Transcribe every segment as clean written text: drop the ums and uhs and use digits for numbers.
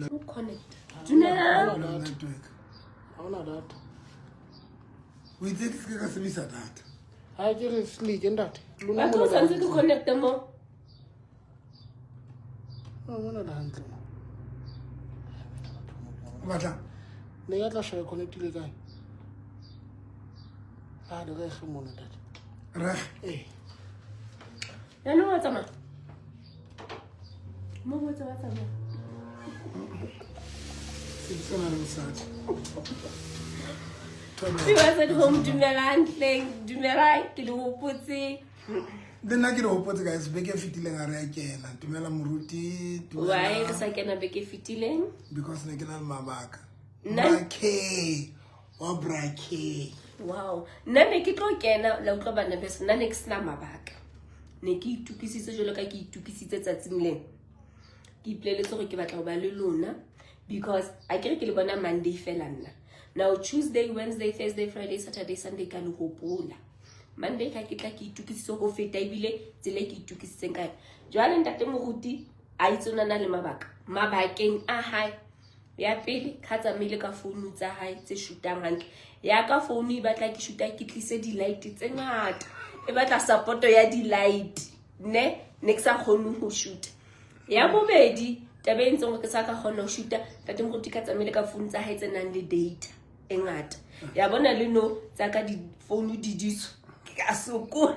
O connect. Dumela. Network. Ha ona data. O itse ke se ka sebedisa data. Ha ke re sleek ntate. Lona Batho o santse ke connecta mo. Mona le hantle mo. O batla Ne ya tla shaya connectile kae? Ha le re ge mona ntate. Re. Eh. Yaanong wa tsamaya. Mo botse wa tsamaya. Sebedisana le mosadi. Viewers at home, dumelang hleng, dumelang ke le hopotse. Le nna ke le hopotse guys, beke e fetileng a re a kena. Dumela moruti, Why re dumela. sa kena beke e fetileng? Because ne ke na le mabaka. Nna- Bra K. Wa Bra K. Wow. Nna ne ke tlo kena la utlwa bana beso, nna ne ke sena mabaka. Ne ke itukisitse jwalo ka ke itukisitse tsatsing lena. Ke ipoleletse hore ke batla ho ba le lona because a kere ke le bona Monday fela nna. Now Tuesday, Wednesday, Thursday, Friday, Saturday, Sunday ka le hopola. Monday ka ke tla ke itukisitse ho feta ebile tsela e ke itukisitseng ka yona. Jwale ntate moruti a itse o na na le mabaka. Mabakeng a hae ya pele ka tsamaile ka founu tsa hae tse shootang hantle. Ya ka founu e batla ke shoota ke tlise di-light tse ngata. E batla support ya di-light. Ne ne ke sa kgone ho shoota. Ya bobedi taba e entseng hore ke sa ka kgona ho shoota, ntate moruti ka tsamaile ka founu tsa hae tse nang le data e ngata. Ya bona le no tsa ka di-founu di ditso. Ke a sokola.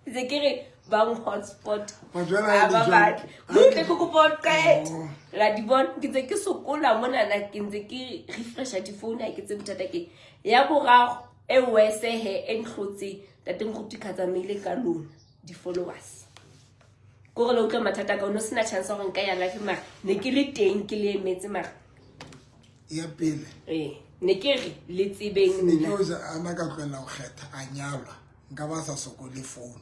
Ntse ke re bang hotspot. Majwala Ha a ba le jwang? batle. Butle ke kopa o qete. Oh. La di bona ke ntse ke sokola monana ke ntse ke refresha difounu ha ke tsebe bothata ke. Ya boraro e worse he e ntlhotseng ntate moruti ka tsamaile ka lona di-followers. Kore le utlwa mathata ka o no sena chance ya hore nka ya live mara ne ke le teng ke le emetse mara. Ya pele. Eh, ne ke re le tsebeng Ne ke nna. hoja a na ka tlohella ho kgetha a nyalwa. Nka ba sa sokole phone.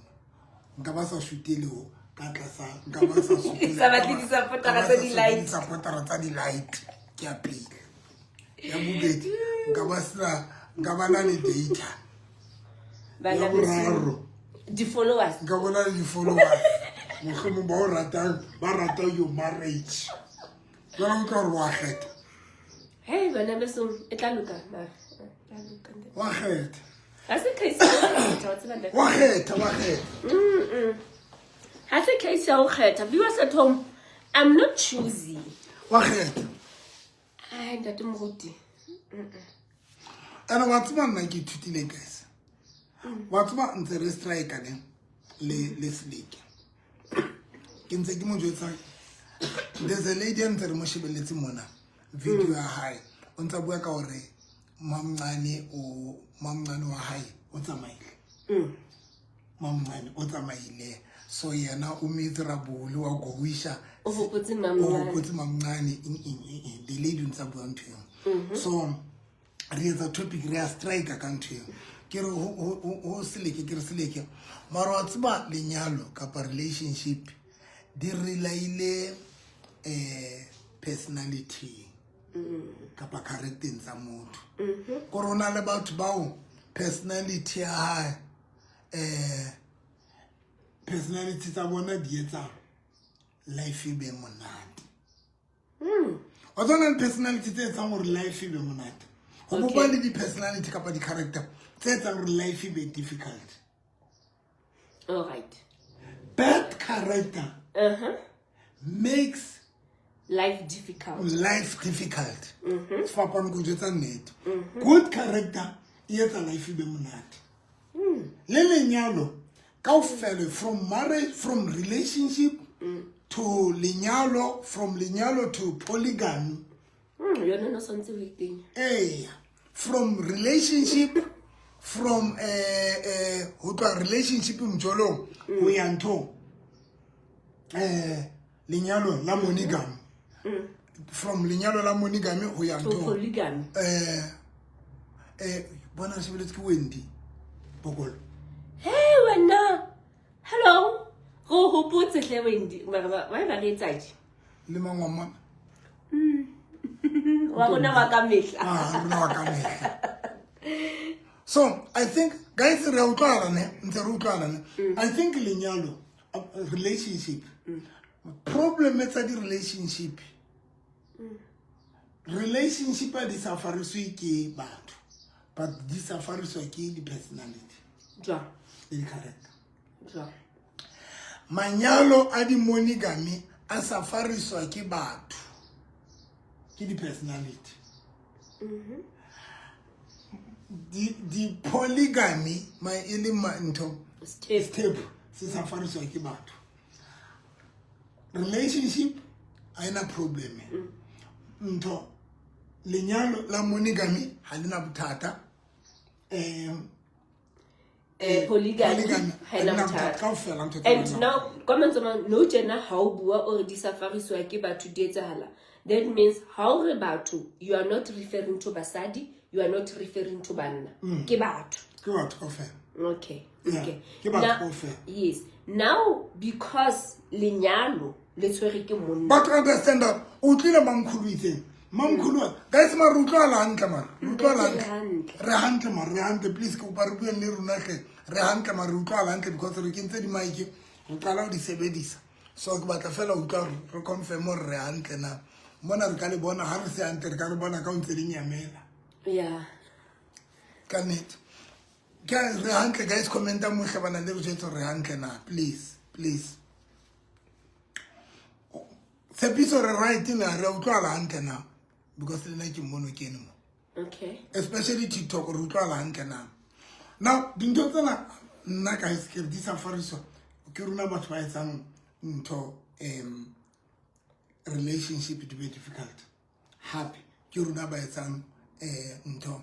Nka ba sa shootele ho ka tlasa, nka ba sa sokole. Sa batle di-supportera Nka ba tsa sa di-light. sokole di-supportera tsa di-light. Ke ya pele. Ya bobedi, nka ba sena, nka ba na le data. Bana Ya beso. boraro. Di-followers. Nka bona le di-followers. Mohlomong ba o ratang, ba rata your marriage. Jwale o utlwa hore wa kgetha. Hey bana beso, e tla loka mara. E tla loka ntate. Wa kgetha. Ha se case ya ho kgetha, wa tseba ntate. Wa kgetha, wa kgetha. Ha se case ya ho kgetha. Viewers at home, I'm not choosy. Wa kgetha. Ai ntate moruti. Ene wa tseba nna ke ithutile guys. Wa tseba ntse re strike ne le Seleke. Ke ntse ke mo jwetsa there's a lady a ntse re mo shebelletse mona video ya hae. O ntsa bua ka hore mamncane o mamncane wa hae o tsamaile. Mamncane o tsamaile. So yena o miserable wa gowisha. O hopotse O mamncane. hopotse mamncane eng eng eng eng. The lady o ntsa bua ntho eo. So re etsa topic re a strike ka ntho eo. Ke re ho Seleke, ke re Seleke. Mara wa tseba lenyalo kapa relationship di relaile personality kapa character tsa motho. Kore ho na le batho bao personality ya hae personality tsa bona di etsa life e be monate. Wa tsona le personality tse etsang hore life e be monate. Ho bopa le di-personality kapa di-character tse etsang hore life e be difficult. All right. Bad character makes life difficult. Life difficult. Sefapano ko jwetsa nnete. Good character e etsa life e be monate. Le lenyalo kaofela from marriage, from relationship to lenyalo, from lenyalo to polygamy. Yona no santse o e teng. Eh, from relationship, from ho tloha relationship mjolong ho ya nthong. Lenyalo la monogamy. From lenyalo la monogamy ho ya To nthong. polygamy. Bona re shebeletse ke Wendy Bokolo. Hey wena. Hello. Go hopotse hle Wendy. Mara ba ba re etsa tje? Le mang wa mmona? Wa rona wa ka mehla. Ah, rona wa ka mehla. So, I think guys re a utlwana ne, ntse re utlwana ne. I think lenyalo relationship. Problem tsa di relationship Relationship a di safariswe ke batho, but di safariswa ke di-personality Jwang? le di-character. Jwang? Manyalo a di-monogamy a safariswa ke batho, ke di-personality. Di-polygamy ma e le ntho Step. Step se safariswa ke batho. Relationship ha ena problem. Ntho lenyalo la monogamy ha le na bothata. Polygamy Polygamy ha ena ha le na bothata. bothata kaofela ntho tsa And rona. now ka mantswe a mang, nou tjena ha o bua o re di safariswa ke batho di etsahala, that means ha o re batho, you are not referring to basadi, you are not referring to banna, ke batho. Ke batho kaofela. Okay. Yeah, Okay. ke batho Now- kaofela. Yes. Now because lenyalo le tshwere ke monna. But understand that o utlwile mamkhulu itseng. Mamkhulu wa guys mara re utlwahala hantle mara. Re utlwahala Re hantle. hantle. Re hantle mara re hantle, please ke kopa re bueng le rona hle. Re hantle mara re utlwahala hantle because re kentse di-mic re qala ho di sebedisa. So ke batla fela ho utlwa hore re confirm hore re hantle na. Mona re ka le bona ha re se hantle re ka le bona ka ho ntse le nyamela. Yeah. Ka nnete. Ke re hantle guys, commenta mohle bana le re jwetse hore re hantle na, please, please. Tshepiso re right na, re utlwahala hantle na, because le nna ke mono ke ene mo. Okay. Especially TikTok re utlwahala hantle na. Now dintho tsena nna guys ke re di safariswa ke rona batho ba etsang ntho relationship to be difficult. Hape ke rona ba etsang ntho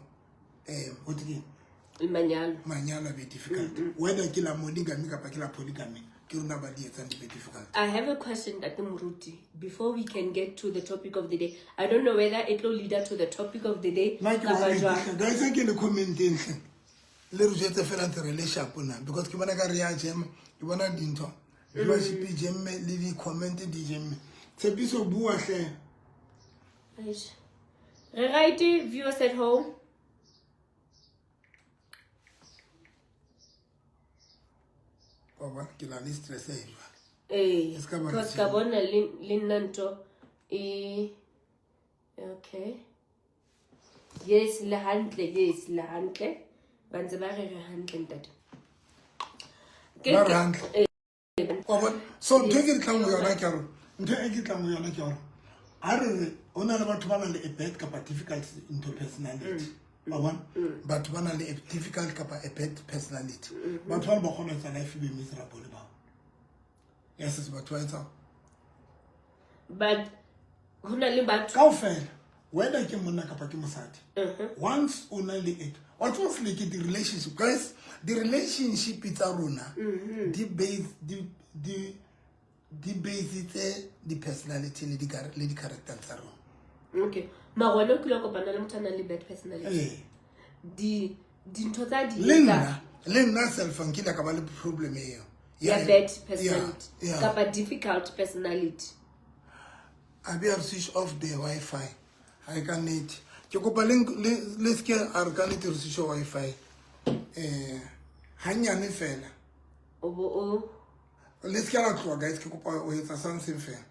ho thwe keng? Manyalo. Manyalo a be difficult. Whether ke la monogamy kapa ke la polygamy, ke rona ba di etsang di be difficult. I have a question, Ntate Moruti, before we can get to the topic of the day. I don't know whether it will lead to the topic of the day. Nna ke kapa worried jwang. hle. Guys, ke le comment-eng hle. Le re jwetse fela ntse re le sharp na, because ke bona ka re ya jam, ke bona dintho. Viewership e jemme le di-comment di jemme. Tshepiso bua hle. Eish. Re right, viewers at home. Wa bona, ke na le stress e jwale. Eh, E se ka ba re because ka jemme. bona le nna ntho e okay. Yes, le hantle, yes, le hantle. Ba ntse ba re re hantle ntate. Ba re hantle. Wa bona? So ntho e ke tlang ho yona ke hore, ntho e ke tlang ho yona ke hore, ha re re ho na le batho ba nang le a bad kapa difficult into personality. Wa bona? Batho ba nang le a difficult kapa a bad personality. Batho ba ba kgona ho etsa life e be miserable bao. Yes, yes, batho ba etsang. But ho na le batho Kaofela, whether ke monna kapa ke mosadi. Once o na le it, wa tseba se le ke di-relationship, guys, di-relationship tsa rona di base di di di basitse di-personality le le di-character tsa rona. Okay. Mara wena o kile wa kopana le motho a nang le bad personality. Ee. Di dintho tsa di Le etsa nna, le nna self nkile ka ba le problem eo. ya bad personality Yeah, yeah. kapa difficult personality. A be a switch off the Wi-Fi. Ha e ka nnete. Ke kopa le seke a re ka nnete re switch off Wi-Fi. Hanyane fela. O bo o Le seke la tloha guys, ke kopa o etsa something fela.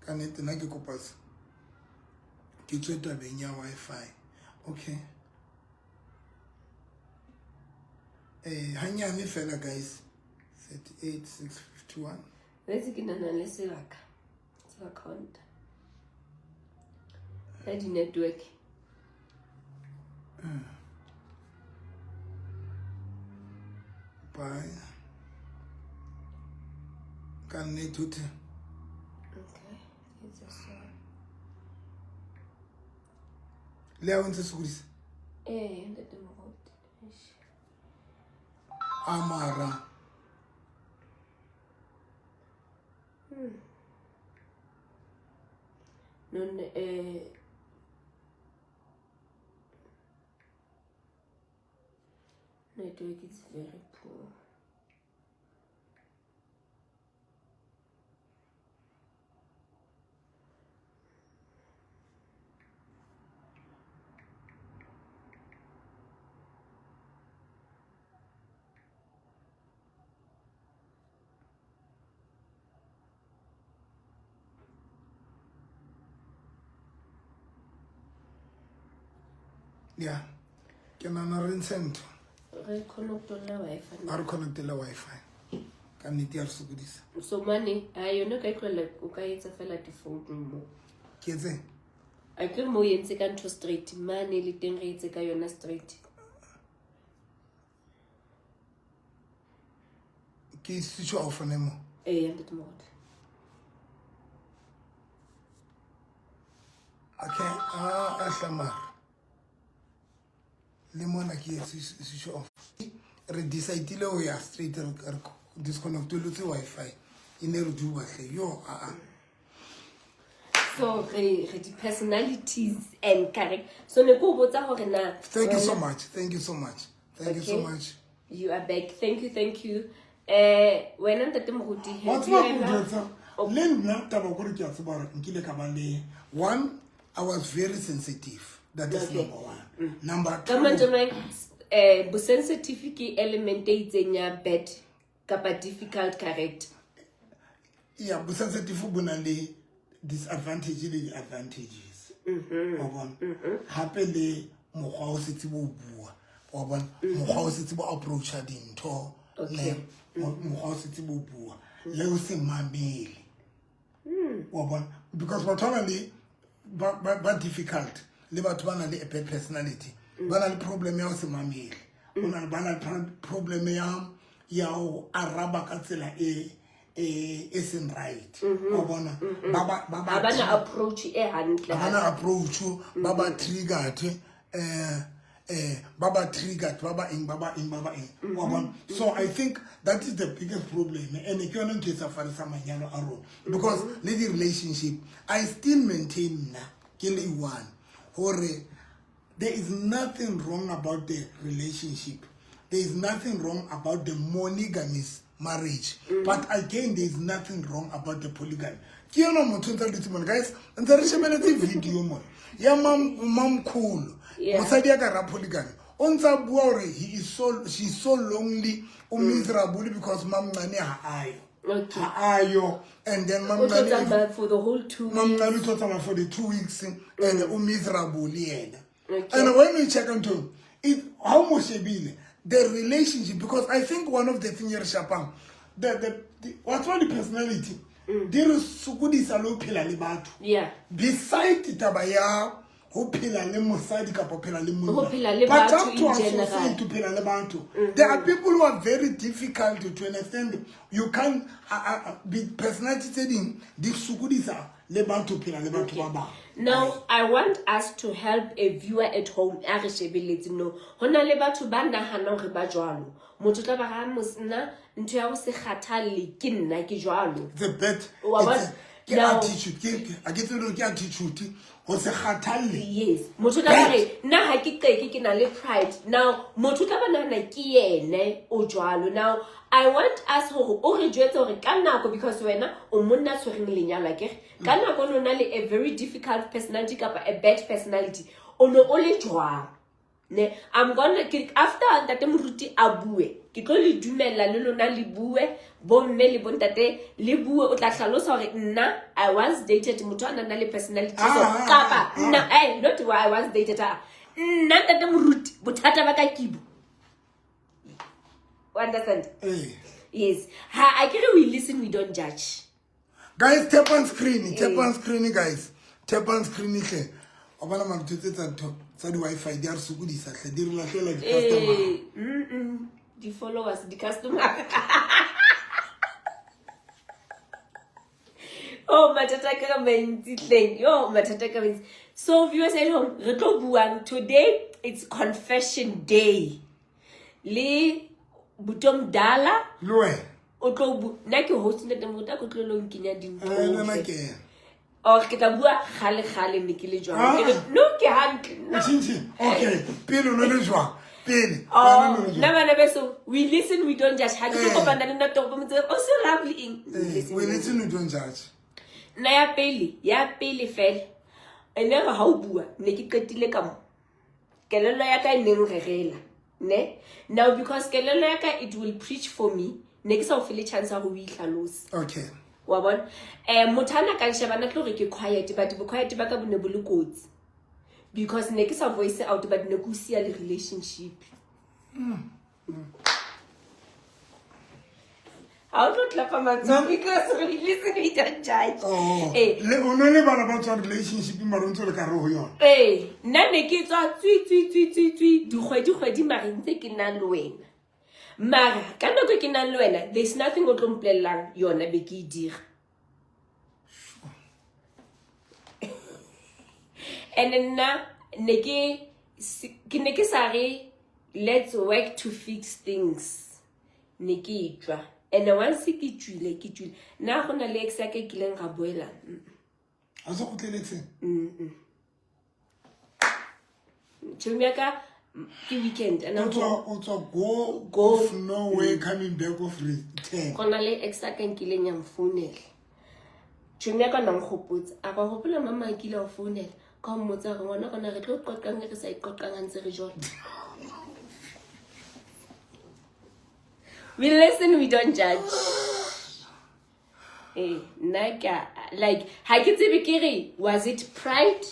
Ka nnete nna ke kopa se. Ke tswe tabeng ya Wi-Fi. Okay. Hanyane fela guys. 38,651. Wetse ke nahana le sebaka sa account ya di-network. Bye. Ka nnete ho thwe. Okay, ke etsa so. Le ha o ntse sokodisa? Eh, ntate Moruti. Eish. Amara. No, no, network is very poor. Ya, ke nahana re ntshe ntho. Re connectolla Wi-Fi. A re connectele Wi-Fi. Ka nnete ya re sokodisa. So mane, a yone o ka e tlohella, o ka etsa fela di-phone mo. Ke etseng? A ke re mo o entse ka ntho straight, mane le teng re etse ka yona straight. Ke switch off ne mo. Ee, ntate Moruti. Okay, a hlamara. Le mona ke switch off. Re decide-ile ho ya straight, re disconnectolotse Wi-Fi. E ne re duba hle. Yo, a a. So re di-personalities and character. So ne ke o botsa hore na Thank you so much. Thank you so much. Thank you so Okay. much. You are back. Thank you, thank you. Wena ntate Moruti, Wa have you tseba ko ever jwetsa, le nna taba kore ke a tseba hore nkile ka ba le one, I was very sensitive. That is Okay. number one. Number Ka two. mantswe a mang, bosensitive ke element e itseng ya bad kapa difficult character. Yeah, bosensitive bo na le disadvantage le di-advantages. Wa bona? Hape le mokgwa o se tsebe ho bua. Wa bona? Mokgwa o se tsebe ho approacha dintho. Okay. Le mokgwa o se tsebe ho bua. Le ho se mamele. Wa bona? Because batho ba na le ba difficult, le batho ba na le a bad personality. Ba na le problem ya ho se mamele. Ba na le problem ya ho araba ka tsela e e seng right. Wa bona? Ba Ha bana approach e hantle. Ha bana approach, ba ba triggered, ba ba triggered, ba ba eng, ba ba eng, ba ba eng. Wa bona? So I think that is the biggest problem. And ke yona ntho e sa farisa manyalo a rona. Because le di relationship, I still maintain nna ke le one hore there is nothing wrong about the relationship. There is nothing wrong about the monogamous marriage. But again, there is nothing wrong about the polygamy. Ke yona motho ntse re dutse mona, guys, ntse re shebeletse video mona ya mamkhulu. Yeah. Mosadi ya ka ra polygamy. O ntse a bua hore he is so, she's so lonely, o miserable because mamncane ha ayo. Okay. Ha ayo. And then O tlo mamncane tsamaya for the whole 2 weeks. Mamncane o tlo tsamaya for the 2 weeks and o miserable yena. Okay. And when we check into it, how mo shebile the relationship, because I think one of the things here shapang, the what's the personality, di re sokodisa le ho phela le batho. Yeah. Beside taba ya ho phela le mosadi kapa ho phela le monna. Ho phela le But batho up to in general. associate to phela le batho. There are people who are very difficult to understand. You can't be personality tse ding di sokodisa le batho phela le batho ba bang. Now, I want us to help a viewer at home. A re shebeletse no. Ho na le batho ba nahanang hore ba jwalo. Motho tla ba ra nna ntho ya ho se kgathalle ke nna ke jwalo. The bad, Wa it's bona? a, ke Now attitude, ke a ke tsebe hore ke attitude ho se kgathalle. Yes. Motho tla ba re nna ha ke qeke ke na le pride. Now, motho tla ba nahana ke yene o jwalo. Now, I want us hore o re jwetse hore ka nako, because wena o monna tshwereng lenyalo akere. Ka nako o na le a very difficult personality kapa a bad personality. O no o le jwang? Ne, I'm gonna ke, after ntate Moruti a bue, ke tlo le dumella le lona le bue, bo mme le bo ntate le bue, o tla hlalosa hore nna I once dated motho a nang le personality so kapa nna, not why I once dated her. Nna ntate Moruti bothata ba ka ke bo. You understand? Yes. Ha, I ke re we listen, we don't judge. Guys, tap on screen, tap on screen, guys. Tap on screen hle. O bona mantho tse tsa ntho tsa di Wi-Fi di a re sokodisa hle, di re lahlela di customer. Di followers, di customer. Oh, mathata ka mantsi hleng. Yo, mathata ka mantsi. So viewers at home, re tlo buang today, it's confession day. Le Butomdala Le wena. O tlo bu, nna ke host ntate Moruti, a ko tlo lo nkenya dintho. Le nna ke ena. Or ke tla bua kgale kgale ne ke le jwang. Ke re, no, ke hantle. No. Tjhintjhi. Okay. Pele o no le jwang? Pele. Oh, Wena o no le nna jwang? bana beso, we listen, we don't judge. Ha ke tlo kopana le nna toropo motse, o so lovely eng? We listen, We we don't listen, we don't judge. Nna ya pele fela. Ene re ha o bua, ne ke qetile ka mo. Kelello ya ka e neng rerela, ne? Now because kelello ya ka it will preach for me, ne ke sa o fe le chance ya hore o itlhalose. Okay. Wa bona? Motho ana ka nsheba na tlo re ke quiet, but bo quiet ba ka bo ne bo le kotsi. Because ne ke sa voice out, but ne ke o siya le relationship. Ha o tlo tlapa matsoho because we listen, we don't judge. Oh. Eh. Le o ne le bana ba tswa relationship mara o ntse o le ka re ho yona. Ee, nna ne ke tswa tswi tswi tswi tswi tswi dikgwedi kgwedi, mare ntse ke nang le wena. Mara ka nako e ke nang le wena, there's nothing o tlo mpolellang yona be ke e dira. And nna ne ke ne ke sa re let's work to fix things. Ne ke e tswa. And once ke tswile, ke tswile. Nna go na le ex ya ka e kileng ga boela. Ha se kgutleletse. Tjhomi ya ka ke weekend and O tswa o tswa go Go. of nowhere coming back of return. Go na le ex ya ka nkileng ya mfounela. Tjhomi ya ka na nkgopotsa. A ba hopola mama a kile a o founela. Ka ho mmotsa hore ngwana rona re tlo qoqang re sa iqoqang ha ntse re jola. We listen, we don't judge. Eh, nna ke like ha ke tsebe ke re was it pride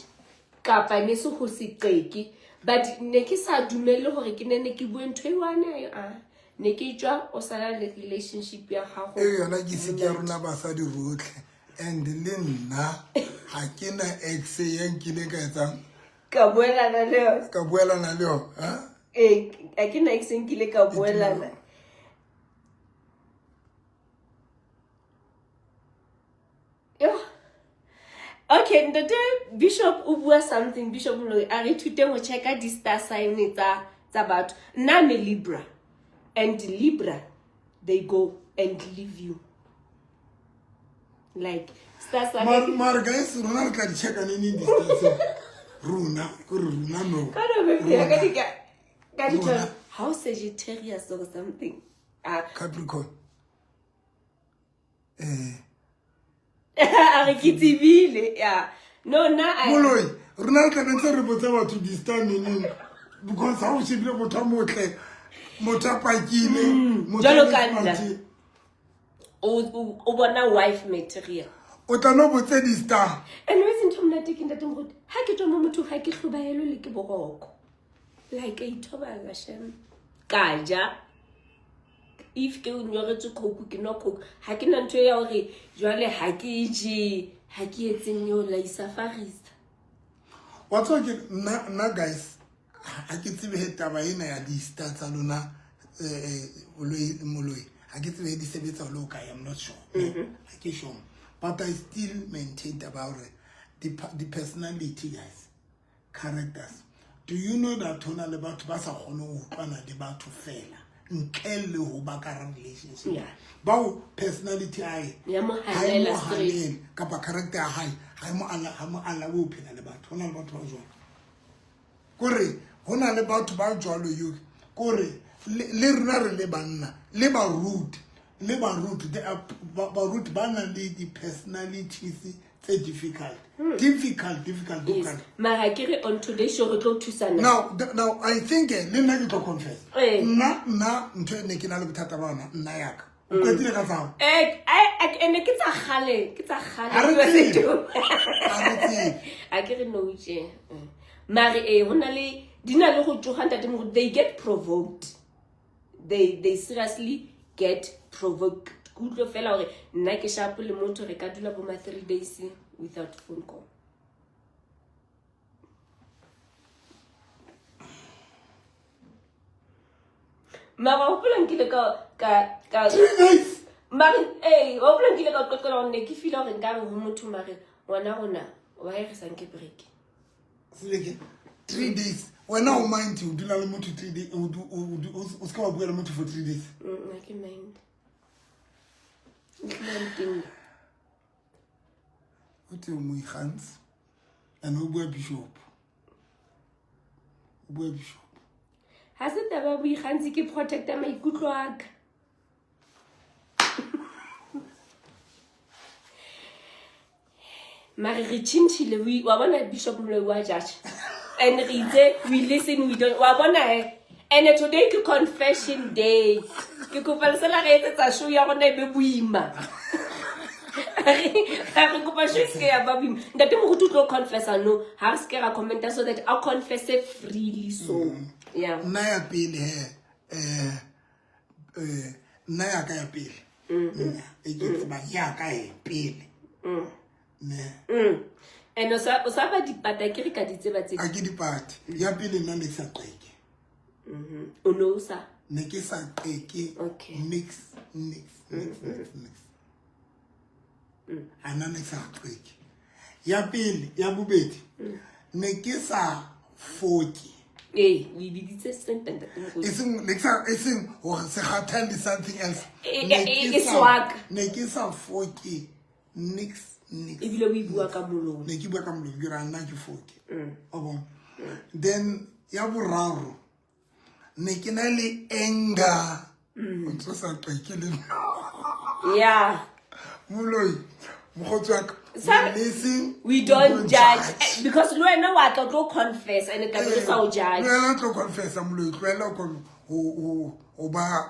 kapa ne se ho se qeke, but ne ke sa dumelle hore ke ne ne ke bue ntho e one a ne ke tswa o sala le relationship ya gago. E yona ke se ke ya rona basadi rotlhe, and le nna ha ke na ex ya nkileng ka etsang ka boelana le yona. Ka boelana le yona, ha? Eh, ha ke na ex e nkile ka boelana. Yo. Okay, ntate Bishop o bua something. Bishop Moloi a re ithuteng ho checka di-star sign tsa batho. Nna I'm a Libra, and Libra they go and leave you. Like star sign. Mara guys, rona re tla di checka neng neng di-star sign? Rona, kore rona no. Ka no be ka di ka di Rona. How Sagittarius or something. Capricorn. Eh. A re ke tsebile, yeah. No, nna I Moloi, rona re tla be ntse re botsa batho di-star meaning, because ha o shebile motho a motle, motho a pakile, motho a Jwalo le ka nna. smart. O bona wife material. O tla no botse di-star. And wa itse ntho e monate ke ntate Moruti, ha ke tswa mo mothong ha ke hlobaelwe le ke boroko. Like a ithoballa shem. Ka ja. If ke nyoretswe Coke, ke nwa Coke. Ha ke na ntho ya hore jwale ha ke je, ha ke etseng eo la isafarisa. Wa tseba ke nna guys, ha ke tsebe he taba ena ya di-star tsa lona, Moloi, ha ke tsebe he di sebetsa ho le ho kae, I'm not sure. Ha ke sure. But I still maintain taba ya hore di personality guys, characters. Do you know that ho na le batho ba sa kgoneng ho utlwana le batho fela ntle le ho ba ka hara relationship? Yeah. Bao personality ya hae Ya mo ha e mo hanela straight. hanele, kapa character ya hae ha e mo ala, ha mo alawe ho phela le batho. Ho na le batho ba jwalo. Kore ho na le batho ba jwalo yo. Kore le rona re le banna, le baruti, le baruti, they are baruti ba nang le di-personalities tse difficult. Difficult, difficult, Yes. difficult. Mara ke re on today's show re tlo thusana. Now, now I think le nna ke tlo confess. Eh. Nna ntho e ne ke na le bothata ba yona, nna ya ka. O qetile ka tsao. Eh, ene ke tsa kgale, ke tsa kgale. Ha re Ke tsebe. setho. Ha re tsebe. A ke re no tje. Mare ho na le di na le go tsoga ntate Moruti, they get provoked. They seriously get provoked. Ke utlwe fela hore nna ke sharp le motho re ka dula bo ma 3 days without phone call. Mara hopola nkile ka 3 days. Mare, hopola nkile ka qoqela hore ne ke feel hore nka re ho motho mare ngwana rona why re sa nke break? Seleke, 3 days. Wena o mind o dula le motho 3 days, o du-, o du-, o o ska wa bua le motho for 3 days. Ha ke mind. Ntlile nteng. O te moikgantshi, and o bua bishop. O bua bishop. Ha se taba ya boikgantshi, ke protecta maikutlo a ka. Mare re tjhentjhile, wa bona Bishop Moloi wa judge. And re itse, we listen, we don't. Wa bona he? And today ke confession day. Ke kopa le sela re etsetsa show ya rona e be boima. Re kopa show e seke ya ba boima. Ntate moruti o tlo confessa no, ha re seke ra commenta so that a confesse freely so. Yeah. Nna ya pele he, nna ya ka ya pele, nna e ke tsebang ya ka e pele ne. And o sa ba dipata ke re ka di tseba tse. A ke dipate ya pele, nna ne ke sa qeke. O ne o sa Ne ke sa qeke. Nix, nix, nix, nix, nix. A nna ne ke sa qeke ya pele. Ya bobedi, ne ke sa foke. Ee, o e biditse sentle, ntate moruti. E seng ne ke sa, e seng hore se kgathale something else. Ne ke e swaka. Ne ke sa foke nix, nix. Ebile o e bua ka molomo. Ne ke bua ka molomo, ke re a nna ke foke o bona. Then ya boraro, ne ke na le anger, o ntse o sa qeke le moloi mokgotsi wa ka. Listen, We don't judge. Because le wena wa tla o tlo confess and tla be re sa o judge. Le wena o tlo confessa, moloi, tlohela ho ba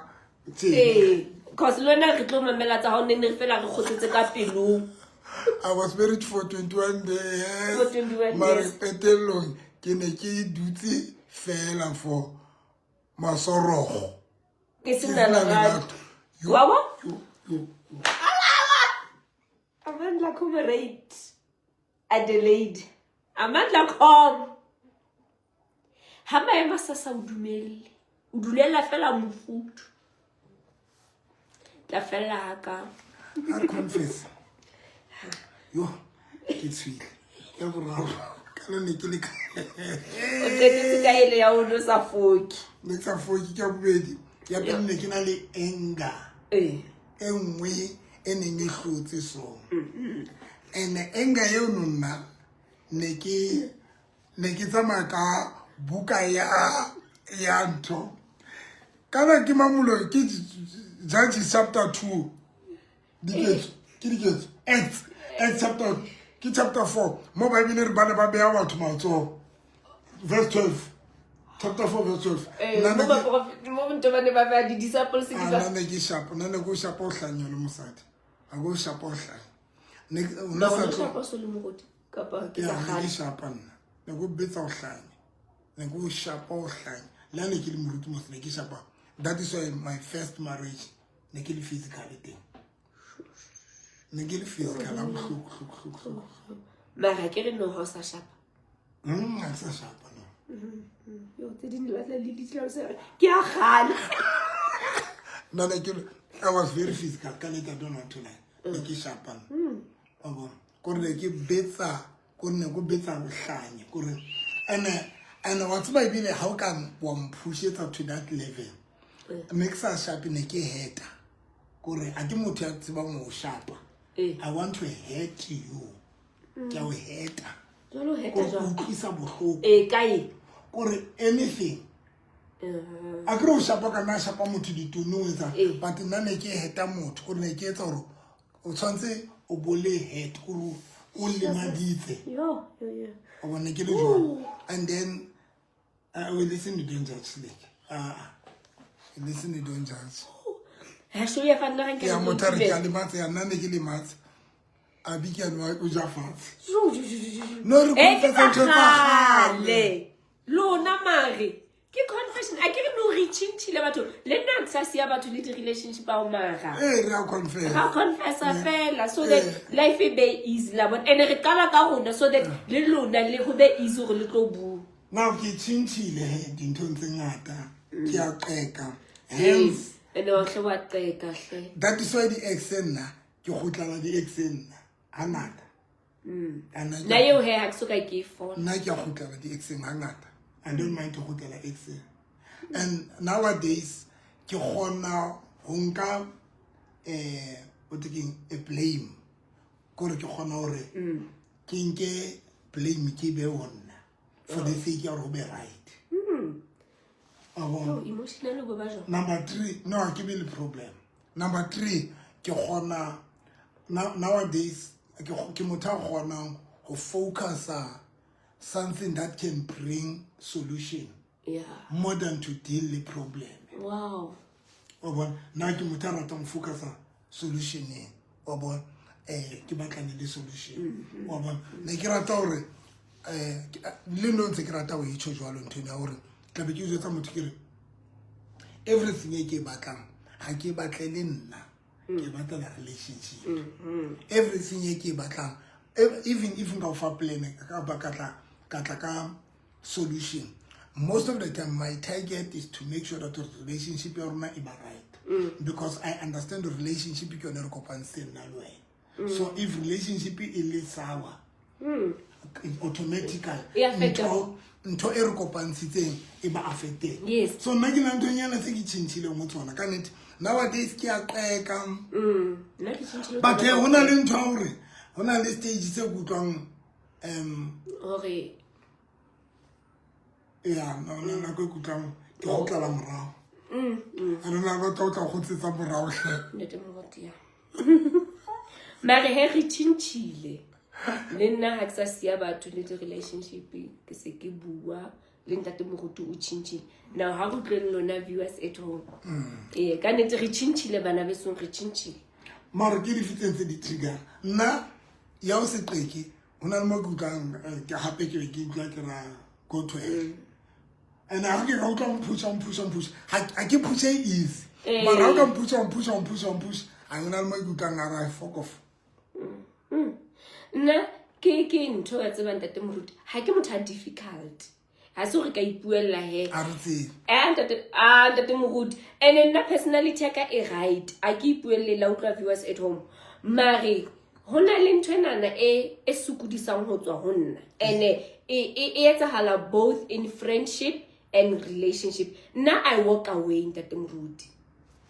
tjena. Ee, cause le wena re tlo mamela tsa hao, ne ne re fela re kgotsetse ka pelong. I was married for 21 days. For 21 Mare years. qetellong ke ne ke dutse fela for masorogo. Ke Ke sena sena lerato. lerato. Yo, Wa bo? yo, yo. Amandla Comrade Adelaide. Amandla Com. Ha maemo a sa sa o dumelle. O dulela fela mofuthu. Tla fella ha ka. A confess. Yo, ke tshwile. Ya boraro. Kana ne ke le O qetetse ka ele ya o no sa foke. Ne ke sa foke ke ya bobedi. Ya pele ne ke na le anger. E nngwe e neng e hlotse so. And anger eo no nna ne ke tsamaya ka buka ya ntho. Kana ke mamoloi, ke Judges chapter 2. Diketso, ke diketso. Acts chapter, ke chapter 4. Mo Bible re ba ne ba beya batho matsoho. Verse 12. Chapter 4 verse 12. Nna Mo ne mo ntho ba ne ba ba di disciples di Ah, ba. nna ne ke shapa, nna ne ke o shapa o hlanya le mosadi. A ko o shapa o hlanya. Ne o na Ba sa o tlo. shapa so le moruti kapa ke Ya, tsa ne ke kgale. shapa nna. Ne ke o betsa o hlanya. Ne ke o shapa o hlanya. Le ha ne ke le moruti mos ne ke shapa. That is why my first marriage ne ke le physical teng. Ne ke le physical ha bohloko, hloko, hloko, hloko. Mara ke re no ha o sa shapa. Ha ke sa shapa no. Yo, tse ding le batla le di tlhalose. Ke a kgale. Nna ne ke I was very physical. Ka nnete, I don't want to lie. Ne ke shapa nna. Wa bona? Kore ne ke betsa, kore ne ko betsa bohlanya, kore and wa tseba ebile ha o ka wa mpushetsa to that level. Ne ke sa shape, ne ke heta. Kore ha ke motho ya tsebang ho shapa. I want to hurt you. Ke a o heta. Jwale o heta Kore jwang? o utlwisa bohloko. Ee, kae? Kore anything. A kere o shapa ka nna shapa motho ditonong etsa, but nna ne ke heta motho, kore ne ke etsa hore o tshwanetse o bo le hurt, kore o lemaditse. Yo, yo, yo. O bona ke le jwalo. And then we listen to don't judge, like we listen to don't judge. Ha show ya fanela ga nke Ya re motho a re ke a tlo lematse, ya nna ne ke lematse, a bi ke a o ja fatshe. Jo, jo, jo, jo, jo. No re Eh, ke confessa tsa ntho tsa kgale. kgale. Lona mare ke confession a ke re no re tšhintšhile batho le nna ke sa sia batho le di-relationship ao mara. Ee, re a confess. Ga confessa fela so that Eh. life e be easy la bona, and re qala ka rona so that le lona le go be easy gore le tlo bua. Now ke tšhintšhile he dinthong tse ngata, ke a qeka, hence And wa hle wa qeka hle. That is why di-ex nna ke kgutlana di-ex nna hangata. Nna Nna eo he ha ke so ka ke e fola. Nna ke a kgutlela di-exeng hangata. I don't mind to kgutlela exeng, and nowadays ke kgona ho nka o te keng, a blame, kore ke kgona hore ke nke blame ke be ho nna for the sake ya hore ho be right. Wa bona? Oh, emotional bo ba jwang? Number three, no, ha ke be le problem. Number three, ke kgona nowadays ke motho a kgonang ho focusa something that can bring solution more than to deal le problem. Wa bona, nna ke motho a ratang ho focusa solutioneng, wa bona. Ke batlane le solution, wa bona. Ne ke rata hore le no ntse ke rata ho e tjho jwalo ntho ena ya hore tlabe ke jwetsa motho ke re everything e ke e batlang ha ke e batlele nna, ke e batlela relationship. Everything e ke e batlang, even if nka o fa plan kapa ka tla ka solution, most of the time my target is to make sure that the relationship ya rona e ba right, because I understand the relationship ke yone re kopantsheng nna le wena. So if relationship e le sour, automatically E affecta. ntho e re kopantshitseng e ba affected. So nna ke na nthonyana tse ke tjhentjhileng ho tsona ka nnete. Nowadays ke a qeka. Nna ke tjhentjhile. But ho na le ntho ya hore ho na le stage se ke utlwang hore ya nako e ke utlwang ke kgutlela morao. A nna ba tla o tla kgutsetsa morao hle. Ntate Moruti, ya mare he re tjhentjhile le nna ha ke sa siya batho le di-relationship, ke se ke bua le ntate Moruti o tjhentjhile. Now ha re utlweng lona viewers at home. Ee, ka nnete re tjhentjhile, bana besong, re tjhentjhile. Mare ke dife tse ntse di trigger nna ya o se qeke? Ho na le mo ke utlwang ke hape ke be ke utlwa ke ra go to hell, and ha ke ka utlwa mpusha, mpusha, mpusha, ha ke pushe easy. Mara ha o ka mpusha, mpusha, mpusha, mpusha, a hona le mo ke utlwang a ra fuck off. Nna ke ntho ya tseba ntate Moruti, ha ke motho a difficult, ha se hore ka ipuella he. A re tsebe. Ntate, ah, ntate Moruti, and nna personality ya ka e right, a ke ipuelle la utlwa viewers at home. Mare ho na le ntho enana e sokodisang ho tswa ho nna, and e etsahala both in friendship and relationship. Nna I walk away, ntate Moruti,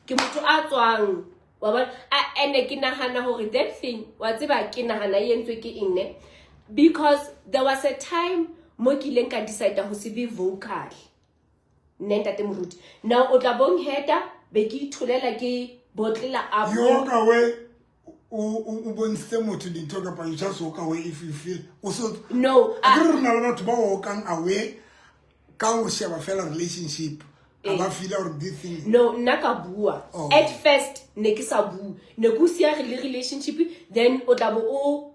ke motho a tswang, wa bona. And ke nahana hore that thing, wa tseba, ke nahana e entswe ke eng ne, because there was a time mo ke ileng ka decide ho se be vocal nne ntate Moruti. Now o tla bong heta be ke itholela, ke botlela up. You walk away, o bontshitse motho dintho kapa you just walk away if you feel o so? No. A ke re na le batho ba walkang away ka ho sheba fela relationship a ba feel hore this thing. No, nna ka bua. Oh. At first ne ke sa bue, ne ke o siya re le relationship, then o tla bo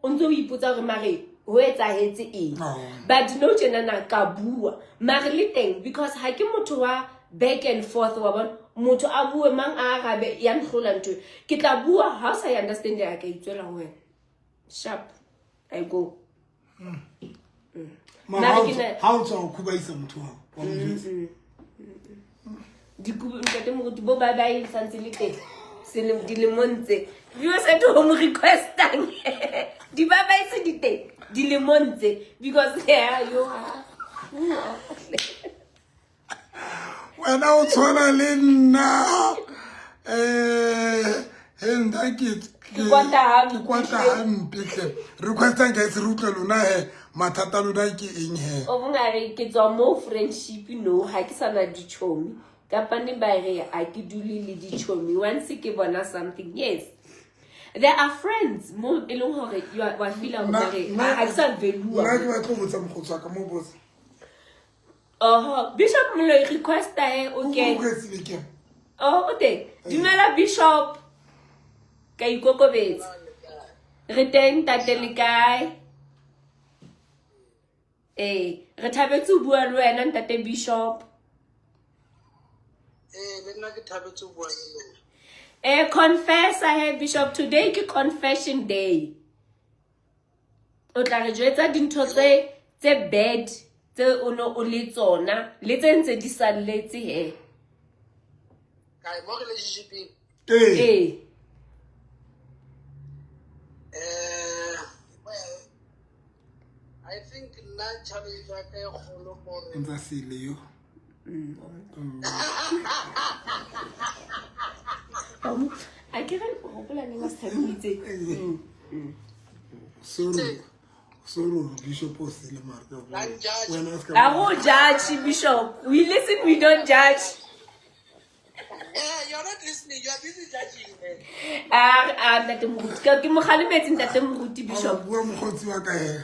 o ntse o ipotsa gore mare ho etsahetse eng. Oh. But no, tjenana ka bua mare le teng, because ha ke motho wa back and forth, wa bona, motho a bue mang a arabe ya nhlola ntho e. Ke tla bua, ha o sa e understand ya ka itswela ho wena, sharp, I go. Mara Mare ha o ke ha o tswa o khubaisa motho wa hao, wa mo jwetsa. Dikubu ntate Moruti bo bye bye santse le teng dilemong tse. Viewers at home requestang di bye bye tse di teng dilemong tse, because yeah, yo ha. Wena o tshwana le nna, he nna ke Ke kwata hampe. Ke kwata hampe hle. Requestang guys, re utlwe lona he mathata a lona ke eng he. O bongare ke tswa mo friendship, no, ha ke sana ditjhomi kapane ba re a ke dule le ditjhomi. Once ke bona something, yes, there are friends mo e leng hore you are wa feel hore mare ha ke sa value. Nna ke batla ho botsa mokgotsi wa ka mo botsa. Oho, Bishop Moloi requesta he o O ke requestile ke? Oh, o teng. Dumela Bishop, ka ikokobetsa, re teng ntate, le kae? Ee, re thabetse ho bua le wena ntate Bishop. Ee, le nna ke thabetse ho bua le lona. Confessa he Bishop, today ke confession day. O tla re jwetsa dintho tse bad tse o no o le tsona le tse ntse di salletse he. Kae, mo relationshipeng? Ee. Ee. Well, I think nna challenge ya ka e kgolo gore Ntsa sele yo. A ke re o hopola neng a se thabile. Sorry, sorry Bishop, o sele mare ka La njudge. wena o ska. A go judge Bishop. We listen, we don't judge. You're not listening, you are busy judging. A ntate Moruti, ke mo kgalemetse ntate Moruti Bishop. Bua mokgotsi wa ka he.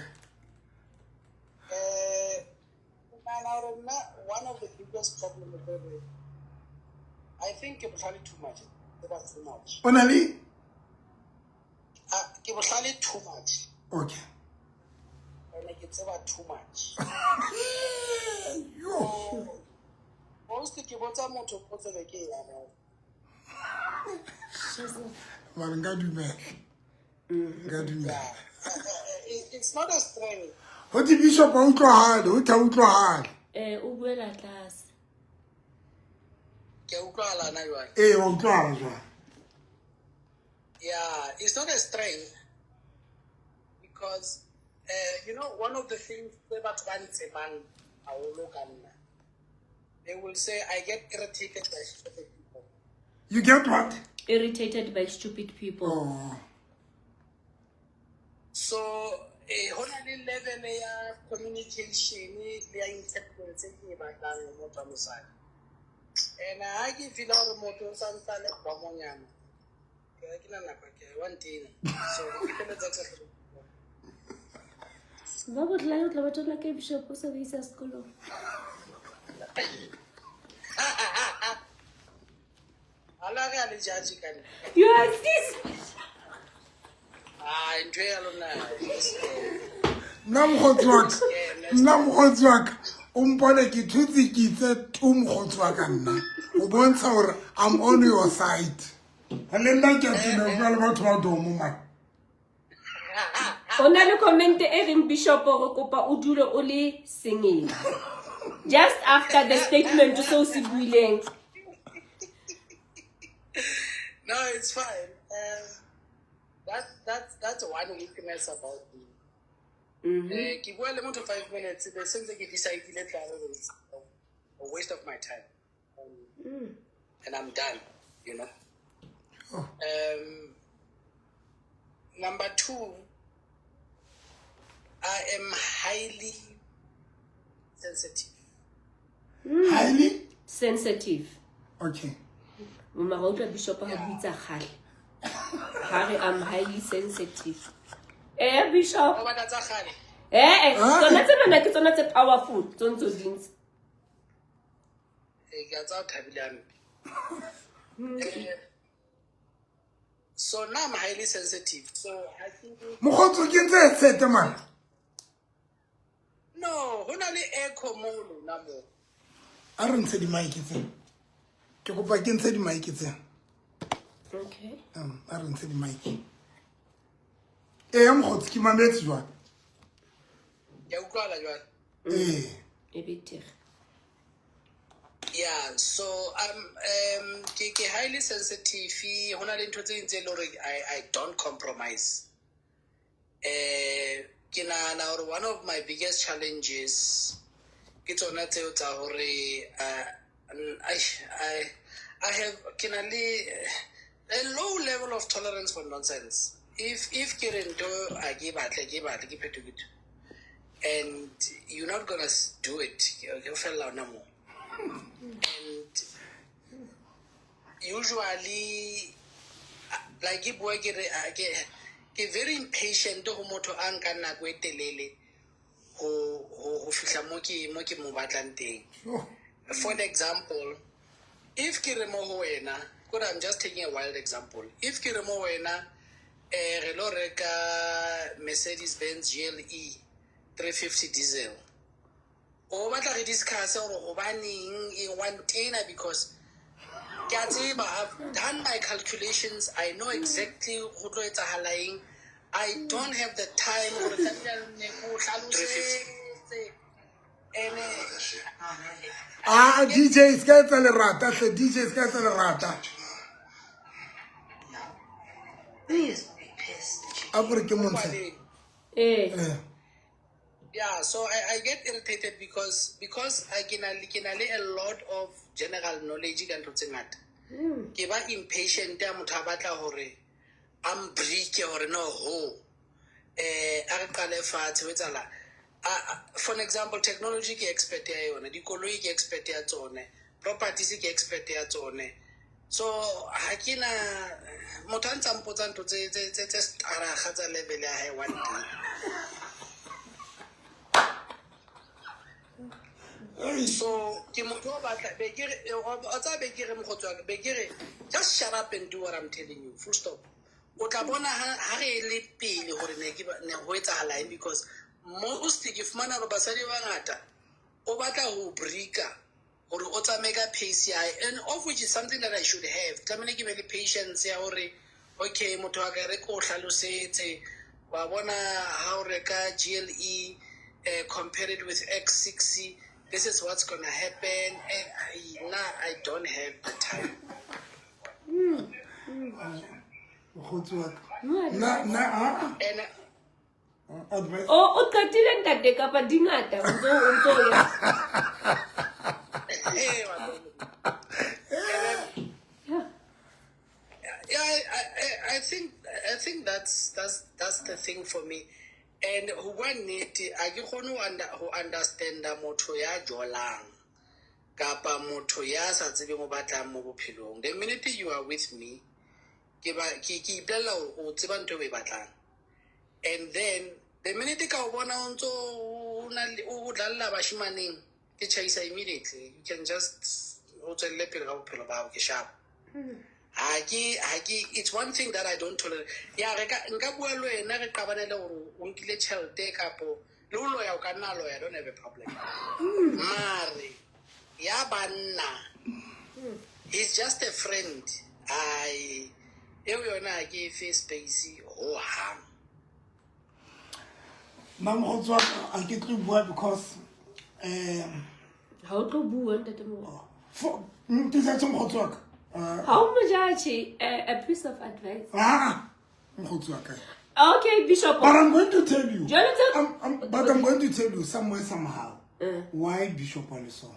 Ke nahana hore nna one of the biggest problem is that I think ke bohlale too much. Tseba too much. O na le Ke bohlale too much. Okay. Ene ke tseba too much. Yo. Most ke botsa motho potso be ke e araba. Mara nka dumela. Nka dumela. It's not a strength. Ho te bishop a utlwahale, ho te a utlwahale. O buela tlase. Ke a utlwahala na jwale? Ee, wa utlwahala jwale. Yeah, it's not a strength because you know, one of the things tse batho ba ntsebang haholo ka nna, they will say I get irritated by stupid people. You get what? Irritated by stupid people. Oh. So ho na le level ya communication le ya intelligence e ke e batlang ho motho wa mosadi. And ha ke feel hore motho o santsane ba monyana, ke ha ke na nako, ke wa ntena. So ke feletsa ke sa hlole. Ba bohlale o tla ba thola ke bishop o sa ba isa sekolong. Ala re a le judge ka nna. You are this. Ah, ntho ya lona. Nna mokgotsi wa ka, nna mokgotsi wa ka, o mpone ke thutse ke itse tu mokgotsi wa ka nna. O bontsha hore I'm on your side. Le nna ke a tena ho bua le batho ba domo man. O na le comment e reng bishop re kopa o dule o le singing. Just after the statement so se buileng. No, it's fine. That's one weakness about me. Ke bua le motho 5 minutes, be sentse ke decide-ile tla re it's a waste of my time. And I'm done. Oh. Number two, I am highly sensitive. Highly? Sensitive. Okay. Mama wa utlwa bishop ha buitsa kgale. Ha re I'm highly sensitive. Bishop. O batla tsa kgale? Ah. Tsona tse nana ke tsona tse powerful, tso ntso dintse. Eh, ke a tsaya o thabile hampe. So now I'm highly sensitive. So I think Mokgotsi o kentse headset man. No, ho na le echo mo lona mo. A re ntshe di-mic tse. Ke kopa ke ntshe di-mic tse. Okay. A re ntshe di-mic. Ee mokgotsi ke mametse jwale. Ke a utlwahala jwale. Ee. E betere. Yeah, so ke highly sensitive. Ho na le ntho tse ding tse leng hore I don't compromise. Ke nahana hore one of my biggest challenges ke tsona tseo tsa hore I have ke na le a low level of tolerance for nonsense. If ke re ntho a ke e batle, ke e batle, ke phetho ke and you're not gonna do it. Ke fella hona moo. And usually, like ke bua ke re ke very impatient ho motho a nkang nako e telele ho fihla mo ke mo batlang teng. Sure. For an example, if ke re mo ho wena, kore I'm just taking a wild example. If ke re mo wena, re lo reka Mercedes Benz GLE 350 diesel. O batla re discuss hore hobaneng e wa ntena, because ke a tseba, I've done my calculations, I know exactly ho tlo etsahala eng. I don't have the time hore tlamehile nne ke o hlalosetse. Ene Ah, DJ se ka etsa lerata hle, DJ se ka etsa lerata. Please be pissed. A kore ke montshe. Kwaleng. Eh. Eh. Yeah, so I get irritated because I can ke na le a lot of general knowledge ka ntho tse ngata. Ke ba impatient ha motho a batla hore a mbrike hore no ho a re qale fatshe ho etsahala. For an example, technology ke expert ya yone, dikoloi ke expert ya tsone, properties ke expert ya tsone. So ha ke na motho a ntsa mpotsa ntho tse staraga tsa level ya hae one day. So ke motho o batla be ke re o tsaya be ke re mokgotsi wa ka, be ke re just shut up and do what I'm telling you, full stop. O tla bona ha re le pele hore ne ke ne ho etsahala eng, because mostly ke fumana hore basadi ba bangata o batla ho brika hore o tsamaye ka pace ya hae, and of which is something that I should have. Tlamehile ke be le patience ya hore okay, motho wa ka, re ko hlalosetse, wa bona ha o reka GLE, compare it with X6, this is what's gonna happen. And I don't have the time. Mokgotsi wa ka, nna ah, And advice. O qetile, ntate, kapa di ngata o ntso ya? Hey, wa bona. Yeah. Yeah, I think that's the thing for me. And ho bua nnete, a ke kgone ho understanda motho ya jolang kapa motho ya sa tsebeng o batlang mo bophelong. The minute you are with me, ke ba ke ipolella hore o tseba ntho e o e batlang. And then the minute ka o bona o ntso o na le o dlalla bashimaneng, ke tjhaisa immediately. You can just o tswelle pele ka bophelo ba hao, ke sharp. Ha ke it's one thing that I don't tolerate. Ya, re ka nka bua le wena, re qabanele hore o nkile tjhelete kapo le ho loya, o ka nna loya, I don't have a problem. Mare ya banna, he's just a friend. Ai, eo yona ha ke e fe space ho hang. Nna, mokgotsi wa ka, a ke tlo bua because Ha o tlo bua, ntate mo? Ke setse, mokgotsi wa ka. Ha o mo judge, a piece of advice. Ah, mokgotsi wa ka. Okay, Bishop. But I'm going to tell you. Jwale But I'm going to tell you somewhere, somehow, why Bishop Alison.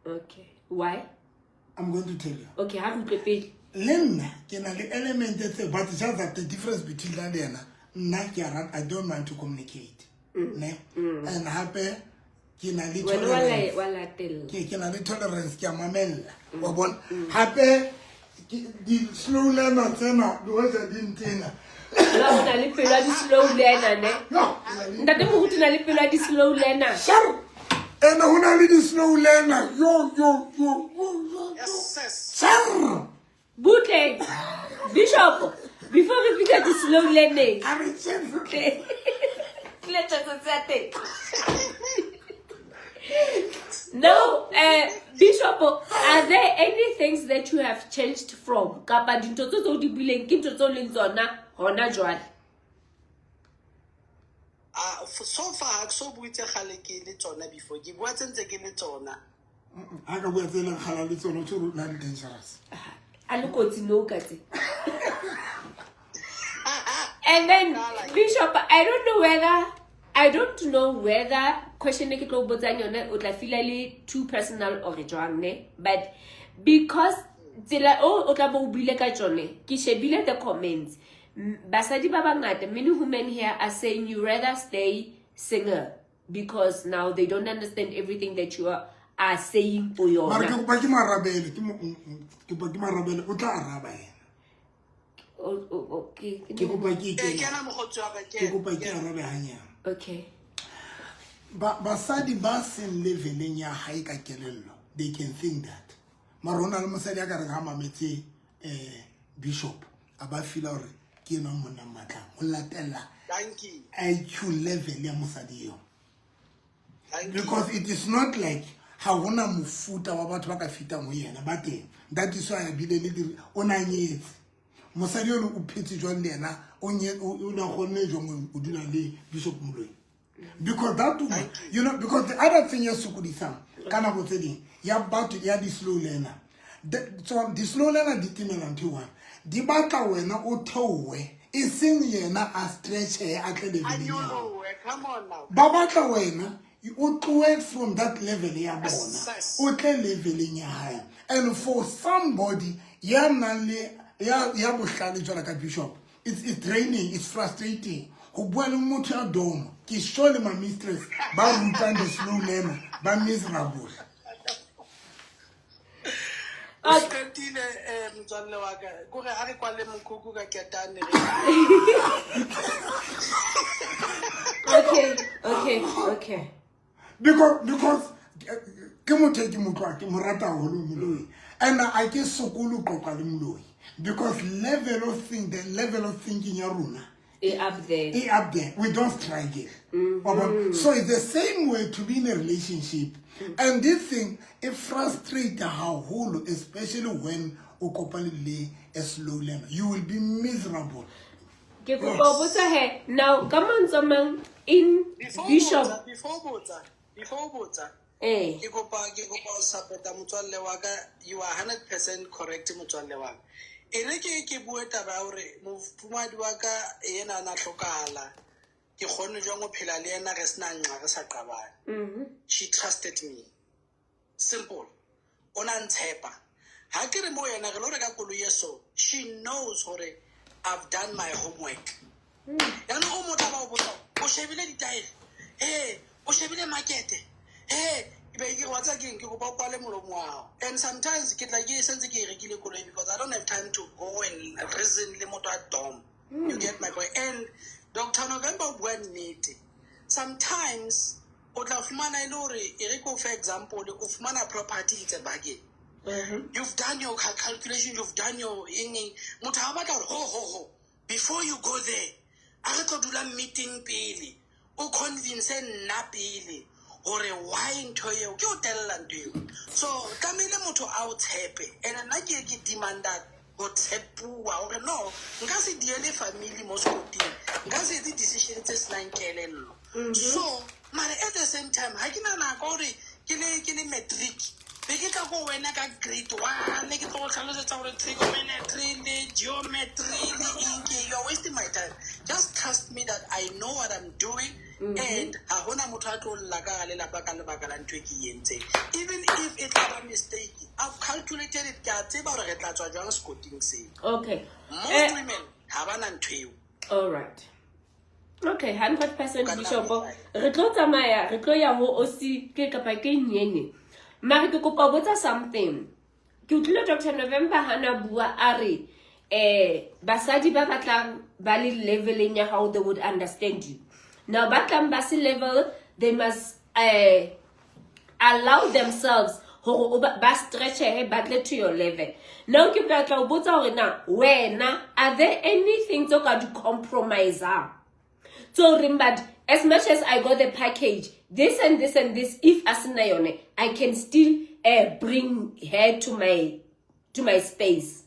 Okay, why? I'm going to tell you. Okay, ha re utlwe pele. Le nna ke na le element tse, but just that the difference between nna le yena, nna ke a rata, I don't mind to communicate. Ne? And hape ke na le Wena wa tolerance. wa latella. Ke na le tolerance, ke a mamella. Wa bona? Hape di slow learner tsena, di hoja di ntena. La o na le pelo ya di-slow learner, ne? No, ke na le- Ntate Moruti na le pelo ya di-slow learner. Sure. Ene ho na le di-slow learner. Yo, yo, yo, yo, yo. Yes, sis. Sure. Butle, Bishop, before re fihla di-slow learning, A re tshetse. tle tjhetso tsa teng. Now, Bishop, are there any things that you have changed from? Kapa dintho tse o di buileng ke ntho tseo leng tsona hona jwale? Ah, so far ha ke so bue tse kgale ke le tsona before. Ke bua tse ntse ke le tsona. Ha ka bua tse leng kgala le tsona, o tjho hore o na le dangerous. A le kotsi no ka tse. And then, Bishop, I don't know whether question e ke tlo o botsang yona o tla feela le too personal or jwang, ne? But because tsela o tla bo o buile ka tsone, ke shebile the comments. Basadi ba bangata, many women here are saying you rather stay single because now they don't understand everything that you are saying for Mara ke yona. kopa ke mo arabele, ke kopa ke mo arabele, o tla araba yena. Ke kopa ke Eh, ikele. kena mokgotsi wa ka, Ke kena. kopa ke arabe hanyane. Okay. Basadi ba seng leveleng ya hae ka kelello, they can think that. Mara ho na le mosadi a ka reng ha mametse Bishop, a ba feela hore ke enwa monna matlang ho latela Thank you. IQ level ya mosadi eo. Thank you. Because it is not like ha hona mofuta wa batho ba ka fitang ho yena, ba teng. That is why a bile le o na nyetse mosadi ono, o phetse jwang le yena, o na kgonne jwang o dula le Bishop Moloi, because that woman, because the other thing ya sokodisang ka nako tse ding ya batho ya di-slow learner, so di-slow learner di timela ntho e one, di batla wena o theowe, e seng yena a stretchehe a tle A leveleng ya hao. nyolohe, come on now. Ba batla wena o tlohe from that level ya bona, Yes. o tle leveleng ya hae. And for somebody ya nang le ya bohlale jwalo ka Bishop, it's draining, it's frustrating ho bua le motho ya domo. Ke sure le ma mistress ba rutang the slow learner ba miserable. O qetile, motswalle wa ka, kore a re kwale mokhukhu ka ketane re Okay. Because ke motho e ke mo utlwa, ke mo rata haholo Moloi, and a ke sokole ho qoqa le Moloi. Because level of think the level of thinking ya rona E up there. E up there. We don't struggle. Wa bona? So it's the same way to be in a relationship. And this thing it frustrate haholo, especially when o kopane le a slow learner. You will be miserable. Ke kopa ho botsa he now ka mantswe a mang in Before o Bishop. botsa, before o botsa, before o botsa, ke kopa ho support-a motswalle wa ka. You are 100% correct, motswalle wa ka. E re ke bue taba ya hore mofumahadi wa ka ena a na hlokahala, ke kgonne jwang ho phela le yena re sena nqa, re sa qabane. She trusted me, simple. O na ntshepa. Ha ke re mo yena re lo reka koloi e, so she knows hore I've done my homework. Yaanong o motho a ba o botsa, o shebile ditaele, e o shebile market, e be ke re, wa tseba keng, ke kopa o kwale molomo wa hao. And sometimes ke tla ke sentse ke e rekile koloi because I don't have time to go and reason le motho a dom. You get my point? And Dr November o bua nnete. Sometimes o tla fumana e le hore, e re ke o fe example, o fumana property, it's a bargain. You've done your calculation, you've done your eng eng. Motho ha batla hore ho ho ho, before you go there, a re tlo dula meeting pele, o convince nna pele hore why ntho eo ke o tella ntho eo. So tlamehile motho a o tshepe, and nna ke demanda ho tshepuwa hore no, nka se diele family mo sekoting, nka se etse decision tse senang kelello. So mare at the same time ha ke na nako hore ke le matric be ke tla ko wena ka grade 1, ke tlo go tlhalosetsa gore trigonometry le geometry le eng ke. You are wasting my time. Just trust me that I know what I'm doing, and ha hona motho a tlo lla ka ga lelapa ka lebaka la ntho e ke e entseng. Even if e tla ba mistake, I've calculated it. Ke a tseba gore re tla tswa jwang sekoting seo. Most women ha ba na ntho eo. All right, okay, 100%. Ka nna Bishop, wa re tlo tsamaya, re tlo ya ho osi ke kapa ke nyenye, mare ke kopa ho botsa something. Ke utlwile Dr November hana bua, a re basadi ba batlang ba le leveleng ya hao, they would understand you. Now ba tlang ba se level, they must allow themselves hore o ba stretchehe, ba tle to your level. Now ke batla ho botsa hore na wena, are there anything tse o ka di compromisang, so reng, but as much as I got the package, this and this and this, if a sena yone, I can still bring her to my space?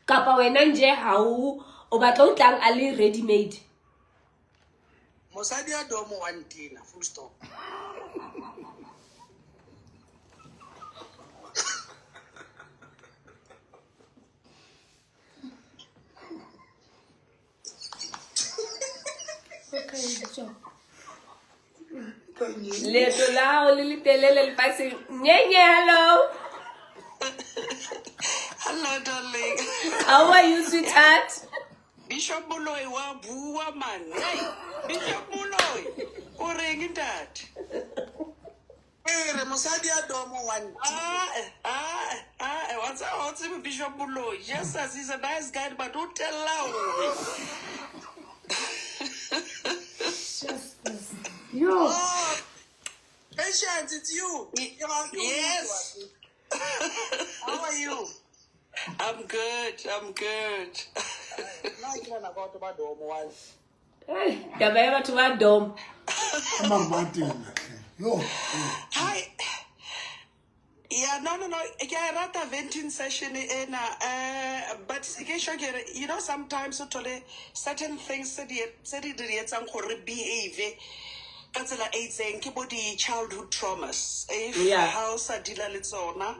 Kapa wena nje ha o batla o tlang a le ready made? Mosadi a domo wa ntina, full stop. Okay, leeto la hao le letelele lefatsheng. Nyenye, hello. Hello, darling. How are you, sweetheart? Bishop Moloi wa bua, man. Hey, Bishop Moloi. O reng, ntate? E re mosadi a domo wa ntina. Ah, ah, ah, wa tseba, wa tseba Bishop Moloi. Yes, he's a nice guy, but o tella hore. Yo. Oh, Patience, it's you. Yes. How are you? I'm good. I'm good. Nna ke nana ka batho ba domo wa. Hey, taba ya batho ba dom. Mare ba tena hle. Yo. Hi. Yeah, no. Ke a e rata venting session ena. But ke sure ke re, sometimes o thole certain things tse di etsang gore re behave ka tsela e itseng ke bo di-childhood traumas. If ha o sa deala le tsona,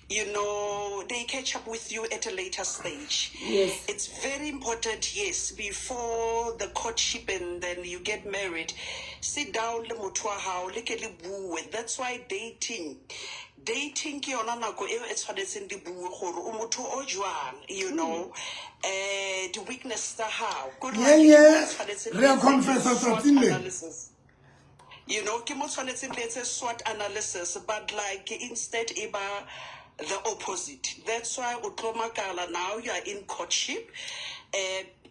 they catch up with you at a later stage. It's very important, yes, before the courtship and then you get married, sit down le motho wa hao, le ke le bue. That's why dating ke yona nako eo e tshwanetseng le bue gore o motho o jwang, di-weakness tsa hao. Ko re like, ke mo tshwanetseng Re le a etse confessa SWOT tsatsing le. analysis. Ke mo tshwanetseng le etse SWOT analysis, but like instead e ba the opposite. That's why o tlo makala, now you are in courtship.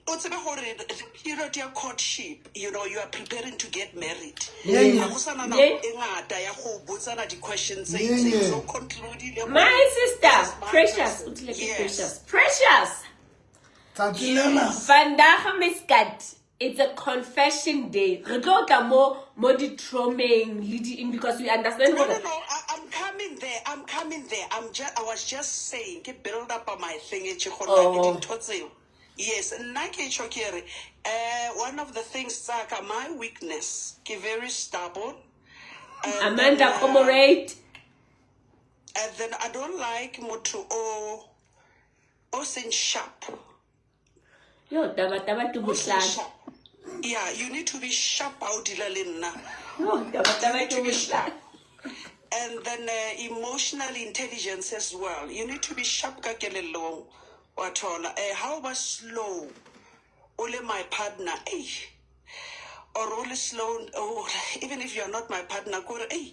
O tsebe gore the period ya courtship, you know, you are preparing to get married. Yeah. Ha go sana nako Yeah. e ngata ya go botsana di-questions tse Yeah, itseng. yeah. So conclude-ile gore My sister, this is my Precious, person. o tlile ke Yes. Precious. Precious. Tsatsi lena. Vandag miskat. It's a confession day. Re tlo tla mo di traumeng le di in because we understand No, gore no, no. I'm coming there. I'm coming there. I was just saying, ke build up on my thing. e tjhe gore Oh. like dintho tseo. Yes, nna ke tjho ke re, one of the things tsaka, my weakness, ke very stubborn. And Amanda then, Comrade. And then I don't like motho o seng sharp. Yo, taba taba ke O seng bohlale. sharp. Yeah, you need to be sharp ha o deala le nna. Yo, taba taba You need ke to be bohlale. sharp. And then emotional intelligence as well. You need to be sharp ka kelellong. Wa thola. How about slow? O le my partner. Hey. Or o le slow, oh, even if you are not my partner, kore, hey,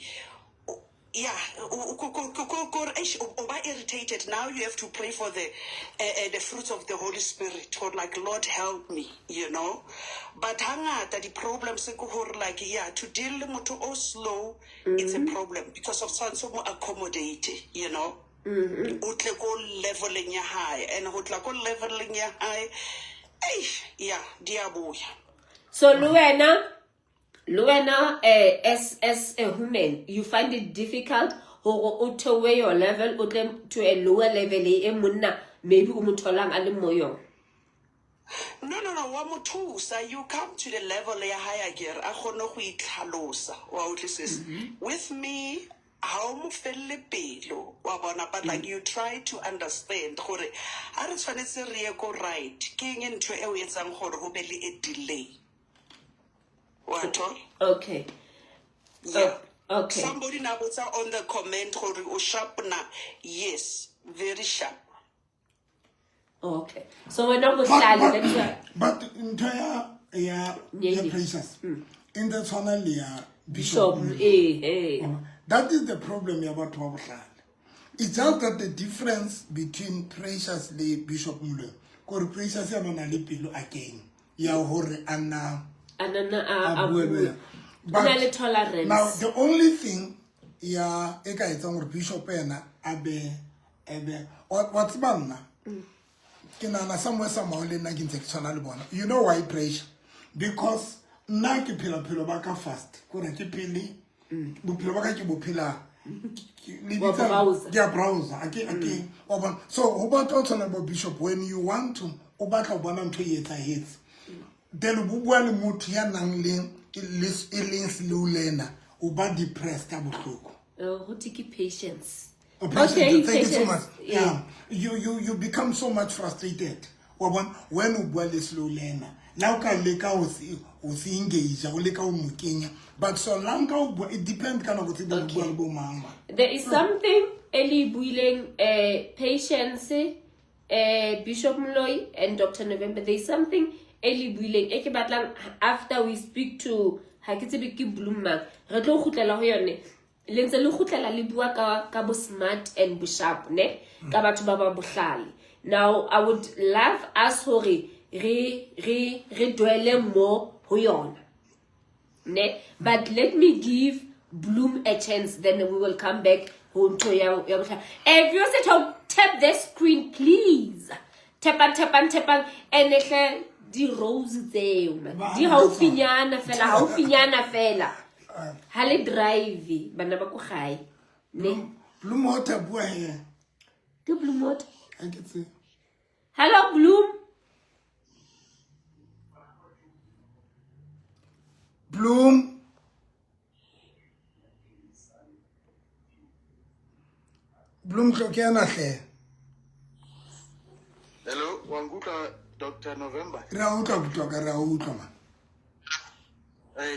o- yeah, kore, eish, o ba irritated. Now you have to pray for the fruits of the Holy Spirit. Or like, Lord, help me, you know. But hangata, the problems ke hore, like, yeah, to deal le motho o slow, it's a problem because of tshwanetse o mo accommodate, you know. O tle ko leveleng ya hae, and ho tla ko leveleng ya hae, eish, yeah, di a boya. So le wena, as a woman, you find it difficult hore o theohe your level, o tle to a lower level e monna maybe o mo tholang a le mo yona. No, no, no, wa mo thusa. You come to the level ya hae akere, a kgone go itlhalosa, wa utlwisisa. With me, ha o mo felle pelo, wa bona, but like you try to understand gore ha re tshwanetse re ye ko right, ke eng ntho e o etsang gore ho be le a delay. Wa thola? Okay. Yeah. Oh, okay. Somebody na botsa on the comment gore o sharp na. Yes, very sharp. Okay. So wena bohlale, that's why. But ntho ya Yeah, ya yeah. Precious e ntse tshwana le ya Bishop, Bishop. eh. That is the problem ya batho ba bohlale. It's just that the difference between Precious le Bishop Moloi, kore Precious yena o na le pelo again ya hore a na Anana a a bue le bue. yena. O na le But tolerance. now the only thing ya e ka etsang hore Bishop yena a be wa tseba nna ke nahana somewhere somehow le nna ke ntse ke tshwana le bona. You know why pressure? Because nna ke phela bophelo ba ka fast, kore ke phele bophelo ba ka ke bo phela le Wa bitsa- browser. ke a browser, a ke wa bona. So ho batho ba tshwana le bo Bishop, when you want to o batla ho bona ntho e etsahetse, then o bua le motho ya nang le e leng slow learner, o ba depressed ka bohloko. Ho thwe ke patience. Oh, patience. Okay, Thank you so patience. much. Yeah. Yeah. You become so much frustrated. Wa bona, when o bua le slow learner, la o ka leka ho se engage, o leka ho mo kenya, but so long ka o bua, it depends ka nako tse ding o bua le bo mang. There is something e le buileng, Patience, Bishop Moloi and Dr. November. There is something e le buileng e ke batlang after we speak to, ha ke tsebe ke Bloom mang, re tlo kgutlela ho yone. Le ntse le kgutlela le bua ka bo smart and bo sharp, ne? Ka batho ba ba bohlale. Now I would love us hore re dwele mo ho yona, ne? But let me give Bloom a chance, then we will come back ho ntho ya bohlale. If you sit home, tap the screen please. Tapang, tapang, tapang. And hle di rose tseo, man. Ba Di ha haufinyana fela, haufinyana fela. Ha le drive bana ba ko gae, ne? Bloom water bua he. Ke Bloom water. Ha ke tsebe. Hello Bloom. Bloom. Bloom tlo kena hle. Hello, wa nkutlwa Dr. November. Re a utlwa botlwa ka, re a utlwa man.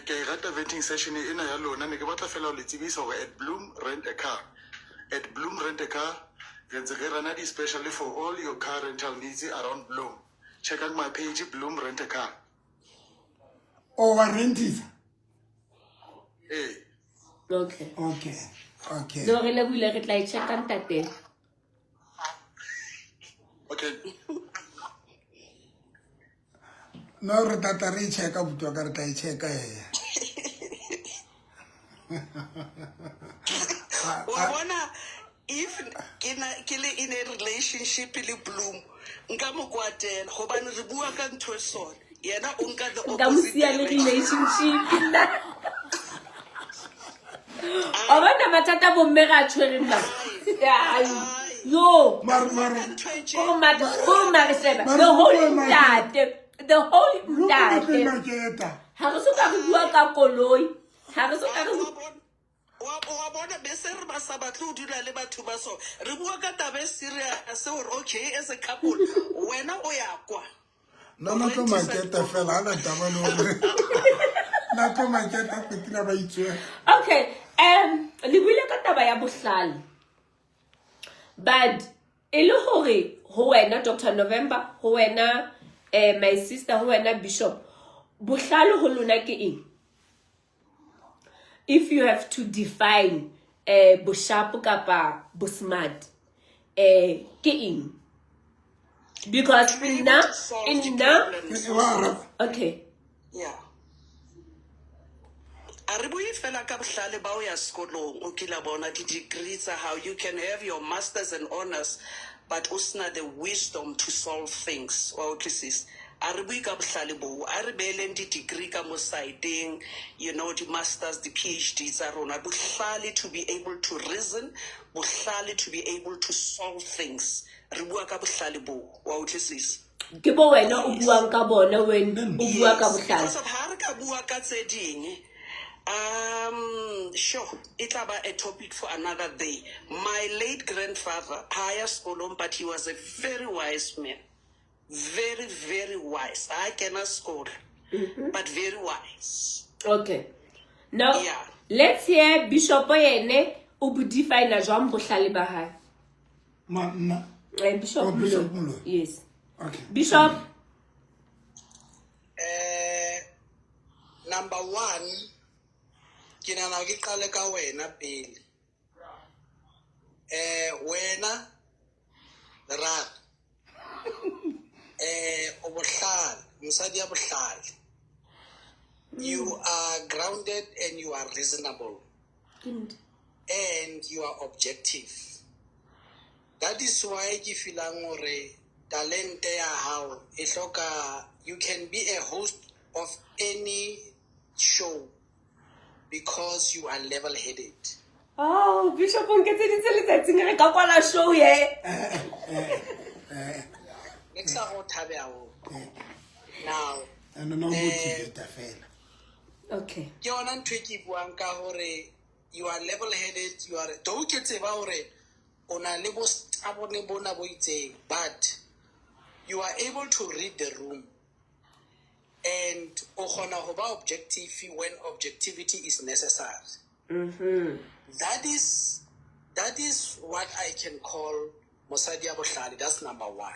Ke e rata venting session ena ya lona, ne ke batla fela ho le tsebisa hore at Bloom Rent a Car. At Bloom Rent a Car, re ntse re rana di-specially for all your car rental needs around Bloom. Check out my page, Bloom Rent a Car. O wa rentisa? Eh. Okay. Okay. Okay. No, re lebohile, re tla e checka ntate. Okay. No, re tla tla re e checka, buti wa ka, re tla e checka ee. Wa bona, if ke na ke le in a relationship le Bloom, nka mo kwatela gobane re bua ka ntho e sone, yena o nka the Nka mo opposite siya le direction. relationship nna. Wa bona mathata a bomme re a tshwereng ba. Ai, yo. Mare mare Ntho e tje. Gore gore mare sheba Mare the whole Blue e ntate, the whole Blue ke ntate. maketa. Ha re so ka re bua ka koloi. Ha re so ka re Wa bona, wa bona bese re ba sa batle ho dula le batho ba so re bua ka taba e serious gore okay, as a couple, wena o ya kwa. Nna na tlo maketa fela, ha na taba le hore na tlo maketa qetile ba itswe. Okay, le buile ka taba ya bohlale. But e le hore ho wena Dr. November, ho wena my sister, ho wena Bishop, bohlale ho lona ke eng? If you have to define bosharp kapa bosmart, ke eng? Because To be able nna to solve the nna problems. Wa araba. Okay. Yeah, a re bue fela ka bohlale ba o ya sekolong, o kile bona di-degree tsa hao, you can have your masters and honors, but o sena the wisdom to solve things, wa utlwisisa? A re bue ka bohlale boo, a re beeleng di-degree ka mo sideng, di-masters, di-PhD tsa rona. Bohlale to be able to reason, bohlale to be able to solve things, re bua ka bohlale boo, wa utlwisisa? Ke bo wena o buang ka bona when o bua ka Yes, bohlale. because of ha re ka bua ka tse ding, sure, e tla ba a topic for another day. My late grandfather ha ya sekolong, but he was a very wise man, very, very wise. Ha kena sekolo, but very wise. Okay. Now Yeah. let's hear Bishop yene o bo define jwang bohlale ba hae. Ma nna. Bishop Oh, Bishop Moloi. Moloi. Yes. Okay. Bishop. Number one, ke nahana ke qale ka wena pele. Wena Lerato, o bohlale, mosadi ya bohlale. You are grounded and you are reasonable and you are objective. That is why ke feelang hore talente ya hao e hloka, you can be a host of any show because you are level headed. Oh, Bishop o nketseditse letsatsing re ka kwala show ye. Ne ke sa go thabe haholo. Now, And no motivate fela. Okay. Ke yona ntho e ke buang ka hore you are level headed, you are, though ke tseba hore o na le bo stubborn bona bo itseng, but you are able to read the room and o kgona ho ba objective when objectivity is necessary. That is what I can call mosadi ya bohlale. That's number one.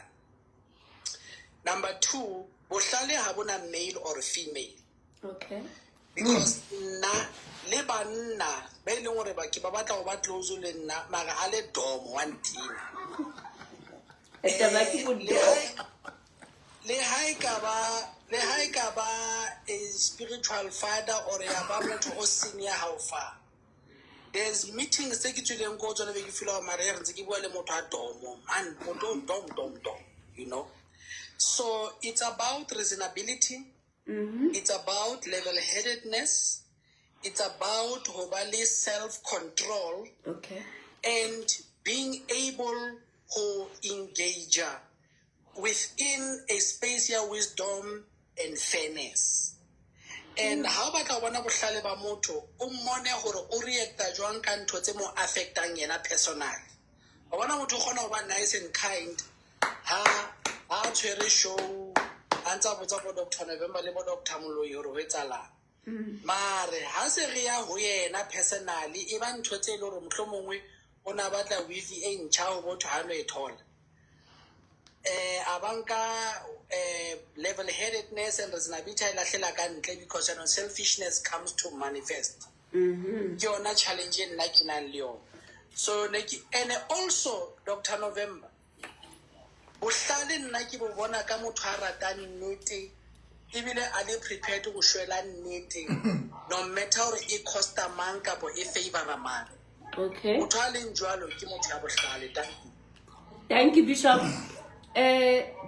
Number two, bohlale ha bona male or female. Because nna le banna ba e leng hore ba ke ba batla ho ba close le nna, mara a le domo wa ntina. Taba ke Le bodom. le ha e ka ba a spiritual father or ya ba motho o senior, how far, there's meetings tse ke tswileng ko tsone be ke feel hore mara e re ntse ke bua le motho a domo man, motho o dom dom dom. So it's about reasonability, it's about level headedness, it's about ho ba le self control and being able to engage within a space ya wisdom and fairness. And ha o batla ho bona bohlale ba motho, o mmone hore o reacta jwang ka ntho tse mo affectang yena personally. Wa bona, motho o kgona ho ba nice and kind ha a tshwere show, a ntse a botsa bo Dr November le bo Dr Moloi hore ho etsahalang, mare ha se re ya ho yena personally, e ba ntho tse e le hore mohlomongwe o na batla weave e ntjha ho botho, ha no e thola, a banka level headedness and reasonability a e lahlela ka ntle, because selfishness comes to manifest. Ke yona challenge e nna ke nang le yona. So ne ke, and also Dr November, bohlale nna ke bo bona ka motho a ratang nnete. Ebile a le prepared go shwela nnete, no matter gore e costa mang kapo e favora mang. Motho a leng jwalo ke motho ya bohlale. Thank you. Thank you, Bishop.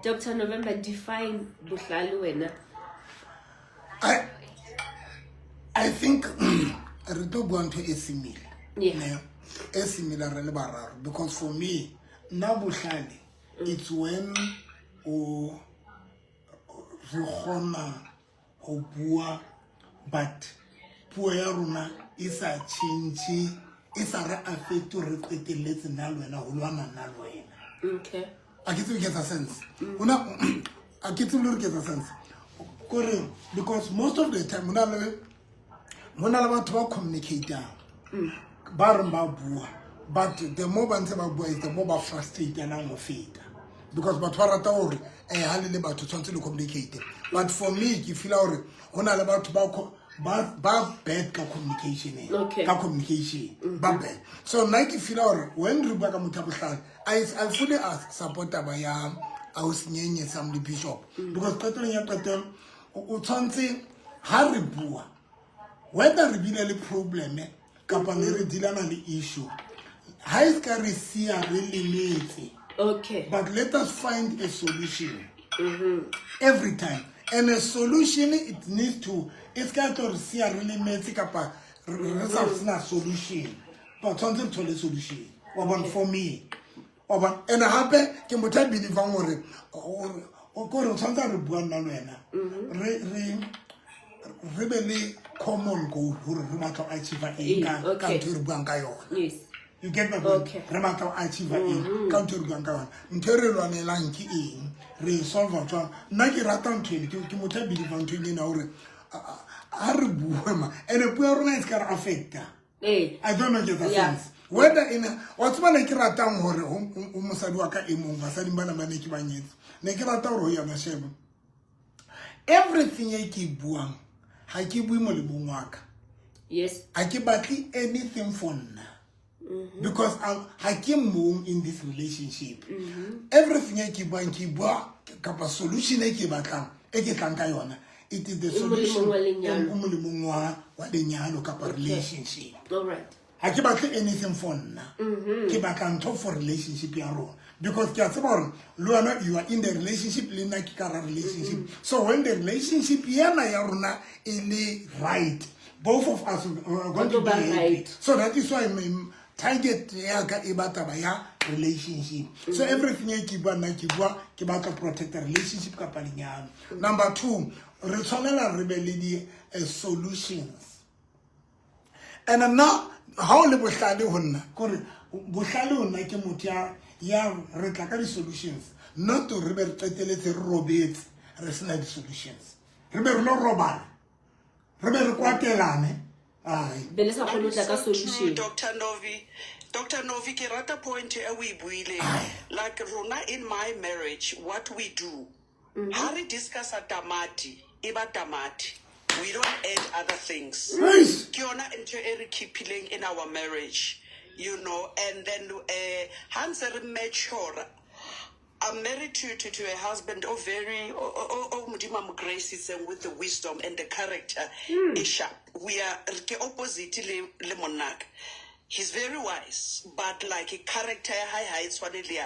Dr. November, define bohlale wena. I think re tlo bua ntho e similar. Ne, e similar re le bararo, because for me nna bohlale, it's when o re kgona ho bua, but puo ya rona e sa change, e sa re affect, re qetelletse nna le wena ho lwana nna le wena. A ke tsebe ke etsa sense hona, a ke tsebe le hore ke etsa sense kore, because most of the time hona le batho ba communicatang, ba reng ba bua, but the more ba ntse ba bua is the more ba frustratanang ho feta, because batho ba rata hore ha le le batho tshwanetse le communicate. But for me ke feela hore ho na le batho ba bad ka communication, ka communication ba bad. So nna ke feela hore when re bua ka motho ya bohlale, I fully support taba ya ausinyenyetsang le Bishop, because qetellong ya qetelo o tshwanetse ha re bua, whether re bile le problem kapa ne re dealana le issue, ha e ska re siya re lemetse. But let us find a solution every time, and a solution, it needs to, e ska tlo re siya re lemetse kapa re sa sena solution, but tshwanetse re thole solution, wa bona? For me, wa bona, and hape ke motho a believang hore kore tshwanetse a re bua nna le wena, re be le common goal hore re batla ho achieve eng ka ntho e re buang ka yona. You get my point? Okay. Re batla ho achieve eng ka ntho e re buang ka yona, ntho e re lwanelang ke eng, re e solve jwang. Nna ke rata ntho eno, ke motho a believang ntho ena hore ha re bue ma and puo ya rona e se ka re affecta. I don't know, get the sense whether in wa tseba ne ke ratang hore ho mosadi wa ka e mong, basading bana ba ne ke ba nyetse, ne ke rata hore ho yona shebe everything e ke e buang, ha ke bue molemong wa ka. Ha ke batle anything for nna, because ha ke mong in this relationship. Everything e ke buang, ke bua kapa solution e ke batlang, e ke tlang ka yona, it is the E molemong solution wa lenyalo. e molemong wa lenyalo kapa relationship. All right. Ha ke batle anything for nna, ke batla ntho for relationship ya rona, because ke a tseba hore le wena you are in the relationship, le nna ke ka hara relationship. So when the relationship yena ya rona e le right, both of us are going to Ba tlo be ba happy. right. So that is why my target ya ka e ba taba ya relationship. So everything e ke bua nna, ke bua ke batla protect the relationship kapa lenyalo. Number two, re tshwanela re be le di solutions. And nna ha o le bohlale ho nna, kore bohlale ho nna ke motho ya re tla ka di-solutions, not re be re qeteletse re robetse re sena di-solutions, re be re lo robala, re be re kwatelane, ai. Be le sa kgone ho tla ka That is so true, solution. Dr. Novi. Dr. Novi, ke rata point e o e buileng. Like rona in my marriage, what we do, ha re discussa tamati, e ba tamati. We don't add other things. Eish. Ke yona ntho e re keepileng in our marriage, and then ha ntse re mature, I'm married to a husband oh very oh, oh, oh, Modimo a mo grace-itseng with the wisdom and the character e sharp. We are ke opposite le monnaka. He's very wise, but like a character ya hae ha e tshwane le ya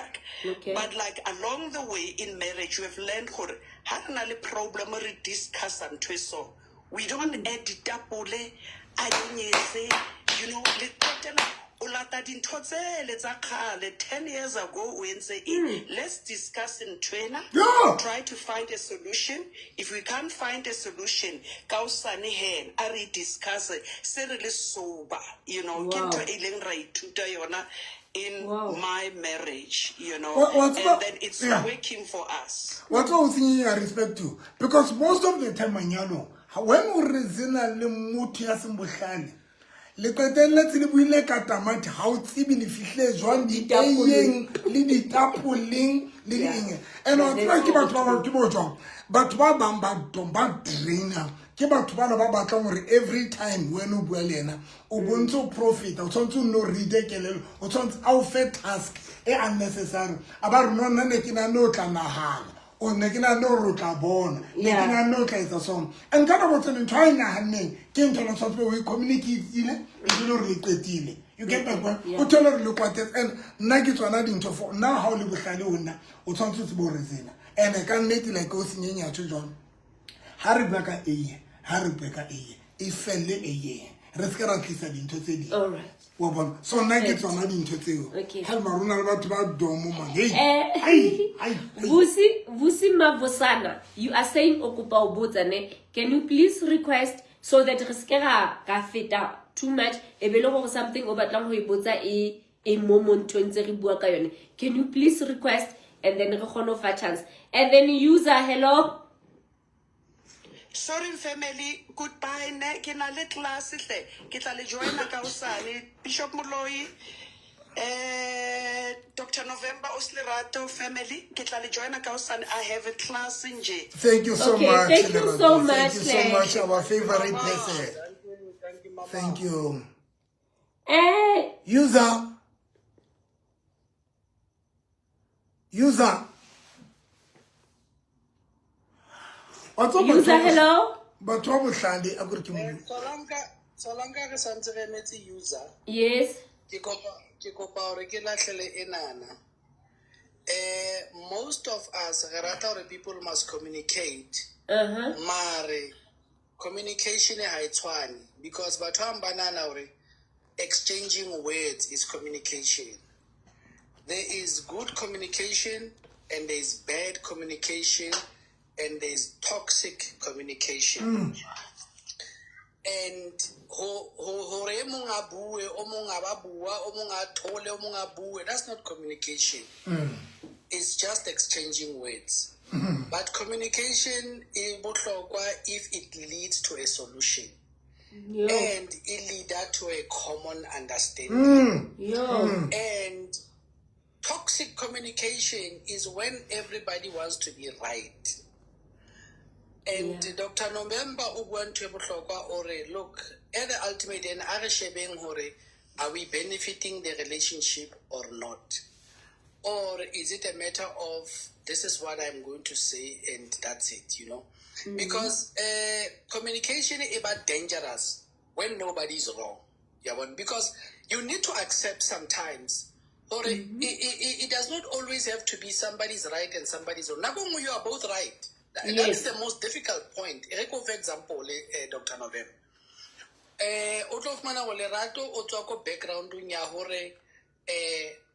ka. But like along the way in marriage, we have learned gore ha re na le problem re discuss ntho e so. We don't add ditapole, a nyenyetse, le qetela o lata dintho tsele tsa kgale 10 years ago o entse eng. Let's discuss ntho ena. Try to find a solution. If we can't find a solution, ka hosane he a re discuss se re le sober. Ke ntho e leng ra ithuta yona in my marriage. And then it's working for us. Wa tseba o senyeng respect to, because most of the time manyalong, when o re sena le motho ya seng bohlale, le qetelletse le buile ka tamati, ha o tsebe le fihle jwang Ditapoleng. dieyeng le ditapoleng le eng. And wa tseba ke batho ba bang ke bo jwang, batho ba bang ba dom ba draina, ke batho bana ba batlang hore every time when o bua le yena o bontse o profita, o tshwanetse o nno o reade kelello, o tshwanetse a o fe task e unnecessary, a ba re no nna ne ke nahane o tla nahana. O ne ke nahanne gore o tla bona, ne ke nahanne o tla etsa sona. And ka nako tseno ntho a e nahanneng ke ntho ena tshwanetse o e communicatile, e le gore le qetile. You get my point? O thole gore le kwatetse. And nna ke tsona dintho for nna, ha o le bohlale ho nna, o tshwanetse o tsebe hore tsena. And ka nnete, like o senyenyatho jwang, ha re bua ka eiye, ha re bue ka eiye, e felle eiye, re se ke ra tlisa dintho tse ding. All right. Wa bona? So nna ke tsona dintho tseo. Okay. Ha mara o na le batho ba domo man. Hey, ai, ai, ai. Vusi Mavosana, you are saying o kopa o botsa ne. Can you please request so that re ske ra feta too much, e be le gore something o batlang ho e botsa e mo mo nthong tse re bua ka yone. Can you please request and then re kgone ho fa chance. And then user, hello. Sorry family, goodbye ne, ke na le class hle, ke tla le joina ka hosane. Bishop Moloi, Dr. November Oslerato family, ke tla le joina ka hosane. I have a class nje. Thank you so Okay, much, thank you Lerato. so Thank much, you so Hle. much, our favorite person. Thank you, thank you, mama. Thank you. User. User. Wa tseba batho User, ba hello. Batho ba bohlale, a kore ke mo Solanka, re santse re emetse user. Yes. Ke kopa hore ke lahlele enana. Most of us re rata hore people must communicate. Mare communication ha e tshwane, because batho ba bang ba nahana hore exchanging words is communication. There is good communication and there is bad communication and there is toxic communication. And hore e mong a bue, o mong a ba bua, o mong a thole, o mong a bue, that's not communication. It's just exchanging words. But communication e bohlokwa if it leads to a solution Yo. and it lead to a common understanding. Yo. And toxic communication is when everybody wants to be right. And Dr. November o bua ntho e bohlokwa, o re, look, at the ultimate end, a re shebeng hore are we benefiting the relationship or not? Or is it a matter of this is what I'm going to say and that's it? Because communication is about dangerous when nobody is wrong. Yabona? Because you need to accept sometimes or it does not always have to be somebody's right and somebody's wrong. Nako nngwe you are both right. That is the most difficult point. E re ko for example, Dr. November. O tlo fumana hore Lerato o tswa ko backgroundong ya hore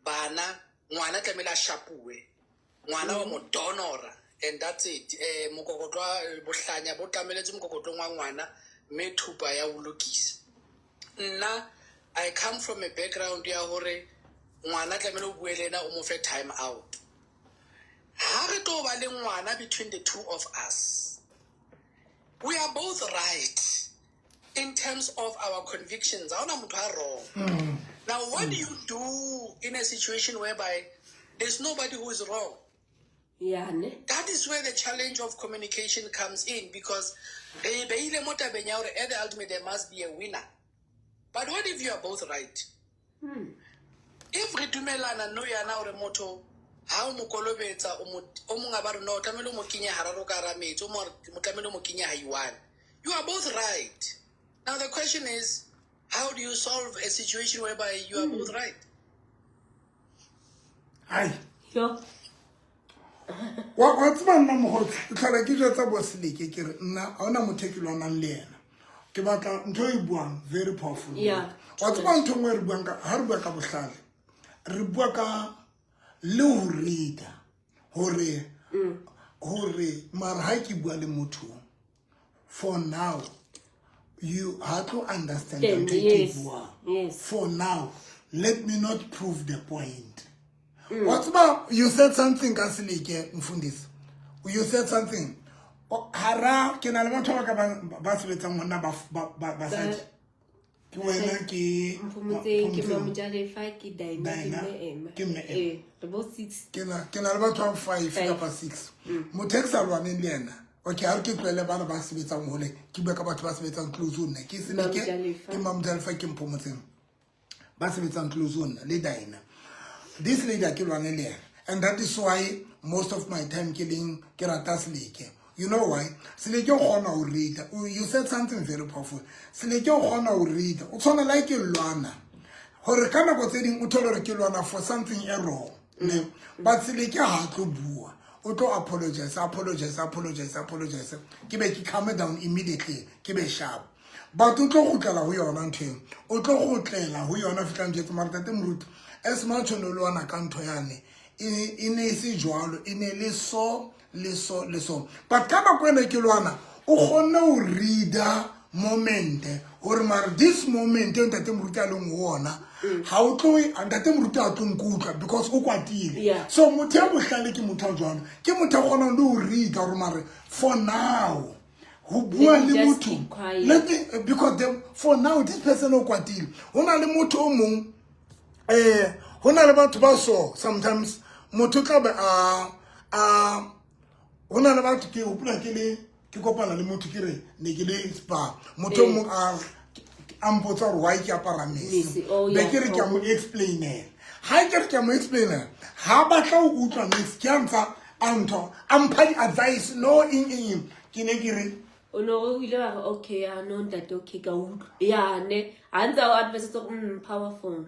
bana, ngwana tlamehile a shapuwe, ngwana wa mo donora and that's it. Mokokotlo wa bohlanya bo tlameletse mokokotlong wa ngwana, mme thupa ya o lokisa. Nna I come from a background ya hore ngwana tlamehile o bue le ena, o mo fe time out. Ha re tlo ba le ngwana, between the two of us we are both right in terms of our convictions. Ha hona motho a wrong. Now what do you do in a situation whereby there's nobody who is wrong? Yeah, ne? That is where the challenge of communication comes in, because re beile mo tabeng ya hore at the ultimate there must be a winner. But what if you are both right? If re dumelana no yana hore motho ha o mo kolobetsa, o mong a ba re no, o tlamehile o mo kenye hararo ka hara metsi, o mong a re mo tlamehile o mo kenye ha i-one, you are both right. Now the question is, how do you solve a situation whereby you are both right? Ai. Yo. Wa tseba nna mogotsi, ke tlhola ke jwetsa bo Seleke, ke re nna ha hona motho e ke lwanang le yena. Ke batla ntho e buang very powerful. Wa tseba ntho e nngwe e re buang ka, ha re bua ka bohlale, re bua ka le ho read-a hore mara ha ke bua le motho, for now you ha tlo understand Then, ntho e ke buang. For now let me not prove the point. Wa tseba, you said something ka Seleke, mfundisi. You said something. Hara ke na le batho ba ka ba sebetsang ho nna basadi. Ke wena, ke Mphomotse, ke Mphomotse. Mamojalefa, ke Dina, ke Dina, Mme Emma. ke Mme Emma. Eh, re bo six. Ke na le batho ba five Five. kapa six. Motho e ke sa lwaneng le yena. Okay, ha re ke tlohele bana ba sebetsang hole, ke bua ka batho ba sebetsang close ho nna. Ke Seleke, Mamojalefa. ke Mamojalefa, ke Mphomotseng. Ba sebetsang close ho nna le Dina. This lady ha ke lwane le yena. And that is why Most of my time ke leng ke rata Seleke. You know why? Seleke o kgona ho read. You said something very powerful. Seleke o kgona ho read. O tshwana like ke lwana gore ka nako tse ding o thole gore ke lwana for something e wrong, ne? But Seleke ha tlo bua, o tlo apologize, apologize, apologize, apologize. Ke be ke calm down immediately, ke be sharp, but o tlo kgutlela ho yona ntho eo, o tlo kgutlela ho yona fihlang jetse. Mara tate Moruti, as much o ne lwana ka ntho yane, e ne e se jwalo, e ne le so le so le so, but ka nako ene ke lwana, o kgonne ho reada moment gore mare this moment e ntate Moruti a leng ho ona, ha o tlo, ntate Moruti a tlo nkutlwa because o kwatile. So motho ya bohlale ke motho a jwalo, ke motho a kgonang le ho reada gore mare for now ho bua le motho, let me, because for now this person o kwatile. Ho na le motho o mong, ho na le batho ba so sometimes motho tla be a ho na le batho. Ke hopola ke le ke kopana le motho, ke re ne ke le spa, motho o mong a mpotsa gore why ke apara mese. Be ke re ke a mo explainela. Ha ke re ke a mo explainela, ha batla ho utlwa niks. Ke a ntsa a ntho a mpha di-advice, no, eng eng eng. Ke ne ke re O ne o ile wa re okay, ya no ntate, okay, ka utlwa ya ne ha ntse o advise powerful.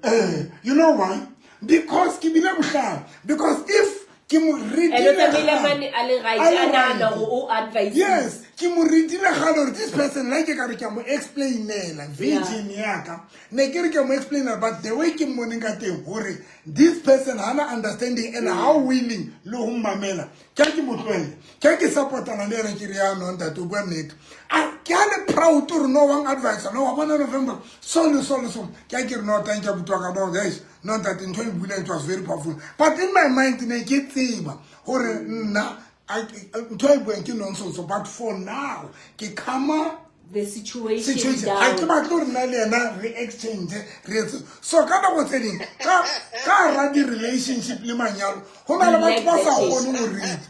You know why? Because ke bile bohlale, because if ke mo And o tsamaile mane a le right, a nahana hore o advise. Yes, ke mo readile gale gore this person, like ke ka re ke a mo explainela vision yaka, ne ke re ke a mo explainela, but the way ke mmoneng ka teng gore this person hana understanding and how willing le ho mmamela, ke a ke mo tlohelle, ke a ke supportana le ena. Ke re ya no ntate, o bua nnete. A ke a le proud gore no one advisor, no wa bona November so le so le so. Ke a ke re no, thank you abuti wa ka, no guys, no ntate, ntho e buileng, it was very powerful. But in my mind ne ke tseba gore nna ntho e buang ke nonsense, but for now ke calma the situation situation. Ga ke down. Batle gore nna le ena re exchange, re etse so. Ka nako tse dingwe ka hara di-relationship le manyalo, go na le batho ba sa kgone go read.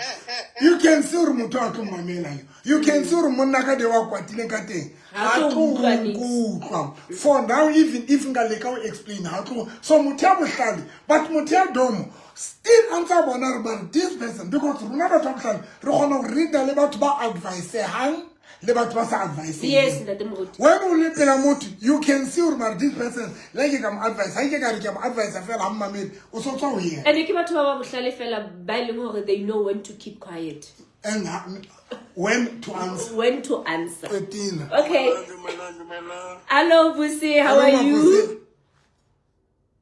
You can see gore motho a tlo mmamela, you can see gore monna ka de wa kwatileng ka teng Ha ha tlo tlo utlwa niks. nkutlwa for now, even if nka leka go explain, ha tlo. So motho ya bohlale, but motho ya domo still a ntse a bona gore but this person, because rona batho ba bohlale re kgona go reada le batho ba advisehang le batho ba sa adviseng. Yes, ntate Moruti. When o le pela motho, you can see gore mare this person, like ke ka mo advise, ha ke ka re ke mo advise fela, ha mmamele, o so tswa ho yena. And ke batho ba ba bohlale fela ba e leng hore they know when to keep quiet. And when to answer. When to answer. Qetile. Okay. Dumelang, dumelang. Hello Busi, how are Hello, you? Mabusi.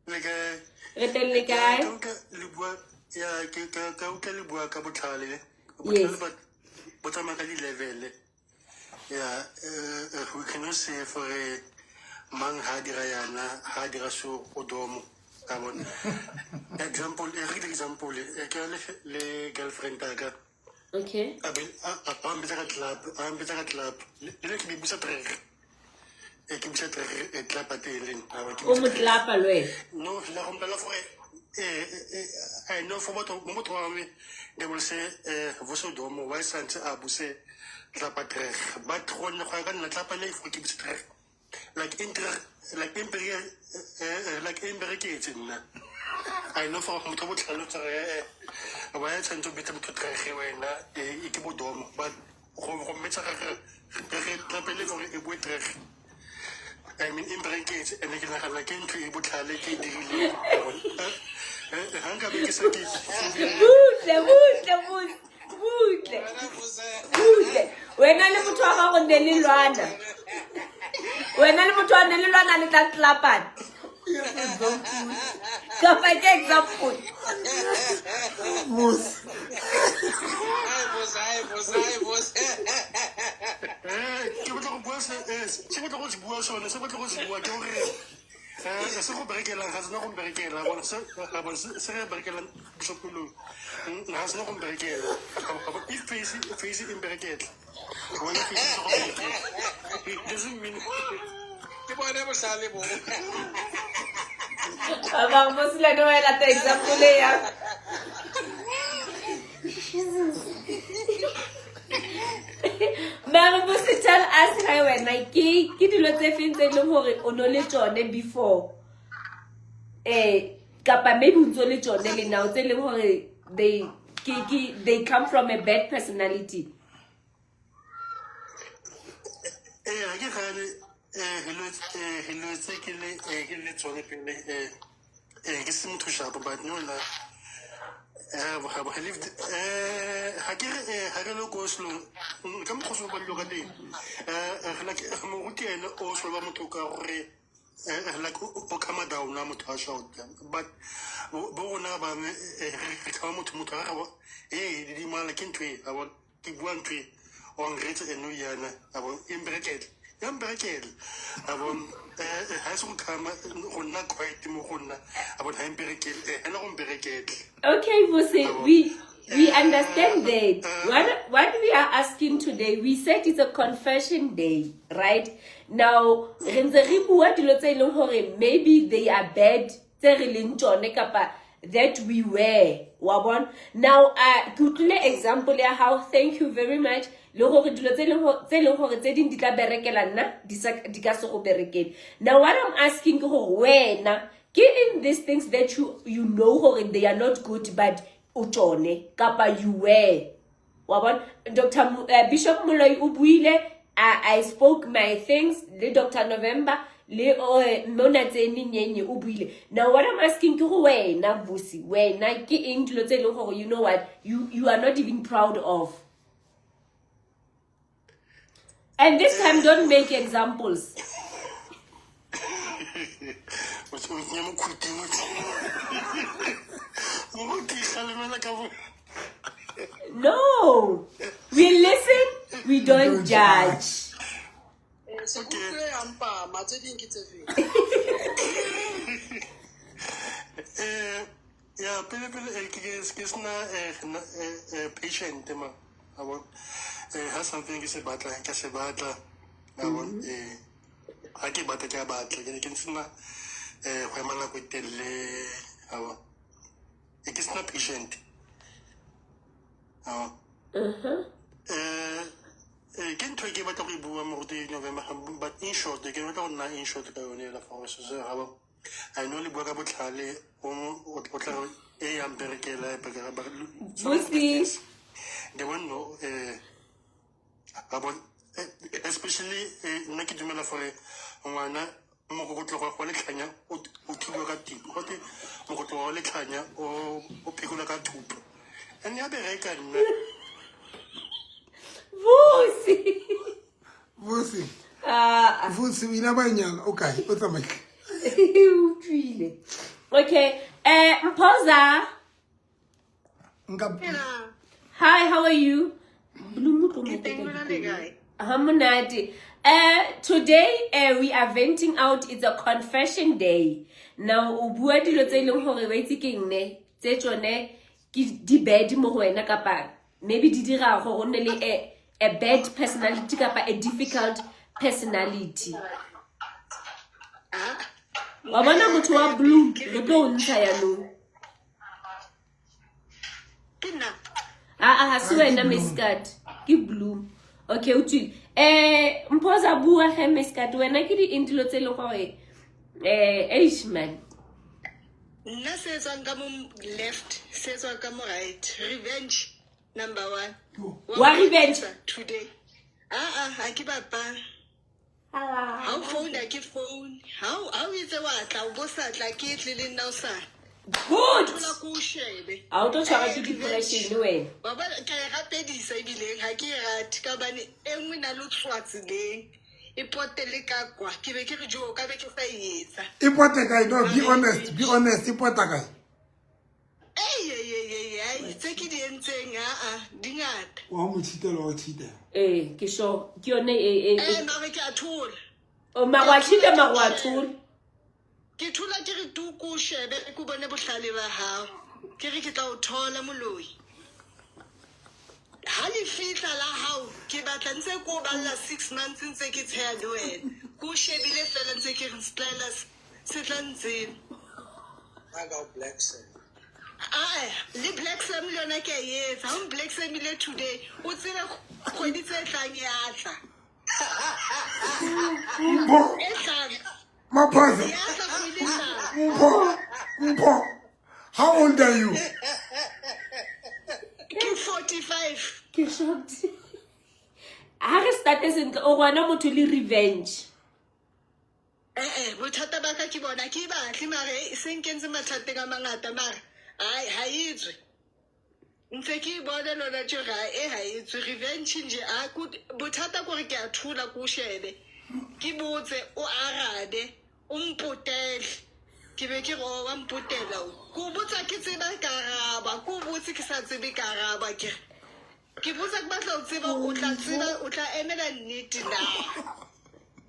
Le kae? Re teng, le kae? Ka utlwa le bua ya ke ka utlwa le bua ka botlhale. Yes. Botlhale bo tsamaya ka di-level. Yeah, we cannot say for mang ha dira yana, ha dira so, o domo. Ka bona. Example, e re ke example, e ke le girlfriend ya ka. A be a mpitsa ka club, a mpitsa ka club. Le ke busa trek. E ke busa trek e club a teng le. O mo tlapa le wena. No, la go mpela gore I know for motho mo motho wa me, they will say voso domo, why santse a buse tlapa treg, but go nne go ya ka nna tlapa le go ke buse treg like inter like impere like imbereketse nna. I know for motho botlhale tsa re wa ya tshwanetse o betse motho trege wena, e ke bodomo, but go mmetsa re tlapele gore e bue treg, I mean, imbereketse, and ke nagana ke ntho e botlhale ke e dirileng. Ga nka be ke sa ke Butle, butle, butle, butle. Butle. Wena le motho wa gago ne le lwana. Wena le motho wa ne le lwana, le tla tlapana. Kapa ke example. Busi. Hi, boss. Hi, boss. Hi, boss. Ke batla go bua se batla go se bua sone, se batla go se bua ke gore se go berekelang ga sena go mberekela bona, se ga bona se re berekelang bishopolong ga sena go mberekela. If face e mbereketla wena, face se go berekela, it doesn't mean Ke bone bohlale bo. Ba bang mo sila no wena ta example ya. Mare Busi, tell us hi wena, ke dilo tse feng tse e leng hore o no le tsone before, kapa maybe o ntso le tsone le now, tse leng hore they ke ke they come from a bad personality. Ee, ga ke gane re lwetse ke le ke le tsone pele ke se motho shapo, but no la ga ke re ga re le ko selong ka mokgwa o se ba dilo ka teng, like moruti ene o solva motho ka gore like o calma down motho a shout, but bo rona ba re khama motho ga re e didimala ke ntho e a bona ke bua ntho e wa nreetsa eno yana a bona e mberekele ya mberekele a bona ha e se go khama go nna quiet mo go nna a bona ha e mberekele ena go mberekele. Okay, Vusi, we understand that. What we are asking today, we said it's a confession day, right? Now, re ntse re bua dilo tse e leng hore maybe they are bad, tse re leng tsone kapa that we were. Wa bona? Now, ke utlwile example ya hao, thank you very much. Le hore dilo tse leng hore tse ding di tla berekela nna, di ka se go berekele. Now, what I'm asking ke hore wena, ke in these things that you know hore they are not good, but o tsone kapa you were. Wa bona? Dr. Bishop Moloi o buile, I spoke my things le Dr. November le Mona Tseni Nyenye o buile. Now what I'm asking ke go wena Vusi, wena ke eng dilo tse leng hore you know what you are not even proud of. And this time don't make examples. O tsenya mokhuti moruti kgalemela ka bo. No, we listen, we don't judge. Se kutlwe ya mpama tse ding ke tse feng? Ya pele pele ke sena patient ma a bona ha something ke se batla ke se batla a bona ha ke batla ke a batla ke ne ke sena go ema nako e telele a bona ke sena patient a bona ke ntho e ke batla go e bua moruti November, but in short ke batla go nna in short ka yone ela for se se ga ba I know le bua ka botlhale o tla e ya mberekela e berekela ba Vusi. They won't know about especially nna ke dumela gore ngwana mokokotlo wa letlhanya o thibiwa ka thipa, gote mokokotlo wa letlhanya o phekolwa ka thupa and ya bereka nna. Vusi. Vusi. Vusi o ile ba nyala o kae o tsamaile? Utlwile. Okay, Mphoza. Hi, how are you? Hamonate. Today we are venting out. It's a confession day. Now o bua dilo tse leng hore wa itse keng ne tse tsone ke di bad mo go wena kapa maybe di dira gore o nne le a bad personality kapa a difficult personality. Wa bona motho wa blue re tlo o ntsha yanong. Ke nna. Ah, ha se wena Mescat, ke blue. Okay, o tswile. Mphoza bua ge Mescat, wena ke di eng dilo tse leng gore eish man. Nna se etswang ka mo left, se etswang ka mo right. Revenge number 1. Wa revenge today. Ha ke bapala. Ha o phone ke phone. Ha o itse wa tla o bo sa tla ke tle le nna o sa. Good. Thola ko o shebe. Ha o tlo tshwara ke depression wena. Wa bona ke a e rapedisa ebileng ha ke e rate ka hobane e nngwe na le tswa tseleng. E pote le ka kwa. Ke be ke re jo ka be ke sa e etsa. E pote kae? No, be honest, be honest, e pota kae? Ei, tse ke di entseng di ngata. Wa mo cheatela, wa cheatela. Ke sure ke yone e mare ke a thola. O mara wa cheata, mara wa thola. Ke thola ke re tuku o shebe ke bone bohlale ba hao. Ke re ke tla o thola moloi. Ha le fihla la hao ke batla ntse ko balla 6 months ntse ke tsheya le wena. Ko shebile fela ntse ke re style se tla ntseng. I got black Sam. Le Black Sam le yona ke a etsa. Ha o Black Sam ile today, o tsebe kgwedi tse tlang ya tla. Mpho. E tlang. Maphaza. Ya tla kgwedi e tlang. Mpho. Mpho. How old are you? bona motho le revenge. Ee, bothata ba ka ke bona ke e batle mare e se nkentse mathateng a mangata mare ai ha e tswe. Ntse ke e bona lona tje ga e ha e tswe revenge nje a ku bothata kore ke a thola ko shebe. Ke botse o arabe o mpotele. Ke be ke re o wa mpotela o. Ko botsa ke tseba ka araba, ko botse ke sa tsebe ka araba ke re. Ke botsa ke batla ho tseba o tla tseba o tla emela nnete na.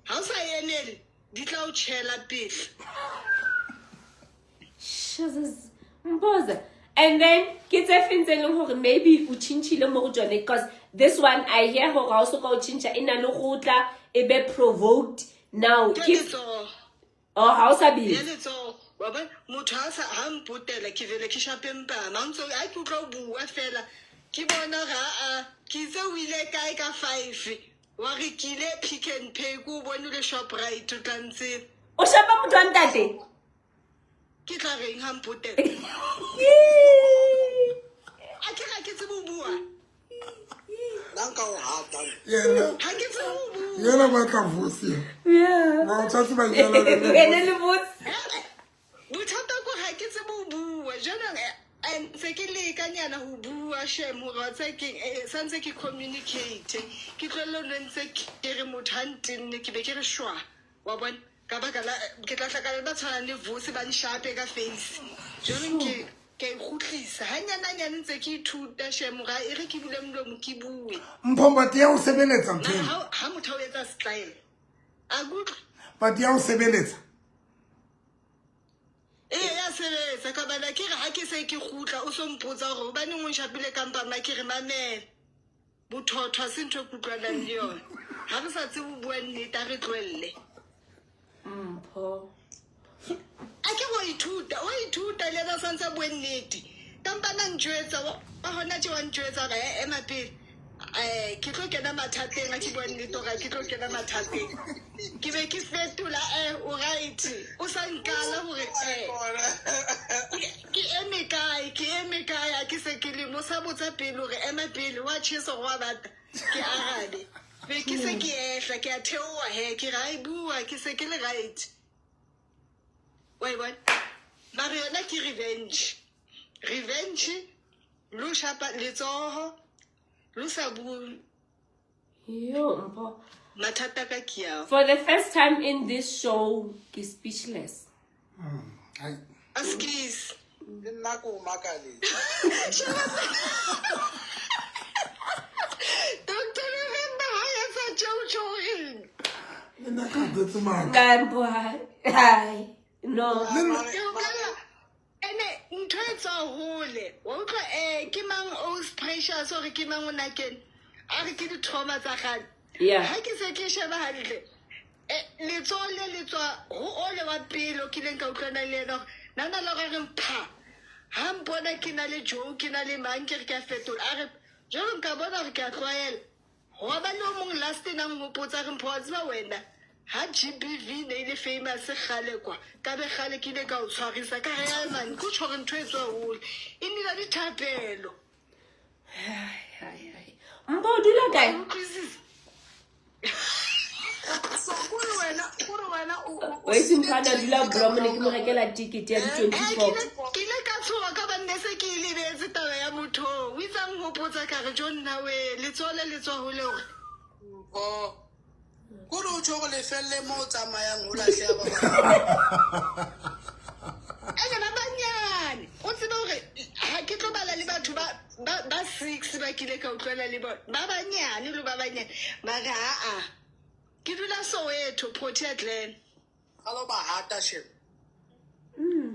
Ha o sa e emele di tla o tjhela pele. Jesus mpoza and then ke tse feng tse leng hore maybe o tjhintjhile mo go tsone because this one I hear hore ha o soka o tjhintjha e na le go tla e be provoked now Ke ke letsoho. oh ha o sa Ya bile letsoho. Wa bona motho ha sa ha mpotela ke vele ke shape mpama. Ntso ha ke utlwa o bua fela ke bona hore a ke itse o ile kae ka 5 wa re ke ile Pick n Pay ko o bone o le Shoprite o tla ntseba. O shapa motho wa ntate. Ke tla reng ha mpotela? A ke ga ke tsebe ho bua. Nna nka o hata. Yena Ha ke tsebe ho bua. yena batla Vusi. Yeah. Ba o tshwanetse ba nyalane le Wena le Vusi. Bothata ko ga ke tsebe ho bua. Jwanong ntse ke lekanyana ho bua shem hore wa tseba keng santse ke communicate. Ke tlohelle ho ntse ke re motho ha ntenne ke be ke re shwa. Wa bona? Ka baka la ke tla hlakana le ba tshwanang le Vusi ba nshape ka face. Jwanong ke ke a ikgutlisa. Hanyane hanyane ntse ke ithuta shem hore e re ke bule molomo ke bue. Mpho but ya o sebeletsa ntho Mara ena. ha motho a o etsa setlaela. A ke utlwe? But ya o sebeletsa. Ee, ya sebetsa ka bana ke re ha ke se ke kgutla o so mpotsa hore hobaneng o nshapile ka mpama ke re mamela. Bothotho ha se ntho e ke utlwanang le yona. Ha re sa tsebe ho bua nnete a re tlohelle. Mpho. A ke wa ithuta, wa ithuta le yena o santse a bue nnete. Ka mpa na njwetsa wa hona tje wa njwetsa hore ema pele. Ke tlo kena mathateng ha ke bua nnete hore ke tlo kena mathateng. Ke be ke fetola o right. O sa nkala hore ke eme kae, ke eme kae ha ke se ke le mo sa botsa pele hore ema pele wa tjhesa hore wa bata. Ke arabe. Be ke se ke ehla ke a theoha he ke re ai bua ke se ke le right. Wa e bona? Mare yona ke revenge. Revenge lo shapa letsoho lo sa bue. Yo Mpho. Mathata ka ke ao. For the first time in this show ke speechless. Ai. Askies. Le nna ke o makaletse. Dr. November ha etsa tjeo tjeo eng? Le nna ka tletse maka. Ka Mpho hai. No. Ke o bolella, ene ntho e tswa hole. Wa utlwa ke mang o precious hore ke mang o nakene? A re ke di-trauma tsa kgale. Yeah. Ha ke se ke sheba hantle. Letsoho le le tswa ho ole wa pele o kileng ka utlwana le yena hore nana le hore re mpha. Ha mpona ke na le Joe, ke na le mang, ke re ke a fetola. A re jwale nka bona hore ke a tlwaela. Hwa ba le o mong last nang hopotsa re mpho wa tseba wena. Ha GBV ne e le famous kgale kwa. Ka be kgale ke ile ka o tshwarisa ka re ya man, ke tjho hore ntho e tswa hole. E nnile dithapelo. Hai hai. Mpho o dula kae? Utlwisisa? So kore wena kore wena o O itse mpho a na dula Blom ne ke mo rekela ticket ya di-24. Ke ile ka tshoha ka ba nne se ke e lebetse taba ya motho oo. O itse a nhopotsa ka re jo nna we, letsoho le le tswa hole hore. Mpho. Kore o tjho hore le felle mo o tsamayang ho lahleha ba bang. Ene ba banyane. O tsebe hore ha ke tlo bala le batho ba 6 ba kile ka utlwana le bona. Ba banyane le ba banyane. Mara ha a. Ke dula Soweto, Protea Glen. Ka lo ba hata shem.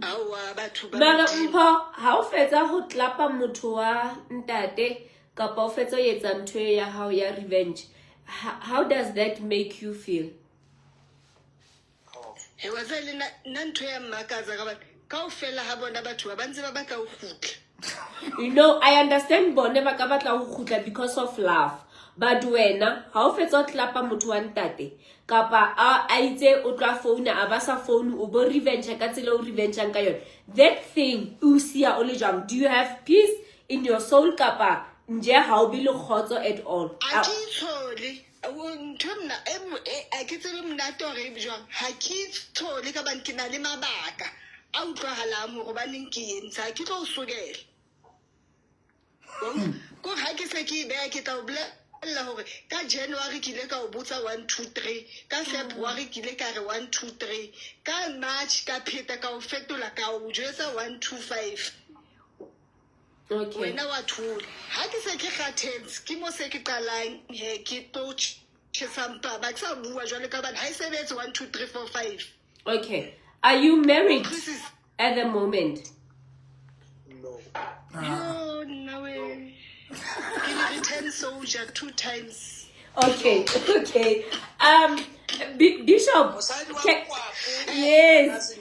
Aowa batho ba Mara Modimo. Mpho ha o fetsa ho tlapa motho wa ntate kapa o fetsa ho etsa ntho e ya hao ya revenge, how does that make you feel? He wa tseba le nna ntho ya mmakatsa ka bana kaofela ha bona batho ba ntse ba batla ho kgutla. You know, I understand bone ba ka batla ho kgutla because of love. But wena ha o fetsa ho tlapa motho wa ntate kapa a itse o tla founa a ba sa phone o bo revenge ka tsela o revengeang ka yona. That thing o siya o le jwang? Do you have peace in your soul kapa nje ha o be le kgotso at all? A ke itshole. Ntho nna a ke tsebe monate hore e jwang, ha ke thole ka bane ke na le mabaka a utlwahalang hore hobaneng ke entse, ha ke tlo o sokela. Kore ha ke se ke e beha, ke tla o bolella hore ka January ke ile ka o botsa 1 2 3, ka February ke ile ka re 1 2 3, ka March ka pheta ka o fetola ka o jwetsa 1 2 5. Okay. Wena wa thola. Ha ke se ke kgathetse, ke mo se ke qalang he ke tlo tjhesa mpa, ba ke sa bua jwale ka bane ha e sebetse 1 2 3 4 5. Okay. Are you married Utlwisisa? at the moment? No. Yo, nna we. Ke le return soldier 2 times. Okay, okay. Bishop. Mosadi wa Mokwapo. Yes.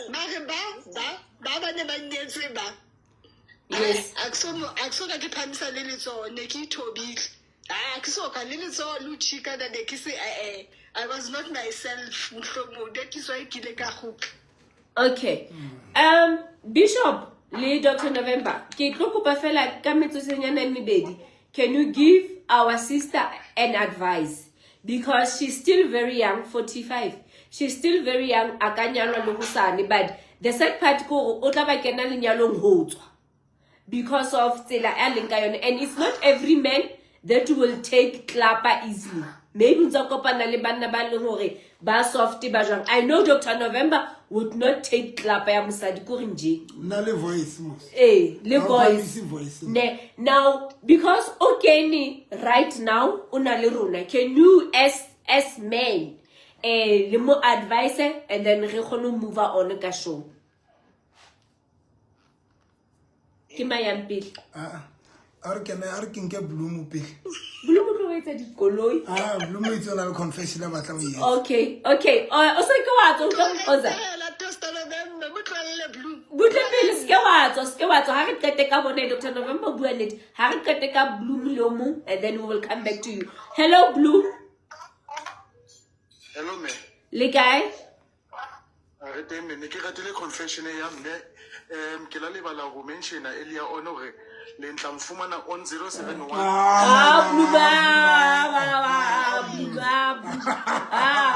Mara ba ne ba nyetswe ba. Yes. A ke so ka ke phamisa le letsoho, ne ke ithobile. A ke so ka le letsoho le ho tjhikana, ne ke se I was not myself mohlomong, that is why ke ile ka kgutla. Okay. Bishop le Dr. November, ke tlo kopa fela ka metsotsonyana e mebedi. Can you give our sister an advice? Because she's still very young, 45. She's still very young, a ka nyalwa le hosane, but the sad part ke hore o tla ba kena lenyalong ho tswa because of tsela a leng ka yone. And it's not every man that will take clapper easily. Maybe ntse kopana le banna ba leng hore ba soft ba jwang. I know Dr. November would not take clapper ya mosadi ko re nje. Nna le voice mos. Le Ha o voice. phamise voice. Ne, now because o kene right now o na le rona, can you as men le mo advise and then re kgone ho move on ka show? Ke mayang pele. A re kene, a re ke nke Bloom pele. Bloom o tlo etsa dikoloi. Ah, Bloom o itse o na le confession a batla ho e etsa. Okay, okay. O se ke wa tswa, o tlo oza. Butle pele, se ke wa tswa, se ke wa tswa. Ha re qete ka bona Dr. November bua nnete. Ha re qete ka Bloom le o mong, and then we will come back to you. Hello Bloom. Hello me. Le kae? A re teng mme, ne ke ratile confession ya mme. Ke la lebala ho mention earlier on hore le ntla mfumana on 071. Ah, Blue, ba, ba, ba, Blue, ba, Blue. Ah, ah,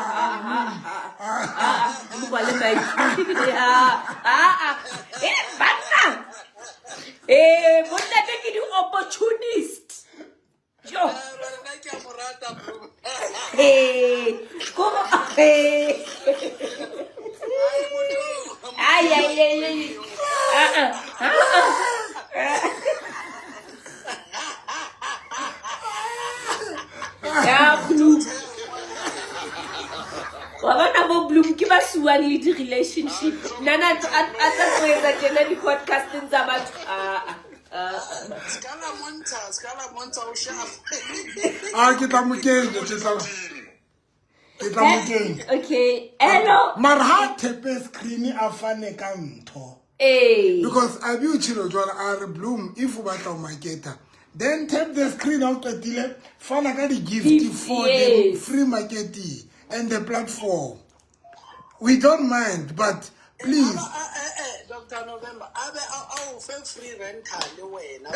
ah, ah, ah, ah, Blue ba le mic. Ah, ah, ah. Banna. Monna ke di opportunist. Jo. Nna ke a mo rata, Blue. Ko, Ay, ay, ay, ay. Ah, ah, ah, ah. Ya, Bloom. Wa bona bo Bloom ke ba suwang le di-relationship. Nna a tla tlo etsa tjena di-podcasteng tsa batho. Ah, ah, ah. Ska la montsha, ska la montsha o sharp. Ah, ke tla mo kenya, ke tla mo kenya. Okay, hello. Mara ha thepe screen a fane ka ntho. Because I be uchilo jwale a re Bloom if o batla ho marketa, then tap the screen out qetile fana ka di gift for the free marketing and the platform. We don't mind, but please. Dr. November, a be a o fe free rental le wena.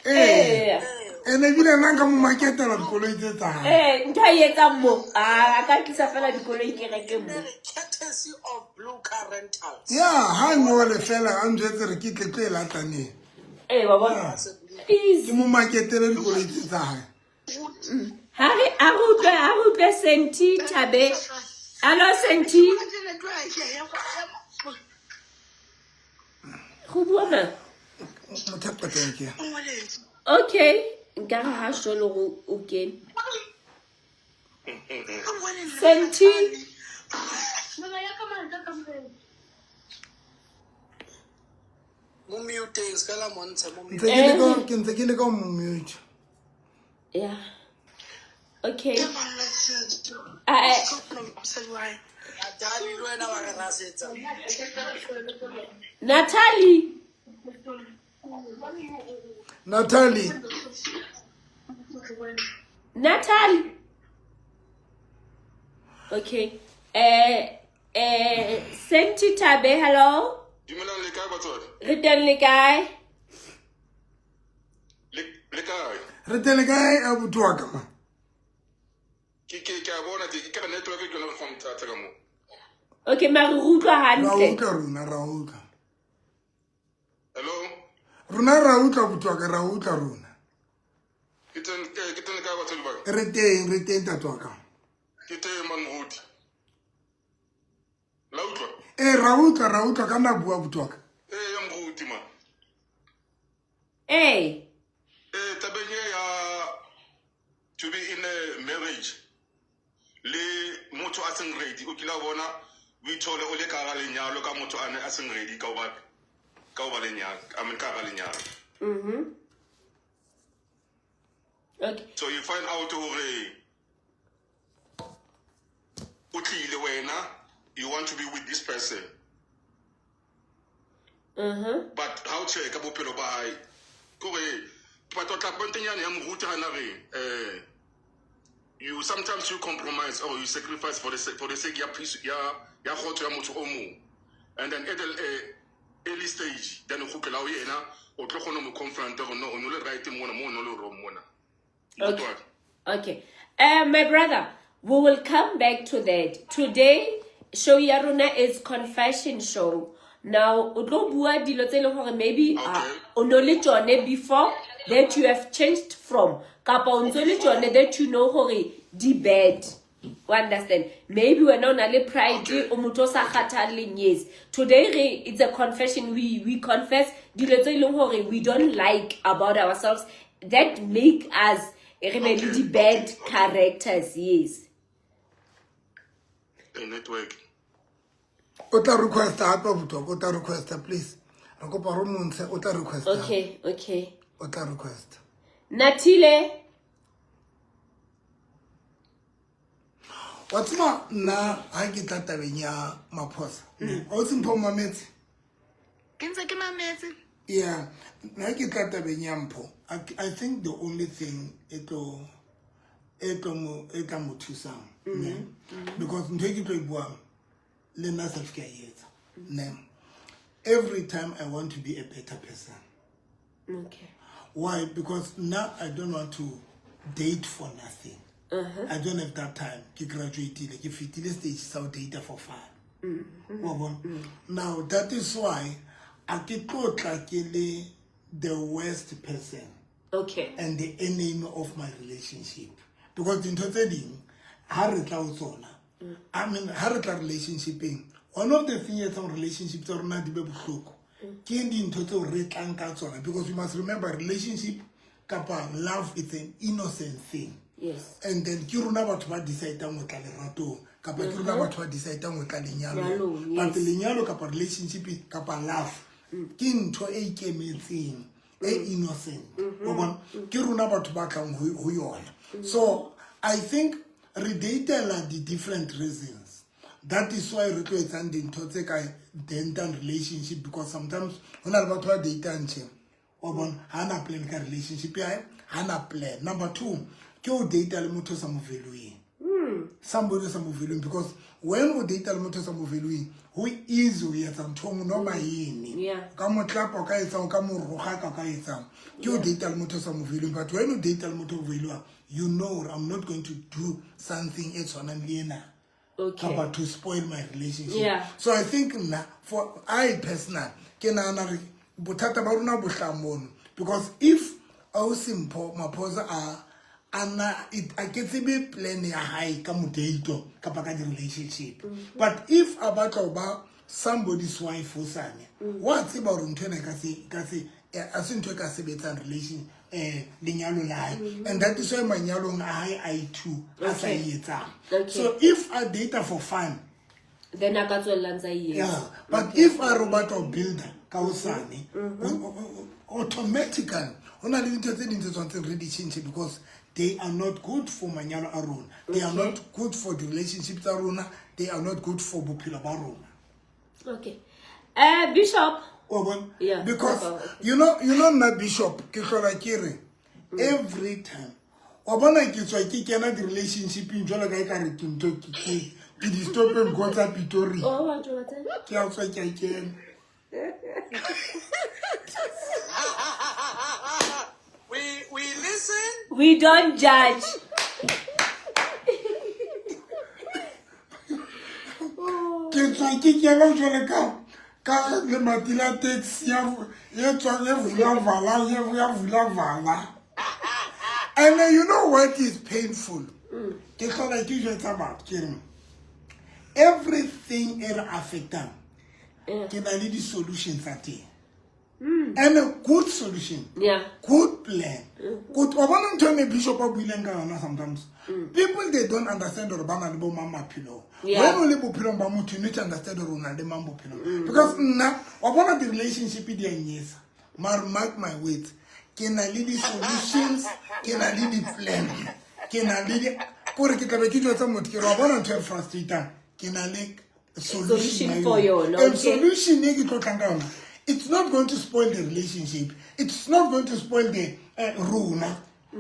Ene ebile nna nka mo marketela dikoloi tse tsa hae. Ntho a e etsang mo, a ka tlisa fela dikoloi ke reke mo. Courtesy of Blue Car Rentals. Yeah, ha ngole fela a njwetse re ke tle tlo e lataneng. Wa bona? Ke mo marketele dikoloi tse tsa hae. Ha re a re utlwe, ha re utlwe Senti Thabe. Hello Senti. Go bua mang? Motho a qetang ke. Okay, nka re ha sholo go o kene. Senti. Mo mute, ska la montsha mo mute. Ntse ke ntse ke le ka mo mute. Yeah. Okay. Natalie le wena wa re rasetsa. Natalie. Natalie. Natalie. Okay. Senti Thabe, hello. Dumelang le kae batswadi? Re teng le kae? Le kae? Re tele kae abuti wa ka ma? Ke a bona ke ka network ke yona fa mthata ka mo. Okay, mare re utlwa Ra hantle. utlwa rona, ra utlwa. Hello? Rona ra utlwa abuti wa ka, ra utlwa rona. Ke teng ka batho le ba. Re teng ntate wa ka. Ke teng man moruti. La utlwa? Eh, ra utlwa ka nna bua abuti wa ka. Eh, ya moruti man. Eh. Eh, tabeng e ya to be in a marriage le motho a seng ready, o kile wa bona o ithole o le ka hara lenyalo ka motho a ne a seng ready ka ho ba lenyalo, I mean ka hara lenyalo. Mhm. Okay. So you find out hore o tlile wena, you want to be with this person. Mhm. But how check bophelo ba hae? Kore but o tla ponteng yane ya moruti hana re, you sometimes you compromise or you sacrifice for the sake ya peace ya kgotso ya motho o mong. And then at the early stage then o kgutlela ho yena, o tlo kgona ho mo confront hore no, o no le right mona, mo o no le wrong mona. Okay. Okay. My brother, we will come back to that. Today, show ya rona is confession show. Now, o tlo bua dilo tse leng hore maybe o no le tsone before that you have changed from, kapa o ntso le tsone that you know hore di bad. You understand? Maybe wena o na le pride, o motho o sa kgathaleng, yes. Today it's a confession. We confess dilo tse leng hore we don't like about ourselves that make us re be le di bad characters, yes. Network. O tla request hape abuti wa ka, o tla request please. Re kopa re montshe, o tla request. Okay, okay. O tla request. Nathile. Wa tseba nna ha ke tla tabeng ya Maphosa. O se mpho mametse? Ke ntse ke mametse. Yeah, nna ke tla tabeng ya Mpho. I think the only thing e tla mo thusang, ne? Because ntho e ke tlo e buang le nna self ke a e etsa, ne? Every time I want to be a better person. Okay. Why? Because now I don't want to date for nothing. I don't have that time. Ke graduate-ile, ke fetile stage sa ho date for fun. Wa bona? Now that is why a ke tlo tla ke le the worst person. Okay. And the enemy of my relationship. Because dintho tse ding ha re tla ho tsona, I mean ha re tla relationshipeng, one of the things etsang relationship tsa rona di be bohloko ke dintho tseo re tlang ka tsona, because you must remember relationship kapa love is an innocent thing. Yes. And then ke rona batho ba decide-ang ho tla leratong, kapa ke rona batho ba decide-ang ho tla lenyalong. But lenyalo kapa relationship kapa love ke ntho e ikemetseng, e innocent. Wa bona? Ke rona batho ba tlang ho yona. So I think re date-ela the different reasons. That is why re tlo etsang dintho tse ka dentang relationship, because sometimes ho na le batho ba date-ang tjhe. Wa bona? Ha na plan ka relationship ya hae, ha na plan. Number two, ke o date le motho o sa mo value-eng. Somebody o sa mo value-eng, because when o date le motho o sa mo value-eng, ho easy ho etsa ntho e nngwe noma eng. Ka mo tlapa, o ka etsang, o ka mo roga, ka etsang. Ke o date le motho o sa mo value-eng, but when o date le motho o value-ang, you know I'm not going to do something e tshwanang le ena. Okay. Kapa to spoil my relationship. Yeah. So I think nna, for I personal, ke nahana re bothata ba rona bo hlaha mono. Because if ausi Mpho Maphosa a na, a ke tsebe plan ya hae ka modeito kapa ka di-relationship. But if a batla ho ba somebody's wife hosane, wa tseba hore ntho ena e ka se, a se ntho e ka sebetsang relation, lenyalo la hae. And that is why manyalong a hae a i-two, a sa e etsang. Okay. So if a date for fun, then a ka tswella ntse a e etsa. Yeah, but if a re o batla ho builder ka hosane, automatically ho na le dintho tse ding tse tshwanetseng re di tjhentjhe, because they are not good for manyalo a rona. They are not good for the relationship tsa rona. They are not good for bophelo ba rona. Okay. Bishop. Wa bona? Yeah. Because Okay. you know nna Bishop ke hlola ke re every time wa bona ke tswa ke kena di-relationshipeng jwalo ka ekare ke ntho ke di-stopeng go tsa Pretoria. Oh, wa tswa tse? Ke a tswa ke a kena. We listen. We don't judge. Ke tswa ke kena jwale ka lemati la taxi ya e tswang e vula vala ya vula vala. And then you know what is painful? Ke hlola ke jwetsa batho ke re everything e re affectang ke na le di-solution tsa teng. And a good solution. Good plan. Good. Wa bona ntho e ne bishop a buileng ka yona sometimes. People, they don't understand hore ba na le bo mang maphelong. When o le bophelong ba motho, you need to understand hore o na le mang bophelong. Because nna, wa bona di-relationship di a nyesa. Mare mark my words, ke na le di-solutions, ke na le di-plan, ke na le di kore ke tlabe ke jwetsa motho ke re wa bona ntho e frustrating, ke na le solution Solution for yona, And okay. solution e ke tlo tlang ka yona, it's not going to spoil the relationship, it's not going to spoil the rona,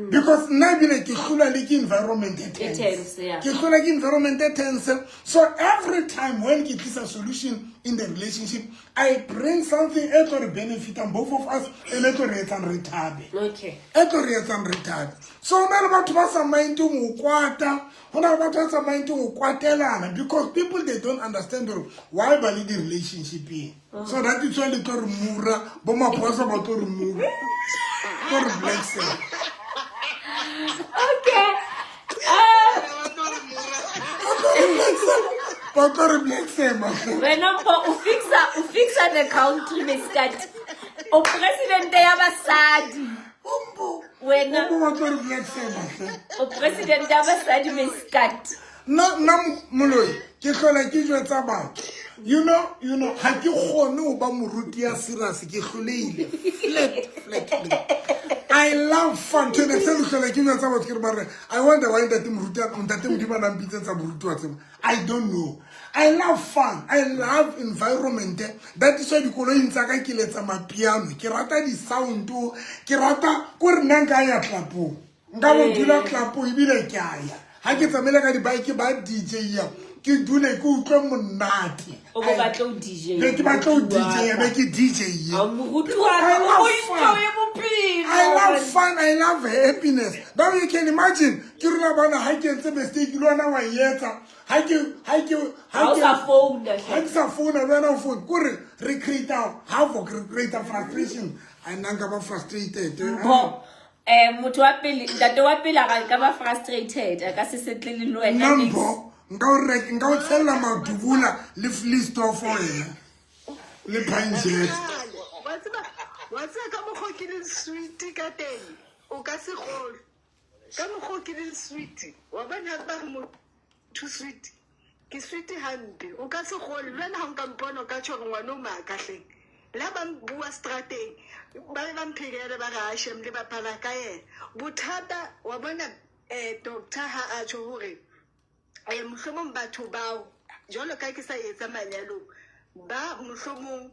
because nna ebile ke hlolwa le ke environment e tense. Tense, yeah. Ke hlolwa ke environment e tense. So every time when ke tlisa solution in the relationship, I bring something e tlo re benefitang both of us and e tlo re etsang re thabe. E tlo re etsang re thabe. So ho na le batho ba sa mindeng ho kwata, ho na le batho ba sa mindeng ho kwatelana, because people, they don't understand hore why ba le di-relationship-eng. So that is why le tlo re mura, bo maphosa ba tlo re mura, tlo re black cell. Okay. Ba tlo re black cell. Wena Mpho, o fixa the country meskat. O president ya basadi. Wena Ba tlo re black cell. o president ya basadi meskat. Nna moloi ke hlola ke jwetsa batho, you know ha ke kgone ho ba moruti ya serious, ke hlolehile flat flat flat. I love fun to the extent hlola ke jwetsa batho ke re ba re I wonder why ntate moruti, ntate Modimo a na mpitsetsa moruti wa tseba. I don't know. I love fun, I love environment. That is why dikoloing tsa ka ke letsa mapiano, ke rata di-sound, ke rata ko re nna nka ya tlapong, nka bo dula tlapong ebile ke a ya ha ke tsamaile ka di-bike ba DJ ya ke dule ke utlwe monate. O bo batla o DJ. Be ke batla ho DJ, be ke DJ. A moruti wa I ka, love o fun. enjoy bophelo. I love fun, I love happiness. Now you can imagine, ke rona bana ha ke entse mistake le wena wa e etsa. Ha ke Ha o sa founa. Ha ke sa founa le wena o phone. Kore re create havoc, re create frustration. A nna nka ba frustrated. Mpho, motho wa pele, ntate wa pele a ka ba frustrated, a ka se setle le wena. Nna Mpho, nka o rek nka o tshella madubula le Vleesdorf wena. Le pine jet. Wa tseba ka mokgwa o ke leng sweet ka teng, o ka se kgolwe ka mokgwa o ke leng sweet. Wa bona ba re motho sweet, ke sweet hampe, o ka se kgolwe. Le wena ha o nka mpona o ka tjho hore ngwana o maaka hleng. Le ha ba bua strateng ba be ba mphekele ba re ashem le bapala ka yena bothata. Wa bona doctor ha a tjho hore mohlomong batho bao jwalo ka ke sa etsa manyalong ba mohlomong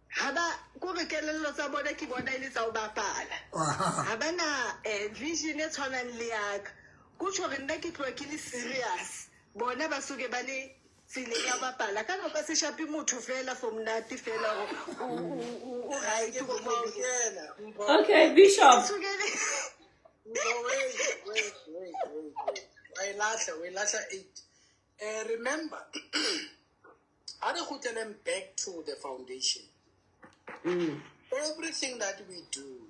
ha ba kore kelello tsa bona ke bona e le tsa ho bapala, ha ba na vision e tshwanang le yaka. Kutjho hore nna ke tloha ke le serious, bona ba soke ba le tseleng ya ho bapala. Ka nako se shape motho fela for monate fela hore o right Ke o mo kena, Mpho. Okay, Bishop. Soke Mpho, wait, wait, wait, wait, wait. Wa e lahla, wa e lahla eight. Remember, ha re kgutleleng back to the foundation. Everything that we do,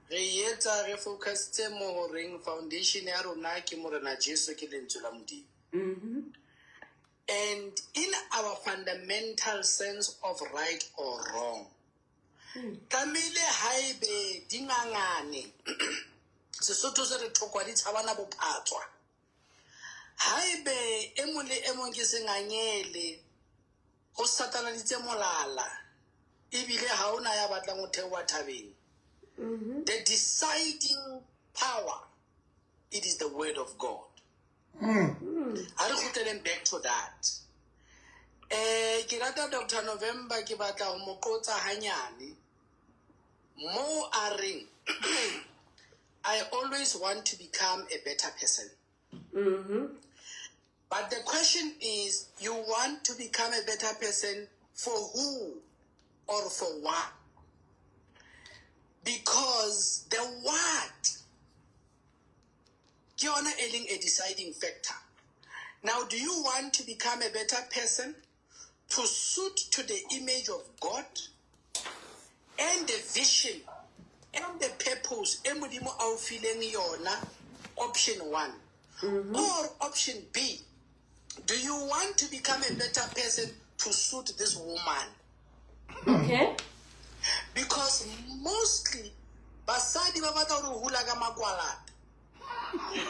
re etsa re focusitse mo horeng foundation ya rona ke Morena Jesu, ke lentswe la Modimo. And in our fundamental sense of right or wrong, tlamehile haebe di ngangane, Sesotho se re thokwa di tshabana bophatswa. Haebe e mong le e mong ke sengangele, o sataladitse molala, ebile ha ona ya batlang ho theoha thabeng. The deciding power, it is the word of God. Ha re kgutleleng back to that. Ke rata Dr November, ke batla ho mo qotsa hanyane mo a reng, "I always want to become a better person." But the question is, you want to become a better person for who or for what? Because the what ke yona e leng a deciding factor. Now, do you want to become a better person to suit to the image of God and the vision and the purpose e Modimo a o fileng yona? Option 1. Or option B, do you want to become a better person to suit this woman? Okay. Because mostly basadi ba batla hore hula ka makwalata,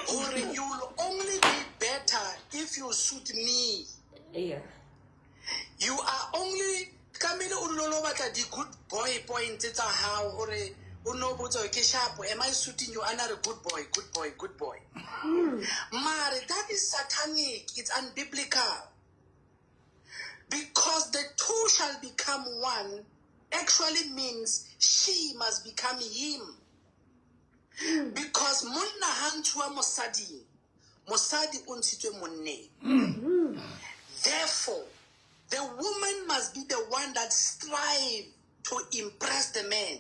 hore you will only be better if you suit me. You are only tlamehile o dule o lo batla di-good boy points tsa hao, hore o no botsa hore ke sharp, am I suiting you? Ana re good boy, good boy, good boy. Mare that is satanic, it's unbiblical. Because the two shall become one actually means she must become him. Because monna ha ntshuwa mosading, mosadi o ntshitswe monneng. Therefore, the woman must be the one that strive to impress the man,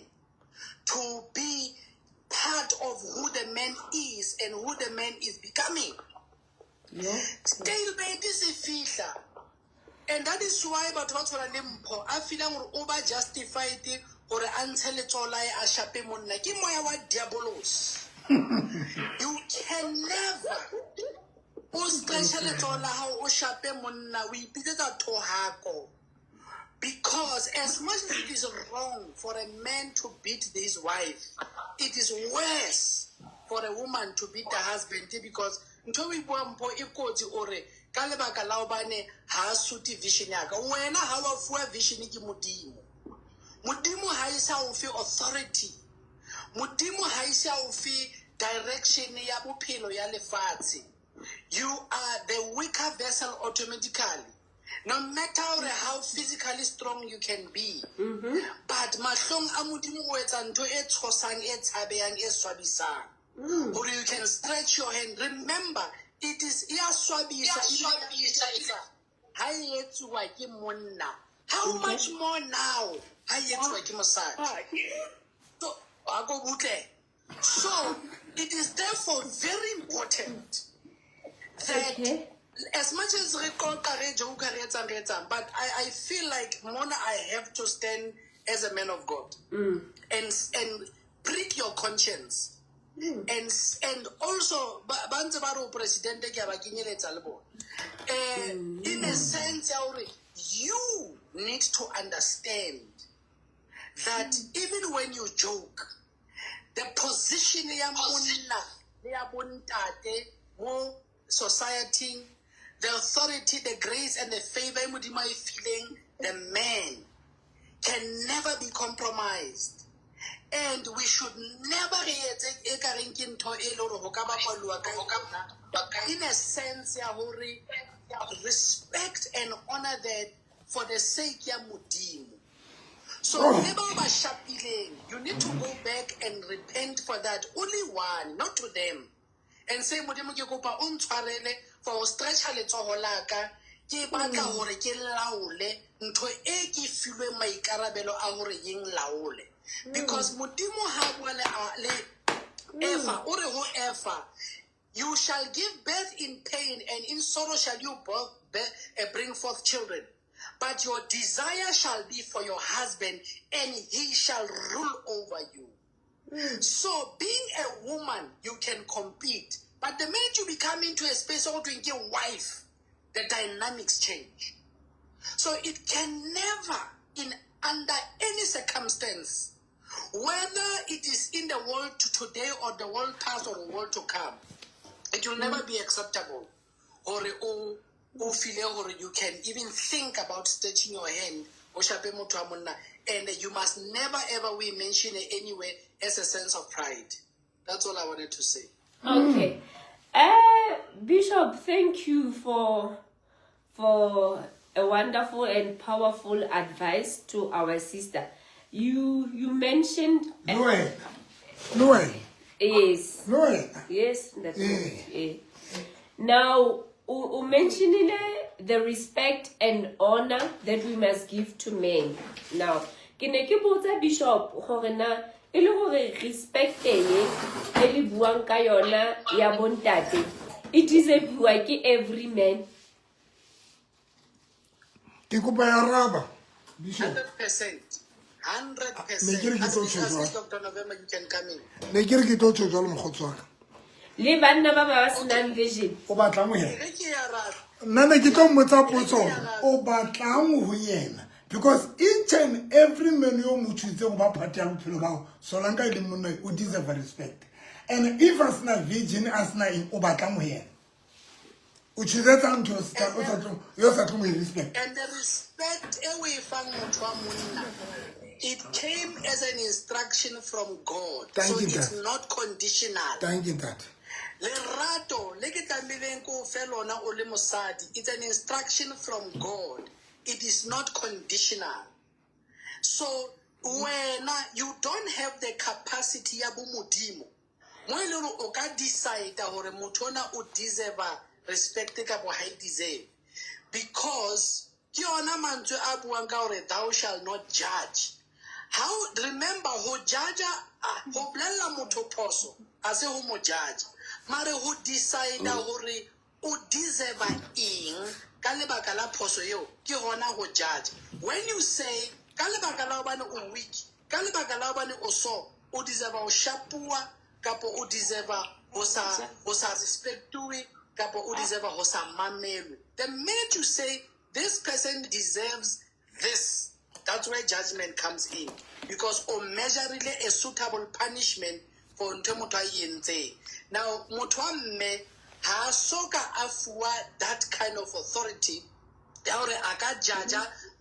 to be part of who the man is and who the man is becoming. Stalemate se fihla. And that is why batho ba tshwana le Mpho a feelang hore o ba justified hore a ntshe letsoho la hae a shape monna. Ke moya wa diabolos. You can never o stretch letsoho la hao o shape monna, o ipitsetsa thohako. Because as much as it is wrong for a man to beat his wife, it is worse for a woman to beat the husband, because ntho e buang Mpho e kotsi o re ka lebaka la hobane ha a sute vision ya ka. Wena ha wa fuwa vision ke Modimo. Modimo ha e sa o fe authority. Modimo ha e sa o fe direction ya bophelo ya lefatshe. You are the weaker vessel automatically. No matter how physically strong you can be. But mahlong a Modimo o etsa ntho e tshosang, e tshabehang, e swabisang. Or you can stretch your hand. Remember, it is ya swabisa, ha e etsuwa ke monna. How much more now ha e etsuwa ke mosadi? So, a ko butle. So, it is therefore very important that as much as re qoqa, re joke, re etsang, re etsang, but I feel like mona I have to stand as a man of God and prick your conscience. And also ba ntse ba re o president ke a ba kenyeletsa le bona. In a sense ya hore you need to understand that even when you joke, the position ya monna le ya bontate mo society, the authority, the grace and the favor e Modimo a e fileng the man can never be compromised. And we should never re etse e ka reng ke ntho e le hore ho ka bapalwa ka yona. In a sense ya hore respect and honor that for the sake ya Modimo. So le bao ba shapileng, you need to go back and repent for that. Only one, not to them. And say, Modimo ke kopa o ntshwarele for ho stretcha letsoho la ka, ke batla hore ke laole ntho e ke filweng maikarabelo a hore yeng laole. Because Modimo ha bua le Eva, o re ho Eva, you shall give birth in pain and in sorrow shall you bring forth children. But your desire shall be for your husband and he shall rule over you. So being a woman, you can compete. But the minute you become into a space of being a wife, the dynamics change. So it can never, in under any circumstance, whether it is in the world to today or the world past or the world to come, it will never be acceptable. Or o feel or you can even think about stretching your hand o shape motho wa monna, and you must never ever we mention it anywhere as a sense of pride. That's all I wanted to say. Okay. Bishop, thank you for a wonderful and powerful advice to our sister. You mentioned Le wena, le wena. Yes. Le wena. Yes, that's right. Yeah. Now, u mentionile the respect and honor that we must give to men. Now, ke ne ke botsa Bishop gore na E le gore respect e e le buang ka yona ya bontate e deserviwa ke every man? Ke kopa ya araba, Bishop. 100%. 100%. Ne ke re ke tlo tjho jwalo. Dr. November, you can come in. Ne ke re ke tlo tjho jwalo, mokgotsi wa ka. Le banna ba ba ba senang vision. O batlang ho yena? Re ke ya rata. Nna ne ke tlo mmotsa potso hore o batlang ho yena, because each and every man yo mo choositseng go ba part ya bophelo ba gago, solanka e leng monna, o deserve respect. And if a sena vision, a sena eng, o batlang ho yena? O choosetsang ntho yo sa tlo mo e respect? And the respect e o e fang motho wa monna, it came as an instruction from God. Thank So you, it's Dad. not conditional. Thank you, Dad. Lerato le ke tlamehileng ko o fe lona o le mosadi, it's an instruction from God. It is not conditional. So wena, you don't have the capacity ya bomodimo mo e leng hore o ka decide hore motho ona o deserve respect kapo ha e deserve, because ke yona mantswe a buang ka hore thou shall not judge. How, remember, ho judge, ho bolella motho phoso a se ho mo judge, mare ho decide hore o deserve eng ka lebaka la phoso eo, ke hona ho judge. When you say ka lebaka la hobane o weak, ka lebaka la hobane o so, o deserve ho shapuwa, kapo o deserve ho sa respectuwe, kapo o deserve ho sa mamelwe, the minute you say this person deserves this, that's where judgment comes in, because o measurile a suitable punishment for ntho e motho a e entseng. Now motho wa mme ha a soka a fuwa that kind of authority ya hore a ka judge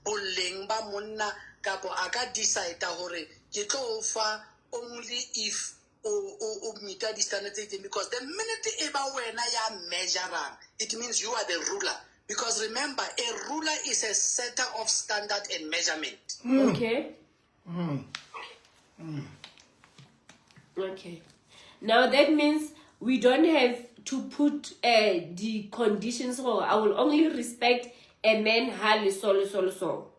boleng ba monna, kapo a ka decide hore ke tlo o fa only if o meeta di-standard tse itseng, because the minute e ba wena ya measurang, it means you are the ruler, because remember, a ruler is a setter of standard and measurement. Okay. Now that means we don't have to put the conditions gore I will only respect a man ha le so le so le so.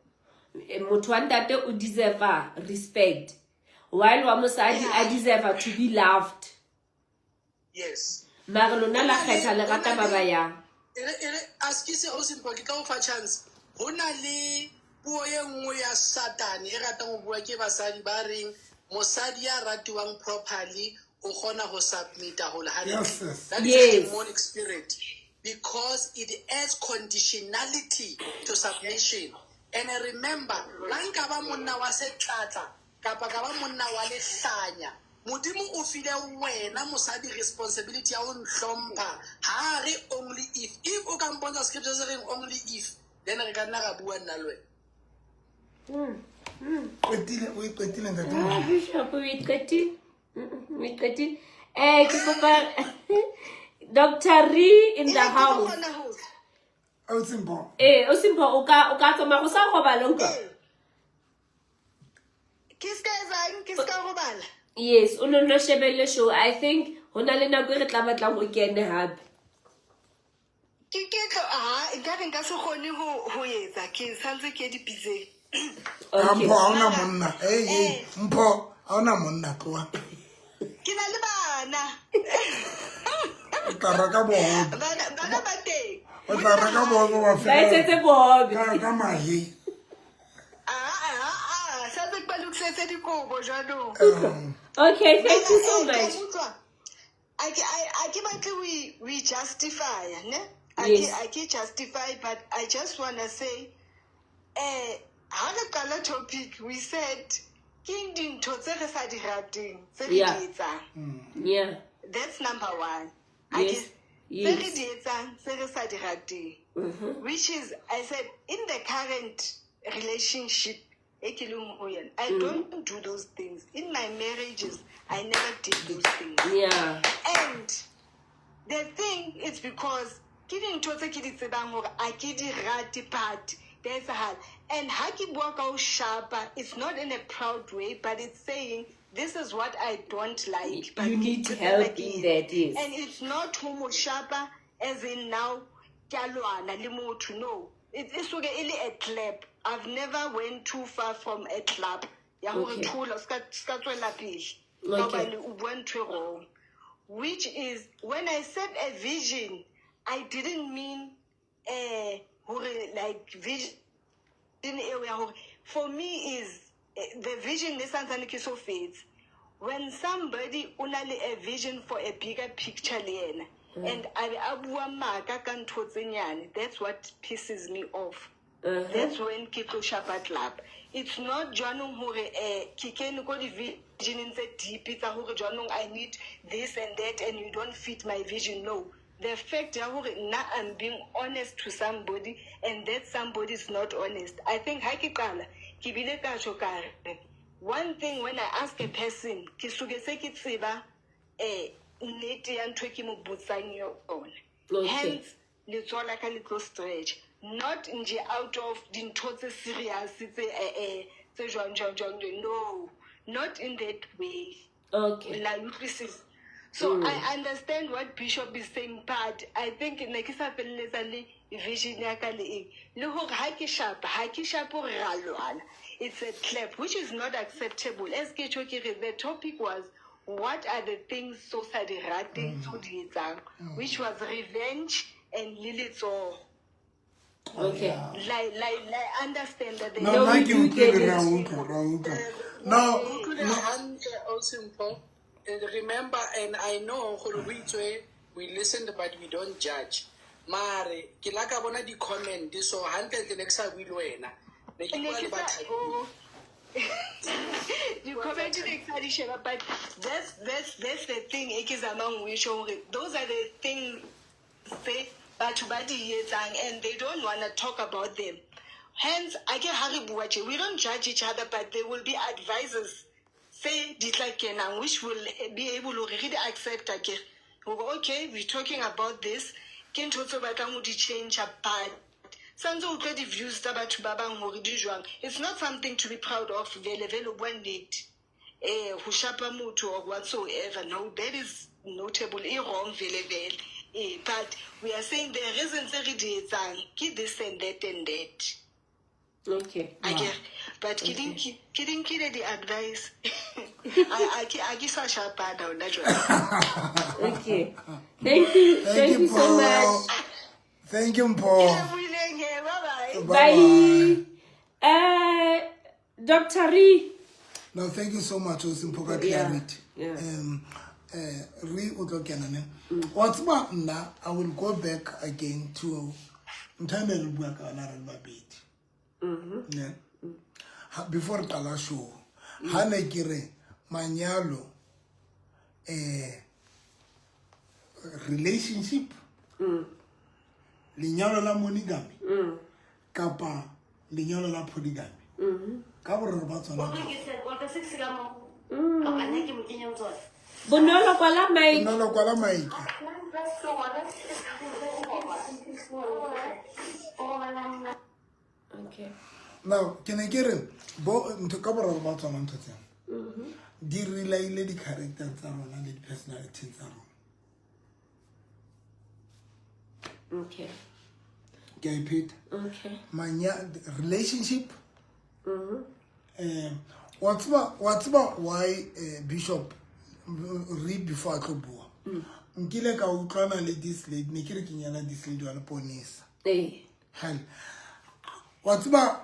Motho wa ntate o deserve respect, while wa mosadi a deserve to be loved. Yes. Mare lona la kgetha le rata ba ba yang. E re askise o simple, ke tla o fa chance. Ho na le puo e nngwe ya satane e ratang ho bua ke basadi, ba reng mosadi ya ratiwang properly o kgona ho submita ho le hantle. Yes, yes. That is a demonic spirit, because it adds conditionality to submission. And remember, la nka ba monna wa setlatla kapa ka ba monna wa lehlanya, Modimo o file wena mosadi responsibility ya ho nhlompha. Ha re only if o ka mpontsha scripture se reng only if, then re ka nna ra bua nna le wena. Qetile, o e qetile, ntate. Ah, Bishop, o e qetile. O e qetile. Ke kopa Dr. Re in the house. O Simpho. O Simpho, o ka tsamaya go sa robala, utlwa. Ke ska etsang? Ke ska robala? Yes, o no shebelle show. I think ho na le nako e re tla batlang o kene hape. Ke tlo ha nkare nka se kgone ho etsa, ke santse ke dipitseng. Ah, Okay. Mpho, ha ona monna. Hey, hey, Mpho, ha ona monna, tloha. Ke na le bana. O tla reka bohobe. Bana ba teng. O tla reka bohobe wa Ba fela. etsetse bohobe. Ka mahe. Ah, santse ke ba lokisetse dikobo jwanong. Okay, thank you so Eh, ke a much. utlwa. A ke batle we justify, ne? A ke a ke justify, but I just wanna say, ha re qala topic, we said ke dintho tse re sa di rateng tse re di etsang. That's number one. A tse re di etsang tse re sa di rateng, which is, I said, in the current relationship e ke leng ho yona, I don't do those things. In my marriages, I never did those things. And the thing is, because ke dintho tse ke di tsebang hore a ke di rate, but di a etsahala. And ha ke bua ka ho shapa, it's not in a proud way, but it's saying this is what I don't like, but You ke need qetella help ke in etsa. that, yes. And it's not ho mo shapa as in now ke a lwana le motho, no. It e suke e le a clap. I've never went too far from a clap. Ya hore Okay. thola o ska tswela pele. Ka Okay. hobane o bua ntho e wrong. Which is when I said a vision, I didn't mean hore like vision eo ya hore for me is the vision ne santsane ke so fetse. When somebody o na le a vision for a bigger picture le yena and a be a bua maka ka ntho tse nyane, that's what pisses me off. That's when ke tlo shapa club. It's not jwanong hore ke kene ko di-visioneng tse deep tsa hore jwanong I need this and that and you don't fit my vision. No. The fact ya hore nna I'm being honest to somebody and that somebody is not honest. I think ha ke qala ke bile ka tjho ka re one thing when I ask a person ke suke se ke tseba nnete ya ntho e ke mo botsang yona. Okay. Hence letsoho la ka le tlo stretch, not nje out of dintho tse serious tse tse jwang jwang jwang jwang. No, not in that way. Okay. La utlwisisa. So I understand what Bishop is saying, but I think ne ke sa feleletsa le vision ya ka le eng. Le hore ha ke shapa, ha ke shape hore ra lwana. It's a clap, which is not acceptable. As ke tjho ke re, the topic was, what are the things so sa di rateng tse o di etsang, which was revenge and le letsoho. Okay. Like understand that they No, No, nna we ke do get utlwile, it. re a utlwa, re a utlwa. No, Utlwile no. hantle, ausi Mpho. And remember, and I know gore ho itswe, we listened but we don't judge. Mare ke la ka bona di-comment, so hantlentle ne ke sa bue le wena, ne ke Ne bua ke le sa- bathapi. oh. Di-comment ne ke sa di sheba, but that's the thing e ke zamang ho e tjho hore those are the things tse batho ba di etsang and they don't wanna talk about them. Hence, a ke ha re bua tje, we don't judge each other, but there will be advisors tse di tla kenang, which will be able hore re di accept akere. Hore, okay, we're talking about this, ke ntho tse o batlang ho di change, but santse o utlwe di-views tsa batho ba bang hore di jwang. It's not something to be proud of, vele vele o bua nnete. Ho shapa motho or whatsoever, no, that is notable, e wrong vele vele. But we are saying the reasons tse re di etsang ke this and that and that. Okay. Akere, but ke di ke di nkile di-advice. A ke sa shapana hona jwale. Okay. Thank you. Thank you so Mpho. much. Thank you, Ke Mpho. lebohileng he, bye-bye. Bye. Dr. Ree. No, thank you so much, ausi Mpho, ka Yeah, clarity. yeah. Re o tlo kena ne. Wa tseba nna, I will go back again to ntho e ne re bua ka yona re le babedi. Ne? Before re qala show, ha ne ke re manyalo, relationship, lenyalo la monogamy, kapa lenyalo la polygamy. Ka boraro ba tsona. Bonolo kwala mic. Bonolo kwala mic. Okay. Now, ke ne ke re bo ntho ka boraro ba tsona ntho tsena. Di relaile di-character tsa rona le di-personality tsa rona. Okay. Ke a e pheta. Okay. Manya relationship. Wa tseba why Bishop re before a tlo bua. Nkile ka utlwana le this lady, ne ke re ke nyala this lady wa leponesa. Hell. Wa tseba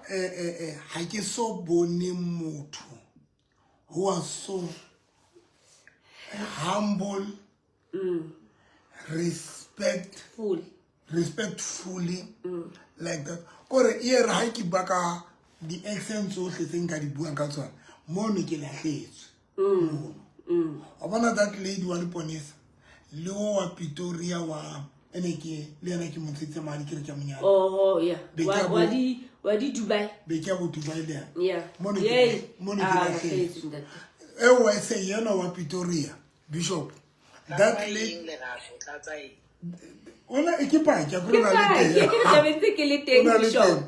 ha ke so bone motho who was so humble, respectfully, like that. Kore e re ha ke bua ka di-accent tsohle tse nka di buang ka tsona, mono ke lahletswe. Mono. Wa bona that lady wa leponesa, le o wa Pretoria wa ene ke le yena ke mo ntsheditse madi ke re ke a mo nyala. Oh, yeah. Be ke a bo Wa di Dubai. Be ke a bo Dubai le yena. Yeah. Mono ke Yay. mono ke Ah, lahletswe. lahletswe, ntate. Eo wa se yena wa Pretoria, Bishop. That Tlatsa lady eng, Lerato? Tlatsa eng? Ona e ke paki, a ke Ke re o na le paki, teng. ke re tla be ntse ke le teng, O na le Bishop. teng.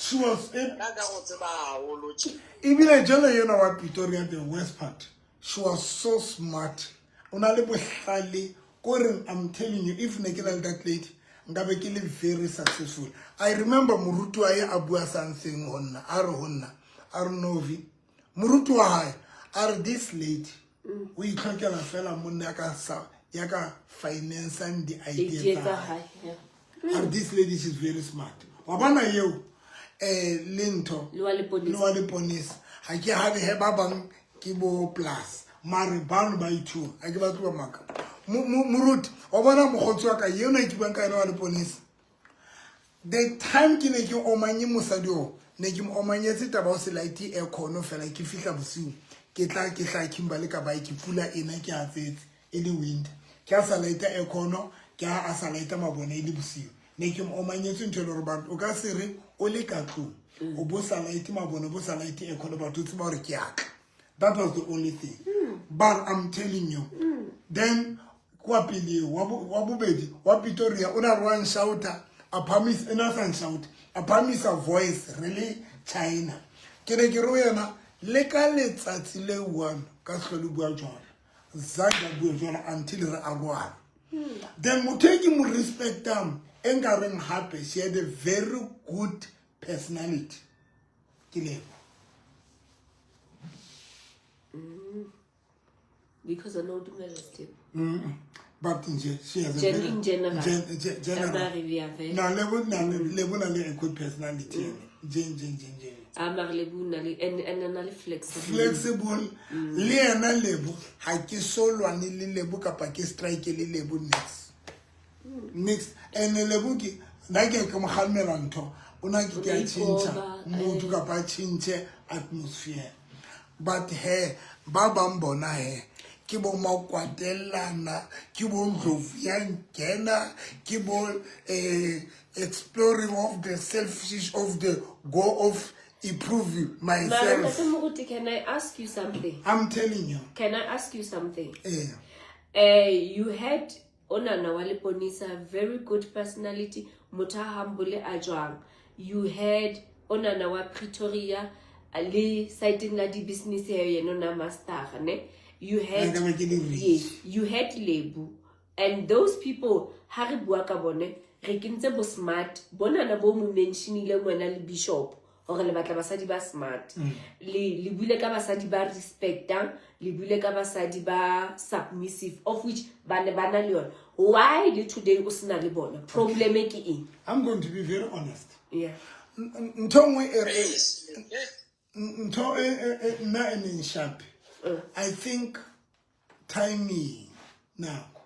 She was a Nna ka go tseba haholo tje. Ebile jwale yena wa Pretoria, the worst part. She was so smart. O na le bohlale. Kore, I'm telling you, if ne ke na le that lady, nka be ke le very successful. I remember moruti wa ye a bua something ho nna, a re ho nna, a re Novi, Moruti wa hae a re this lady o itlhokela fela monna ya ka sa ya ka financang di-idea Idea tsa tsa hae. hae, yeah. A re this lady, she's very smart. Wa bona eo le ntho Le wa leponesa. le wa leponesa ga ke gane he ba bang ke bo plus mare bano ba ithuo ga ke batle ba maaka. Moruti wa bona mokgotsi wa ka eno e ke buang ka ena wa leponesa, the time ke ne ke omanye mosadi o ne ke mo omanyetse taba o se light aircon fela, ke fihla bosiu ke tla ke tla Kimberley ka bike, pula ena ke a tsetse e le winter, ke a sa light aircon, ke a sa light mabone e le bosiu, ne ke mo omanyetse ntho e le gore batho o ka se re o le ka tlong o bo sa light mabone, o bo sa light aircon, batho o tseba gore ke atla. That was the only thing. But I'm telling you, then kwa pele wa bobedi wa Pretoria o na re wa nshouta, a phamisa, ena sa nshouta, a phamisa voice re le China. Ke ne ke re ho yena le ka letsatsi le one ka se hlole bua jwalo, zange a bue jwalo until re arohana. Then motho e ke mo respectang e nkareng hape she had a very good personality ke Lebo. Because o ne o dumela step. But nje she has a Gen- very in general. General. Mare we are very- Na Lebo na le Lebo na le a good personality ene. Nje nje nje nje. A mare Lebo o na le and o na le flexible. Flexible le yena Lebo ha ke so lwane le Lebo kapa ke strike le Lebo next. Next and Lebo ke nna ke ke mo kgalemela ntho o na ke ke a O tjhentjha ikoba, mood kapa a tjhentjhe atmosphere. But he ba bang bona he ke bo makwatelana, ke bo ndlovu ya nkena, ke bo exploring of the selfish of the go of improve Mara myself. Ntate Moruti, can I ask you something? I'm telling you. Can I ask you something? Eh. You had onana wa leponisa, very good personality, motho a humble a jwang. You had onana wa Pretoria le siteng la di-business ya yena o na master ne. You had Nka ba ke le rich. Yes, you had Lebu, and those people ha re bua ka bone re kentse bo smart bonana bo mo mentionileng wena le bishop hore le batla basadi ba smart, le buile ka basadi ba respectang, le buile ka basadi ba submissive, of which ba ne ba na le yona. Why le today o sena le bona? Problem e ke eng? I'm going to be very honest. Yeah. Ntho e nngwe e ntho nna e neng sharp, I think timing, nako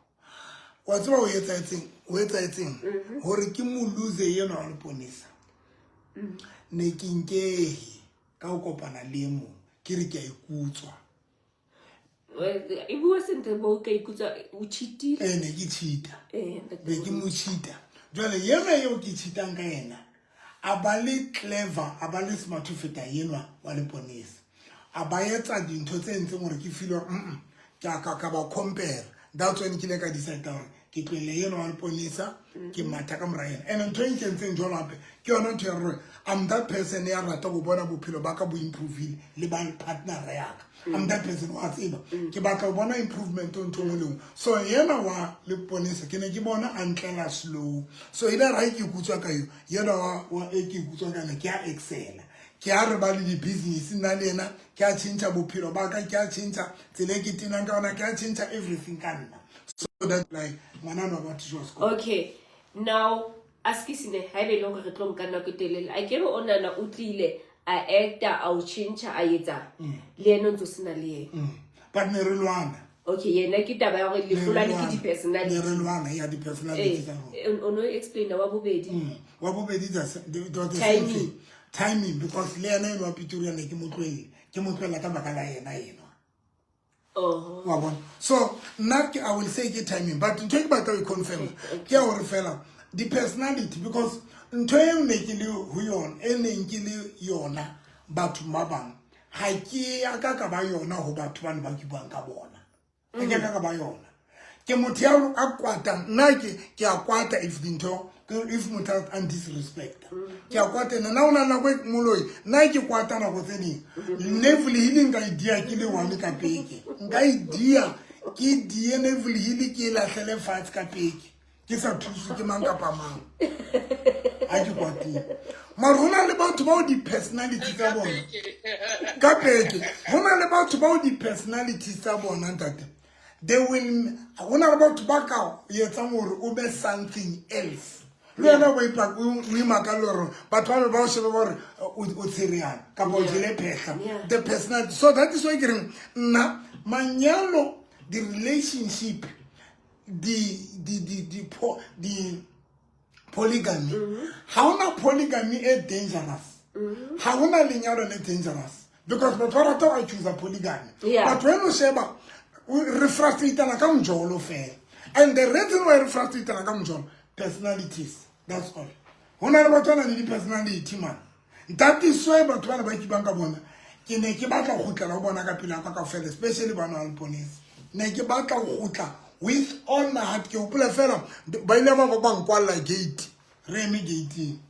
wa tseba o etsahetseng, o etsahetseng hore ke mo lose ena wa leponesa, ne ke nkehe ka ho kopana le e mong ke re ke a ikutswa. Well, e bua sentle bo ka ikutswa o cheatile. Eh, ne ke cheata. Ntate Be ke Moruti. mo cheata. Jwale yena eo ke cheatang ka yena a ba le clever, a ba le smart ho feta enwa wa leponesa, a ba etsa dintho tse entseng hore ke feel hore ke a ka ba compare. That's when ke ile ka decide hore ke tlohelle enwa wa leponesa, ke matha ka mora yena. And ntho e nkentseng jwalo hape ke yona ntho ya hore I'm that person ya rata ho bona bophelo ba ka bo improvile le ba partner ya ka. I'm that person wa tseba ke batla ho bona improvement ho ntho e nngwe le nngwe. So yena wa leponesa ke ne ke bona a ntlela slow, so ile ra ke ikutswa ka yo yena wa e ke ikutswa ka yena, ke a excela, ke a re ba le di-business nna le yena, ke a tjhentjha bophelo ba ka, ke a tjhentjha tsela e ke tenang ka yona, ke a tjhentjha everything ka nna, so that like ngwana wa batho was go. Okay, now askisine ha ebe e le hore re tlo nka nako e telele, a kere o nana o tlile a acta a o tjhentjha a etsang le yena o ntso sena le yena? But ne re lwana. Okay, yena ke taba ya hore Ne re lehlolwane ke lwana. di-personality. Ne re lwana ya di-personality tsa rona. O no explaina wa bobedi. Wa bobedi it was the same Timing. thing. Timing, because le yena enwa Pretoria ne ke mo tlohele, ke mo tlohela ka baka la yena enwa. Oh. Wa bona, so nna ke I will say ke timing, but ntho e ke batla ho e confirm ke ya hore fela di-personality, because ntho e ne ke le ho yona, e neng ke le yona batho ba bang, ha ke a ka ka ba yona ho batho bane ba ke buang ka bona, ha ke a ka ka ba yona. Ke motho ya a kwatang nna, ke a kwata if dintho if motho a disrespect, ke a kwata. Nna o na nako e moloi nna ke kwata nako tse ding Neville Hill nka e dia ke le one ka peke, nka e dia ke die Neville Hill ke e lahlele fatshe ka peke. Ke sa thuswe ke mang kapa mang. Ha ke kwatile. Mara ho na le batho bao di-personality tsa bona. Ka peke. Ho na le batho bao di-personality tsa bona, ntate. They will, ho na le batho ba ka etsang hore o be something else. Le wena o imaka le hore batho ba be ba o shebe ba hore o tshereana kapa o jele phehla. The personality. So that is why ke reng nna manyalo, the relationship, the polygamy. Ha hona polygamy e dangerous. Ha hona lenyalo le dangerous because batho ba rata ho choose polygamy. But when o sheba re frustrateana ka mjolo fela. And the reason why re frustrateana ka mjolo, personalities, that's all. Hona le batho ba nang le di-personality man. That is why batho bana ba kibang ka bona. Ke ne ke batla ho kgutlela ho bona ka pele ya ka kaofela, especially bana ba Leponesa. Ne ke batla ho kgutla with all my heart. Ke hopola fela ba ile ba ba nkwalla gate, re eme gate-ing.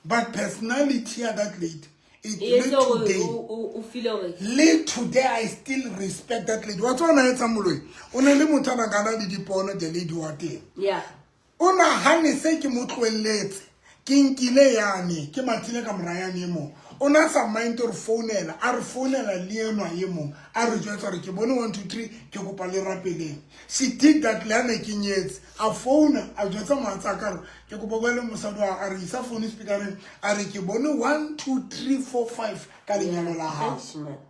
But personality ya that lady, it E le etsa hore today. o feel hore Le today I still respect that lady. Wa tseba na etsa moloi? O ne le motho a nang a na le dipono, the lady wa teng. O nahane se ke mo tlohelletse. Ke nkile yane, ke mathile ka mora yane e mong. O na sa mind hore founela, a re founela le enwa e mong. A re jwetsa hore ke bone 1 2 3, ke kopa le rapeleng. She did that le ha ne ke nyetse. A founa, a jwetsa mohatsa ka hore ke kopa bua le mosadi wa, a re isa phone speakereng, a re ke bone 1 2 3 4 5 ka lenyalo la hao.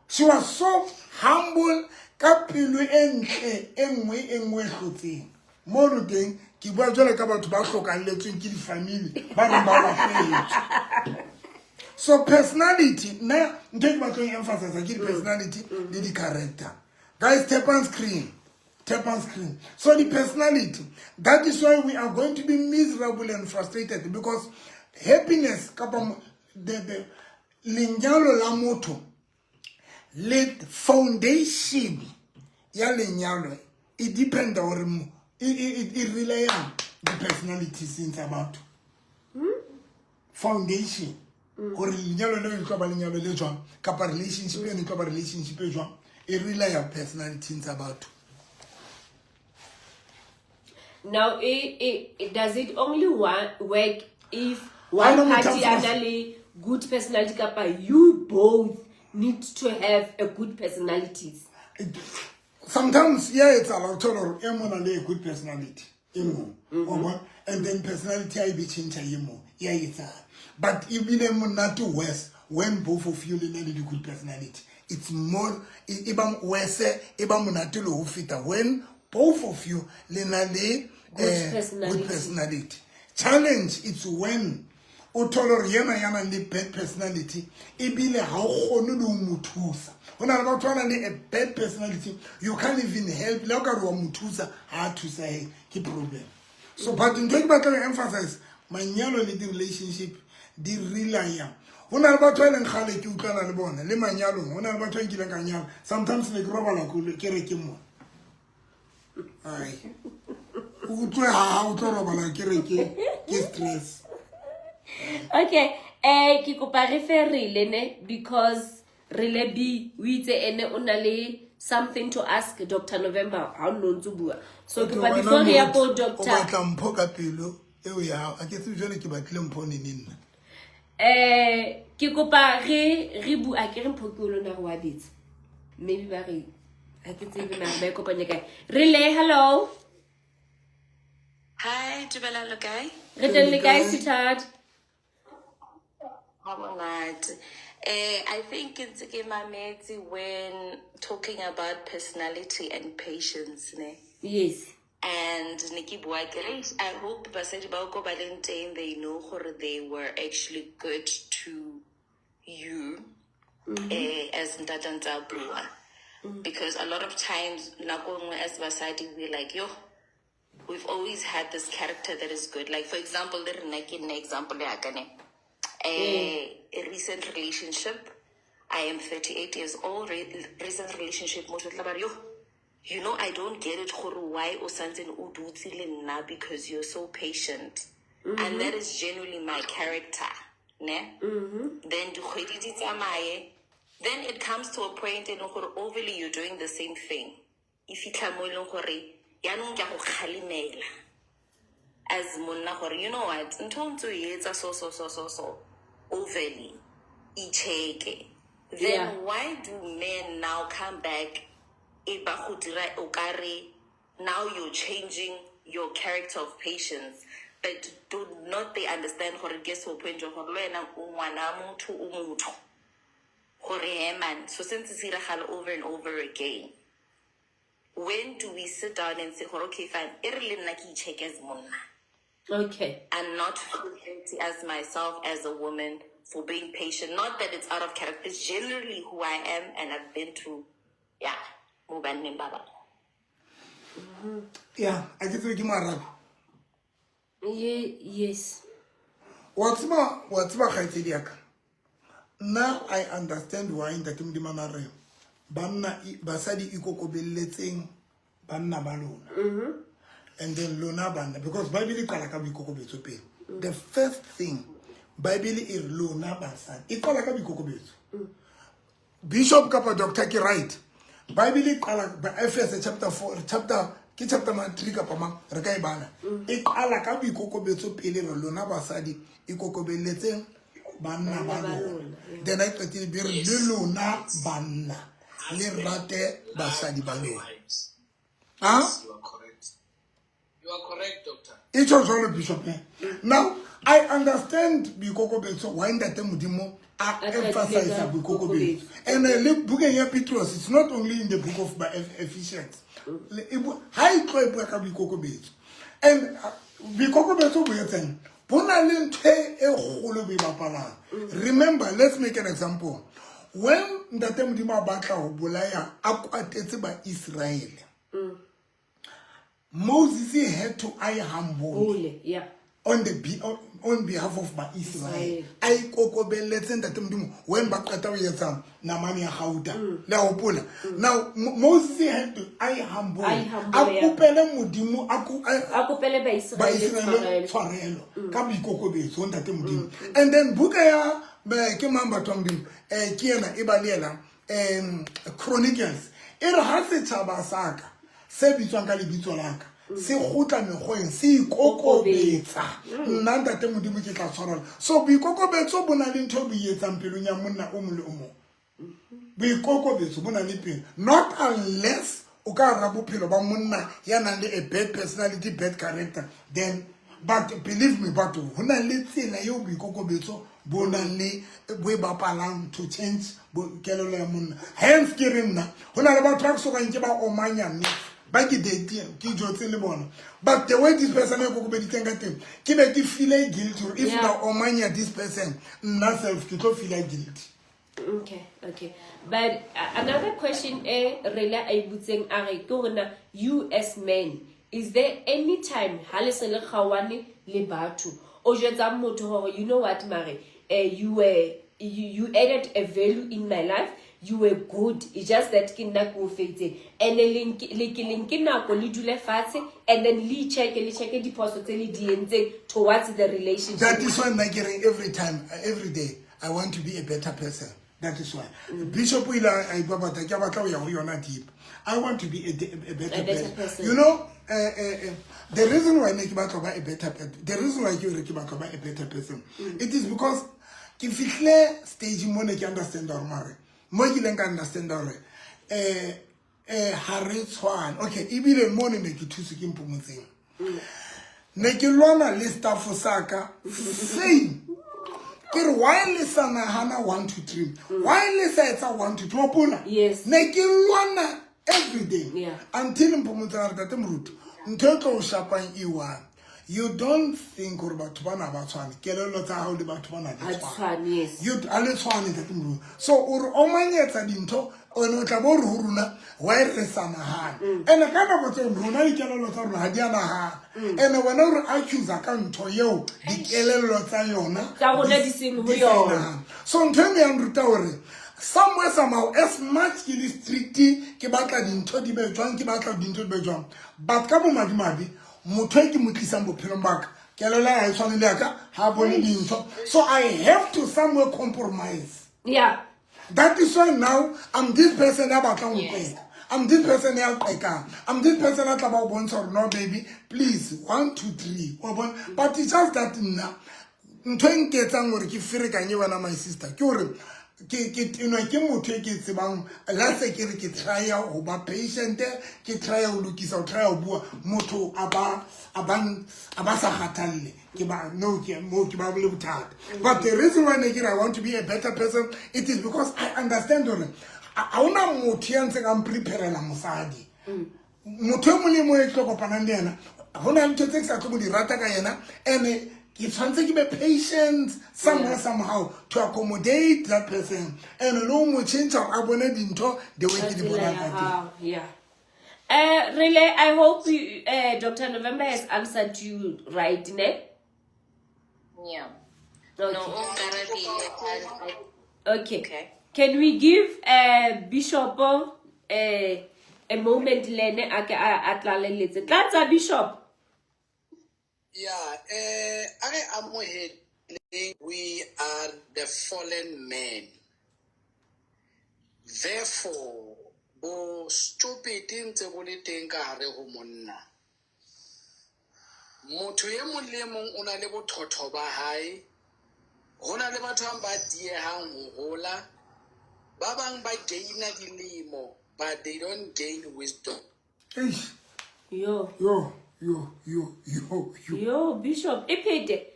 She was so humble ka pelo e ntle e nngwe e nngwe e hlotseng. Mono teng ke bua jwalo ka batho ba hlokahalletsweng ke di-family ba reng ba lahlehetswe. So personality, nna ntho e ke batlang emphasize ke di-personality le di-character. Guys, tap on screen. Tap on screen. So the personality, that is why we are going to be miserable and frustrated, because happiness kapa the lenyalo la motho le foundation ya lenyalo e dependa hore e rely on di-personalities tsa batho. Foundation hore lenyalo leo e tlo ba lenyalo le jwang kapa relationship eno e tlo ba relationship e jwang, e rely on personalities tsa batho. Now, does it only work if one party a na le good personality kapa you both need to have a good personalities? Sometimes ya etsahala o thola hore e mong o na le a good personality e mong, wa bona, and then personality ha e be change e mong ya etsahala. But ebile monate worse when both of you le na le di-good personality. It's more e ba worse, e ba monate le ho feta when both of you le na le good personality. Good personality. Challenge it's when o thole hore yena ya nang le bad personality ebile ha o kgone le ho mo thusa. Ho na le batho ba nang le a bad personality, you can't even help. Le ha o ka re wa mo thusa, ha a thusahe, ke problem. So but ntho e ke batlang ho emphasize, manyalo le di-relationship di rely-a. Ho na le batho ba e leng kgale ke utlwana le bona, le manyalong, ho na le batho ba nkileng ka nyala. Sometimes ne ke robala ke re ke mona. Ai. O utlwe ha o tlo robala ke re ke stress. Okay, ke kopa re fe Rile ne, because Rile B o itse ene o na le something to ask Dr. November ha o no ntso bua. So ke kopa before re ya ko O doctor. batla mpho ka pelo eo ya hao. A ke tsebe jwale ke batlile mpho neng nna. Ke kopa re bua ke re mpho ke o lona re wa betsa. Maybe ba re ha ke tsebe mara ba e kopanya kae. Rile, hello. Hi, dumela le kae? Re teng le kae, sweetheart? Ha monate. I think ntse ke mametse when talking about personality and patience, ne? Yes. And ne ke bua ke re, I hope basadi ba ko ba leng teng, they know gore they were actually good to you, as ntate ntse a bua. Because a lot of times, nako nngwe as basadi, we're like, yo, we've always had this character that is good. Like, for example, le rena ke nna example ya ka ne. A recent relationship, I am 38 years old, recent relationship, motho o tla ba re, yo, you know, I don't get it gore why o santsane o dutse le nna because you're so patient. And that is genuinely my character, ne? Then dikgwedi di tsamaye, then it comes to a point e leng gore overly you're doing the same thing. E fitlha mo e leng gore yaanong ke a go kgalemela. as monna gore you know what, ntho o ntse o e etsa so so so so so overly, icheke. Then why do men now come back e ba go dira o kare now you're changing your character of patience, but do not they understand gore ke seopeng gore le wena o ngwana motho, o motho, gore he man, so since se iragala over and over again, when do we sit down and say gore okay fine, e re le nna ke icheck as monna and not feel guilty as myself as a woman for being patient? Not that it's out of character, it's generally who I am, and I've been to, yeah, mo banneng ba bang. Ya, a ke tsebe ke mo arabe. Yes. Wa tseba kgaitsedi ya ka, nna I understand why ntate Modimo a re banna basadi ikokobelletseng banna ba lona, and then lona banna, because Bible e qala ka boikokobetso pele. The first thing Bible e re lona basadi, e qala ka boikokobetso. Bishop kapa doctor, ke right? Bible e qala Efese chapter 4, chapter ke chapter mang, 3 kapa mang, re ka e bala. E qala ka boikokobetso pele, re lona basadi ikokobelletseng banna ba lona. Then a qetile be re le lona banna le rate basadi ba lona. Ha. You are correct. You are correct, doctor. E tjho jwalo, bishop, eh? Now I understand boikokobetso, why ntate Modimo a A qadile emphasize ka boikokobetso. And le bukeng ya Petros, it's not only in the book of Ephesians. Ha e tlo e bua ka boikokobetso, and boikokobetso bo etseng bo na le ntho e kgolo bo e bapalang. Remember, let's make an example. When ntate Modimo a batla ho bolaya, a kwatetse ba Israele, Moses had to I humble Hole, yeah. on behalf of ba Israel. Israel. A ikokobelletse ntate Modimo when ba qeta ho etsa namane ya gauta, le a hopola? Now Moses had to I humble, A humble, a yeah. kopele Modimo A kopele ba Baiseraele Israele tshwarelo. tshwarelo ka boikokobetso, ntate Modimo. And then buka ya ke mang, batho ba Modimo, ke ena e ba le ena, Chronicles, e re ha setjhaba sa ka se bitswang ka lebitso la ka se kgutla mekgweng, se ikokobetsa, nna ntate Modimo ke tla tshwarela. So boikokobetso bo na le ntho e bo e etsang pelong ya monna o mong le o mong. Boikokobetso bo na le pelo, not unless o ka ra bophelo ba monna ya nang le a bad personality, bad character, then. But believe me, batho, ho na le tsela eo boikokobetso bo nang le bo e bapalang to change kelello ya monna. Hence ke re nna ho na le batho ba ke sokang ke ba omanya mme ba ke date, ke jotse le bona, but the way this person e kokobeditseng ka teng, ke be ke feele guilty hore if na omanya this person, nna self ke tlo feela guilty. Okay. But another question rela a e butseng, a re ke hore na you as men, is there any time ha le se le kgaohane le batho, o jwetsang motho hore you know what, mare you added a value in my life, you were good, it's just that ke nna ke o feitseng, and le ke le nke nako, le dule fatshe and then le check diphoso tse le di entseng towards the relationship? That is why nna ke reng every time, every day, I want to be a better person. That is why Bishop o ile a ipapata ke a batla ho ya ho yona deep. I want to be a better, A better person. Person. You know, the reason why ne ke batla ho ba a better person, the reason why ke re ke batla ho ba a better person, it is because ke fihlile stage mo ne ke understand hore mare mo ke ileng ka understand hore ha re tshwane. Okay, ebile mo ne ke thuswe ke Mpomotseng, ne ke lwana le staff sa ka same, ke re why le sa nahana 1 2 3, why le sa etsa 1 2 3, hopola? Yes. Ne ke lwana every day until Mpomotseng a re, "Tate Moruti, ntho e tlo o shapang e one, you don't think gore batho bana ba tshwane, kelello tsa gago le batho bana Ha di di tshwane, yes. You a le tshwane, ntate Moruti. So o re omanyetsa dintho, one o tla bo re ho rona why re sa nahana, and ka nako tseo rona dikelello tsa rona ha di a nahana, and wena o re accusa ka ntho eo dikelello tsa yona Tsa rona di seng ho di sa yona. nahana. So ntho e ya nruta hore somewhere, somehow, as much ke le strict, ke batla dintho di be jwang, ke batla dintho di be jwang, but ka bomadimabe motho e ke mo tlisang bophelong ba ka, kelello ya hae tshwane le ya ka, ha bone dintho, so I have to somewhere compromise. That is why now I'm this person ya batlang ho qeta. I'm this person ya qekang. I'm this person a tla ba o bontsha hore, no baby, please, one two three, wa bona. But it's just that nna ntho e nketsang hore ke ferekanye wena, my sister, ke hore ke tenwa ke motho e ke tsebang la se ke re ke trya ho ba patient, ke trya ho lokisa, ho trya ho bua, motho a ba sa kgathalle. Ke ba no ke mo ke ba le bothata. But the reason why ne ke re I want to be a better person, it is because I understand hore ha hona motho ya ntseng a mpreparela mosadi. Motho e mong le mong e tlo kopanang le yena, ho na le ntho tse ke sa tlo mo di rata ka yena, and ke tshwanetse ke be patient somewhere, somehow, to accommodate that person and le ho mo change hore a bone dintho the way ke di bonang ka teng. Yeah. Really, I hope you, Dr. November has answered you right, ne? Yeah. Okay. No, o nkarabile. Okay. Okay. Can we give Bishop a moment lene a ke a tlaleletse? Tlatsa, Bishop. Yeah, a re amoheleng, we are the fallen men. Therefore, bo stupid ntse bo le teng ka hare ho monna. Motho e mong le e mong o na le bothotho ba hae. Ho na le batho ba bang ba diehang ho hola. Ba bang ba gaina dilemo, but they don't gain wisdom. Eish. Yo. Yo yo yo yo yo. Yo, Bishop, e phete.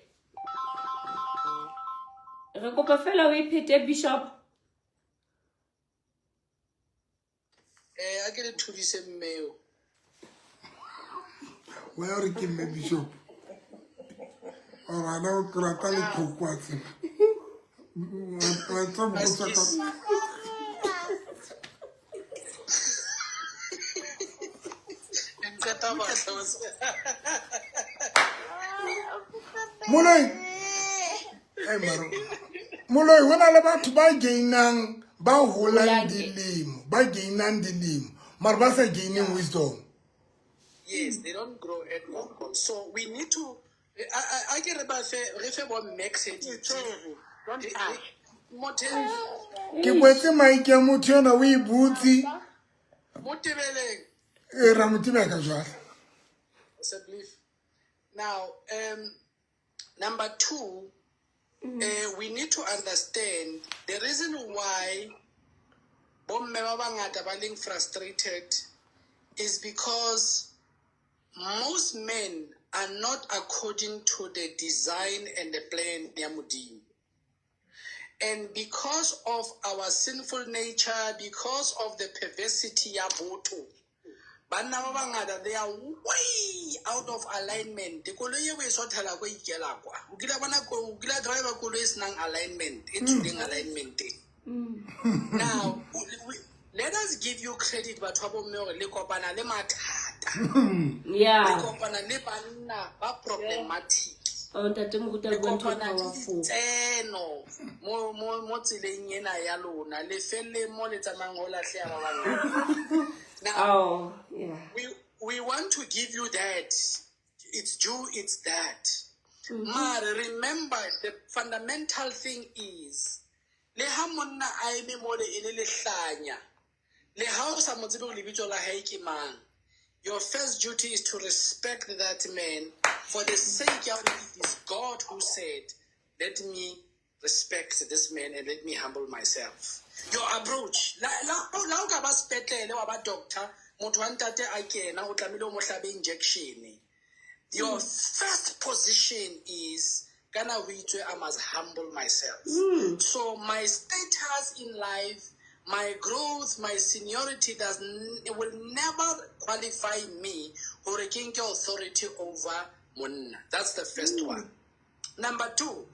Re kopa fela o e phete, Bishop. A ke le thudise mmeo. Wa re ke mme Bishop ora o ke rata letlhoko wa tseba wa tseba go tswa ka. Nqeta batla. Moloi e maro moloi, ho na le batho ba gainang, ba holang Holang. Dilemo ba gainang dilemo mara ba sa gaining wisdom. Yes, they don't grow at all. So we need to a ke re ba fe, re fe bo mme credit. Motho Ke kwetse mike ya motho ena o e butse. mo tebeleng. E ra mo tebeka jwale. It's a belief. Now, number two, we need to understand the reason why bomme ba bangata ba leng frustrated is because most men are not according to the design and the plan ya Modimo. And because of our sinful nature, because of the perversity ya botho, banna ba bangata, they are way out of alignment. Koloi e o e sothela ko ikela kwa. O kile bona o kile driver koloi e senang alignment, e tswileng alignment. Now, let us give you credit, batho ba bomme, hore le kopana le mathata. Le kopana le banna ba problematic. Oh, ntate moruta Le bua ntho e kopana le powerful. ditseno mo tseleng ena ya lona, le felle mo le tsamayang ho lahleha ba bangata. Now, Oh, yeah. we want to give you that. It's due, it's that. Mare, remember, the fundamental thing is, le ha monna a eme mole e le lehlanya, le ha o sa mo tsebe hore lebitso la hae ke mang, your first duty is to respect that man for the sake of it is God who said, let me respect this man and let me humble myself. Your approach, la o ka ba sepetlele wa ba doctor, motho wa ntate a kena, o tlamehile o mo hlabe injection. Your first position is, kana ho itswe, I must humble myself. So my status in life, my growth, my seniority does it will never qualify me hore ke nke authority over monna. That's the first one. Number two,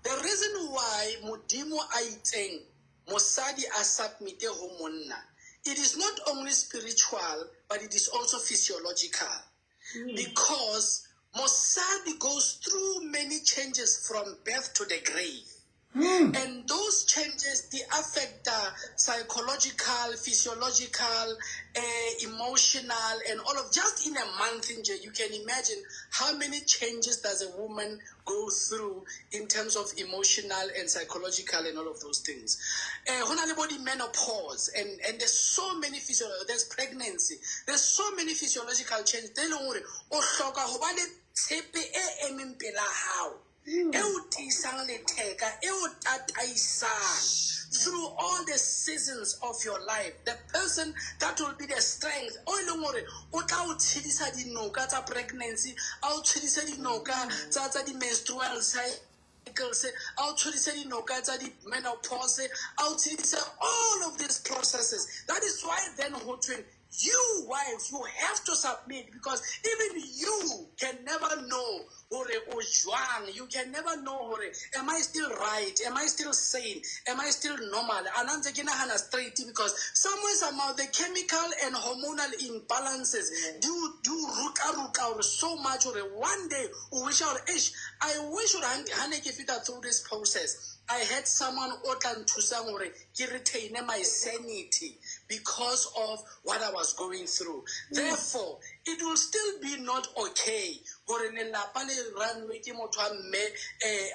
the reason why Modimo a itseng mosadi a submite ho monna, it is not only spiritual, but it is also physiological. Because mosadi goes through many changes from birth to the grave. And those changes they affect psychological, physiological, emotional, and all of just in a month. In you can imagine how many changes does a woman go through in terms of emotional and psychological and all of those things. Ho na le bo di-menopause and there's so many physio, there's pregnancy, there's so many physiological changes. Tse leng hore o hloka ho ba le tshepe e emeng pela hao, e o tiisang letheka, e o tataisang through all the seasons of your life. The person that will be the strength o e leng hore o tla o tshedisa dinoka tsa pregnancy, a o tshedise dinoka tsa di-menstrual cycles, a o tshedise dinoka tsa di-menopause, a o tshedise all of these processes. That is why then ho thweng you wives, you have to submit, because even you can never know hore o jwang. You can never know hore am I still right, am I still sane, am I still normal? And ntse ke nahana straight, because somewhere somehow the chemical and hormonal imbalances do ruka ruka hore so much hore one day o wish hore eish, I wish hore ha ne ke feta through this process I had someone o tla nthusang hore ke retain my sanity because of what I was going through. Therefore, it will still be not okay hore lelapa le runwe ke motho wa mme,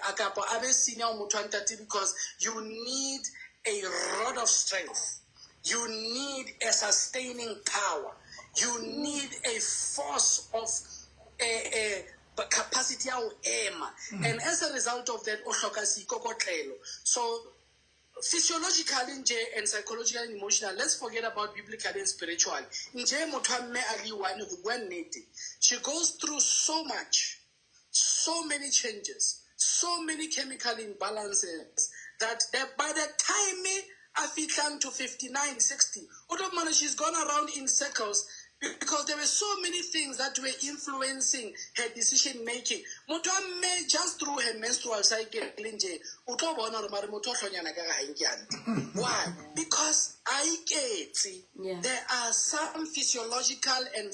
a kapa a be senior ho motho wa ntate, because you need a rod of strength. You need a sustaining power. You need a force of a capacity ya ho ema. And as a result of that, o hloka seikokotlelo. So physiologically nje and psychologically and emotional, let's forget about biblically and spiritually. Nje motho wa mme a le one ho bua nnete, she goes through so much, so many changes, so many chemical imbalances that by the time a fihlang to 59, 60, o tlo fumana she's gone around in circles, because there were so many things that were influencing her decision making. Motho wa mme just through her menstrual cycle nje, o tlo bona hore mare motho o hlonyana ka ha nke hantle. Why? Because a iketse. There are some physiological and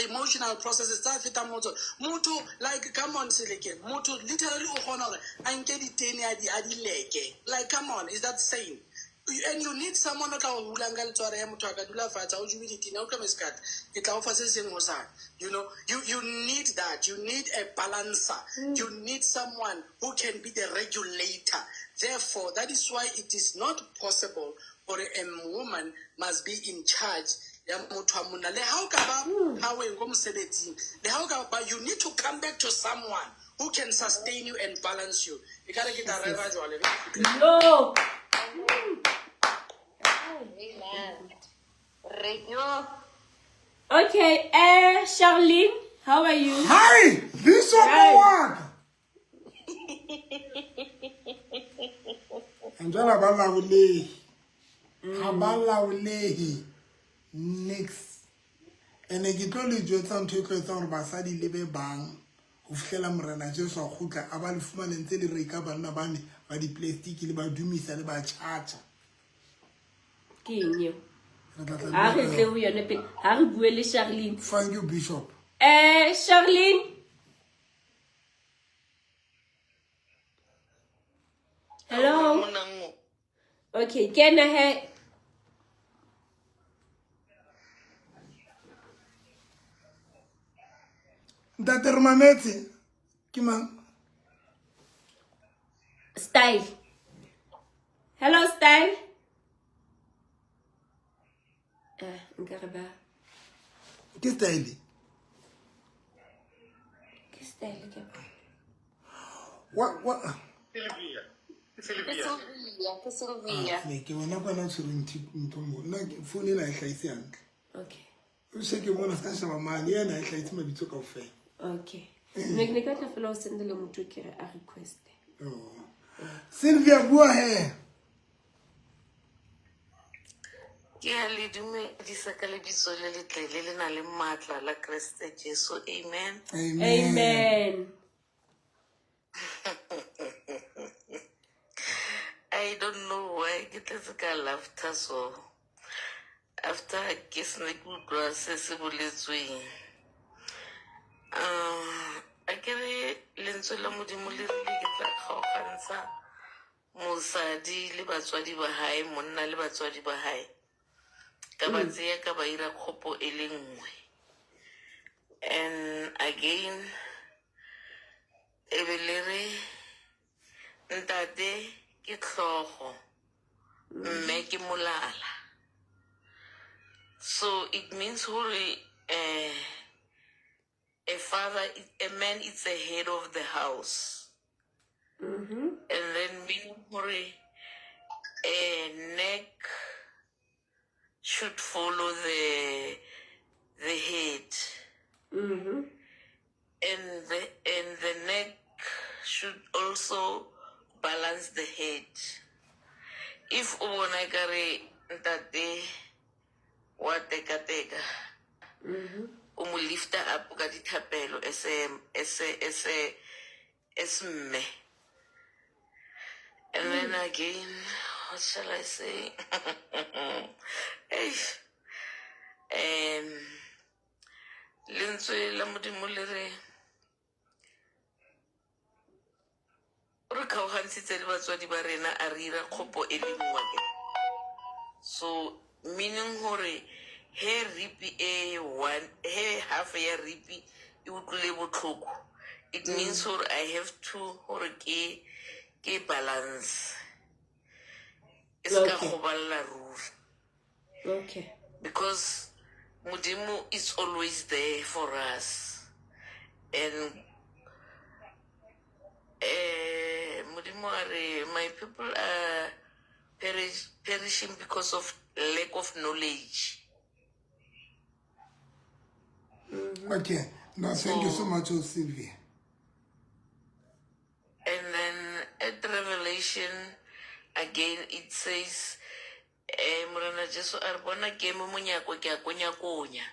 emotional processes tsa fetang motho. Motho, like, come on, Seleke, motho literally o kgona hore a nke ditene a di leke. Like, come on, is that sane? And you need someone o tla o hulang ka letsware ya motho a ka dula fatshe, a o jube ditene, a utlwe mesekate, ke tla o fa se seng hosane. You know, you need that. You need a balancer. You need someone who can be the regulator. Therefore, that is why it is not possible for a woman must be in charge ya motho wa monna. Le ha o ka ba powering ko mosebetsing, le ha o ka ba, you need to come back to someone who can sustain you and balance you. Ekare ke tla rera jwale. Yo. Okay, Charlene, how are you? Hi, Bishop Hi. Owaka. Njala ba laolehi. Ha ba laolehi. Nix. Ene ke tlo le jwetsa ntho e tlo etsang hore basadi le be bang ho fihlela Morena Jesu a kgutla, a ba le fumane ntse le reka banna bane ba di-plastic le ba dumisa le ba tjhatjha. Ke eng eo? Re tla tla Ha re bua tle ho yone pele. Ha re bue le Charlene. Thank you, Bishop. Charlene. Hello. Okay, kena he. Ntate re mametse. Ke mang? Style. Hello, Style. Nka re ba. Ke Style. Ke Style ke. Wa, wa. Sylvia. Ke Sylvia. Sylvia, ke Sylvia. Ah, ke wena kwa na tshwereng ntho mo. Nna ke phone ena e hlahise hantle. Okay. O se ke mona ska sheba mane, yena e hlahise mabitso kaofela. Okay. Ne ke batla fela ho sendela motho ke re a request. Oh. Sylvia, bua he. Ke a le dumedisa ka lebitso le letle le le nang le matla la Kreste Jesu. Amen. Amen. Amen. I don't know why ke tletse ka laughter so. After ke sena ke utlwa se se boletsweng. A ke re lentswe la Modimo le rile ke tla kgaogantsha Mosadi le batswadi ba hae, monna le batswadi ba hae, ka ba tseya ka ba ira kgopo e le nngwe. And again, e be le re ntate ke tlhogo, mme ke molala. So it means hore a father, a man is the head of the house. And then meaning hore a neck should follow the head. And the neck should also balance the head. If o bona ekare ntate wa teka-teka, o mo lifta up ka dithapelo as mme. And then again, what shall I say? Eish. Lentswe la Modimo le re o re kgaogantshitse le batswadi ba rena, a re ira kgopo e le nngwe. So meaning hore he ripi e one, he half ya ripi e utlwile botlhoko, it means hore I have to hore ke balance e se ka goballa ruri. Because Modimo is always there for us, and Modimo a re my people are perishing because of lack of knowledge. Okay, now thank you so much, oh, Sylvia. And then at Revelation again it says, Morena Jesu a re, bona ke mo monyako ke a konya-konya,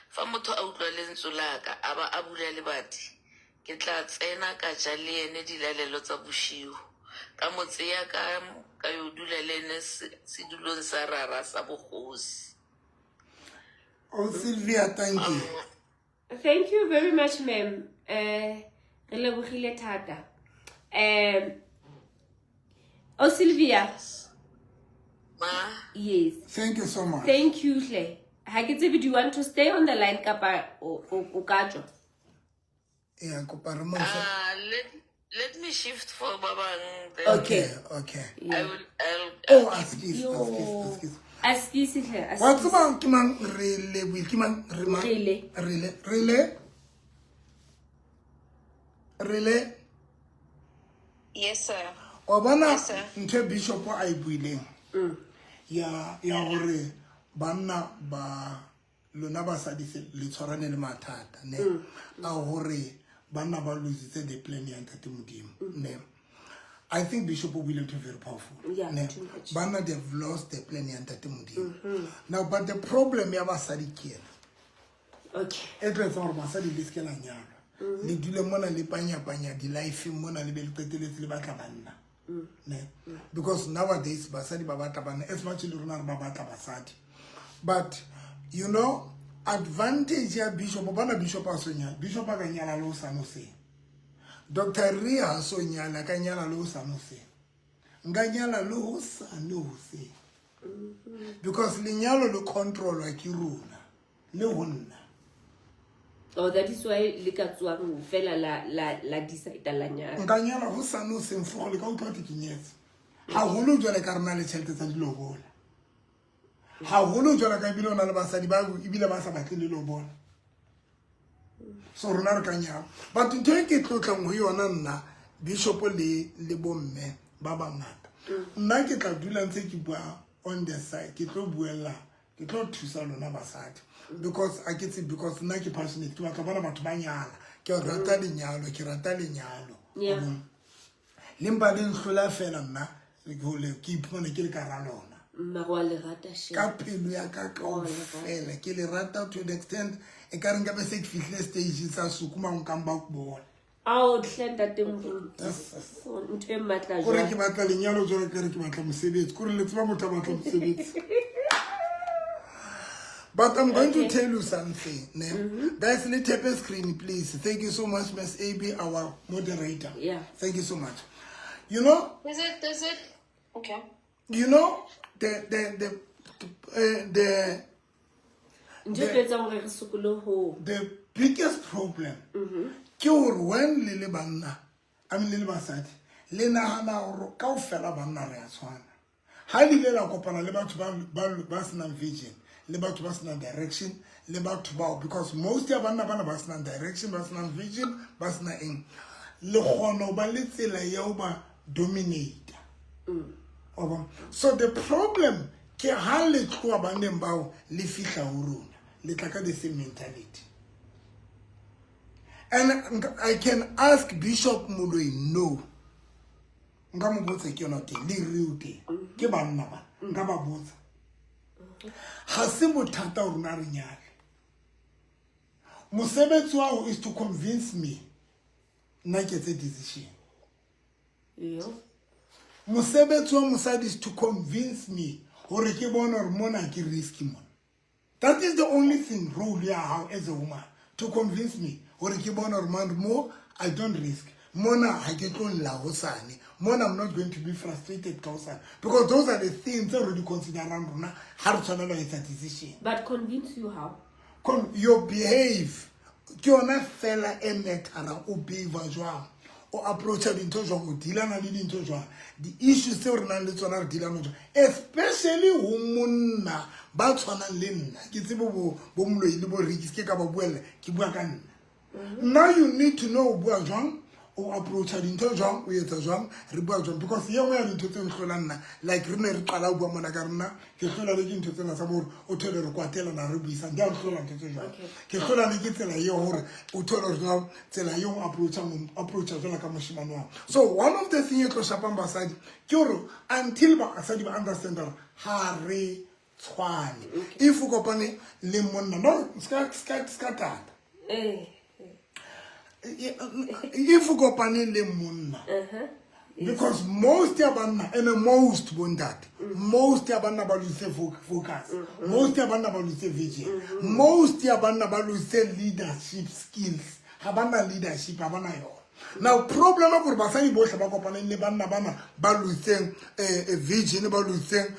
fa motho a utlwa lentswe la ka a ba a bula lebati, ke tla tsena ka ja le ene dilalelo tsa boshigo, ka mo tseya ka yo dula le ene sedulong sa rara sa bogosi. Oh, Sylvia, thank you. Thank you very much, ma'am. Re lebogile thata. Oh, Sylvia. Ma. Yes. Thank you so much. Thank you, hle. Ha ke tsebe, do you want to stay on the line kapa o ka tswa? Yeah, kopa re mo fe- Let me shift for ba bang then. Okay. I will I'll, Oh, I'll askies, Yo. askies, askies. Askies hle. Wa Askies. tseba ke mang re lebohile, ke mang re mang? Rele. Rele, rele. Rele. Yes, sir. Wa bona Yes, sir. ntho e bishop a e buileng ya hore banna ba lona basadi se le tshwarane le mathata ne, a hore banna ba lositse the plan ya ntate Modimo ne. I think bishop o buile ntho e very powerful ne. Too much. Banna, they've lost the plan ya ntate Modimo now, but the problem ya basadi ke ena e tlo etsa gore basadi le seke la nyalwa, le dule mona le panyapanya di-lifeng mona, le be le qeteletse le batla banna ne, because nowadays basadi ba batla banna as much le rona re ba batla basadi. But you know, advantage ya bishop, bona bishop a so nyala, bishop a ka nyala le o sa no seng, Dr Ria ha so nyala, ka nyala le o sa no seng, nka nyala le ho sane hoseng, because lenyalo le controlwa ke rona le ho nna. Oh, that is why le ka tswang fela la decide la nyala. Nka nyala ho sane hoseng fo le ka utlwa ke nyetse, haholo jwale ka rena le tjhelete tsa dilobola, haholo jwale ka ebile o na le basadi ba ebile ba sa batle le lobola. So rona re ka nyala, but ntho e ke tlotlang ho yona nna, bishop le bomme ba bangata, nna ke tla dula ntse ke bua on the side, ke tlo buella, ke tlo thusa lona basadi, because a ke tsebe, because nna ke passionate, ke batla bona batho ba nyala, ke rata lenyalo, ke rata lenyalo. Le mpa le nhlola fela nna ke iphumane ke le ka ra lona. Mara wa le rata shame. Ka pelo ya ka kaofela ke le rata to the extent e ka re nkabe se ke fihlile stage sa sukuma nkang ba bona. Ao hle ntate Moruti. Ntho e matla Kore jwang. Ke batla lenyalo jwalo ka re ke batla mosebetsi, kore le tseba motho a batla mosebetsi. But I'm going to tell you something ne? Guys, le tap screen please. Thank you so much, Miss AB, our moderator. Thank you so much. You know, Is it okay? You know the Ntho e tlo etsang hore re sokole ho the biggest problem ke hore when le le banna, I mean le le basadi, le nahana hore kaofela banna re a tshwana. Ha le ile la kopana le batho ba senang vision, le batho ba senang direction, le batho bao, because most ya banna bana ba senang direction, ba senang vision, ba sena eng, le kgona ho ba le tsela ya ho ba dominate. Wa bona? So the problem ke ha le tloha banneng bao, le fihla ho rona, le tla ka the same mentality. And I can ask Bishop Moloi, no, nka mo botsa, ke yona teng le reo teng, ke banna ba nka ba botsa, ga se bothata ho rona re nyale. Mosebetsi wa hao is to convince me, nna ke etse decision. Yo. Mosebetsi wa mosadi is to convince me hore ke bone hore mona ke risky mona. That is the only thing, role ya hao as a woman, to convince me hore ke bone hore man, mo I don't risk mona, ha ke tlo lla hosane mona, I'm not going to be frustrated ka hosane, because those are the things tse re di considerang rona ha re tshwanela ho etsa decision. But convince you how? Your behave ke yona fela e matter-ang. O behave jwang, o approacha dintho jwang, o dealana le dintho jwang, di-issues tseo re nang le tsona re dealana jwang, especially ho monna ba tshwanang le nna. Ke tsebe bo Moloi le bo Ricky, ke ka ba buella, ke bua ka nna. Now you need to know o bua jwang, o approacha dintho jwang, o etsa jwang, re bua jwang, because ye nngwe ya dintho tse hlolang nna, like re ne re qala ho bua mona ka rena, ke hlola le ke ntho tsena tsa hore o thole re kwatelana, re buisang, di a hlola ntho tse jwalo. Ke hlola le ke tsela eo hore o thole hore jwang tsela eo o approachang, o approacha jwalo ka moshemane wa. So one of the thing e tlo shapang basadi ke hore until basadi ba understand hore ha re tshwane. If o kopane le monna, no, ska tata. If o kopane le monna, because most ya banna, and most bontate, most ya banna ba lose focus, most ya banna ba lose vision, most ya banna ba lose leadership skills, ha bana leadership, ha bana yona. Now problem ya gore basadi bohle ba kopaneng le banna bana ba loseng vision, ba loseng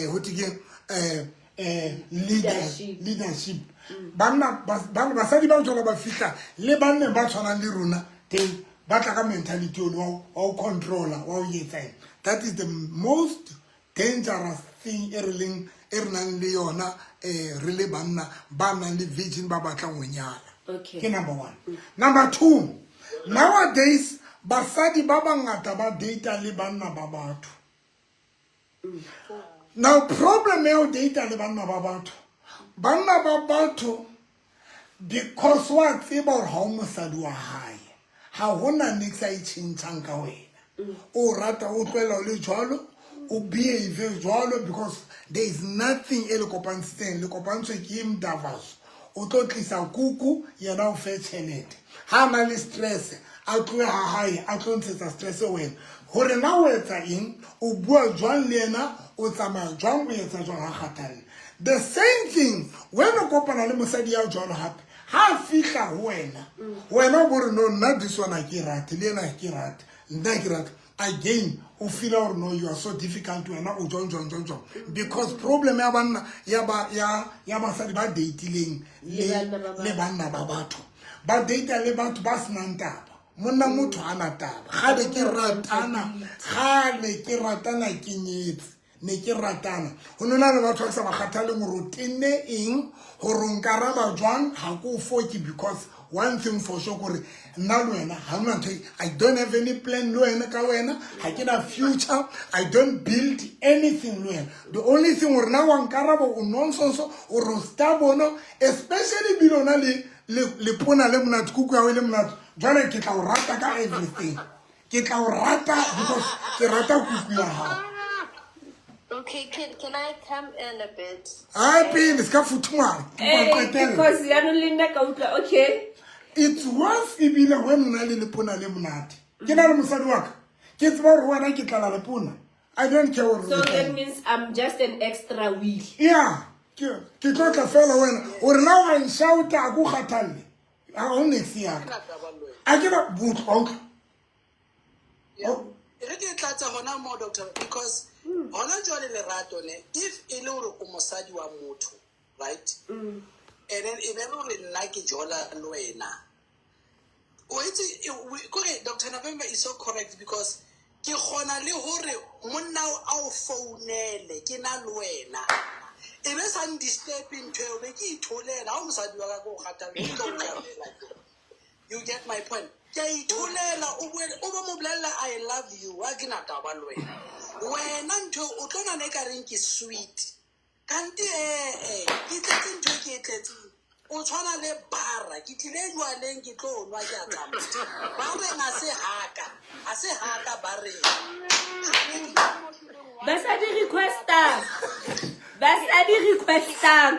ho thwe keng, Leadership. Leadership, banna basadi ba jwalo ba fihla le banneng ba tshwanang le rona teng, ba tla ka mentality ono wa ho controller, wa ho etsa eng. That is the most dangerous thing e re leng, e re nang le yona, re le banna ba nang le vision, ba batlang ho nyala. Ke number one. Number two, nowadays basadi ba bangata ba data le banna ba batho. Now problem ya ho data le banna ba batho, banna ba batho, because wa tseba hore ha o mosadi wa hae, ha hona niks a e tjhentjhang ka wena. O rata o tlohela o le jwalo, o behave jwalo, because there is nothing e le kopantshitseng, le kopantswe ke mdavaso. O tlo tlisa kuku, yena o fe tjhelete. Ha a na le stress, a tlohe ha hae, a tlo ntshetsa stress wena. Hore na o etsa eng, o bua jwang le yena, o tsamaya jwang, o etsa jwang, ha kgathalle. The same thing when o kopana le mosadi ya jwalo hape, ha a fihla ho wena, wena o bo re no, nna this one ha ke rate, le ena ha ke rate, nna ha ke rate. Again o feel hore no, you are so difficult, wena o jwang jwang jwang jwang, because problem ya banna ya ba ya basadi ba datileng Le banna ba batho. Le banna ba batho, ba data le batho ba senang taba. Monna motho ha na taba. Kgale ke ratana, kgale ke ratana, ke nyetse, ne ke ratana, ho nona le batho ba ke sa ba kgathaleng hore o tenne eng, hore o nkaraba jwang, ha ke o foke, because one thing for sure kore nna le wena ha hona ntho I don't have any plan le wena, ka wena ha ke na future, I don't build anything le wena. The only thing hore na wa nkaraba, o nonsense, o re o stubborn, especially bile o na le lepona le monate, kuku ya hao e le monate jwale, ke tla o rata ka everything, ke tla o rata because ke rata kuku ya hao. Okay, can I come in a bit? Ai, pele se ka futhumala. Ke Eh, kopa qetella. Because yaanong le nna ka utlwa, okay. It's worse ebile when o na le lepona le monate. Ke na le mosadi wa ka, ke tseba hore wena ke tlala lepona, I don't care hore So o tla that means I'm just an extra wheel. Yeah, ke tlo tla fela wena hore na wa nshouta, a ko kgathalle, ha o niks ya ka, a ke na botlwa utlwa. E re ke hona mo, doctor, because hona jwale lerato ne, if e le hore o mosadi wa motho, right, and then e be le hore nna ke jola le wena, o itse, kore Dr November is so correct, because ke kgona le hore monna a o founele ke na le wena, e be sa ndisturbe ntho eo, be ke itholela. Ha o mosadi wa ka, ke o kgathalle, ke tlo o tjabela. You get my point? Ke a itholela, o boele o bo mo bolella, "I love you," wa ke na taba le wena. Wena ntho eo o tlo nana e ka reng ke sweet, kante ee, ke tletse ntho e ke e tletseng. O tshwana le bara, ke tlile jwaleng, ke tlo nwa, ke a tsamaya. Bareng a se haka, a se haka bareng. Basadi requesta, basadi requestang.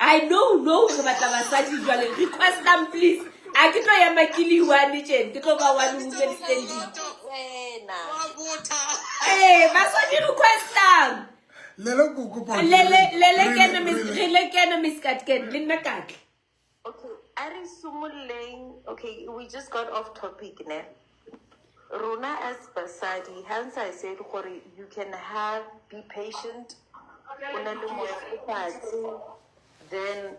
I know, no, re batla basadi jwale. Requestang please. A ke tlo ema ke le one tjena, ke tlo ba one woman standing. Wena. Wa botha. Ee, basadi requestang. Lele ko kopa. Lele lele kene miss, re le kene miss Katken, le nna katle. Okay, a re simololeng. Okay, we just got off topic, ne? Rona as basadi, hence I said gore you can have be patient, o na le moya o fatshe, then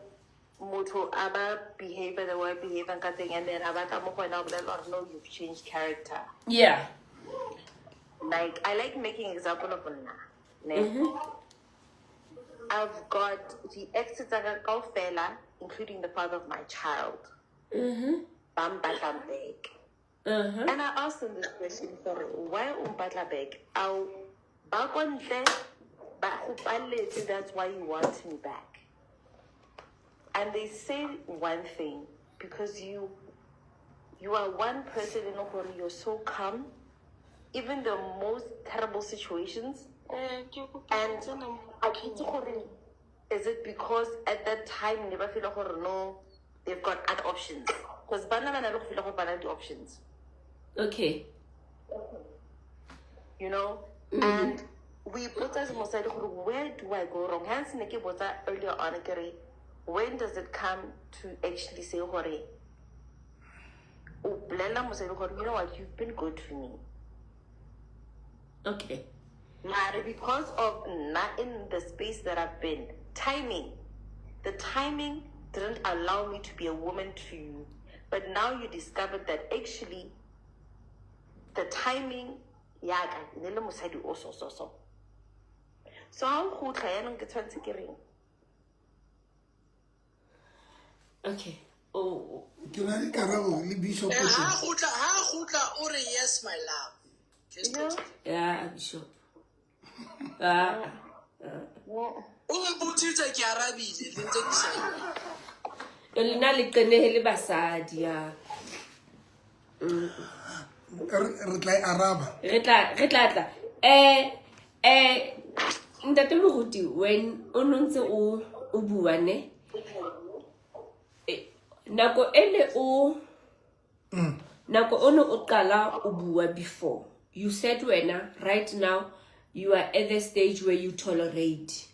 motho a ba behave the way behaving ka teng, and then a batla mo go wena o bolela gore no, you've changed character. Like I like making example of nna, ne? I've got the exes tsa ka kaofela, including the father of my child, ba mpatlang back. And I asked them this question for why o mpatla back? Ao ba ko ntle ba go palletse, that's why you want me back. And they say one thing, because you are one person in gore you're so calm, even the most terrible situations. And I itse gore is it because at that time ne ba feel gore no, they've got other options? Because bana ba na le go feel gore ba na le di-options. And we put as mosadi gore where do I go wrong? Hence ne ke botsa earlier on ke re, when does it come to actually say gore o bolelela mosadi gore, you know what, you've been good to me. Mare because of not in the space that I've been, timing, the timing didn't allow me to be a woman to you. But now you discovered that actually the timing yaka e ne le mosadi o so so so. So ha o gotla yaanong ke tshwanetse ke reng? Okay, oh. Ke na le karabo le bishop. Ha gotla o re, "Yes, my love." Just Yeah, bishop, ah. O mpotsitse, ke arabile, le ntse ke sa. Lena le qenehele basadi ya. Re tla e araba. Re tla tla ntate moruti, when o no ntse o bua ne, nako ele o nako o ne o qala o bua, before you said wena right now you are at the stage where you tolerate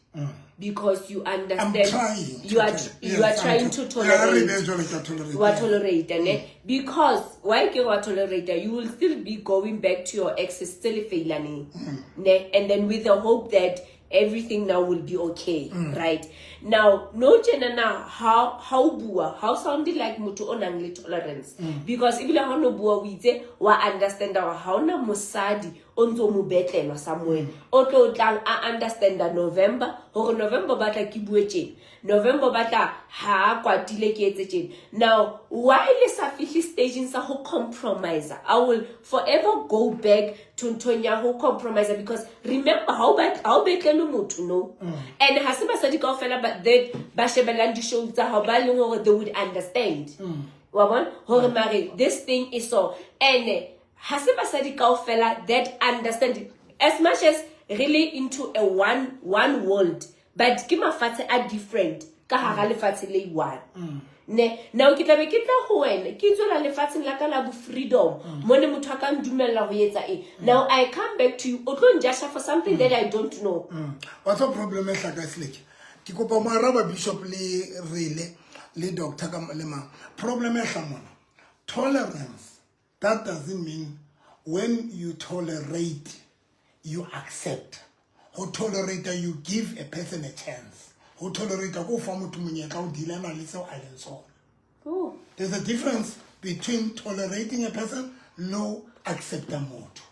because you I'm understand. trying to You are you are Yes, I'm trying to Yeah, re tolerate. be jwale ke a tolerate. Wa tolerate ne, because why ke wa tolerate? You will still be going back to your exes tse le failaneng ne, and then with the hope that everything now will be okay. Right now, no tjena na how o bua, how sounded like motho o nang le tolerance, because ebile ha o no bua o itse wa understanda hore ha ona mosadi o ntse o mo betlelwa somewhere o tlo tlang a understanda November, hore November batla ke bue tjena, November batla ha a kwatile ke etse tjena. Now why le sa fihle stageng sa ho compromise? I will forever go back to nthong ya ho compromise, because remember, ha o betlele motho no, and ha se basadi kaofela ba that ba shebellang di-show tsa hao ba leng hore they would understand, wa bona hore mare this thing is so, and ha se basadi kaofela that understand. As much as really into a one world, but ke mafatshe a different ka hara lefatshe le one ne. Now ke tlabe ke tla ho wena, ke tswela lefatsheng la ka la bo freedom mo ne motho a ka ndumella ho etsa eng. Now I come back to you, o tlo njasha for something that I don't know. What's the problem e hlaka seleke? Ke kopa mo araba bishop le rele le doctor ka le mang. Problem e hla mona, tolerance, that doesn't mean when you tolerate you accept. Ho tolerate, you give a person a chance. Ho tolerate ko fa motho monyetla o dealana le seo a leng sona. Oh. There's a difference between tolerating a person no accepta motho.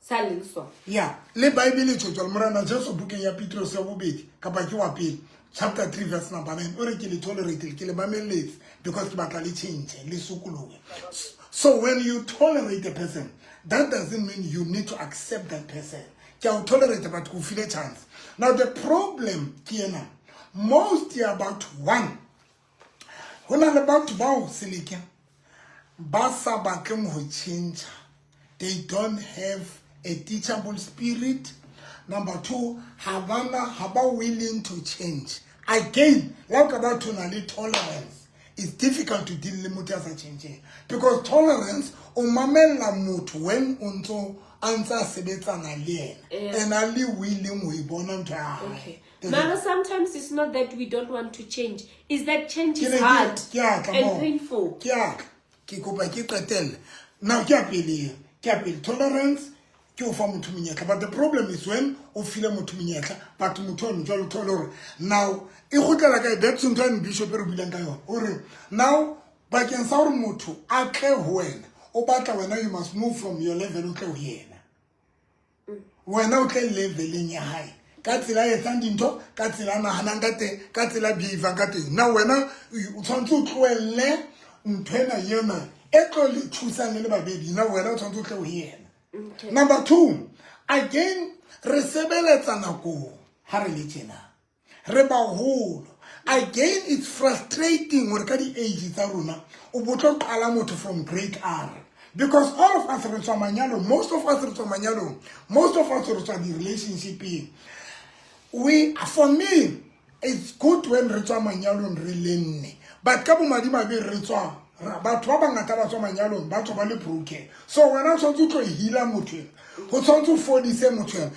Sa leng sona. Yeah, le Bible e tjho jwalo, Morena Jesu bukeng ya Petrus ya bobedi kapa ke wa pele chapter 3 verse number 9 o re ke le tolerate, ke le mamelletse because ke batla le change, le sokolohe. So when you tolerate a person, that doesn't mean you need to accept that person. Ke a o tolerate but o file chance. Now the problem ke ena, most ya batho one, ho na le batho bao seleke ba sa batleng ho change. They don't have a teachable spirit. Number two, ha ba willing to change. Again, like about to tolerance, it's difficult to deal with motho ya sa changeng because tolerance o mamella motho when o ntso a ntsa sebetsana le yena and a le willing ho e bona ntho ya hae. Okay. Mara, sometimes it's not that we don't want to change, it's that change is hard and painful. Ke a tla, ke kopa ke qetelle. Now ke a pele, ke a pele. Tolerance ke o fa motho monyetla, but the problem is when o file motho monyetla but motho ono jwale o thole hore now e kgutlela kae, that's ntho ya bishop e re builang ka yona. O re now bakeng sa hore motho a tle ho wena, o batla wena you must move from your level o tle ho yena. Wena o tle leveleng ya hae, ka tsela e etsang dintho, ka tsela a nahanang ka teng, ka tsela a behavang ka teng. Now wena o tshwanetse o tlohelle ntho ena ena e tlo le thusang le le babedi. Now wena o tshwanetse o tle ho yena. Okay. Number two, again, re sebeletsa nakong ha re le tjena, re baholo. Again, it's frustrating hore ka di-age tsa rona o bo tlo qala motho from grade R, because all of us re tswa manyalong, most of us re tswa manyalong, most of us re tswa di-relationshipeng. We, for me, it's good when re tswa manyalong re le nne, but ka bomadimabe re tswa batho ba bangata ba tswa manyalong ba tswa ba le broken. So wena o tshwanetse o tlo heala motho ena, o tshwanetse o fodise motho ena.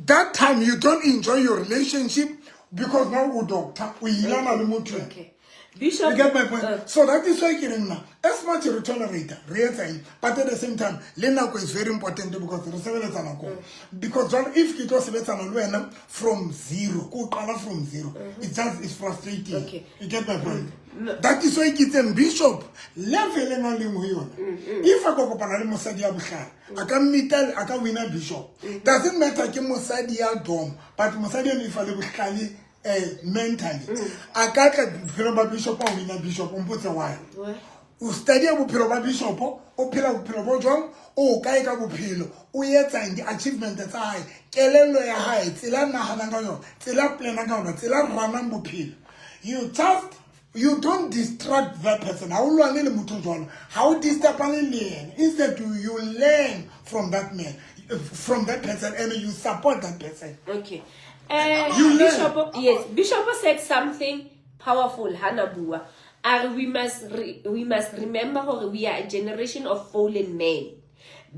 That time you don't enjoy your relationship because now o doctor, o healana le motho ena. Okay. Bishop, you get my point? So that is why ke reng nna, as much re tolerate, re etsa eng, but at the same time, le nako is very important because re sebeletsa nako. Because if ke tlo sebetsana le wena from zero, ko qala from zero, it just is frustrating. Okay. You get my point? That is why ke itseng bishop level e nang leng ho yona. If a ka kopana le mosadi ya bohlale, a ka mmita, a ka wina bishop. Doesn't matter ke mosadi ya dom, but mosadi eno if a le bohlale mentally, a ka tla bophelo ba bishop, a wina bishop, o mpotse why. O study bophelo ba bishop, o phela bophelo bo jwang, o kae ka bophelo, o etsang di-achievement tsa hae, kelello ya hae, tsela a nahanang ka yona, tsela a planang ka yona, tsela a runang bophelo. You just, you don't distract that person. Ha o lwane le motho jwalo, ha o disturbane le yena. Instead, you learn from that man, from that person, and you support that person. Okay. You learn. Bishop, yes, Bishop said something powerful, Hannah Bua. And we must remember hore we are a generation of fallen men.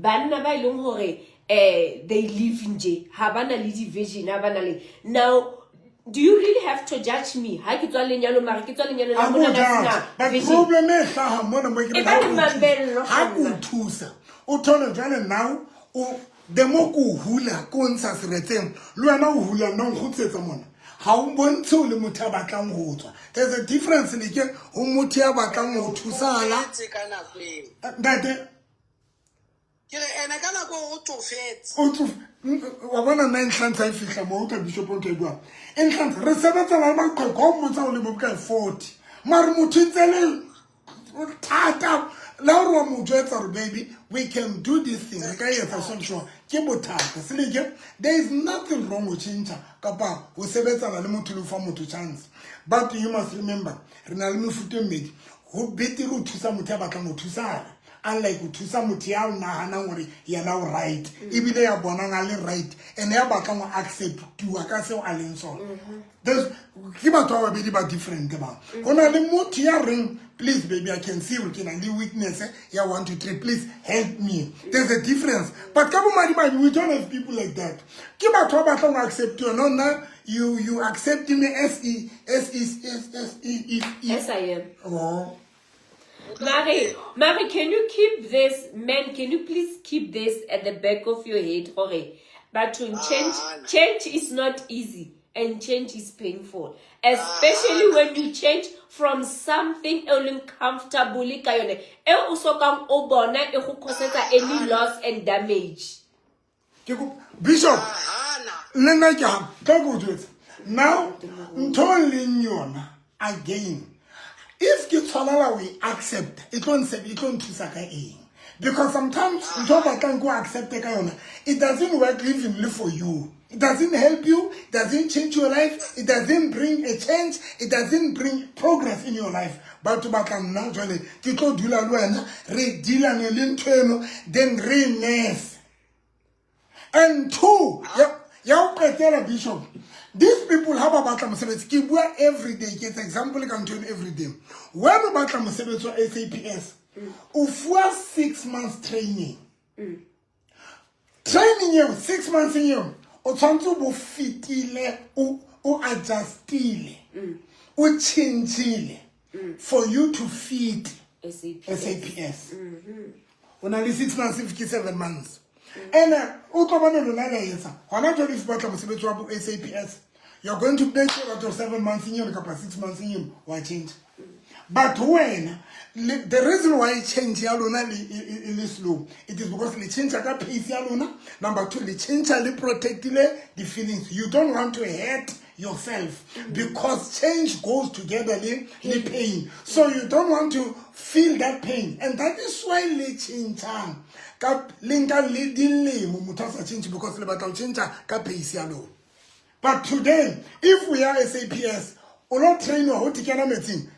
Banna ba ileng hore, they live in jail. Ha bana le division, ha bana le. Now, do you really have to judge me? Ha ke tswa lenyalo, mara ke tswa lenyalo la Ha mona ko la judge. sena But vision. problem e hlaha mona mo ke E re ba ha le ko mamello thusa. Ha ko kganna. thusa. O thole jwale now, o the more ko hula, ko ntsha seretseng, le wena o hula nna o nkgutlisetsa mona. Ha o bontshe o le motho ya batlang ho tswa. There's a difference le ke ho motho ya batlang ho thusala. O tsofetse ka nako eo. Ntate. Ke re ene ka nako eo o tsofetse. O wa bona nna e ntlhantsha e fihla mo, o tla bishop o ntho e buang. E ntlhantsha, re sebetsana le maqheka, ha o mmotsa o le mo bokae 40. Mare motho ntse le thata. La hore wa mo jwetsa hore baby, we can do this thing. Re ka etsa so le so. Ke bothata. Seleke, there is nothing wrong with tjhentjha kapa ho sebetsana le motho le ho fa motho chance. But you must remember, re na le mefuta e mmedi. Ho betere ho thusa motho ya batlang ho thusana, unlike ho thusa motho ya nahanang hore yena o right, ebile ya bonang a le right, and ya batlang ho acceptuwa ka seo a leng sona. There's, ke batho ba babedi ba different ba. Ho na le motho ya reng, please baby, I can see hore ke na le weakness ya 1, 2, 3, please help me. There's a difference. But ka bomadimabe, we don't have people like that. Ke batho ba batlang ho acceptuwa. No, no, you accept me as E, S E, S, S E, E, E. As I am. Oh. Mary, Mary, can you keep this, man, can you please keep this at the back of your head? Hore, Bathong, change, change is not easy and change is painful, especially when you change from something e leng comfortable ka yone, e o sokang o bona e go causetsa any loss and damage. Ke ko bishop, le nna ke ga tlo ke o jwetsa now, ntho e leng yona again, if ke tshwanela o e accept, e tlo e tlo nthusa ka eng? Because sometimes ntho o batlang ko accepte ka yona, it doesn't work even for you. It doesn't help you, it doesn't change your life, it doesn't bring a change, it doesn't bring progress in your life. Batho batla nna jwale ke tlo dula le wena, re dealane le ntho eno, then re nurse. And two, ya o qetela, bishop, these people ha ba batla mosebetsi, ke bua every day, ke etsa example ka ntho eno every day. When o batla mosebetsi wa SAPS, o fuwa 6 months training. Training eo, 6 months eo, o tshwanetse o bo fetile, o adjustile, o changile for you to fit SAPS. SAPS. O na le 6 months, if ke 7 months, and o tlo bona lona le etsa gona jwale. If batla mosebetsi wa bo SAPS, you're going to make sure that your 7 months in eno kapa 6 months in eno wa change. But wena the reason why change ya lona e le slow, it is because le change ka pace ya lona. Number two, le change le protectile the feelings. You don't want to hurt yourself because change goes together le pain, so you don't want to feel that pain, and that is why le changang ka le nka le dilemo motho a sa change, because le batla ho change ka pace ya lona. But today, if we are SAPS, o lo trainwa ho te kena metsing,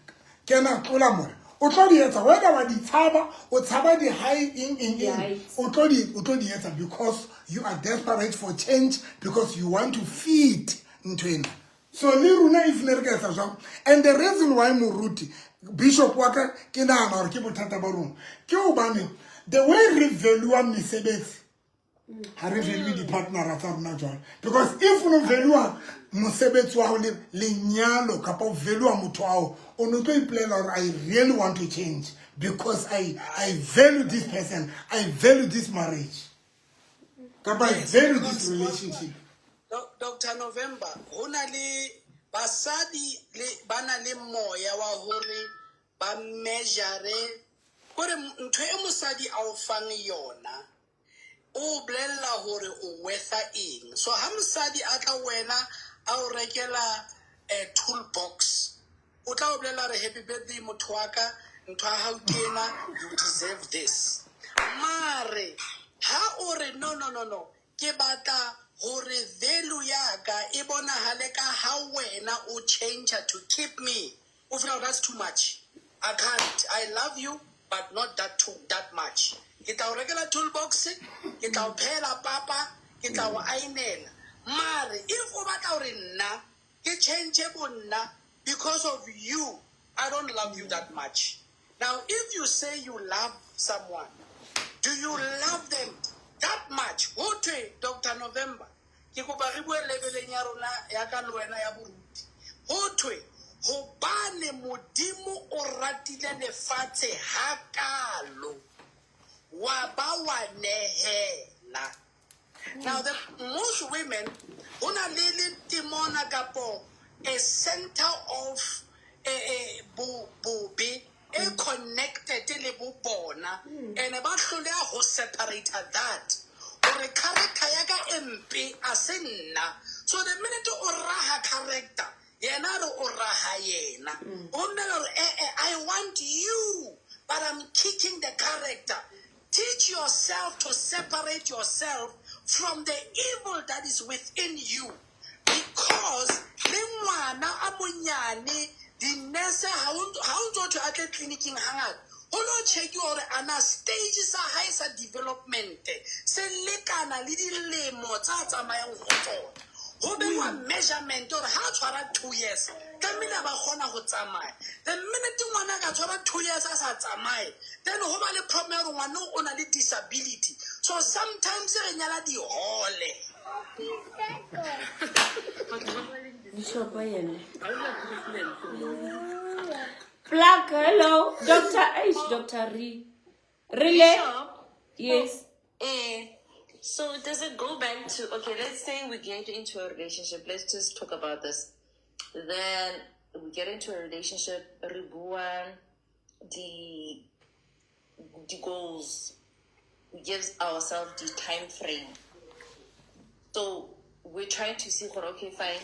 kena tlola mona, o tlo di etsa, whether wa di tshaba, o tshaba di high eng eng eng, o tlo di etsa because you are desperate for change, because you want to fit ntho ena. So le rona, if ne re ka etsa jwang? And the reason why, moruti bishop wa ka, ke nahana hore ke bothata ba rona ke hobane the way re valuang mesebetsi, ha re value di-partnera tsa rona jwalo. Because if o no valua mosebetsi wa hao le lenyalo, kapa o valua motho wa hao, o no tlo ipolela hore I really want to change because I value this person, I value this marriage, kapa I value this relationship. Dr. November, ho na le basadi le ba na le moya wa hore ba measure kore ntho e mosadi a o fang yona, o bolella hore o wortha eng. So ha mosadi a tla wena a o rekela a toolbox, o tla o bolella hore happy birthday motho wa ka, ntho ya hao ke ena, you deserve this. Mare ha o re no, no, no, no, ke batla hore value ya ka e bonahale ka ha wena o change to keep me, o feel that's too much. I can't. I love you, but not that too that much. Ke tla o rekela toolbox, ke tla o phehela papa, ke tla o ainela, mare if o batla hore nna ke change bo nna because of you, I don't love you that much. Now, if you say you love someone, do you love them that much? Ho thwe, Dr. November, ke kopa re bue leveleng ya rona ya ka le wena ya boruti. Ho thwe hobane Modimo o ratile lefatshe hakalo, wa ba wa nehela. Now, the most women ho na le temona kapo a center of bobe e connected le bo bona, and ba hloleha ho separate that hore character ya ka e mpe a se nna. So the minute o raha character, yena a re o raha yena, o mmela hore I want you, but I'm kicking the character. Teach yourself to separate yourself from the evil that is within you, because le ngwana a monyane, dinese ha o ntso thwe a tle tleliniking hangata ho lo checkiwa hore ana stage sa hae sa development se lekana le dilemo tsa tsamayang ho tsona. Ho bewa measurement hore ha a tshwara 2 years, tlamehile ba kgona ho tsamaya. The minute ngwana a ka tshwara 2 years a sa tsamaye, then ho ba le problem ya hore ngwana o na le disability. So sometimes re nyala dihole. Bishop yena. Plug, hello. Dr. H, Dr. Re. Rile? Bishop, Yes. Eh, So does it go back to, okay, let's say we get into a relationship. Let's just talk about this. Then we get into a relationship, re bua the goals. We give ourselves the time frame. So we're trying to see, okay, fine,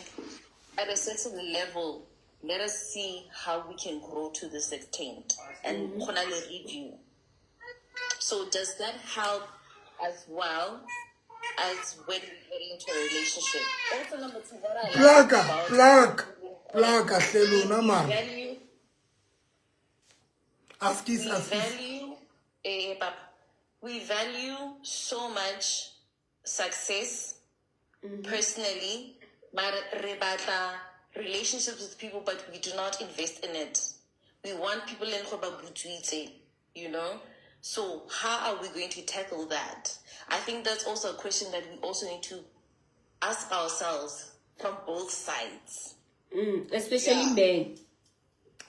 at a certain level, let us see how we can grow to this extent and go na le review. So does that help as well as when we get into a relationship? Also, number two, what I like Plaka, about plaka, plaka hle lona mara. value, Askies, we askies. value, papa, we value so much success personally, but re batla relationships with people, but we do not invest in it. We want people in go ba butswitse, you know? So how are we going to tackle that? I think that's also a question that we also need to ask ourselves from both sides. Especially men.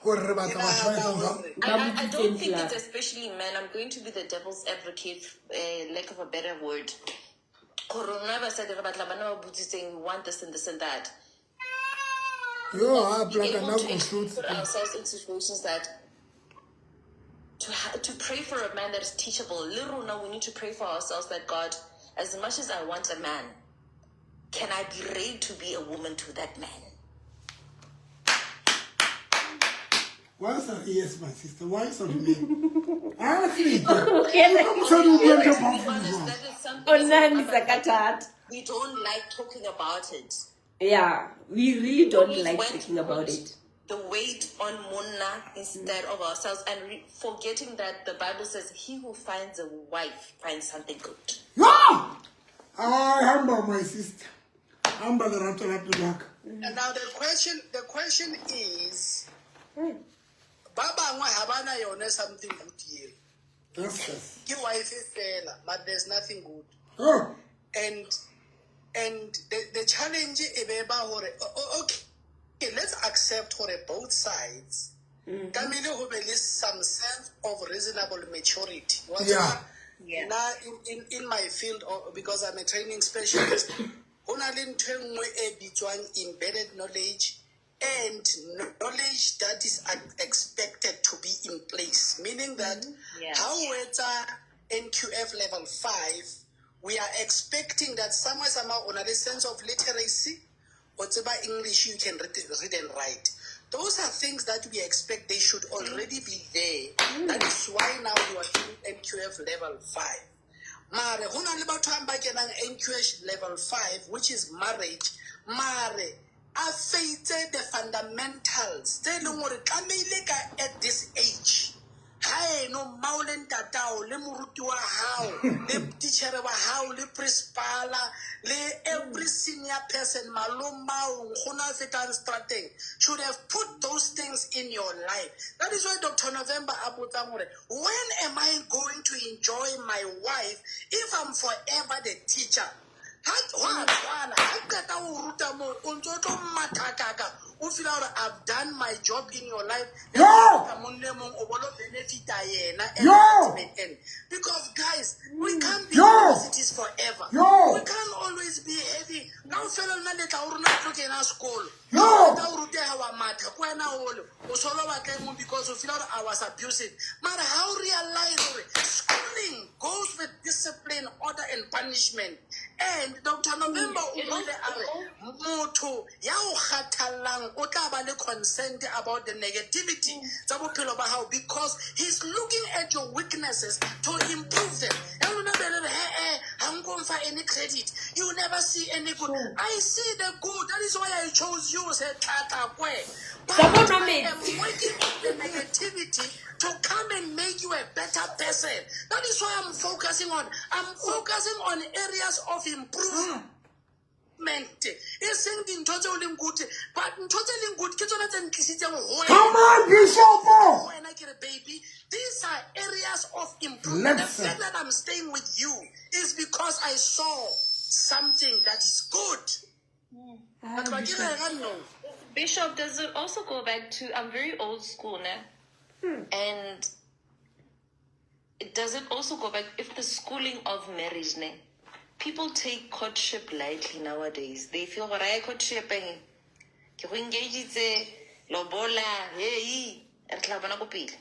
Gore re batla batho ba etsang jwang? Ba I don't butswitseng think it's plaka. especially men. I'm going to be the devil's advocate, lack of a better word. Gore rona basadi re batla banna ba butswitseng, we want this and this and that. Yo, ha Be plaka able nna to ko actually hlotse. put ourselves in situations that to pray for a man that is teachable. Le rona, we need to pray for ourselves that God, as much as I want a man, can I be ready to be a woman to that man? Why is that yes, my sister? Why is that me? Honestly, mosadi o bua ntho e To be powerful honest, jwang? that is something O as a nahanisa ka mother, thata. we don't like talking about it. Yeah, we really don't We like want to talking about put it. the weight on monna instead of ourselves, and forgetting that the Bible says he who finds a wife finds something good. Yo! I humble my sister. Humble lerato la pelo ya ka. And now the question is, ba bangwe ha ba na yone something good eo. Yes, yes. Ke wife fela, but there's nothing good. Oh, And the challenge e be ba hore, okay, let's accept hore both sides tlamehile ho be le some sense of reasonable maturity. Wa Yeah. tseba, nna in my field, because I'm a training specialist, ho na le ntho e nngwe e bitswang embedded knowledge and knowledge that is expected to be in place, meaning that Yeah. ha o etsa NQF level 5, we are expecting that somewhere, somehow, on a sense of literacy, o tseba English, you can read and write. Those are things that we expect they should already be there. That is why now you are doing NQF level 5. Mare, ho na le batho ba kenang NQF level 5, which is marriage. Mare, a feitse the fundamentals tse leng hore tlamehile ka at this age. Ha eno mmao le ntatao le moruti wa hao le titjhere wa hao le principala le every senior person, malomao, nkgono a fetang strateng, should have put those things in your life. That is why Dr. November a botsang hore, when am I going to enjoy my wife if I'm forever the teacher? Ha ho a tshwana, ha qeta ho ruta moo, o ntso o tlo mathakaka, o feel hore I've done my job in your life. Yo! Ka mong le mong o bo lo benefita yena at Yo! the ultimate end. Because guys, we can't be Yo! universities forever. Yo! We can't always be heavy. Kaofela lona le tla ho rona tlo kena sekolo. Yo! Ka o ruteha wa matha, ke wena ole. O so lo batla e mong because o feel hore I was abusive. Mara ha o realize hore schooling goes with discipline, order and punishment. And Dr. November o buile a re, motho ya o kgathallang o tla ba le consent about the negativity tsa bophelo ba hao because he's looking at your weaknesses to improve them. Ya lona be le re, he, ha nko mfa any credit. You never see any good. I see the good. That is why I chose you, said Tata Kwe. But Tsa I bonometsi. am working on the negativity to come and make you a better person. That is why I'm focusing on. I'm focusing on areas of improvement. E seng dintho tseo leng good, but ntho tse leng good ke tsona tse ntlisitseng ho wena. Come on, Bishop! Wena ke re, baby, these are areas of improvement. The Listen. fact that I'm staying with you is because I saw something that is good. Batho ba ke re ga no. Bishop, does it also go back to, I'm very old school now, and does it also go back if the schooling of marriage ne, People take courtship lightly nowadays. They feel gore ai courtship eng ke go engagitse lobola hey re tla bona ko pele.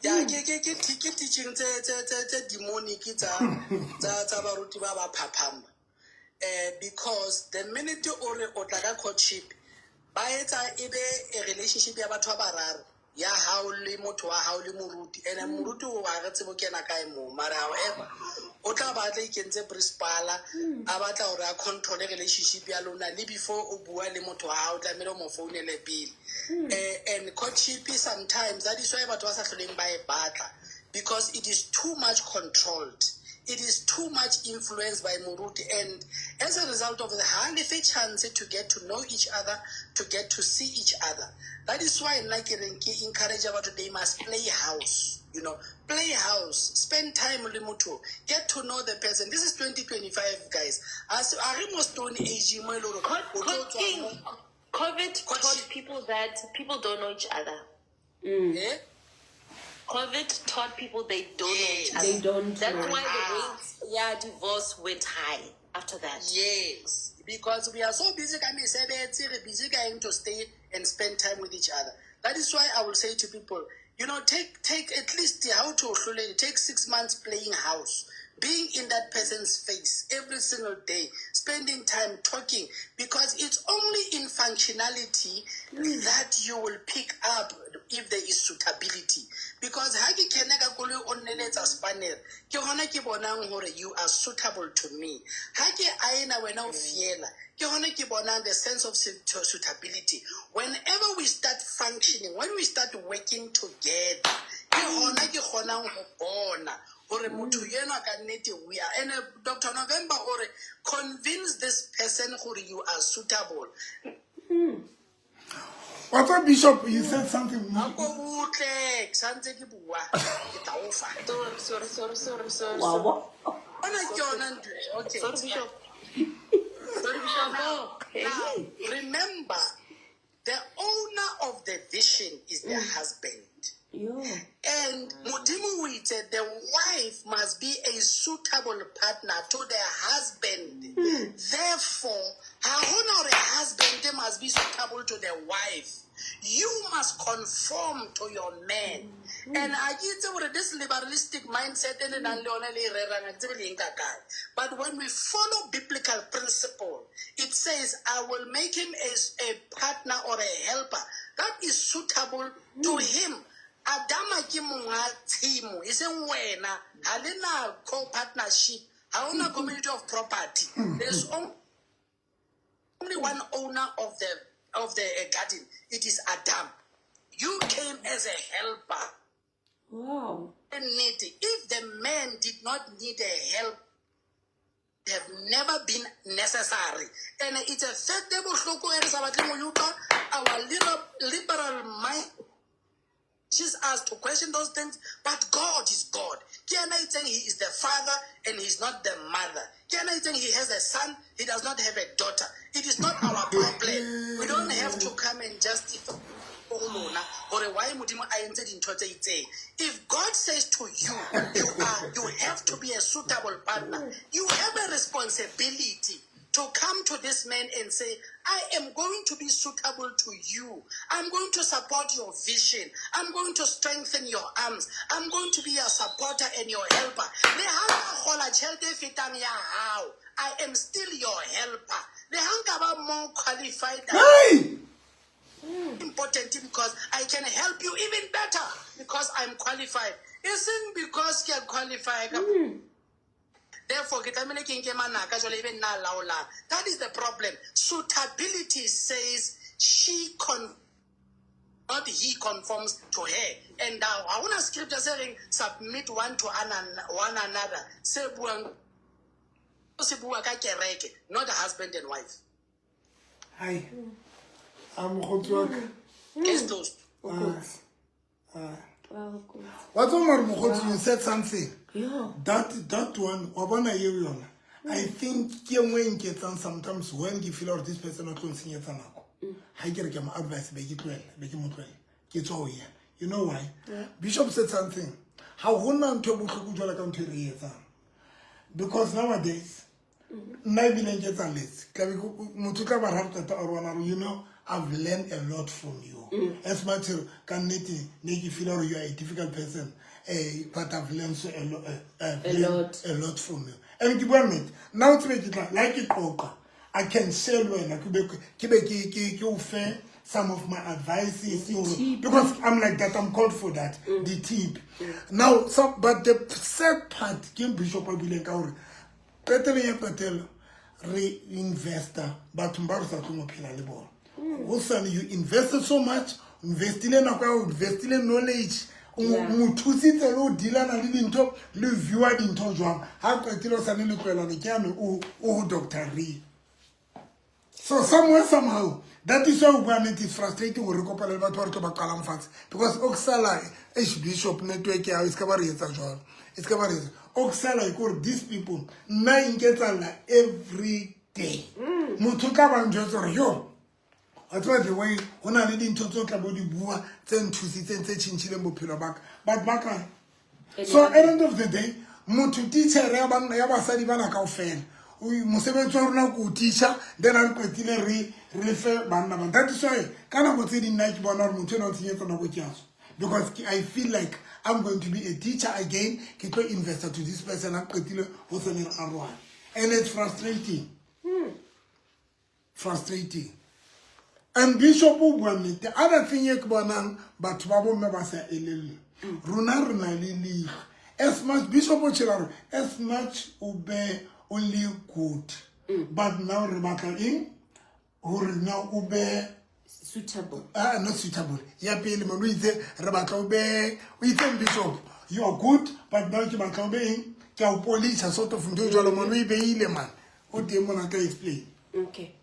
Ya, ke teaching tse demonic tsa baruti ba phaphama, because the minute o re o tla ka courtship, ba etsa e be a relationship ya batho ba bararo, ya hao le motho wa hao le moruti. And moruti o ha re tsebo kena kae moo, mara however o tla batla ikentse principala, a batla hore a control relationship ya lona. Le before o bua le motho wa hao, tlamehile o mo founele pele. And courtship sometimes, that is why batho ba sa hloleng ba e batla, because it is too much controlled, it is too much influenced by moruti, and as a result of it, ha le fe chance to get to know each other, to get to see each other. That is why nna ke reng ke encourage batho, they must play house, play house, spend time le motho, get to know the person. This is 2025, guys. As a re mo stone age mo e le hore o tlo tswa COVID taught people that people don't know each other. Eh? COVID taught people they don't know each other. They don't That's know. why the rates, yeah, divorce went high after that. Yes, because we are so busy ka mesebetsi, re busy ka eng to stay and spend time with each other. That is why I will say to people, take at least how to take 6 months playing house, being in that person's face every single day, spending time talking, because it's only in functionality that you will pick up if there is suitability. Because ha ke kena ka koloi o nneletsa spanner, ke hona ke bonang hore you are suitable to me. Ha ke aena wena o fiela, ke hona ke bonang the sense of suitability. Whenever we start functioning, when we start working together, ke hona ke kgonang ho bona hore motho enwa ka nnete we are. And Dr. November o re convince this person gore you are suitable. What's up, Bishop? You said something. Ako butle, ke santse ke bua, ke tla o fa. Sorry, sorry, sorry, sorry, sorry. Wa bo? Ona ke yona ntho e. Okay. Sorry, Bishop. Sorry, Bishop. Now, remember, the owner of the vision is the husband. Yo. And Modimo o itse the wife must be a suitable partner to the husband. Therefore, ha hona hore husband must be suitable to the wife. You must conform to your man. And I get hore this liberalistic mindset e le nang le yona le e rerang, ha ke tsebe le e nka kae. But when we follow biblical principle, it says, "I will make him as a partner or a helper that is suitable to him." Adama ke monga tshimo, e seng wena. Ha le na co-partnership, ha hona community of property. There's only one owner of the garden. It is Adam. You came as a helper. Nnete, if the man did not need a help, have never been necessary. And it's a fact e bohloko e re sa batleng ho e utlwa. Our liberal mind teaches us to question those things, but God is God. Ke yena a itseng he is the father and he's not the mother. Ke yena a itseng he has a son, he does not have a daughter. It is not our problem. We don't have to come and justify ho lona hore why Modimo a entse dintho tse itseng. If God says to you, you have to be a suitable partner, you have a responsibility to come to this man and say, "I am going to be suitable to you. I'm going to support your vision. I'm going to strengthen your arms. I'm going to be your supporter and your helper. Le ha nka kgola tjhelete e fetang ya hao, I am still your helper. Le ha nka ba more qualified than Hey! important because I can help you even better because I'm qualified. Isn't because ke qualified. Therefore, ke tlamehile ke nke manaka jwale ebe nna a laolang." That is the problem. Suitability says she con not he conforms to her. And now, ha hona scripture se reng submit one to one another. Se buang se bua ka kereke, not husband and wife. Hi. I'm mokgotsi wa ka. Case closed. O kotsi. Wa, o kotsi. Wa tseba mare mokgotsi, you said something. Yo. That one, wa bona eo yona. I think ke e nngwe e nketsang sometimes when ke feel gore this person o tlo nsenyetsa nako. Ha ke re ke mo advice, be ke tlohella, be ke mo tlohella. Ke tswa ho yena. You know why? Bishop said something. Ha hona ntho e bohloko jwalo ka ntho e re e etsang. Because nowadays, nna ebile nke tsa letse tlabe motho tla ba rata or wana you know I've learned a lot from you. As much as ka nnete ne ke feel gore you are a difficult person, but I've learned so a lot, I've A learned lot. a lot from you. And ke bua nnete, nna o tsebe ke tla like ke qoqa, I can share le wena ke be ke o fe some of my advices Tip. because I'm like that, I'm called for that, the tip. Now, so but the sad part ke bishop a buileng ka hore qetelong ya qetelo re investa bathong ba re sa tlong ho phela le bona. Hosane you invested so much, investile nako ya ho, investile knowledge, o mo thusitse le ho dealana le dintho le ho viewa dintho jwang. Ha qetile o sane le tlohellana ke yane o ho Dr. Re. So somewhere somehow that is why o bua nnete, it's frustrating hore re kopane le batho ba re tlo ba qalang fatshe because o kusala eish bishop network ya hao e ska ba re etsa jwalo, e ska ba re etsa o kusala ke hore these people nna e nketsahalla every day. Motho o tla ba njwetsa hore yo wa tseba the way ho na le dintho tse o tla bo di bua tse nthusitseng tse tjhentjhileng bophelo ba ka but ba kae? So at the end of the day motho teacher ya banna ya basadi bana kaofela mosebetsi wa rona ke o teacher, then ha re qetile re fe banna ba. That is why ka nako tse ding nna ke bona hore motho enwa o tshenyetsa nako ke a tswa because I feel like I'm going to be a teacher again, ke tlo investa to this person a qetile ho sene re arohane, and it's frustrating, frustrating. And bishop o bua nnete. Other thing e ke bonang batho ba bomme ba sa elellwe, rona re na le leihlo. As much bishop o tshela gore as much o be only good, but now re batla eng gore now o be suitable. Ah, not suitable ya pele man o itse re batla o be o itseng bishop you are good but now ke batla o be eng ke a o polisha sort of ntho e jwalo man o e beile man o teng mona tla explain. Okay.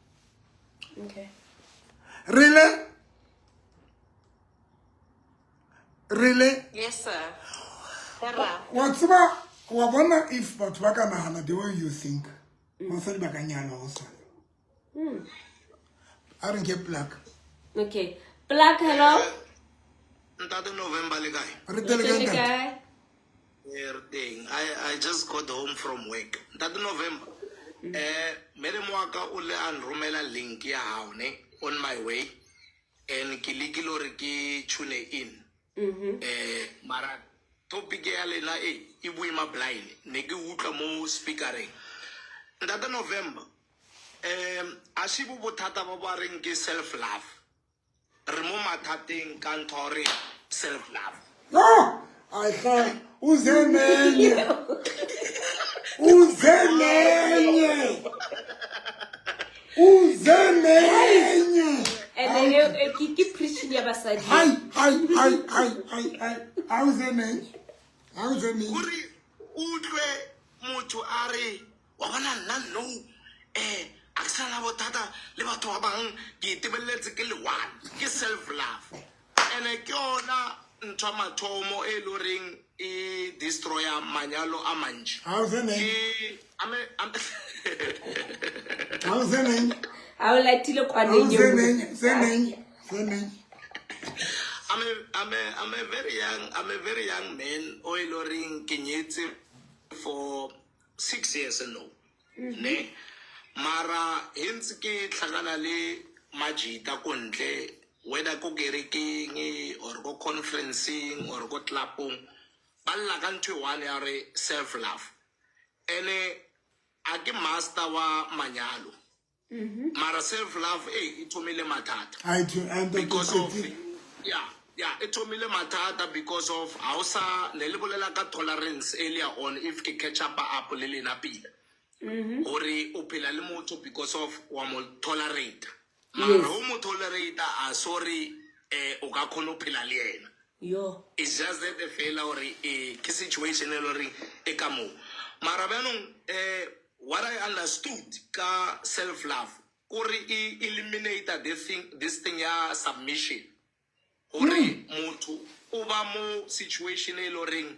Really, really. Yes, sir. Sarah. Wa tseba wa bona if batho ba ka nagana the way you think basadi ba ka nyalwa go sane a re nke plug. Okay. Plug, hello. Ntate November le kae? Re tele Re kae teng ntate? kae? Eh, re teng. I just got home from work. Ntate November. Madam wa ka o le a nromela link ya hao ne on my way and ke lekile hore ke tune in. Mara topic ya lena e e boima blind ne ke utlwa mo speakereng. Ntate November. A se bo bothata ba ba reng ke self love. Re mo mathateng ka ntho ya hore self love. No ahla uze nenye uze nenye uze nenye. And ke preaching ya basadi. Hai hai hai hai hai hai auze nenye auze nenye. Hore o utlwe motho a re wa bona nna no a ke sana bothata le batho ba bang ke itebeletse ke le one ke self love ene ke yona ntho ya mathomo e le horeng e destroya manyalo a mantši. Auze nenye. Ke auze nenye. Ha o latile kwaneng auze eo. Nenye ze nenye ze nenye. I'm a very young man o e le horeng ke nyetse for 6 years now ne mara hentse ke tlhakana le majita ko ntle whether ko kerekeng or ko conferenceng or ko clubong ba lla ka ntho e one ya re self love ene a ke master wa manyalo mara self love e thomile mathata I to and because of yeah e thomile mathata because of ha o sa ne le bolela ka tolerance earlier on if ke catch up le lena pila gore o phela le motho because of wa mo tolerate mara o mo tolerate a sorry o ka kgona ho phela le yena. Yo. It's just that the fela gore ke situation e le goreng e ka moo mara bjanong what I understood ka self love kore e eliminate this thing ya submission gore motho o ba mo situation e le goreng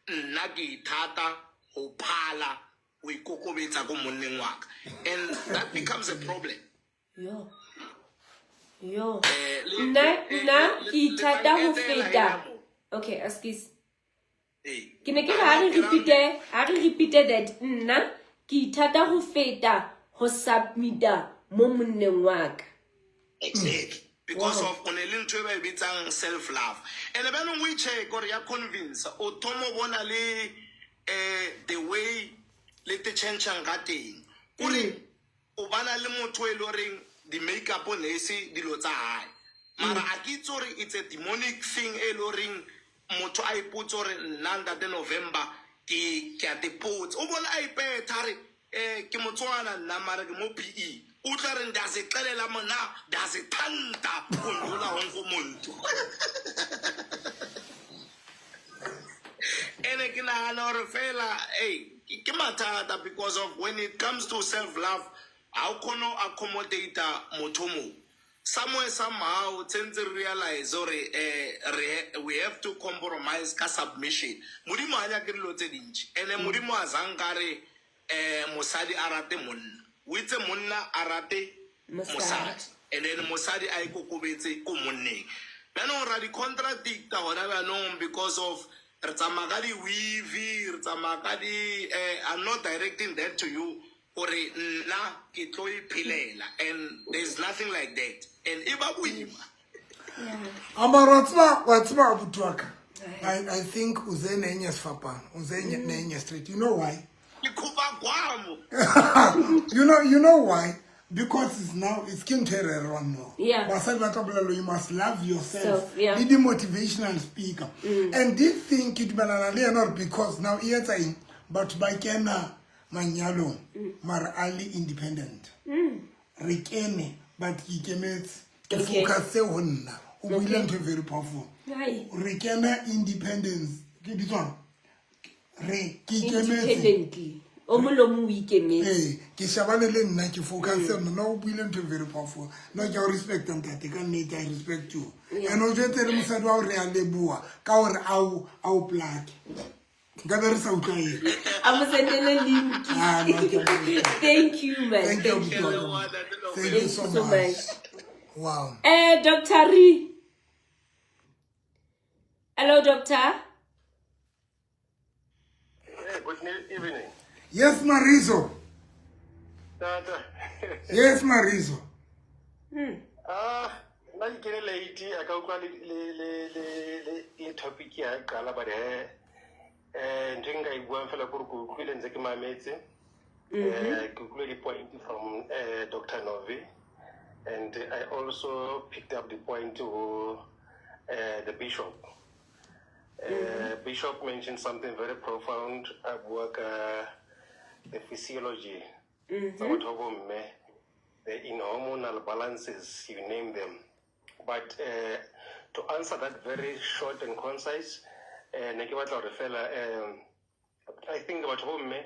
nna ke ithata go phala go ikokobetsa ko monneng wa ka and that becomes a problem. Yo. Yo. Eh, Nna nna ke le ithata tla ho nketela feta. hela mo. Okay, excuse. Ke ne ke re ha re repeat-e, ha re repeat-e that nna ke ithata ho feta ho submit-a mo monneng wa ka. Exactly. Because of o ne le ntho e ba e bitsang self love. And bjanong o e check gore ya convince o thoma o bona le the way le te changeng ka teng. Kore o bana le motho e le horeng di-makeup ne e se dilo tsa hae. Mara a ke itse gore it's a demonic thing e le horeng motho a ipotse gore nna ntate November ke ke a tepotsa. O bona a ipetha a re ke Motswana nna mara ke mo PE. O tla re ndazixelela mona ndazithanda go ndlula wonke umuntu. Ene ke nagana gore fela ei ke mathata because of when it comes to self love ha o kgone ho accommodate motho mo somewhere somehow tshentse re realize gore we have to compromise ka submission. Modimo ha nyake dilo tse dintši ene modimo a zanka re mosadi a rate monna, o itse monna a rate mosadi and then mosadi a ikokobetse ko monneng. Bjanong ra di-contradicta gona bjanong because of re tsamaya ka di-weave, re tsamaya ka di I'm not directing that to you gore nna ke tlo iphelela and there's nothing like that and e ba boima. Amara wa tseba abuti wa ka. I think uze nenye sefapano, uze nenye straight. You know why? Ke khuba gwamo. You know why? Because it's now it's ke ntho e rerwang now. Basadi ba tla bolela, you must love yourself. Self, yeah. Le di-motivational speaker. And this thing ke dumelana le yena gore because now e etsa eng? Batho ba kena manyalong mara a le independent. Re kene but ke ikemetse. Ke focus ho nna. O buile ntho e very powerful. Hai. Re kena independence. Ke bitswang? Re ke ikemetse. Independently. O mong le o mong o ikemetse. Ee, ke shebane le nna ke focus nna. O buile ntho e very powerful. No, ke a o respecta ntate, ka nnete I respect you. And o jwetse le mosadi wa hore re a leboha ka hore a o plake. Nka be re sa utlwa eng. A mo sendele link. Ah, no, ke a leboha. Thank you, man. Thank you, Thank you. Abuti wa ka. Thank you Thank so you so much. much. Wow. Dr. Ree. Hello, Doctor. Hey, good evening. Yes, Marizo. Tata. Yes, Marizo. Ah, nna ke kene late, a ka utlwa le topic ya qala, but he ntho e nka e buang fela ke gore ke utlwile ntse ke mametse. Ke utlwile di-point from Dr. Novi, and I also picked up the point ho the bishop. Bishop mentioned something very profound a bua ka the physiology tsa batho ba bomme, the in hormonal balances, you name them. But to answer that very short and concise, ne ke batla hore fela I think batho ba bomme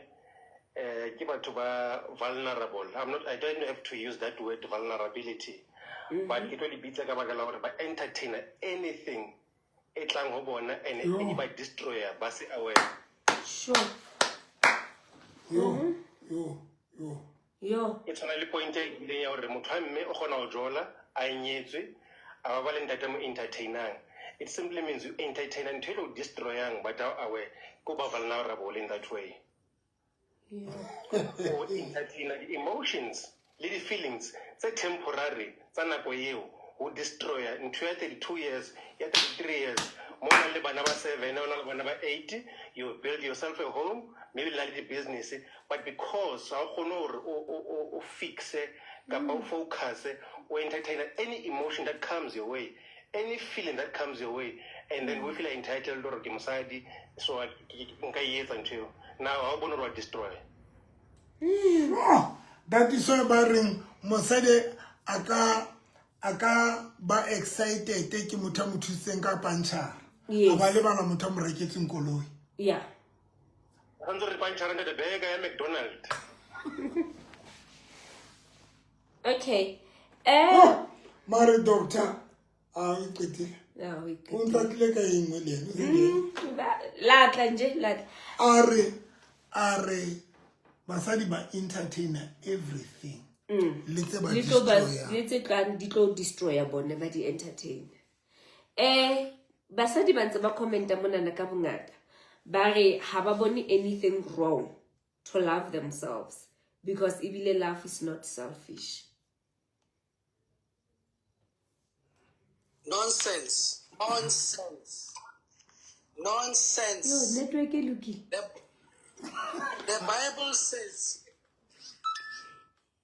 ke batho ba vulnerable. I don't have to use that word vulnerability, but ke tlo le bitsa ka baka la hore ba entertain anything e tlang ho bona and e ba destroyer ba se aware. Sure. Yo, yo, yo. Yo. E tshwana le point e ileng ya hore motho wa mme o kgona ho jola a nyetswe a ba ba le ntate mo entertainang. It simply means you entertain ntho e tlo destroyang but ha o aware ko ba vulnerable in that way. O entertain di-emotions le di-feelings tse temporary tsa nako eo ho destroyer ntho ya 32 years, ya 33 years, mo o nang le bana ba 7, o na le bana ba 8, you build yourself a home, maybe le na le di-business, but because ha o kgone hore o fixe kapa o focus, o entertain any emotion that comes your way, any feeling that comes your way, and then we feel entitled hore ke mosadi, so nka e etsa ntho eo. Now ha o bone hore wa destroy. Oh, that is why ba reng mosadi a ka ba excited ke motho a mo thusitseng ka pantšhara. Yes. A ba lebala motho a mo reketseng koloi. Yeah. Tshwanetse re pantšhara ntate burger ya McDonald. Okay. Oh, mare doctor a o qetile. No, we O ntatlile ka e nngwe le ena, o se le ena. Latla nje, latla. A re basadi ba entertainer everything. Le tse ba Le tlo ba destroyer. le tse tlang di tlo destroyer bone ba di entertain. Basadi ba ntse ba commenta monana ka bongata. Ba re ha ba bone anything wrong to love themselves because ebile love is not selfish. Nonsense. Nonsense. Nonsense. Yo, network e lokile. The Bible says,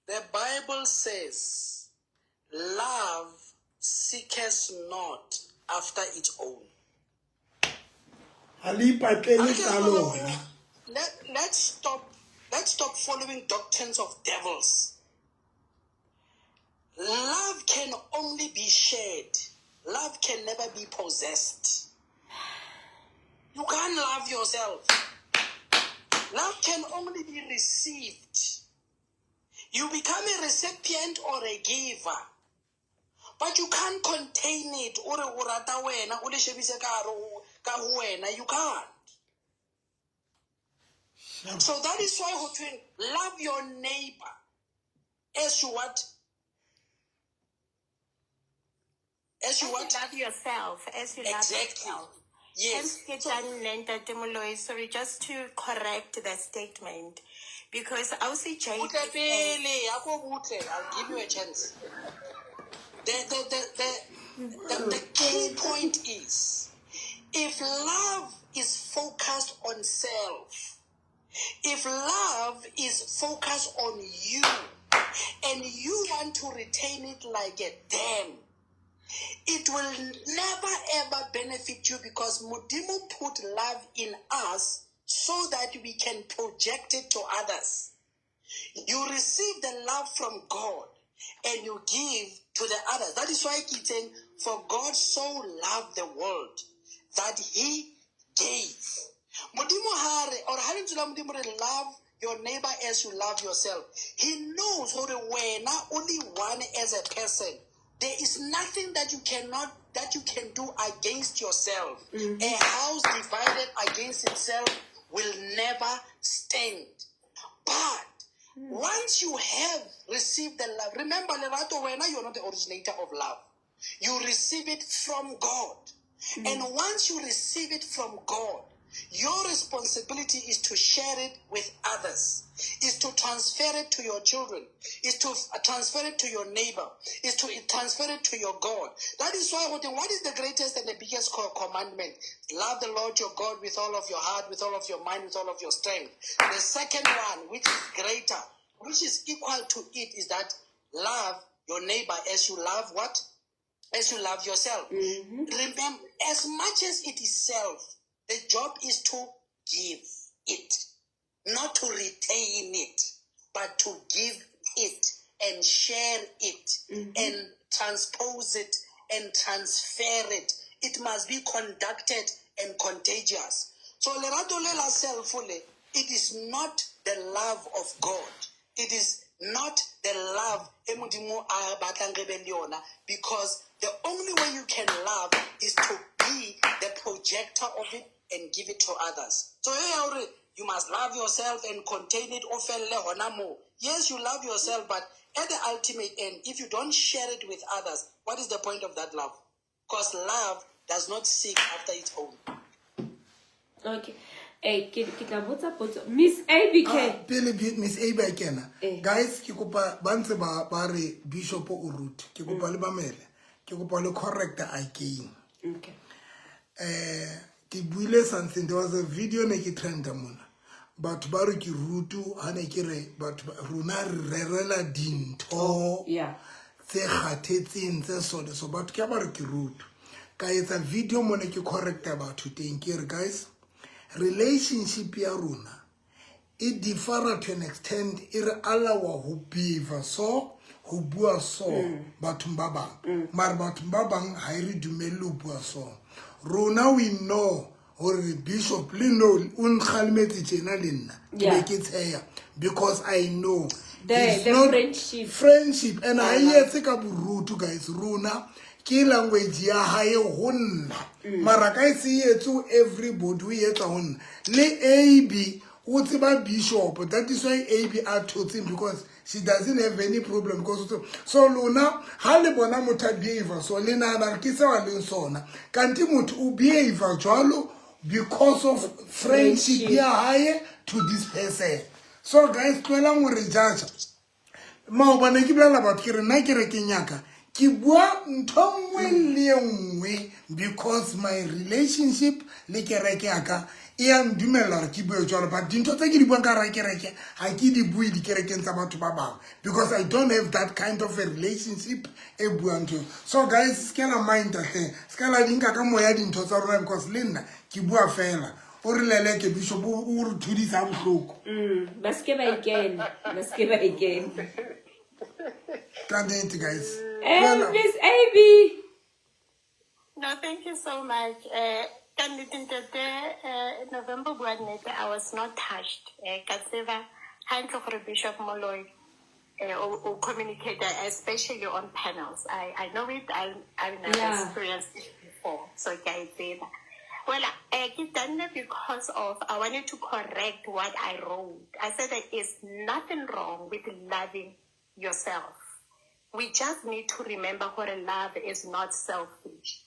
the Bible says, love seeketh not after its own. Ha le ipatlele tsa lona. Let's stop following doctrines of devils. Love can only be shared. Love can never be possessed. You can't love yourself. Love can only be received. You become a recipient or a giver. But you can't contain it. O re o rata wena, o le shebise ka hare ho, ka ho wena. You can't. So that is why ho thweng, love your neighbor as you what? As you As you what? love yourself, as you love Exactly. yourself. Yes. Hence, ke tjang nne, Ntate Moloi, sorry, just to correct the statement, because Ausi J Butle pele, a ko butle, I'll give you a chance. The key point is, if love is focused on self, if love is focused on you, and you want to retain it like a dam, it will never ever benefit you, because Modimo put love in us so that we can project it to others. You receive the love from God and you give to the others. That is why it's saying, for God so loved the world that he gave. Modimo hare, or ha lentswe la Modimo re, love your neighbor as you love yourself. He knows hore wena only one as a person. There is nothing that you cannot, that you can do against yourself. A house divided against itself will never stand. But once you have received the love, remember, Lerato, wena, you're not the originator of love. You receive it from God. And once you receive it from God, your responsibility is to share it with others, is to transfer it to your children, is to transfer it to your neighbor, is to transfer it to your God. That is why, what is the greatest and the biggest commandment? Love the Lord your God with all of your heart, with all of your mind, with all of your strength. The second one, which is greater, which is equal to it, is that love your neighbor as you love what? As you love yourself. Remember, as much as it is self, the job is to give it, not to retain it, but to give it and share it and transpose it and transfer it. It must be conducted and contagious. So lerato le la self le, it is not the love of God. It is not the love e Modimo a batlang re be le yona, because the only way you can love is to be the projector of it and give it to others. So hey, you must love yourself and contain it. O felle hona moo. Yes, you love yourself, but at the ultimate end, if you don't share it with others, what is the point of that love? Because love does not seek after its own. Okay. Eh, ke tla botsa potso. Miss ABK. Pele Miss AB a kena. Guys, ke kopa ba ntse ba re Bishop o rude. Ke kopa le mamele. Ke kopa le correct again. Okay. Ke buile something. There was a video ne ke trenda mona. Batho ba re ke rude, ha ne ke re batho ba, rona re rerela dintho tse kgathetseng tse so le so. Batho ke ba re ke rude. Ka etsa video mona ke correcta batho teng. Ke re guys, relationship ya rona e differ to an extent, e re allow ho behave so, ho bua so bathong ba bang. Mara bathong ba bang ha e re dumelle ho bua so. Rona we know hore Bishop le no o nkgalemetse tjena le nna. Ke be ke tsheya because I know it's The not friendship. Friendship and ha e etse ka borutu guys. Rona ke language ya hae ho nna. Mara ka e se etse ho everybody, o etsa ho nna. Le AB o tseba Bishop, that is why AB a thotseng, because she doesn't have any problem. Because so lona ha le bona motho a behave so, le nahana ke seo a leng sona. Kanti motho o behave jwalo because of friendship ya hae to this person. So guys, tlohelang ho re judge. Maobane ke bolela batho ke re nna kerekeng ya ka ke bua ntho nngwe le e nngwe because my relationship le kereke ya ka e ya ndumella gore ke bue jwalo, but dintho tse ke di buang ka hara kereke ha ke di bue dikerekeng tsa batho ba bangwe because I don't have that kind of a relationship e buang ntho. So guys, se ke la minda hle, se ka la di nka ka moya dintho tsa rona because le nna ke bua fela. O re leleke bishop, o re thudisa bohloko. Ba se ke ba ikena, ba se ke ba ikena. Ka nnete guys. Hey, Miss Amy. No, thank you so much. Ka nnete ntate November bua nnete, I was not touched. Ka tseba hantle gore Bishop Moloi o communicate, especially on panels. I know it. I've never experienced it before, so ke a e tseba. Well, ke done because of I wanted to correct what I wrote. I said there is nothing wrong with loving yourself. We just need to remember gore love is not selfish.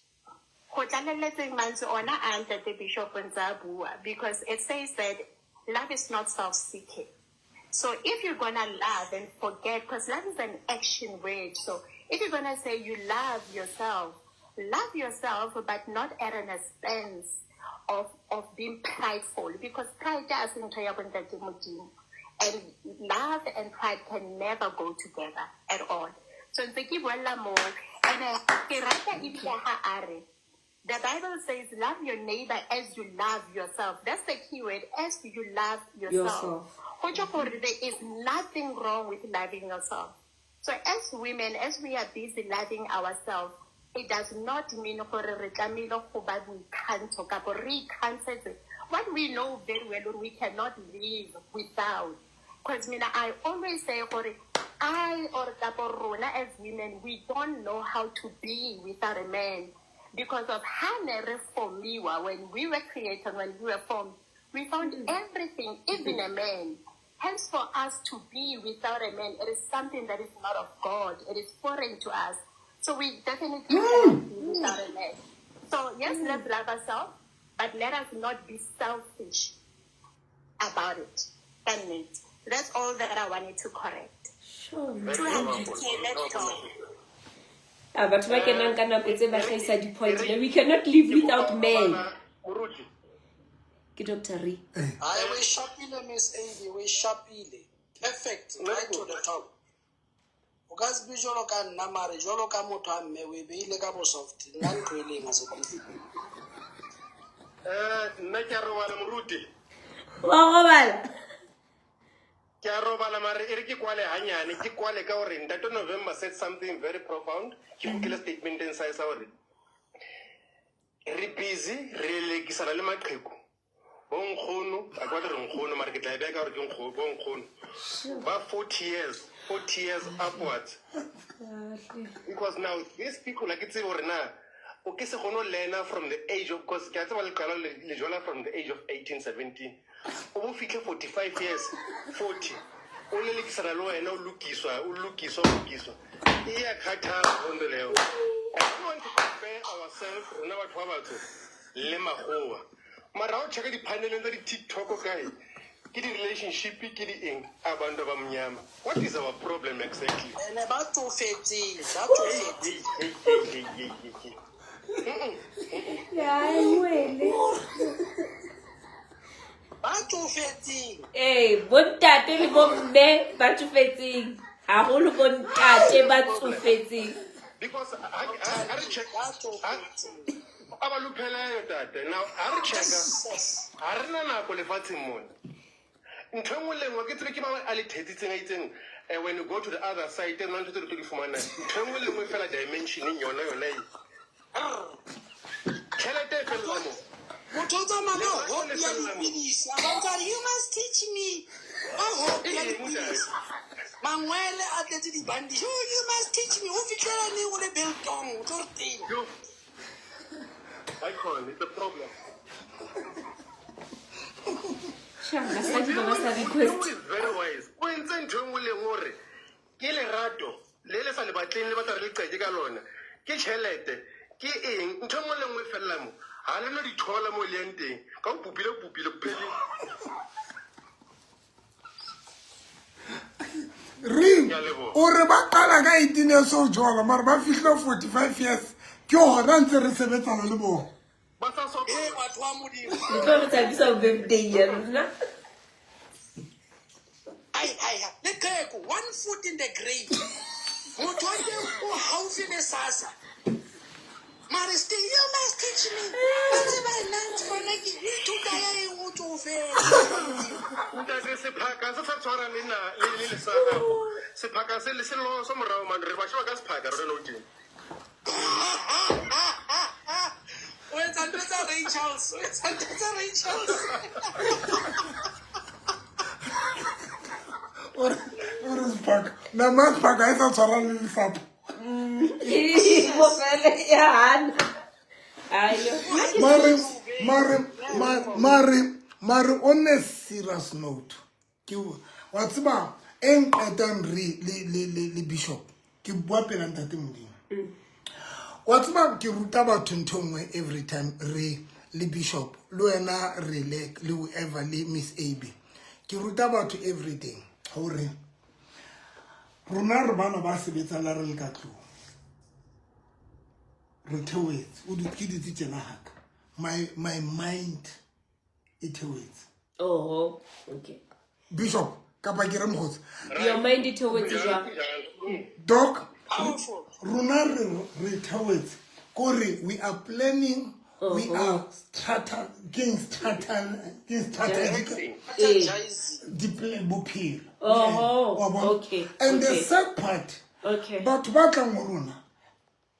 Go tlaleletseng mantswe ona a ntate Bishop ntse a bua, because it says that love is not self-seeking. So if you're going to love and forget, because love is an action word. So if you're going to say you love yourself, love yourself, but not at an expense of being prideful, because pride does ntho ya bontate Modimo. And love and pride can never go together at all. So ntse ke buella moo, and ke rata ebile ha a re, the Bible says, love your neighbor as you love yourself. That's the key word, as you love yourself. Yourself. Ho tjho gore there is nothing wrong with loving yourself. So as women, as we are busy loving ourselves, it does not mean gore re tlamehile go ba boikgantsho kapo re ikgantshetse. What we know very well, we cannot live without. Because mina, I always say gore I or kapo rona as women, we don't know how to be without a man. Because of ha ne re formiwa, when we were created, when we were formed, we found everything, even a man. Hence, for us to be without a man, it is something that is not of God. It is foreign to us. So we definitely cannot be without a man. So yes, let's love ourselves, but let us not be selfish about it. And that's all that I wanted to correct. Sure. 200K, let's go. Ah, batho ba kenang ka nako tse ba hlahisa di-point. We cannot live without men. Moruti. Ke Dr. Re. Hayi, we shapile, Miss Amy, we shapile. Perfect, right to the top. O ka se be jwalo ka nna mare jwalo ka motho a mme o e beile ka bo soft. Nna ntlo e leng a se Nna ke a robala moruti. Wa robala. Ke a robala mare e re ke kwale hanyane, ke kwale ka hore Ntate November said something very profound. Ke bukile statementeng sa hae sa hore re busy re lelekisana le maqheku. Bo nkgono, a ke batle re nkgono mare ke tla e beha ka hore ke nkgono, bo nkgono. Ba 40 years, 40 years upwards. Because now these people like ke tsebe hore na o ke se kgone ho learner from the age of, because ke a tseba le qala le jola from the age of 18, 17. O bo fihle 45 years, 40. O lelekisana le wena, o lokiswa, o lokiswa, o lokiswa. E ya khathatsa ho ntho leo. I don't want to compare ourselves, rona batho ba batsho, le makgowa. Mara ha o check-a di-paneleng tsa di-TikTok kae, ke di-relationship, ke di eng, abantu ba mnyama. What is our problem exactly? Ene ba tsofetseng, ba tsofetseng. Hey, hey, hey, hey, hey, hey. Ya, wele. Ba tsofetseng. Eh, bontate le bomme ba tsofetseng. Haholo bontate ba tsofetseng. Because ha re check, a ba lupheleyo tate. Now, ha re checka, ha re na nako lefatsheng mona. Ntho e nngwe le nngwe, ke tsebe ke mang a le thetsitseng a itseng, when you go to the other side, nna ntho tse re tlo di fumanang. Ntho e nngwe le nngwe fela dimension-eng yona yona e. Tjhelete e fella moo. Motho o tsamaya ka Lerato hope le ya fella moo. dipidisi. A ba botsa hore, you must teach me. Ka hope ya dipidisi. Mangwele a tletse di-bandage. Oh, you must teach me. O fitlhela neng o le biltong, o tlo re teng. Yo. Icon, it's a problem. Sha, basadi ba ba sa request. Modimo is very wise. O entse ntho e nngwe le nngwe hore ke lerato le le sa le batleng le batla re le qeke ka lona. Ke tjhelete, ke eng, ntho e nngwe le nngwe e fella moo. Ha le no di thola mo le yang teng. Ka o pupile o pupile phele. Re o re ba qala ka 18 years o jola mara ba fihle 45 years ke hona ntse re sebetsana le bona. Ba sa so Eh, batho ba Modimo. Le tlo re tshabisa birthday ya rona. Ai, ai, ai. Leqheko, one foot in the grave. Motho wa teng o haufi le SASSA. Mare still, you must teach me. Ba tseba nna ntse bona ke ithuta ya eng o tsofetse. Ntate sephaka se sa tshwara le na le le le sa gago. Sephaka se le se loso morao man re ba sheba ka sephaka re no teng. O etsa ntho tsa Ray Charles, o etsa ntho tsa Ray Charles. O re sephaka nama sephaka e sa tshwara le lesapo. Bofele ya hana. Ayo. Mare mare mare mare on a serious note ke wa tseba e nqetang re le le le le bishop ke bua pela ntate Modimo. Wa tseba ke ruta batho ntho nngwe every time re le bishop le wena re le le whoever le Miss AB. Ke ruta batho everything hore rona re bana ba sebetsang la re le ka tlung. Re theohetse o ke dutse tjena haka. My mind e theohetse. Oho, okay. Bishop kapa ke re mokgotsi. Your mind e theohetse jwang? Doc, rona re theohetse kore we are planning, we are strategic bophelo. Oh, okay. And the sad part, okay, batho ba tlang ho rona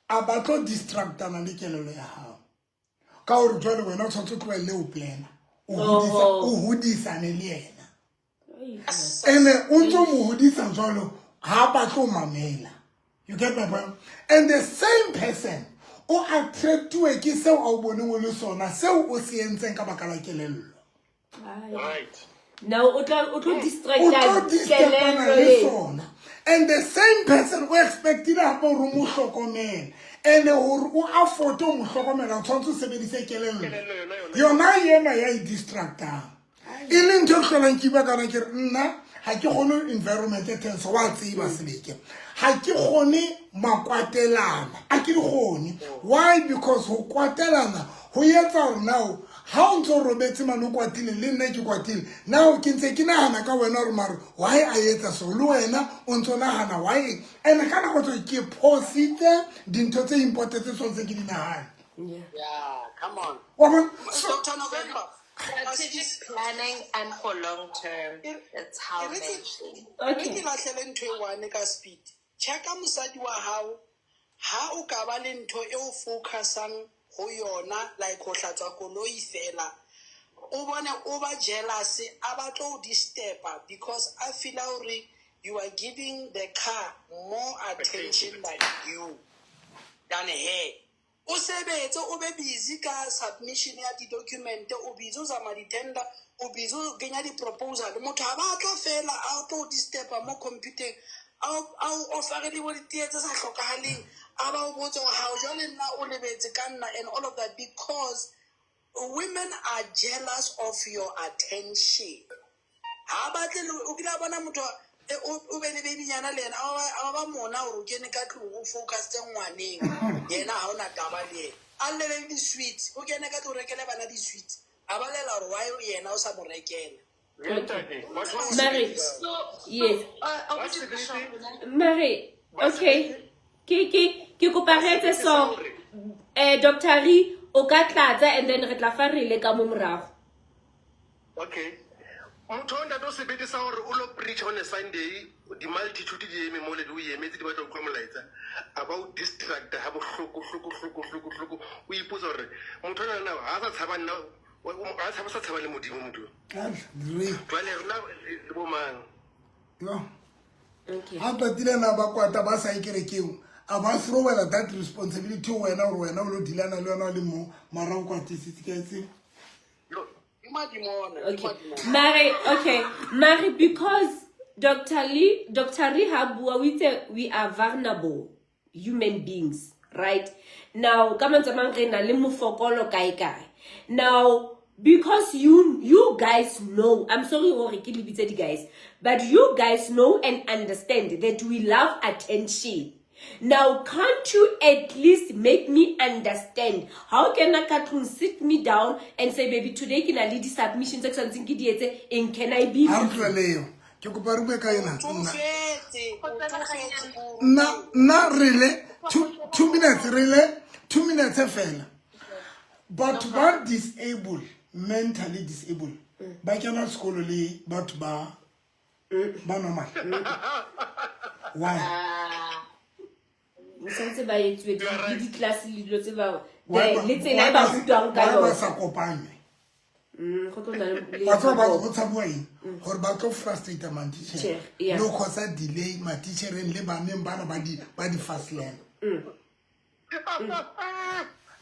a ba tlo distractana le kelello ya hao. Ka hore jwale wena o tshwanetse o tlohelle ho plana. O hodisane le yena. Ene o ntso mo hodisa jwalo ha ba tlo mamela. You get my point? And the same person o attractuwe ke seo a o boneng o le sona, seo o se entseng ka baka la kelello. Right. Now o tlo distracta kelello le sona. And the same person o expectile hape hore o mo hlokomele. And hore o afford ho mo hlokomela o tshwanetse o sebedise kelello. Yona ena ya e distractang. E leng ntho e hlolang ke bua ka yona ke re nna ha ke kgone environment e tense wa tseba sebeke. Ha ke kgone makwatelana. Ha ke di kgone. Why? Because ho kwatelana ho etsa hore now ha o ntso robetse mane o kwatile le nna ke kwatile. Now ke ntse ke nahana ka wena hore mare why a etsa so le wena o ntso nahana why. And ka nako tsohle ke phositse dintho tse important tse tshwanetseng ke di nahane. Yeah, come on. Wa bona? Dr. November. Strategic planning and for long term. That's how men think. Okay. Ke lahlele ntho e one ka speed. Checka mosadi wa hao ha o ka ba le ntho e o focusang ho yona like ho hlatswa koloi fela. O bone o ba jealous a batla ho disturba because I feel hore you are giving the car more attention than you than her. O sebetse o be busy ka submission ya di-document, o busy o zama di-tender, o busy o kenya di-proposal. Motho ha batla fela a tlo disturba mo computer, a o offer le bo ditee tse sa hlokahaleng, a ba o botse hore ha o jwale nna o lebetse ka nna and all of that, because women are jealous of your attention. Ha batle le o kile a bona motho o be le babynyana le yena a ba mona hore o kene ka tlung o focusitse ngwaneng yena ha ona taba le yena a llele le di-sweets o kene ka tlung o rekele bana di-sweets a ba lela hore why yena o sa mo rekela. Mare, yes. Mare, okay. Ke kopa re etse so Dr. Ri o ka tlatsa and then re tla fa re le ka mo morago. Okay. Motho o ntate o sebedisa hore o lo preach on a Sunday, di multitude di eme mole di o emetse di batla ho utlwa molaetsa. A ba o distract ha bohloko hloko hloko hloko hloko. O ipotsa hore motho ona na ha sa tshaba nna, ha sa tshaba le Modimo motho. Jwale rona le bo mang? Yo. Okay. Ha qetile na ba kwata ba sa ikerekeng, a ba throwela that responsibility wena hore wena o lo dilana le yona le mo mara o kwatisitse ke itse. Okay. Mare, okay. Mare, because Dr. Lee, Dr. Ri ha bua, we say we are vulnerable human beings. Right now, ka mantswe a mang re na le mofokolo kae kae. Now, because you guys know, I'm sorry hore ke le bitse di-guys, but you guys know and understand that we love attention. Now, can't you at least make me understand? How can I ka tlung sit me down and say, baby, today ke na le di-submissions tse ke tshwanetseng ke di etse, eng can I be Ha re with you? tlohele eo. Ke kopa re bue ka ena. Nna Tsofetse, o tsofetse o nna re le 2 minutes, re le 2 minutes fela. Batho ba disable, mentally disable, ba kena sekolo le batho ba normal. Why? Santse ba etsuwe le di-class le dilo tse ba Why le tsela e ba rutwang ka why ba yona. sa kopanywe? Go tlo nna le Wa tseba ba go tshabiwa eng? Gore ba tlo frustrate matitjhere Tjhere, yeah. le go causa delay matitjhereng le baneng bana ba di-fast learner.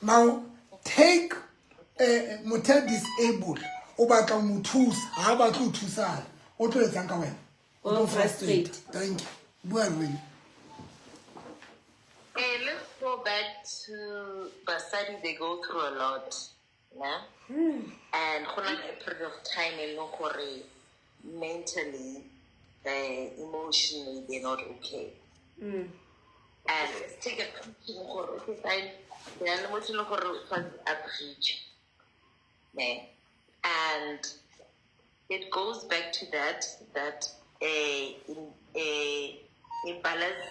Now take motho a disable, o batla ho mo thusa, ha batle ho thusana, o tlo etsang ka wena? O tlo O frustrate. Thank you. Bua reng? Hey, let's go back to basadi, they go through a lot. Yeah? And go na le a period of time e leng gore mentally, emotionally, they're not okay. And let's take a preaching gore, okay, fine. Re na le motho e leng gore o tshwanetse a preach. Ne? And it goes back to that imbalance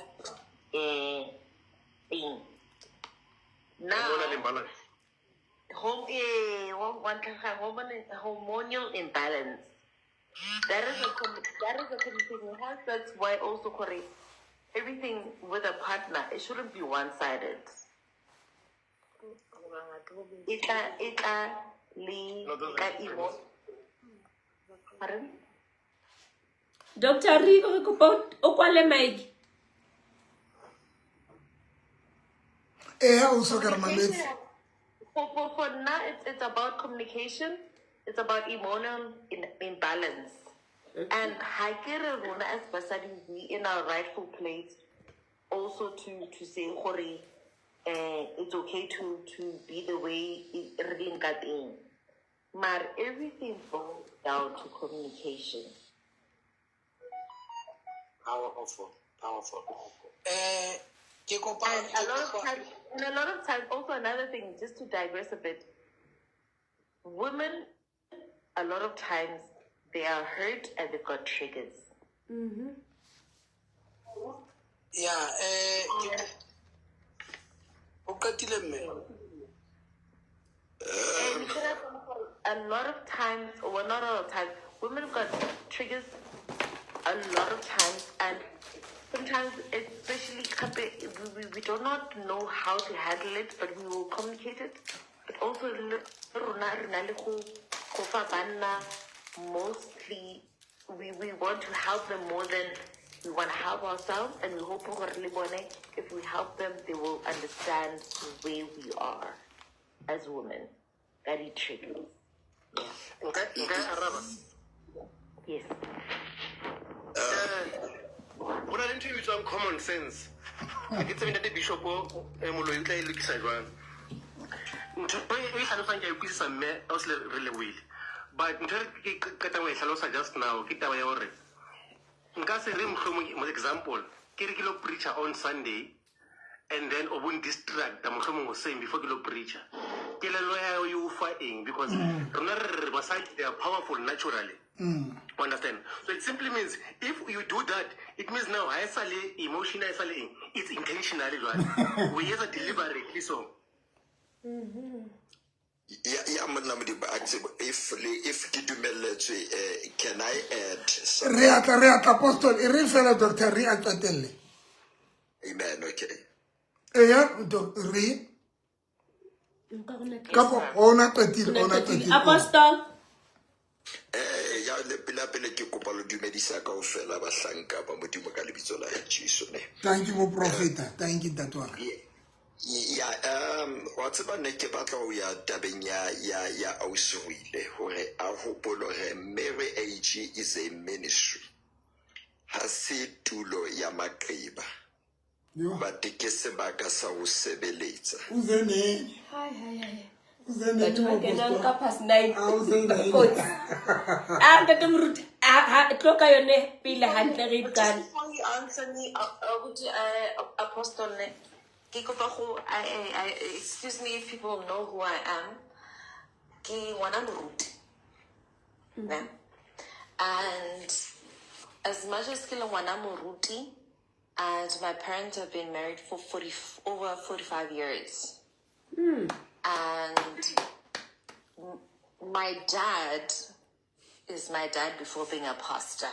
thing. Now, Hormonal imbalance. home, hormonal imbalance. That is a communication. Hence, that's why also gore everything with a partner, it shouldn't be one sided. E tla le No, those ka are emo. Pardon? Dr Rico, re kopa o kwale mic. Ee, o so ka re mametse. For now, it's about communication. It's about emotional imbalance. And ha ke re rona as basadi, we in our rightful place also to say gore it's okay to be the way re leng ka teng. Mar everything boils down to communication. Powerful, powerful. Ke kopa And a ke lot of kopa times, and a lot of times, also another thing, just to digress a bit, women, a lot of times, they are hurt and they've got triggers. Ya, ke o qetile mme? And you could have a lot of times, or not a lot of times, women have got triggers a lot of times, and sometimes, especially, we do not know how to handle it, but we will communicate it. But also, le rona re na le go fa banna, mostly, we want to help them more than we want to help ourselves, and we hope gore le bone, if we help them, they will understand where we are as women. That it triggers. Nka araba? Yes. Go na le ntho e bitswang common sense. Ha ke tsebe ntate Bishop Moloi o tla e lokisa jwang ntho e tlhalosang. Ke a e utlwisisa mme o se re leboile, but ntho e ke qetang ho e hlalosa just now ke taba ya hore nka se re mohlomong, mo example, ke re ke lo preacher on Sunday and then o bo distracta mohlomong hoseng before ke lo preacher, kelello ya hao e o fa eng? Because rona re basadi, they are powerful naturally. Understand? So it simply means if you do that, it means now ha e sa le emotion, ha e sa le eng, it's intentionally jwale o etsa deliberately, so Ya monna Modimo a tsebo, if ke dumelletswe, can I add something? Re a tla, apostol, e re fela Doctor re a qetelle. Amen, okay. Eya, re kapo ona qetile, ona qetile. Apostle. Ya le pele pele ke kopa lo dumedisa kaofela bahlanka ba Modimo ka lebitso la Jesu ne. Thank you, moprofeta. Thank you, ntate wa ka. Ya, wa tseba ne ke batla ho ya tabeng ya ausi hore a hopole hore marriage is a ministry, ha se tulo ya maqeba. But ke sebaka sa ho sebeletsa. Uze nenye. Hai, hai, hai. Uze nenye. Batho ba kenang ka past 9. Ah, uze nenye. Kotsi. Ah, ntate Moruti, ah, ha, tlo ka yone pele hantle re Just qale. before you answer me, Abuti, Apostle, ne, ke kopa go, excuse me if people know who I am. Ke ngwana moruti. Ne? And as much as ke le ngwana moruti, and my parents have been married for 40, over 45 years. And my dad is my dad before being a pastor.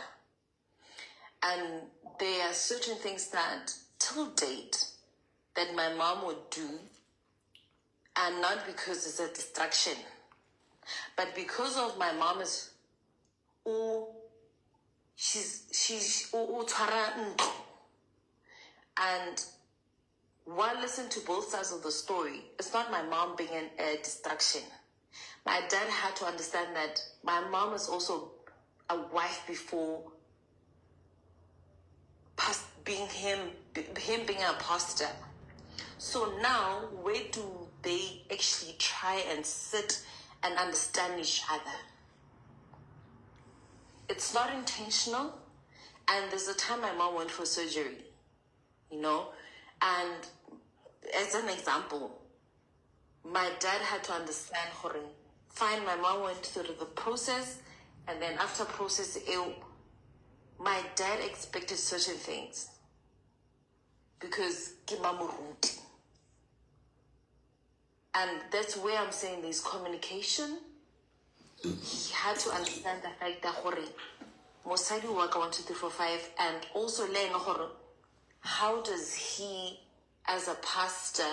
And there are certain things that, till date, that my mom would do, and not because it's a distraction, but because of my mom is, oh, she's, o tshwara ntlo. And while listen to both sides of the story, it's not my mom being a distraction. My dad had to understand that my mom is also a wife before past being him, him being a pastor. So now, where do they actually try and sit and understand each other? It's not intentional. And there's a time my mom went for surgery, you know, and as an example, my dad had to understand gore, fine, my mom went through the process, and then after process, my dad expected certain things because ke mamoruti. And that's where I'm saying there's communication. He had to understand the fact that gore, mosadi wa ka 1, 2, 3, 4, 5, and also le ena gore, how does he, as a pastor,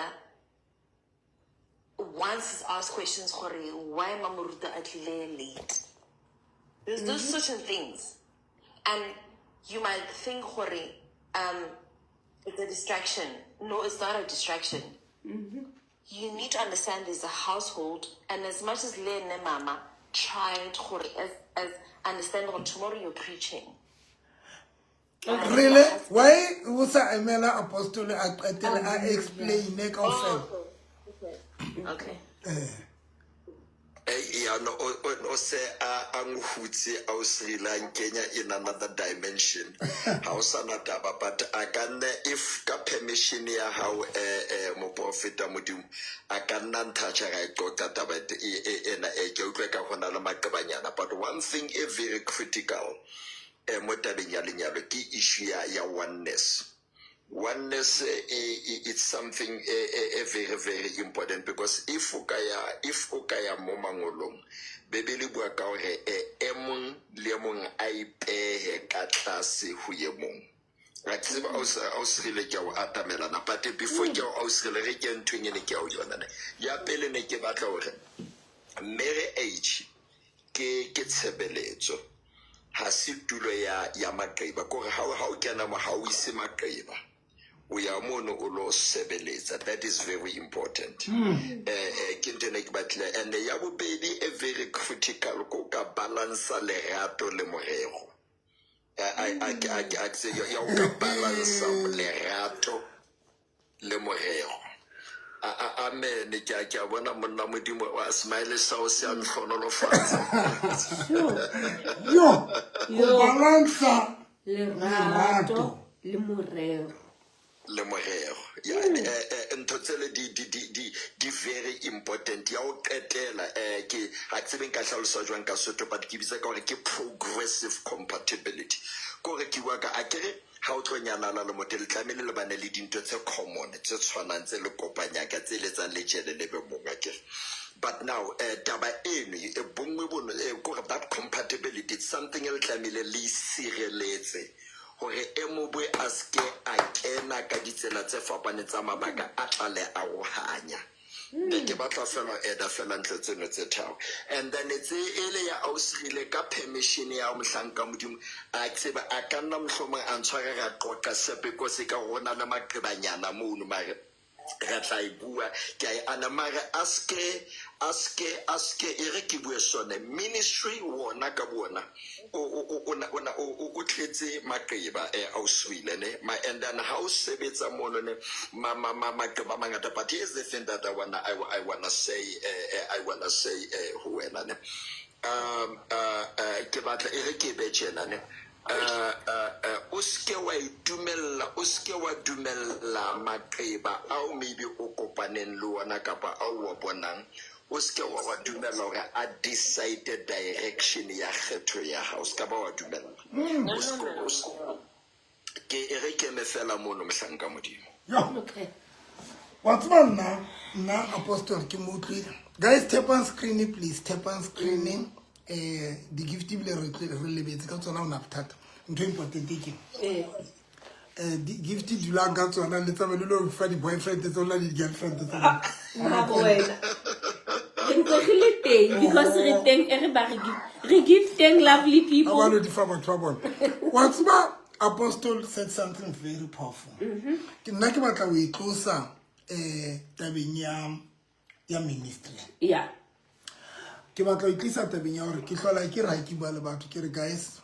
once he's asked questions, gore, why mamoruti a tlile late? There's those certain things. And you might think, gore, it's a distraction. No, it's not a distraction. You need to understand there's a household, and as much as le ne mama tried gore, as understand gore tomorrow you're preaching. Really? Why o sa emela apostle a qetele a explain kaofela? Okay. Ya no, o se a nhutse a o Sri Kenya in another dimension. Ha o sana taba, but a ka nna, if ka permission ya hao, moprofeta Modimo, a ka nna nthatjha ra e qoqa taba ena, ke utlwe ka hona le maqebanyana. But one thing e very critical, mo tabeng ya lenyalo ke issue ya oneness. Oneness, it's something very, very important, because if o ka ya mo mangolong, Bebele bua ka hore, e mong le e mong a ipehe ka tlase ho e mong. Ra tseba o se rile ke a o atamelana, but before ke o se rile re ke nthong ene ke a o yona ne. Ya pele ne ke batla hore marriage ke tshebeletso, ha se tulo ya maqeba. Kore ha o kena mo, ha o ise maqeba, o ya mono o lo sebeletsa. That is very important. Ke ntho ene ke batlile. And ya bobedi e very critical, ko ka balansa lerato le morero. Ya o ka balansa lerato le morero. Amen. Ke a bona monna Modimo wa smile sa o se a ntlhonolofatsa. Yo, go balansa lerato le morero. Le morero. Ya, ntho tsele di very important. Ya o qetela, ke ha ke tsebe nka hlalosa jwang ka Sotho, but ke bitsa ka hore ke progressive compatibility. Kore ke bua ka akere ha o tlo nyalana le motho, le tlamehile le bane le dintho tse common, tse tshwanang, tse le kopanyang, ka tse letsang le jele le be mong akere. But now, taba eno, bonngwe bono, kore that compatibility, it's something e le tlamehile le sireletse hore e mongwe a seke a kena ka ditsela tse fapaneng tsa mabaka a tla le arohanya. Ne ke batla fela eda fela ntlo tseno tse tharo. And then tse ele ya ausirile ka permission ya mohlanka Modimo, a tseba a ka nna mohlomong a ntshware ra qoqa sepe ko se ka rona le maqebanyana mono, mare Re tla e bua, ke a e ana, mare a ske a ske a ske e re ke bue sone. Ministry wona ka bona o o o o na o o tletse maqeba, ausi ne ma, and then ha o sebetsa mono ne ma ma ma maqeba a mangata. But here's the thing that I wanna say, I wanna say ho wena ne, ke batla e re ke be tjena ne, o ske wa itumella, o ske wa dumella maqeba ao maybe o kopaneng le ona kapa ao wa bonang, o ske wa dumella hore a decide direction ya kgetho ya hao. O ska ba wa dumella. Ke e re ke eme fela mono, mohlanka Modimo. Yo. Okay. Wa tseba, nna apostle ke mo utlwile. Guys, tap on screen, please tap on screen. Di-gift ebile re lebetse ka tsona, o na bothata. Ntho e important ke di-gift, dulang ka tsona, le tsamaye le lo fa di-boyfriend tsa lona le di-girlfriend tsa lona. Bravo wena. Re ntse re le teng because re teng, e re ba re gifteng lovely ba people. Lo di fa batho ba bona. Wa tseba, apostle said something very powerful. Ke nna ke batla ho e tlosa tabeng ya ministry. Ke batla ho itlisa tabeng ya hore ke hlola ke re, ha ke bua le batho, ke re, guys,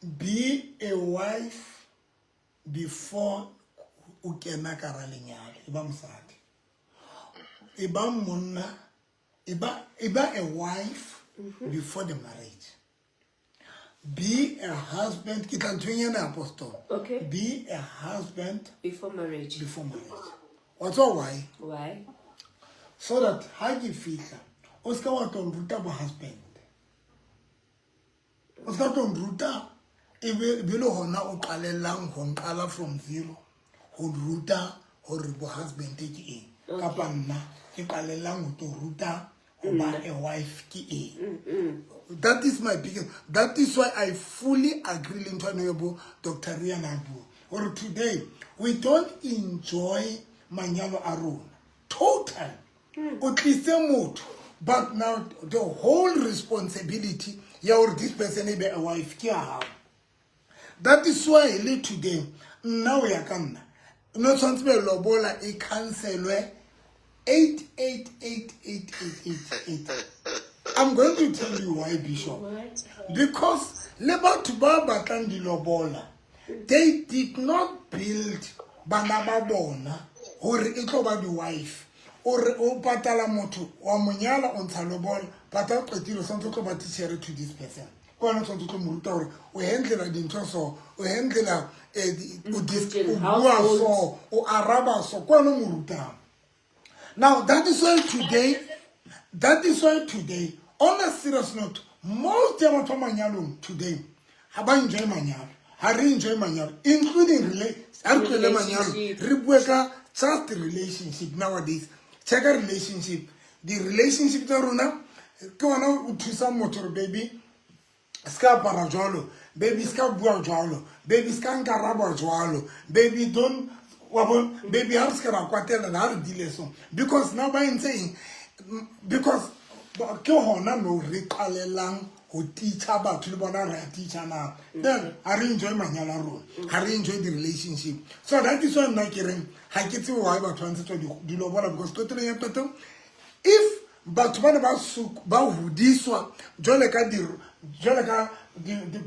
be a wife before o kena ka ra lenyalo. E ba mosadi, e ba monna, e ba a wife before the marriage. Be a husband. Ke tla nthong ena, apostle. Okay. Be a husband before marriage. Before marriage. Wa tseba why? Why? So that ha ke fihla, o ska wa tlo nruta bo husband, o ska tlo nruta e be le hona o qalellang ho nqala from zero ho ruta hore bo husband ke eng, kapa nna ke qalellang ho tlo ruta ho ba a wife ke eng. That is my biggest, that is why I fully agree le ntho eno ya bo Dr Riana bua hore today we don't enjoy manyalo a rona total. O tlise motho, but now the whole responsibility ya hore this person e be a wife ke ya hao. That is why le today, nna o ya ka nna, no tshwanetse be lobola e cancelwe 8 8 8 8 8 8 8. I'm going to tell you why, Bishop. What? Because le batho ba batlang dilobola, they did not build bana ba bona hore e tlo ba di-wife. O re o patala motho wa monyala, o ntsha lobola, but ha o qetile, o santse o tlo ba teacher to this person. Ke wena o tshwanetse o tlo mo ruta hore o handlela dintho so, o handlela o bua so, o araba so. Ke wena o mo rutang. Now that is why today, on a serious note, most ya batho ba manyalong today ha ba enjoy manyalo. Ha re enjoy manyalo, including ha re tlohele manyalo, re bue ka just relationship nowadays. Check a relationship, di-relationship tsa rona, ke wena o thusang motho gore, baby, se ka apara jwalo, baby, se ka bua jwalo, baby, se ka nkaraba jwalo, baby, don't wa bona, baby, ha re se ka ra kwatelana, ha re dile so. Because now ba entse eng? Because ke hona no re qalelang ho teacha batho, le bona re a teacha na. Then ha re enjoy manyalo a rona, ha re enjoy di-relationship. So that is why nna ke reng ha ke tsebe why batho ba ntshetswa dilobola, because qetelong ya qeto, if batho ba ne ba hodiswa jwale ka di jwale ka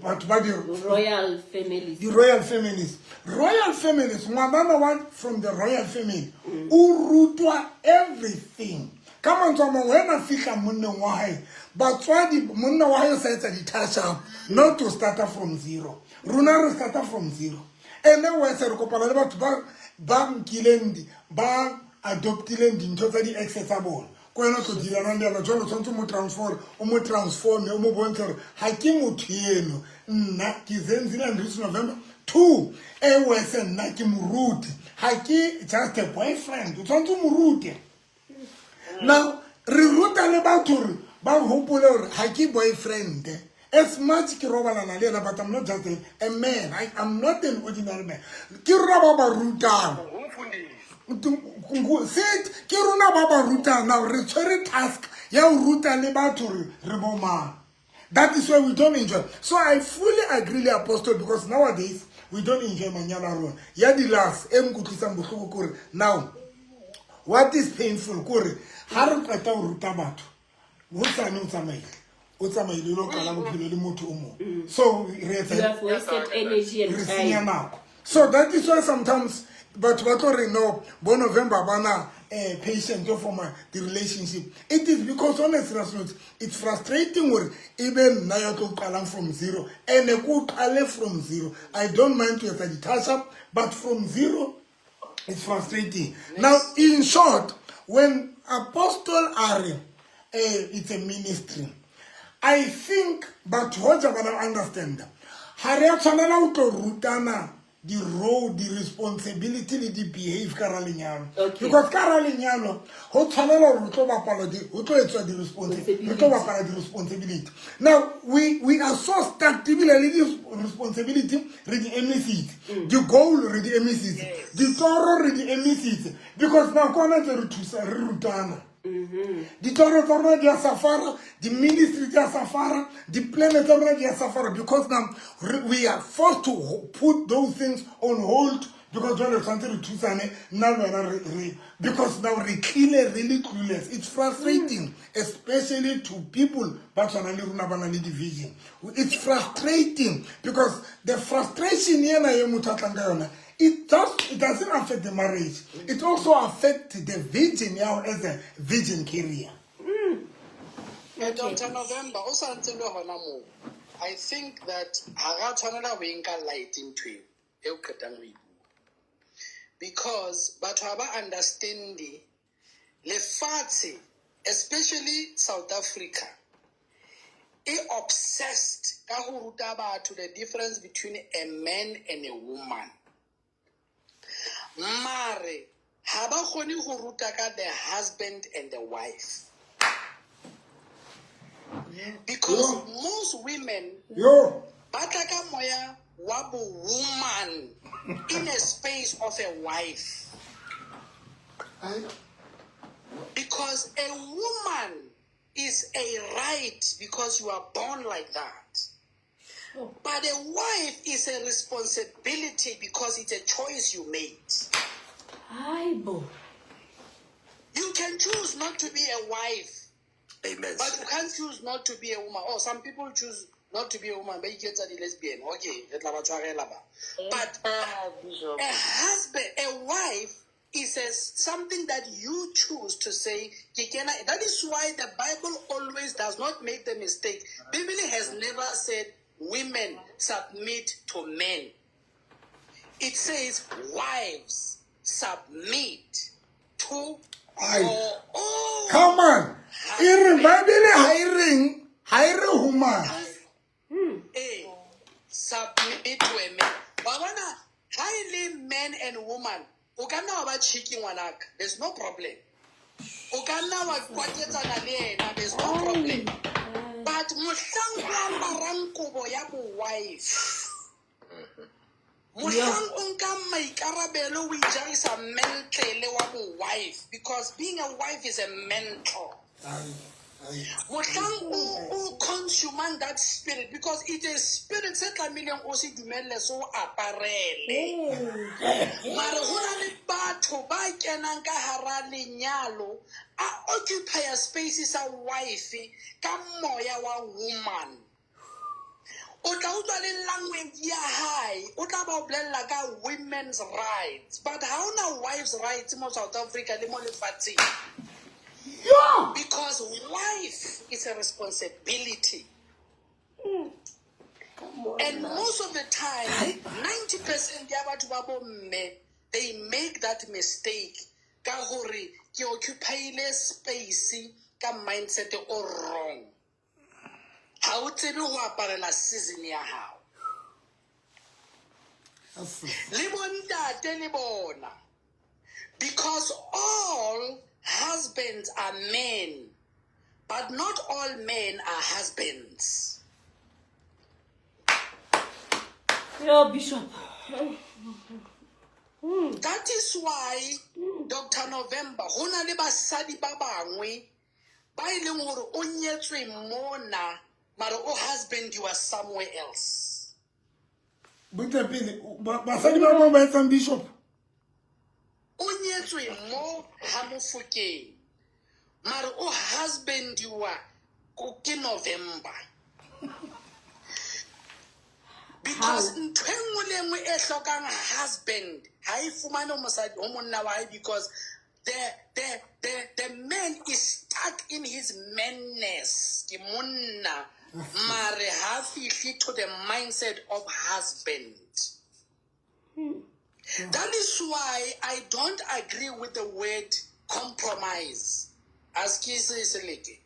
batho ba di royal families, di-royal families, royal families, ngwanana wa from the royal family o rutwa everything. Ka mantswe a mangwe, wena fihla monneng wa hae, batswadi, monna wa hae o sa etsa di-touch up, not to starta from zero. Rona re starta from zero. Ene wese re kopana le batho ba nkileng ba adoptileng dintho tsa di-ex tsa bona. Ko wena o tlo dealanang le yona jalo, o tshwanetse o mo transforme, o mo bontshe gore ga ke motho eno, nna ke Zenzile Andries November 2 e wese, nna ke moruti, ga ke just a boyfriend. O tshwanetse o mo rute. Now re ruta le batho gore ba gopole gore ga ke boyfriend. As much ke robalana le ena, but I'm not just a man. I'm not an ordinary man. Ke rona ba ba rutang sit, ke rona ba ba rutang. Now re tshwere task ya ho ruta le batho re re bo mang. That is why we don't enjoy. So I fully agree le apostle, because nowadays We don't enjoy manyalo a rona. Ya di-last e nkutlwisang bohloko kore now what is painful kore ha re qeta ho ruta batho hosane o tsamaile, o tsamaile o lo qala bophelo le motho o mong, so re etsa You have wasted energy and re senya time. nako. So that is why sometimes batho ba tlo re no bo November bana patient for my the relationship. It is because on a serious note, it's frustrating hore e be nna ya tlo qalang from zero, and ko qale from zero. I don't mind to etsa di-touch up, but from zero it's frustrating. Now, in short, when Apostle are it's a ministry, I think batho hoja ba na understand ha re a tshwanela ho tlo rutana di-role, di-responsibility le di-behave ka ra lenyalo. Because ka ra lenyalo ho tshwanela hore ho tlo bapalwa ho tlo etswa re tlo bapala di-responsibility. Now we are so stuck ebile le di-responsibility re di emisitse, di-goal re di emisitse, ditoro re di emisitse, because now kona ntse re thusa re rutana. Ditoro tsa rona di a safara, di-ministry di a safara, di-plan tsa rona di a safara, because now we are forced to put those things on hold, because jwale tshwanetse re thusane nna le wena re, because now re tlile re le clueless. It's frustrating, especially to people ba tshwanang le rona ba nang le di-vision. It's frustrating because the frustration ena e motho a tlang ka yona, it doesn't affect the marriage, it also affect the vision ya as a vision carrier. Dr. November, o sa ntse le hona moo. I think that ha ra tshwanela ho e nka light ntho eo e o qetang ho e bua. Because batho ha ba understand lefatshe, especially South Africa, e obsessed ka ho ruta batho the difference between a man and a woman. Mare ha ba kgone ho ruta ka the husband and the wife. Because most women yo ba tla ka moya wa bo woman in a space of a wife. Because a woman is a right because you are born like that. But a wife is a responsibility because it's a choice you made. Hayibo. You can choose not to be a wife, Amen. but you can't choose not to be a woman. Oh, some people choose not to be a woman, but you get the lesbian. Okay, re tla ba tshwarela ba. But Bishop. a husband, a wife is something that you choose to say. "Ke kena." That is why the Bible always does not make the mistake. Bible has never said women submit to men. It says wives submit to Aye. your own Come on, e re Bible ha e reng, ha e re human. Submit to a man. Wa bona, ha e le man and woman, o ka nna wa ba cheeky ngwanaka, there's no problem. O ka nna wa kwatetsana le yena, there's no problem. But mohlang o aparang kobo ya bo wife, mohlang o nkang maikarabelo o ijarisa mantle wa bo wife, because being a wife is a mantle. Mohlang o consumang that spirit, because it is spirit se tlamehileng o se dumelle se o aparele. Mare ho na le batho ba kenang ka hara lenyalo, a occupy space sa wife ka moya wa woman. O tla utlwa le language ya hae, o tla ba o bolella ka women's rights, but ha hona wives' rights mo South Africa le mo lefatsheng. Because wife is a responsibility. And most of the time, 90% ya batho ba bomme, they make that mistake ka hore ke occupy-ile space ka mindset o wrong. Ha o tsebe ho aparela season ya hao. Le bontate le bona. Because all husbands are men, but not all men are husbands. Yo, Bishop. That is why, Dr. November, ho na le basadi ba bangwe ba e leng hore o nyetswe mona, mare o husband you are somewhere else. Butle pele basadi ba bang ba etsang bishop. O nyetswe mo ha Mofokeng, mare o husbandiwa ke November. Because ntho e nngwe le nngwe e hlokang husband ha e fumane ho mosadi, ho monna wa hae, because the man is stuck in his manness. Ke monna, mare ha fihle to the mindset of husband. That is why I don't agree with the word compromise. As ke se seleke.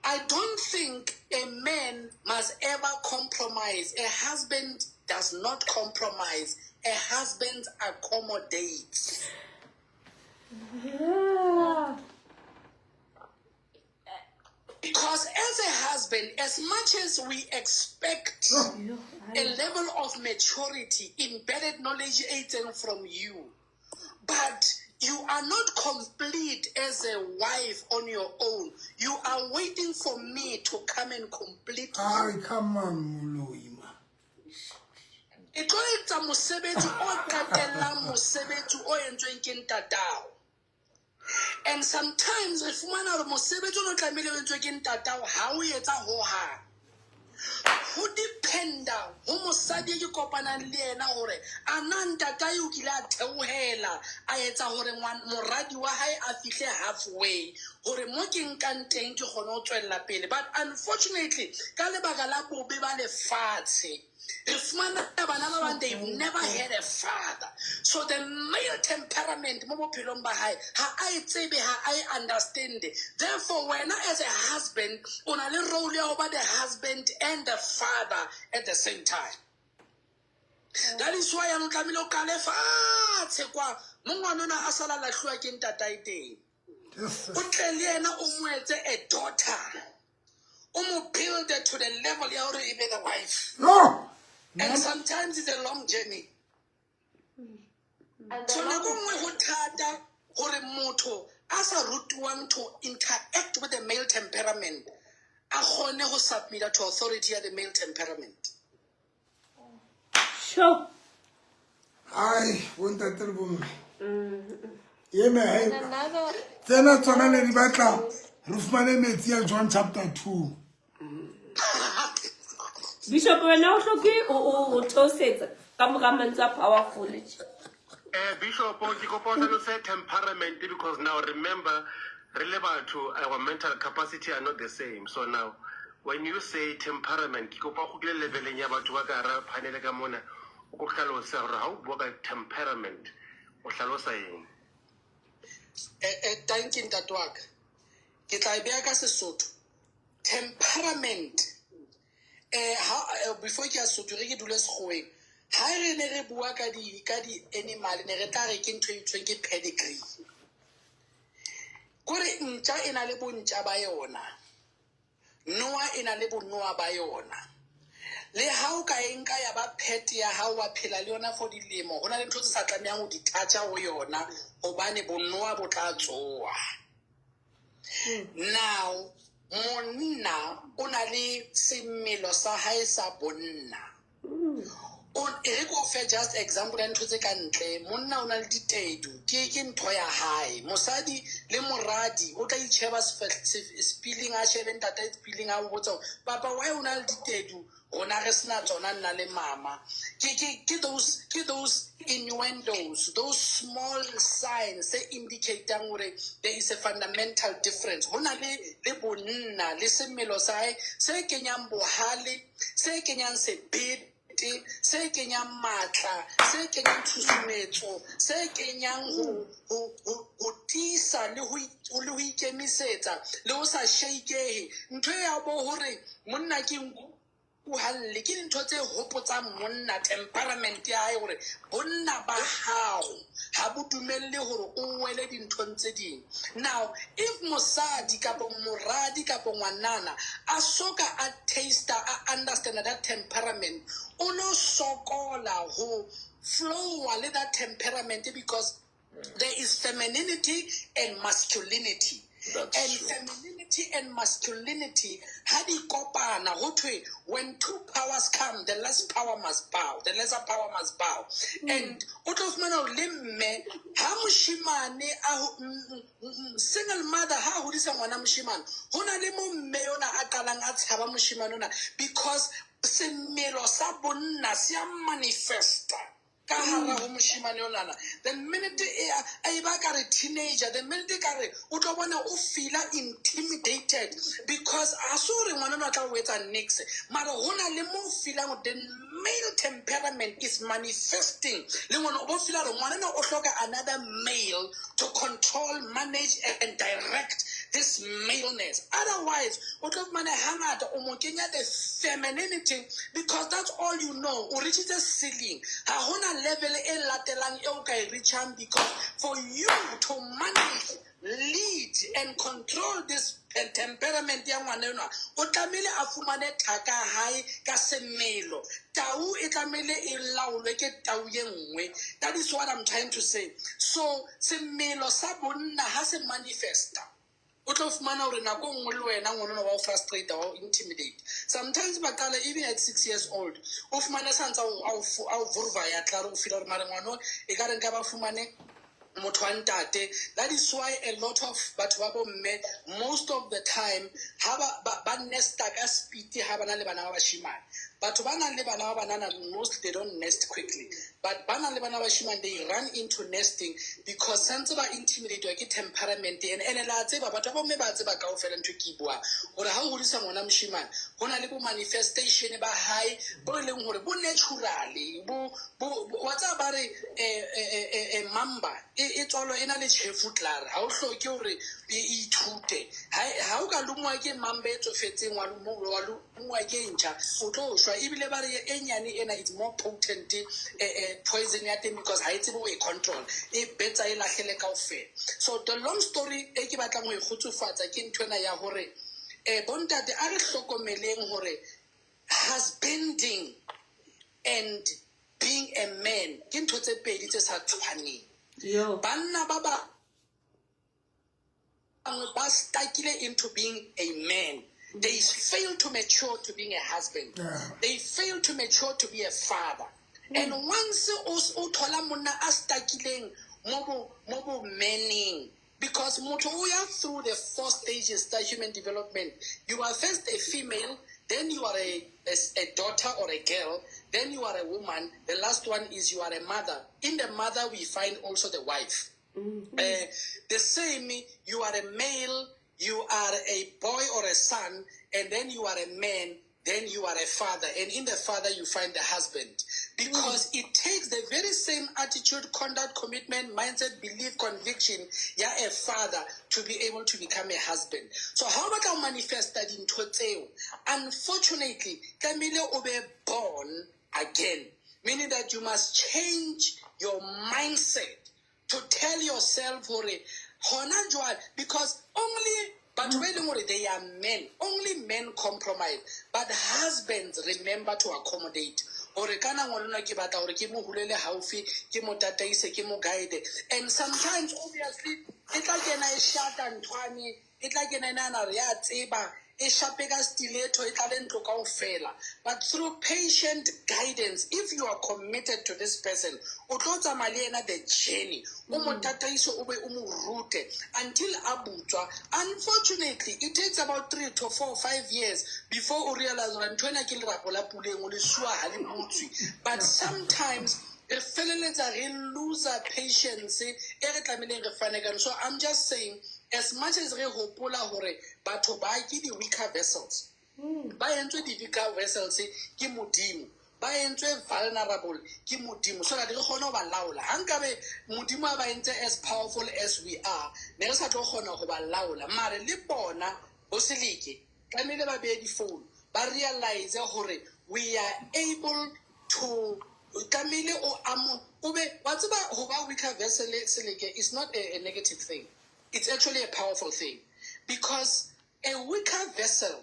I don't think a man must ever compromise. A husband does not compromise. A husband accommodates. Because as a husband, as much as we expect a level of maturity, embedded knowledge eaten from you, but you are not complete as a wife on your own. You are waiting for me to come and complete you. Ai, come on, moloi ma. E tlo etsa mosebetsi o qetellang mosebetsi o entsweng ke ntatao. And sometimes re fumana hore mosebetsi o no tlamehile o entswe ke ntatao ha o etsa hohang. Ho dependa ho mosadi e ke kopanang le yena hore a na ntatae o kile a theohela a etsa hore moradi wa hae a fihle halfway hore mo ke nkang teng ke kgone ho tswella pele. But unfortunately, ka lebaka la bobe ba lefatshe, re fumana bana ba bang, they've never had a father. So the male temperament mo bophelong ba hae ha a e tsebe, ha a e understand. Therefore, wena as a husband, o na le role ya ho ba the husband and the father at the same time. That is why yanong tlamehile o qale fatshe kwa mo ngwanona a sala lahluwa ke ntatae teng. O tle le yena o mo etse a daughter. O mo build to the level ya hore e be the wife. No. And sometimes it's a long journey. So nako nngwe ho thata hore motho a sa rutuwang to interact with the male temperament a kgone ho submit to authority ya the male temperament. Sure. Ai, bontate le bomme. Ena he. And another Tsena tsona ne di batla re fumane metsi ya John chapter 2. Bishop, wena o hloke o theosetsa ka mora mantswe a powerful. Bishop, ke kopa o hlalose temperament, because now remember, re le batho, our mental capacity are not the same. So now, when you say temperament, ke kopa go kile leveleng ya batho ba ka hara panel ka mona, o ko hlalose hore ha o bua ka temperament, o hlalosa eng? Thank you, ntate wa ka. Ke tla e beha ka Sesotho. Temperament. Ha, before ke ya Sesotho, re ke dule Sekgoweng. Ha re ne re bua ka di animal, ne re tla re ke ntho e bitswang ke pedigree. Kore ntja e na le bontja ba yona. Noa e na le bonoa ba yona. Le ha o ka e nka ya ba pet ya hao wa phela le yona for dilemo, ho na le ntho tse sa tlamehang ho di touch-a ho yona hobane bonoa bo tla tsoha. Now, monna o na le semelo sa hae sa bonna. E re ke o fe just example ya ntho tse ka ntle. Monna o na le ditedu, ke ntho ya hae. Mosadi le moradi o tla itjheba sepiling, a shebe ntatae sepiling, a mo botsa hore, papa, why o na le ditedu? Rona re sena tsona, nna le mama. Ke those innuendos, those small signs tse indicatang hore there is a fundamental difference. Ho na le bonna le semelo sa hae se kenyang bohale, se kenyang sebete, se kenyang matla, se kenyang tshusumetso, se kenyang ho tiisa le ho ikemisetsa le ho sa shakehe. Ntho e ya bo hore monna ke nku halle, ke dintho tse hopotsang monna temperament ya hae hore bonna ba hao ha bo dumelle hore o wele dinthong tse ding. Now, if mosadi kapa moradi kapa ngwanana a soka a taster, a understand that temperament, o lo sokola ho flowa le that temperament, because there is femininity and masculinity. That's And true. femininity and masculinity ha di kopana, ho thwe when two powers come, the less power must bow, the lesser power must bow. And o tlo fumana hore le mme ha moshemane a single mother ha a hodisa ngwana moshemane, ho na le mo mme yona a qalang a tshaba moshemane ona, because semelo sa bonna se a manifesta ka hara ho moshemane onana. The minute e a e ba ka re teenager, the minute e ka re o tlo bona o feela intimidated, because a se hore ngwana ona o tla o etsa nix, mara ho na le mo o feelang the male temperament is manifesting le ngwana, o bo feela hore ngwana ona o hloka another male to control, manage and direct this maleness. Otherwise o tlo fumana hangata o mo kenya the femininity, because that's all you know. O reachitse ceiling, ha hona level e latelang e o ka e reachang, because for you to manage, lead and control this temperament ya ngwana enwa, o tlamehile a fumane thaka hae ka semelo. Tau e tlamehile e laolwe ke tau ye nngwe. That is what I'm trying to say. So semelo sa bonna ha se manifesta, o tlo fumana hore nako e nngwe le wena ngwana ona wa o frustrate, wa o intimidate. Sometimes ba qala even at 6 years old, o fumane sa ntse a o vurva ya tla re o feel hore mare ngwana o, e ka re nka ba fumane motho wa ntate. That is why a lot of batho ba bomme most of the time ha ba nesta ka speed ha ba na le bana ba bashimane. Batho ba nang le bana ba banana mostly they don't nest quickly, but ba nang le bana ba bashimane they run into nesting because santse ba intimidate ke temperament. And la tseba batho ba bomme ba tseba kaofela ntho e ke e buang, hore ha o hodisa ngwana moshimane ho na le bo manifestation ba hae bo e leng hore bo naturally bo wa tseba ba re, mamba e tswalwa e na le tjhefu klaar, ha o hloke hore e ithute. Ha o ka longwa ke mamba e tsofetseng, wa longwa ke e ntjha, o tlo shwa. Ebile ba re e nyane ena it's more potent, poison ya teng, because ha e tsebe ho e control, e betsa e lahlele kaofela. So the long story e ke batlang ho e kgutsufatsa ke nthwena ya hore, bontate a re hlokomeleng hore husbanding and being a man ke ntho tse pedi tse sa tshwaneng. Banna ba bangwe ba stuckile into being a man. They fail to mature to being a husband. They fail to mature to be a father. And once o thola monna a stuckileng mo bo manning, because motho o ya through the 4 stages tsa human development. You are first a female, then you are a daughter or a girl, then you are a woman. The last one is you are a mother. In the mother, we find also the wife. The same, you are a male, you are a boy or a son, and then you are a man, then you are a father. And in the father, you find the husband. Because it takes the very same attitude, conduct, commitment, mindset, belief, conviction, ya a father to be able to become a husband. So how about I manifest that in tseo? Unfortunately, tlamehile o be born again, meaning that you must change your mindset to tell yourself hore hona jwale, because only batho ba e leng hore they are men, only men compromise, but husbands remember to accommodate. Hore kana ngwana enwa ke batla hore ke mo hulele haufi, ke mo tataise, ke mo guide. And sometimes obviously e tla kena e shata nthwane, e tla kena e nahana hore ya tseba, e shape ka stiletto, e tlale ntlo kaofela. But through patient guidance, if you are committed to this person, o tlo tsamaya le yena the journey, o mo tataise, o be o mo rute until a butswa. Unfortunately, it takes about 3 to 4, 5 years before o realize hore ntho ena ke lerapo la puleng, o le sua ha le butswe. But sometimes re feleletsa re lose patience e re tlamehileng re fane ka yona. So I'm just saying, as much as re hopola hore batho ba ke di-weaker vessels, ba entswe di-weaker vessels ke Modimo, ba entswe vulnerable ke Modimo, so that re kgone ho ba laola. Ha nkabe Modimo a ba entse as powerful as we are, ne re sa tlo kgona ho ba laola. Mare le bona bo seleke tlamehile ba behe di-phone, ba realize hore we are able to tlamehile o amo, o be, wa tseba ho ba weaker vessel seleke is not a negative thing. It's actually a powerful thing, because a weaker vessel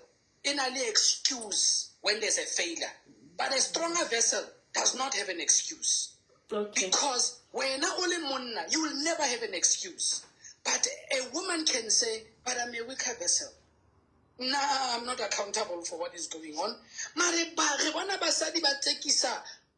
in a excuse when there's a failure, but a stronger vessel does not have an excuse. Because when only monna, you will never have an excuse. But a woman can say, but I'm a weaker vessel. Nah, I'm not accountable for what is going on. Mare ba re bona basadi ba tsekisa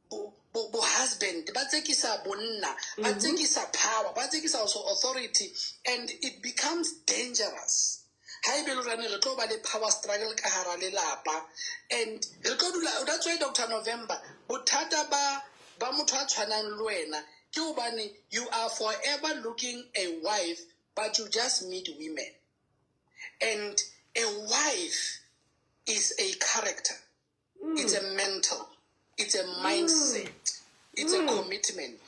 bo bo, bo husband, ba tsekisa bonna, ba tsekisa power, ba tsekisa also authority, and it becomes dangerous. Ha ebe le hore re tlo ba le power struggle ka hara lelapa, and re tlo dula. That's why Dr. November, bothata ba ba motho a tshwanang le wena ke hobane you are forever looking a wife, but you just meet women. And a wife is a character. It's a mental. It's a mindset. It's a commitment.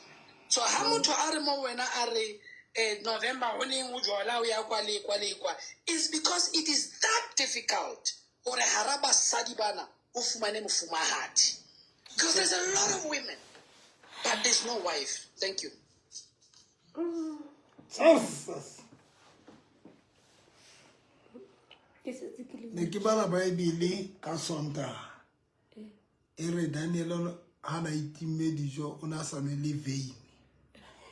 So ha motho a re mo wena a re November ho neng o jola o ya kwa le kwa le kwa, is because it is that difficult hore hara basadi bana o fumane mofumahadi. Because there's a lot of women, but there's no wife. Thank you. Jesus. Ke setse ke le Ne ke bala Bible ka Sontaha. E re Daniel ha na itimme dijo o na sa nwe le vein.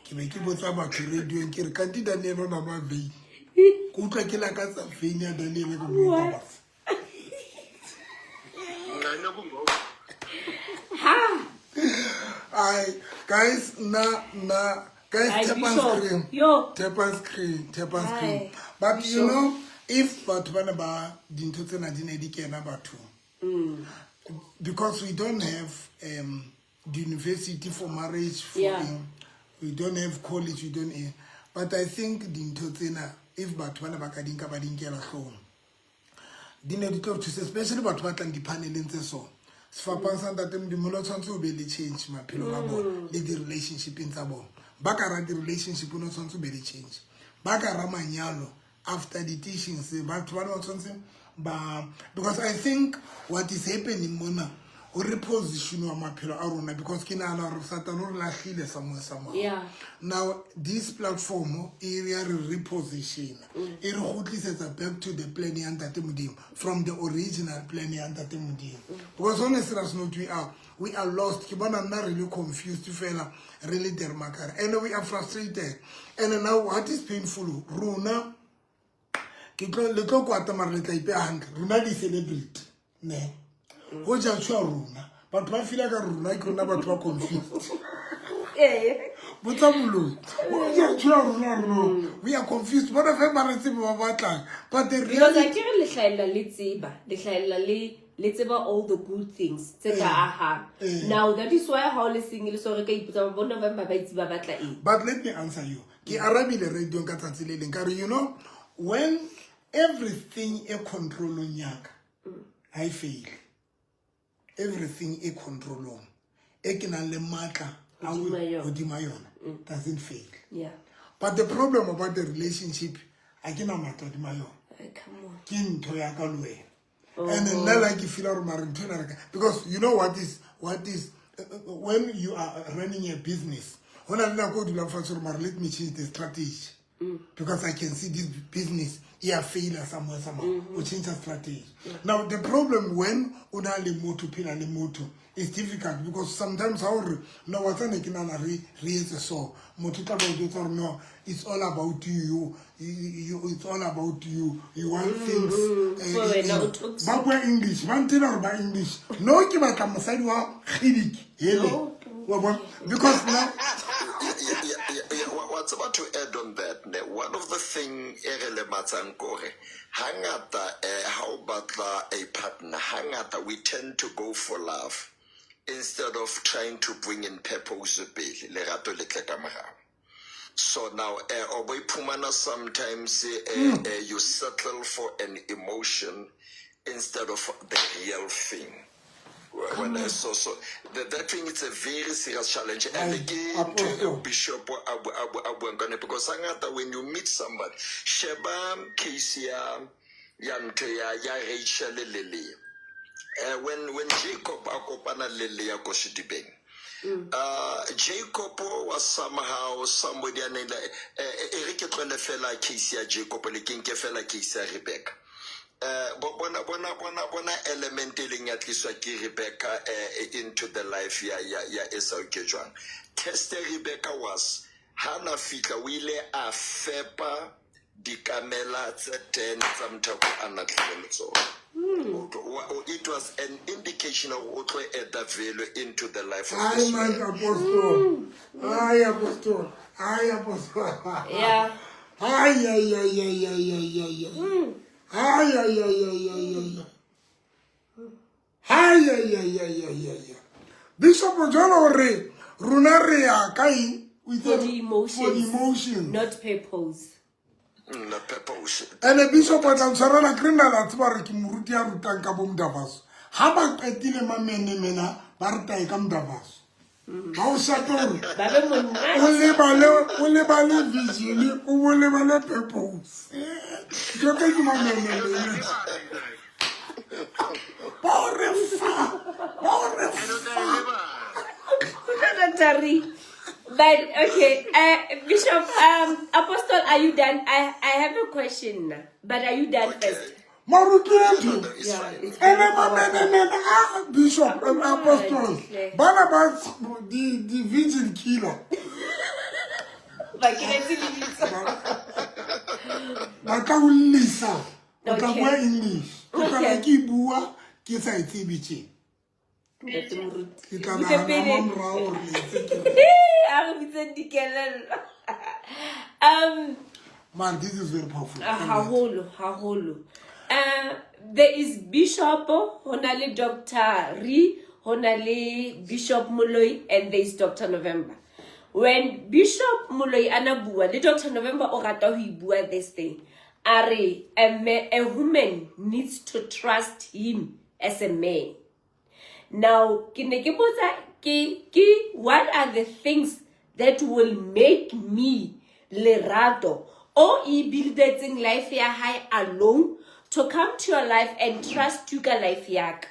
Ke be ke botsa batho radio-ng ke re kanti Daniel o na nwa vein. Ke utlwa ke lakatsa vein ya Daniel ke mo What? utlwa. Ha! Ai guys, na guys, Ai, tap on Bishop. screen. Yo. Tap on screen, tap on screen. Ai, But you Bishop. know, if batho bana ba dintho tsena di ne di kena bathong, because we don't have the university for marriage, for we don't have college, we don't have, but I think dintho tsena if batho bana ba ka di nka ba di nkela hloohong, di ne di tlo re thusa, especially batho ba tlang di-paneleng tse so. Sefapano sa Ntate Modimo le tshwanetse o be le change maphelong a bona le di-relationshipeng tsa bona. Ba ka ra di-relationship o ne tshwanetse o be le change. Ba ka ra manyalo after the teachings batho ba ne ba tshwanetse ba, because I think what is happening mona o re position wa maphelo a rona, because ke nahana hore Satan o re lahlile somewhere somewhere. Now this platform e ya re reposition, e re kgutlisetsa back to the plan ya Ntate Modimo, from the original plan ya Ntate Modimo. Because on a serious note, we are lost. Ke bona nna really confused fela, re le dermakare, and we are frustrated. And now what is painful, rona ke tlo le tlo kwata mare le tla ipeha hantle, rona di celebrity ne ho judge-wa rona, batho ba feel ka rona ke rona batho ba confused. Botsa moloi, ho judge-wa rona, rona we are confused. Bona fe ba re tsebe ba batlang, but the Because reality a ke re le hlahella le tseba, le hlahella le tseba all the good things tse ka ahang. Now that is why ha o le single so re ka ipotsa ba bona ba ba itse ba batla eng. But let me answer you. Ke arabile radio ka tsatsi le leng ka re, you know, when everything e controlong ya ka ha e fail, everything e controlong e ke nang le matla a ho Hodima yona. hodima yona doesn't fail. But the problem about the relationship, ha ke na matla hodima yona. Ai, come on. Ke ntho ya ka le wena. And nna like ke feel hore mare ntho ena re ka, because you know what is, what is, when you are running a business, ho na le nako o dulang fatshe hore mare let me change the strategy. Because I can see this business e a failure somewhere, somehow. O change the strategy. Now the problem when o na le motho, phela le motho, it's difficult because sometimes ha o re, no, wa tseba ne ke nahana re etse so. Motho o tla ba o jwetsa hore no, it's all about you. It's all about you. You want things, So wena o toxic. Ba bua English, ba ntena hore ba English. No, ke batla mosadi wa Kgidiki, hele. No. Wa bona? Because now Yeah. What's about to add on that? Ne? One of the thing e re lematsang kore, hangata, ha o batla a partner, hangata we tend to go for love instead of trying to bring in purpose pele, lerato le tle ka morao. So now, o bo iphumana sometimes, you settle for an emotion instead of the real thing. When I saw, so that thing is a very serious challenge. And Aye, again, Apostle. Bishop Abu Abu Abu Ngane, because hangata when you meet somebody, sheba case ya ya ntho ya Rachel le Leah. When Jacob a kopana le Leah ko sedibeng, Jacob was somehow somebody a neng le e re ke tlohele fela case ya Jacob le ke nke fela case ya Rebecca. Bona, bona, bona, bona element e leng ya tliswa ke Rebecca into the life ya Esau ke jwang. Test ya Rebecca was Ha na fihla o ile a fepa dikamela tse 10 tsa Mthako a na tlile le tsona. It was an indication of o tlo add value into the life of Hi, this my man. apostle. Hi, apostle. Hi, apostle. Yeah. Hi, yeah, yeah, yeah, yeah, yeah, yeah, yeah. Hi, yeah, yeah, yeah, yeah, yeah, yeah. Hi, yeah, yeah, yeah, yeah, yeah, yeah. Bishop Ojolo re, rona re ya ka eng? O itse For the emotions. For the emotions. Not purpose. Not purpose. Ene Bishop o tla ntshwarela ke re nna la tseba re ke moruti ya rutang ka bo Mdavaso. Ha ba qetile mamene mena ba re tae ka Mdavaso. Ba o shape hore Ba be monate. o lebale vision, o bo lebale purpose. Ke ka ke mamene mena. Ba o re fa. Ba o re fa. Sorry. But okay, Bishop, Apostle, are you done? I have a question, but are you done first? Maruti ntho. Yeah, it's Ene very mamene powerful. mena a Bishop and Apostle. Right. Bana ba di virgin killer. Ba ke retse lebitso. Ba tla o llisa. O tla Okay. bua English. O tla Okay. be ke bua ke sa e tsebe tje. Ntate Moruti. Ke tla Butle nahana pele. mamorao hore le etse ke A re bitseng dikelello. Man, this is very powerful. Haholo, haholo. There is Bishop, ho na le Dr. Ri, ho na le Bishop Moloi, and there is Dr. November. When Bishop Moloi ana bua, le Dr. November o rata ho e bua this thing. A re, a woman needs to trust him as a man. Now, ke ne ke botsa ke what are the things that will make me Lerato o e buildetseng life ya hae alone to come to your life and trust you ka life ya ka?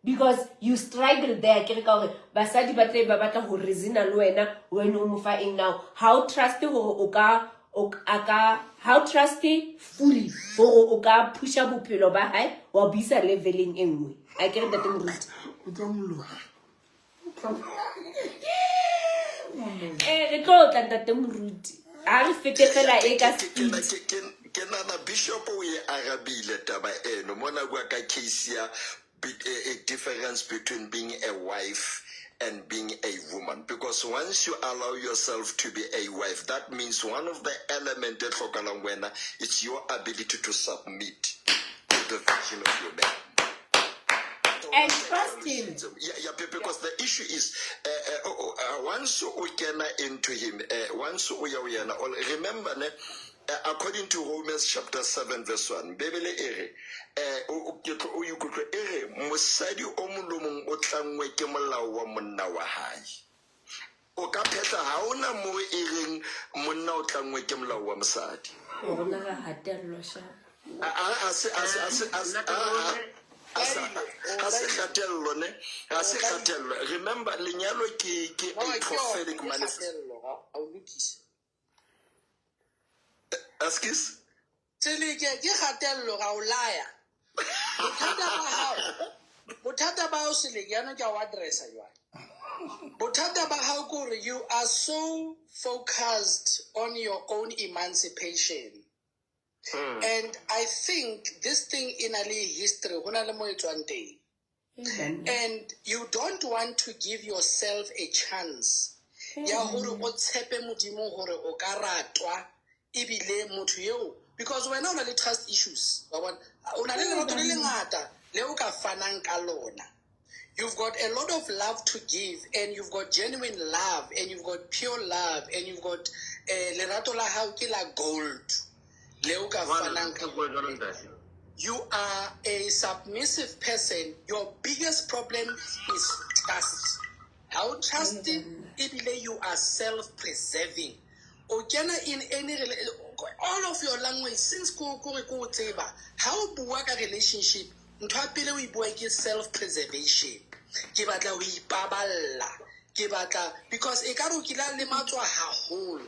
Because you struggle there, ke re ka hore basadi ba tle ba batla ho reason-a le wena, wena o mo fa eng now? How trust hore o ka o a ka how trust fully hore o ka pusha bophelo ba hae wa bo isa leveleng e nngwe? A ke re ntate Moruti? O tla moloha. Re tlo tla ntate Moruti. Ha re fete fela e ka speed. Ke nana Bishop o e arabile taba eno mona bua ka case ya a difference between being a wife and being a woman, because once you allow yourself to be a wife, that means one of the element e hlokahalang wena, it's your ability to submit to the vision of your man and trust him. Yeah, because the issue is once you kena into him, once o ya ho yena, remember ne, according to Romans chapter 7 verse 1, Bibele e re, o ke tlo o ikutlwe e re mosadi o mong le mong o tlangwe ke molao wa monna wa hae. O ka phetha ha hona moo e reng monna o tlangwe ke molao wa mosadi. Rona ra hatellwa sha. A se a se a se a se a se a se kgatello ne, ha se kgatello. Remember, lenyalo ke No, a ke yona, prophetic ke manifest. kgatello, ha o lokise. Excuse? Tseleke ke kgatello ra o laya. Bothata ba hao Seleke, yaanong ke a o addressa jwale. Bothata ba hao ke hore you are so focused on your own emancipation. And I think this thing in a history, ho na le mo e tswang teng. And you don't want to give yourself a chance ya hore o tshepe Modimo hore o ka ratwa ebile motho eo, because wena o na le trust issues, wa bona, o na le lerato le lengata le o ka fanang ka lona. You've got a lot of love to give, and you've got genuine love, and you've got pure love, and you've got lerato la hao ke la gold le o ka fanang ka lona. You are a submissive person. Your biggest problem is trust. How trusting, ebile you are self-preserving. O kena in any all of your language since ko ko re ko tseba. Ha o bua ka relationship, ntho ya pele o e bua ke self-preservation. Ke batla ho ipaballa. Ke batla, because e ka re o kile a lematswa haholo.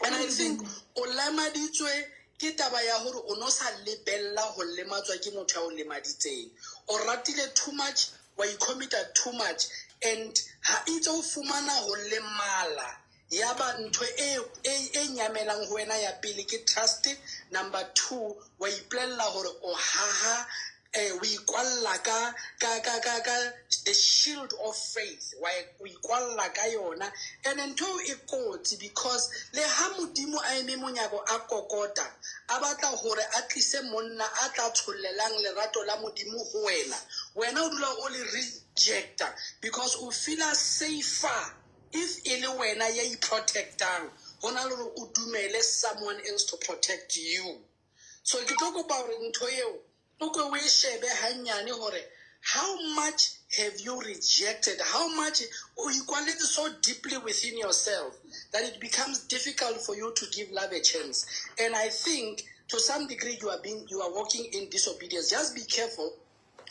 And I think o lemaditswe ke taba ya hore o no sa lebella ho lematswa ke motho ya o lemaditseng. O ratile too much, wa icommita too much, and ha itse o fumana ho lemala Ya ba ntho e e e nyamelang ho wena ya pele ke trust. Number two, wa ipolella hore o haha o ikwalla ka the shield of faith, wa o ikwalla ka yona. And ntho eo e kotsi, because le ha Modimo a eme monyako a kokota, a batla hore a tlise monna a tla tshollelang lerato la Modimo ho wena, wena o dula o le rejecta because o feela safer if e le wena ya iprotectang ho na le hore o dumele someone else to protect you. So ke tlo kopa hore ntho eo o ko o e shebe hanyane, hore how much have you rejected, how much o ikwaletse so deeply within yourself that it becomes difficult for you to give love a chance. And I think to some degree you are walking in disobedience. Just be careful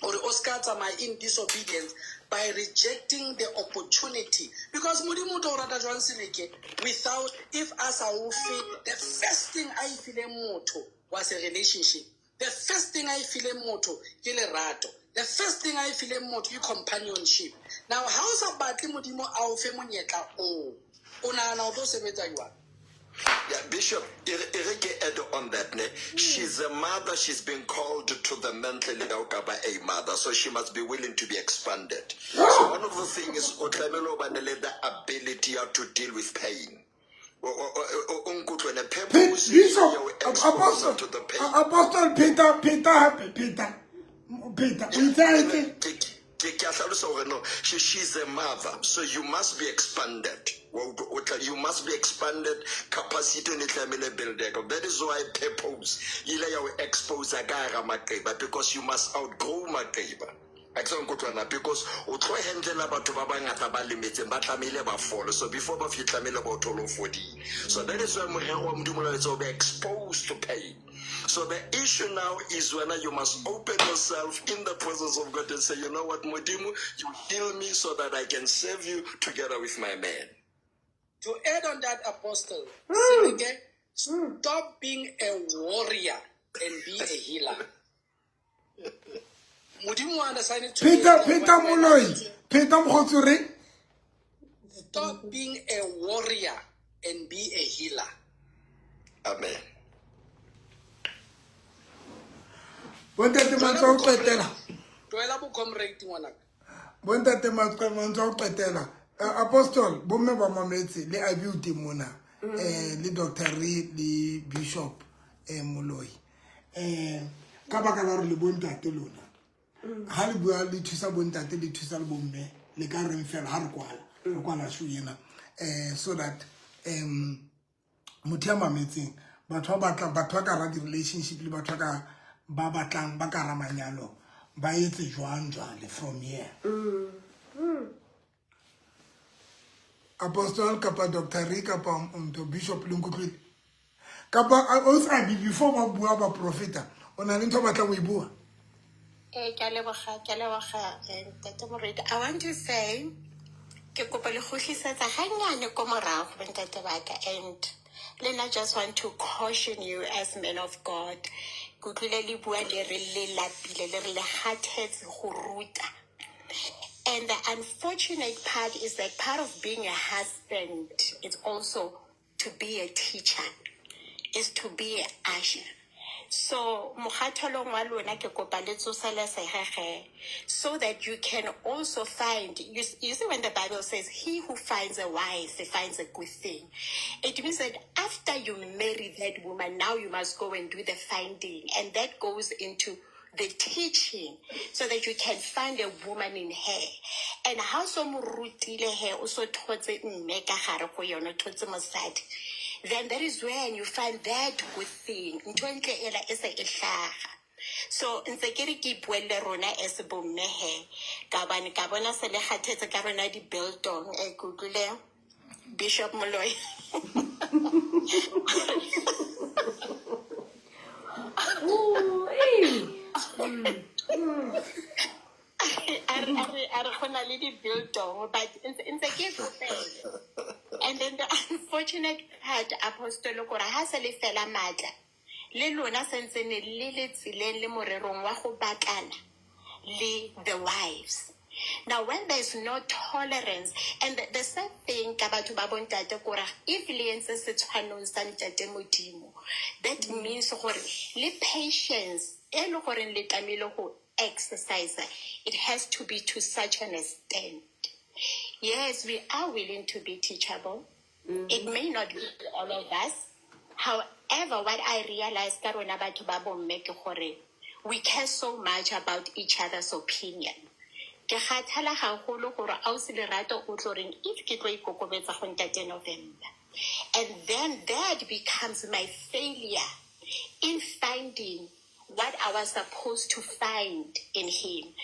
or o ska tsamaya in disobedience by rejecting the opportunity, because Modimo o tlo o rata jwang seleke without, if a sa o fe the first thing a e fileng motho was a relationship. The first thing a e fileng motho ke lerato. The first thing a e fileng motho ke companionship. Now ha o sa batle Modimo a o fe monyetla oo, o nahana o tlo sebetsa jwang? Yeah, Bishop, Erike add on that. Ne? She's a mother. She's been called to the mantle ya ho ka ba a mother, so she must be willing to be expanded. So one of the things is o tlamehile o bane le the ability ya to deal with pain. O nkutlwe ne purpose Bishop, ya ho expose Apostle, to the pain. Apostle Peter, Peter hape, Peter, Peter, o itse a etse? Ke a hlalosa hore no, she's a mother, so you must be expanded. You must be expanded. Capacity ne tlamehile build. That is why purpose ile ya ho expose ka hara maqeba, because you must outgrow maqeba. A ke sa nkutlwana, because o tlo handlela batho ba bangata ba lemetseng, ba tlamehile ba fole. So before ba fihla, tlamehile ba o thole o fodile. So that is why morero wa Modimo o laetse o be exposed to pain. So the issue now is when you must open yourself in the presence of God and say, you know what, Modimo, you heal me so that I can serve you together with my man. To add on that, Apostle Seleke, stop being a warrior and be a healer. Modimo wa understand it to me. Peter, Peter Moloi, Peter Mokgotsi o reng? Stop being a warrior and be a healer. Amen. Bontate, mantswe a ho qetela. Tlohela bo-comrade, ngwanaka. Bontate, mantswe a ho qetela. Apostle, bomme ba mametse le abi o teng mona, le Dr Re le Bishop Moloi, ka baka la hore le bontate lona, ha le bua le thusa bontate, le thusa le bomme, le ka reng fela ha re kwala, re kwala show ena, so that motho ya mametseng, batho ba batlang, batho ba ka hara di-relationship le batho ba ka ba batlang ba ka hara manyalo, ba etse jwang jwale from here? Apostle kapa Dr Re kapa ntho Bishop, le nkutlwile kapa o sa bi before ba bua ba profeta, o na le ntho o batlang ho e bua? Eh, ke a leboga, ke a leboga, Ntate Moruti. I want to say, ke kopa le kgutlisetsa hanyane ko morago, bontate ba ka, and le nna just want to caution you as men of God. Ke utlwile le bua le re le lapile, le re le kgathetse go ruta. And the unfortunate part is that part of being a husband is also to be a teacher, is to be a usher. So mokgatholong wa lona ke kopa le tsoselesege so that you can also find, you see, when the Bible says he who finds a wife, he finds a good thing, it means that after you marry that woman, now you must go and do the finding, and that goes into the teaching so that you can find a woman in her. And ha o so mo rutile he, o so thotse mme ka gare go yone, o thotse mosadi, then that is when you find that good thing, ntho e ntle ela e se e hlaga. So ntse ke re ke ipuelle rona as bomme he, ka bane ka bona se le kgathetse ka rona di-biltong. E ke utlwile Bishop Moloi. Ooh, hey. A re go na le di-biltong, but ntse ke e kopele. And then the unfortunate part, Apostle, kore ha se le fela matla le lona, sentse ne le le tseleng le morerong wa go batlana le the wives. Now when there is no tolerance, and the sad thing ka batho ba bontate kore if le entse setshwanong sa ntate Modimo, that means gore le patience e le goreng le tlamehile go exercise, it has to be to such an extent. Yes, we are willing to be teachable. It may not be to all of us. However, what I realize ka rona batho ba bomme ke gore we care so much about each other's opinion. Ke kgathala haholo gore ausi Lerato o tlo reng if ke tlo ikokobetsa go ntate November. And then that becomes my failure in finding what I was supposed to find in him.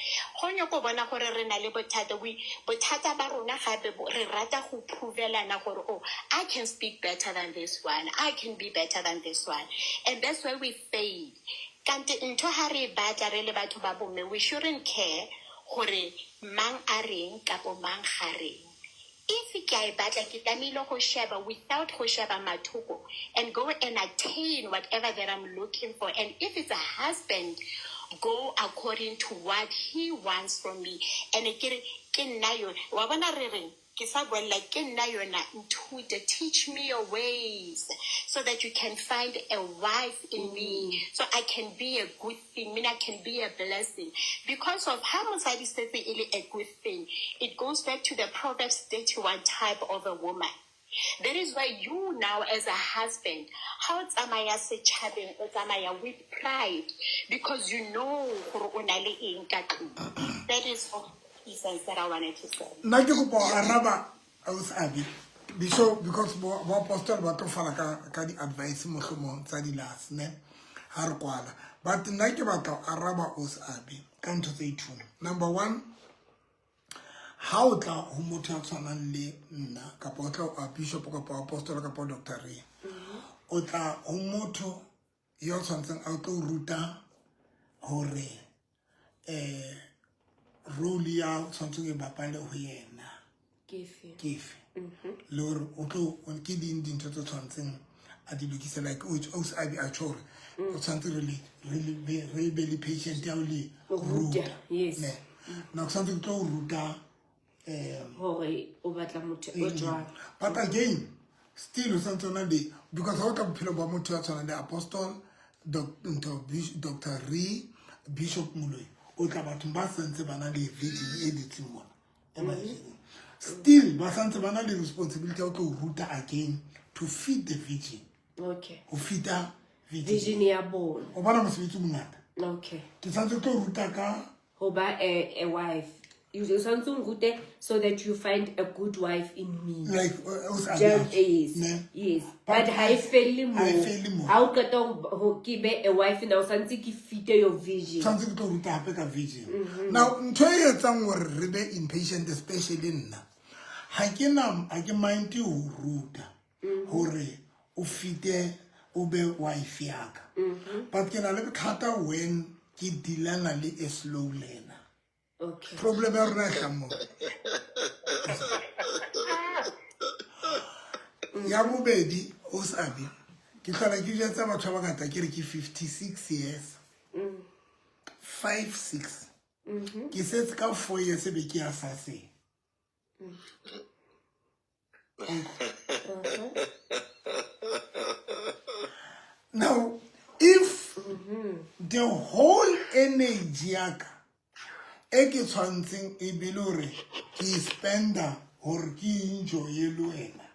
Go nyako bona gore re na le bothata, we bothata ba rona gape re rata go provelana gore, oh, I can speak better than this one, I can be better than this one, and that's where we fail. Kante ntho ha re e batla re le batho ba bomme, we shouldn't care gore mang a reng kapo mang ga reng. If ke a e batla, ke tlamehile go sheba without go sheba mathoko and go and attain whatever that I'm looking for. And if it's a husband, go according to what he wants from me. And ke re, ke nna yo, wa bona re reng? Ke sa buella, ke nna yona, nthute, teach me your ways so that you can find a wife in me, so I can be a good thing, mean I can be a blessing. Because of how mosadi setse e le a good thing, it goes back to the Proverbs 31 type of a woman. That is why you now as a husband, ha o tsamaya setjhabeng, o tsamaya with pride, because you know gore o na le eng ka tlung. That is all the sense that I wanted to say. Nna ke kopa ho araba ausi Abi bishop, because bo apostle ba tlo fana ka di-advice mohlomong tsa di-last ne ha re kwala, but nna ke batla ho araba ausi Abi ka ntho tse two. Number one, ha o tla ho motho ya tshwanang le nna, kapa o tla ho bishop kapa apostle kapa doctor Ray, o tla ho motho yo tshwantseng a tlo ruta hore role ya tshwantseng e bapale ho yena Ke efe? Ke efe, le hore o tlo ke ding dintho tse tshwantseng a di lokise, like o Abi a tjho hore o tshwantse re be le patient ya ho le Ruta, ruta. yes. Ne nna ke tshwantse ke tlo o ruta Hore o batla motho o jwang. But again, still o santse o na le, because ha o tla bophelo ba motho ya tshwanang le apostle ntho, Dr. Re Bishop Moloi, o tla bathong ba santse ba na le virgin e dutseng mona e ba e shebeng. Still ba santse ba na le responsibility ya ho tlo ruta again to feed the virgin. Ho feeda virgin. Vision ya bona. O bona mosebetsi o mongata. Ke santse ke tlo ruta ka Ho ba a wife. You tshwanetse o nrute so that you find a good wife in me. Like, o sa Just, be- yes. Ne? Yes. But But ha e felle moo. Ha e felle moo. Ha o qeta ho ke be a wife now, santse ke feed your vision. Tshwanetse ke tlo ruta hape ka vision. Now, ntho e etsang hore re be impatient, especially nna, ha ke na, ha ke mind ho ruta hore o fite o be wife ya ka. But ke na le bothata when ke dealana le a slow learner. Problem ya rona e hlahang moo. Ya bobedi, o sa be, ke hlola ke jwetsa batho ba bangata ke re ke 56 years. 5 6. Ke setse ka 4 years be ke ya saseng. Now, if the whole energy ya ka e ke tshwantseng e be le hore ke e spenda hore ke enjoye le wena,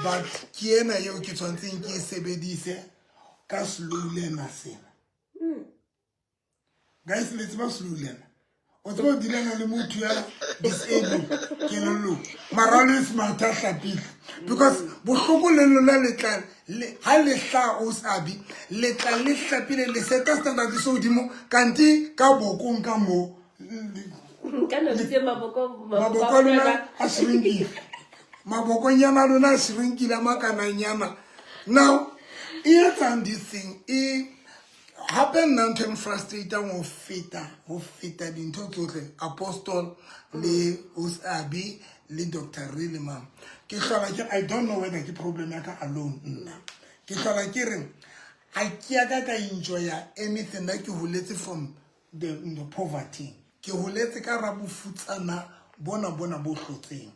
but ke ena eo ke tshwantseng ke e sebedise ka slow learner sena. Guys, le tseba slow learner? O tseba o dealana le motho ya disabled kelellong, mara le smart a hlapile, because bohloko le lona le tla ha le hla o sabi le tla le hlapile, le seta standard se hodimo, kante ka bokong ka mo Ka no tse maboko maboko a lona a shrinkile, mabokonyana a lona a shrinkile a makananyana. Now e etsang this thing e hape nna ntho e nfrustrateang ho feta dintho tsohle, apostle le osabi le Dr. Re le mang, ke hlola ke, I don't know whether ke problem ya ka alone, nna ke hlola ke re ha ke ya ka enjoya anything. Nna ke holetse from the poverty. Ke holetse ka hara bofutsana bona bona bo hlotseng.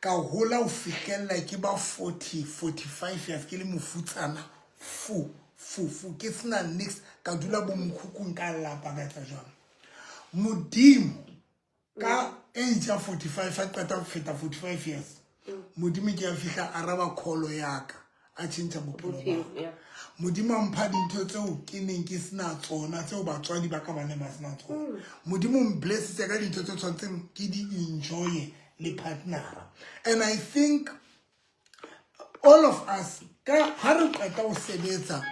Ka hola ho fihlella ke ba 40, 45 years ke le mofutsana fu fu fu ke sena nix ka dula bo mokhukhung ka lapa ka etsa jwang. Modimo ka age ya 45 a qeta ho feta 45 years modimo ke a fihla araba call ya ka a tšhentšha bophelo ba ka modimo a mpha dintho tseo ke neng ke sena tsona tseo batswadi ba ka ba neng ba sena tsona modimo o mblessitse ka dintho tse tshwanetseng ke di enjoye le partnera and I think all of us ka ha re qeta ho sebetsa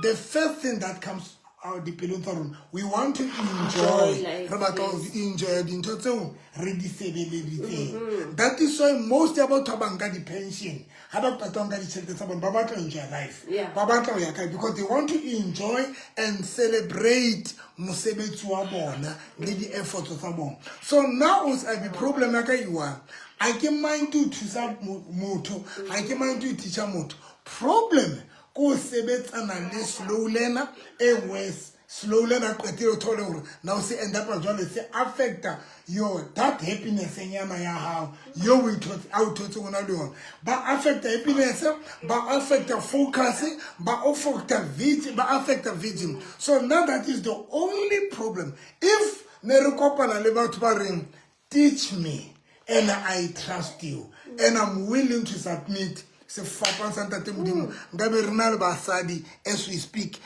the first thing that comes out dipelong tsa rona we want to enjoy re batla ho enjoy dintho tseo re di sebeleditseng mm-hmm. That is why most ya batho ba nka di-pension ha ba qeta ho nka ditjhelete tsa bona ba batla ho enjoy life ba batla ho ya kae because they want to enjoy and celebrate mosebetsi wa bona le di-efforts tsa bona. So now o sa be problem ya ka e one a ke mind ho thusa motho ha ke mind ho teacher motho problem ko sebetsana le slow learner e worse slow learner qetile o thole hore now se end up jwale se affecta your that happiness nyana ya hao yo o ithotse a o thotse ona le yona ba affecta happiness ba affecta focus ba affecta vision ba affecta vision. So now that is the only problem. If ne re kopana le batho ba reng teach me and I trust you and I'm willing to submit sefapang sa ntate modimo nka be re na le basadi as we speak.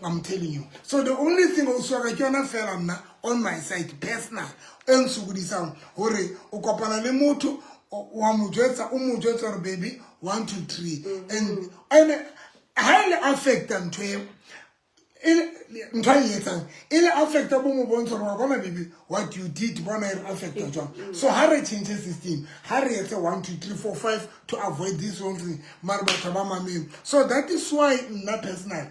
I'm telling you. So the only thing o swara ke yona fela nna on my side personal e nsokodisang hore o kopana le motho wa mo jwetsa o mo jwetsa hore baby 1 2 3 and ha e le affecta ntho eo ntho a e etsang e le affecta bo mo bontsha gore wa bona baby what you did bona e re affecta jwang so ha re change system ha re etse 1 2 3 4 5 to avoid this whole thing mare batho ba mameng. So that is why nna personal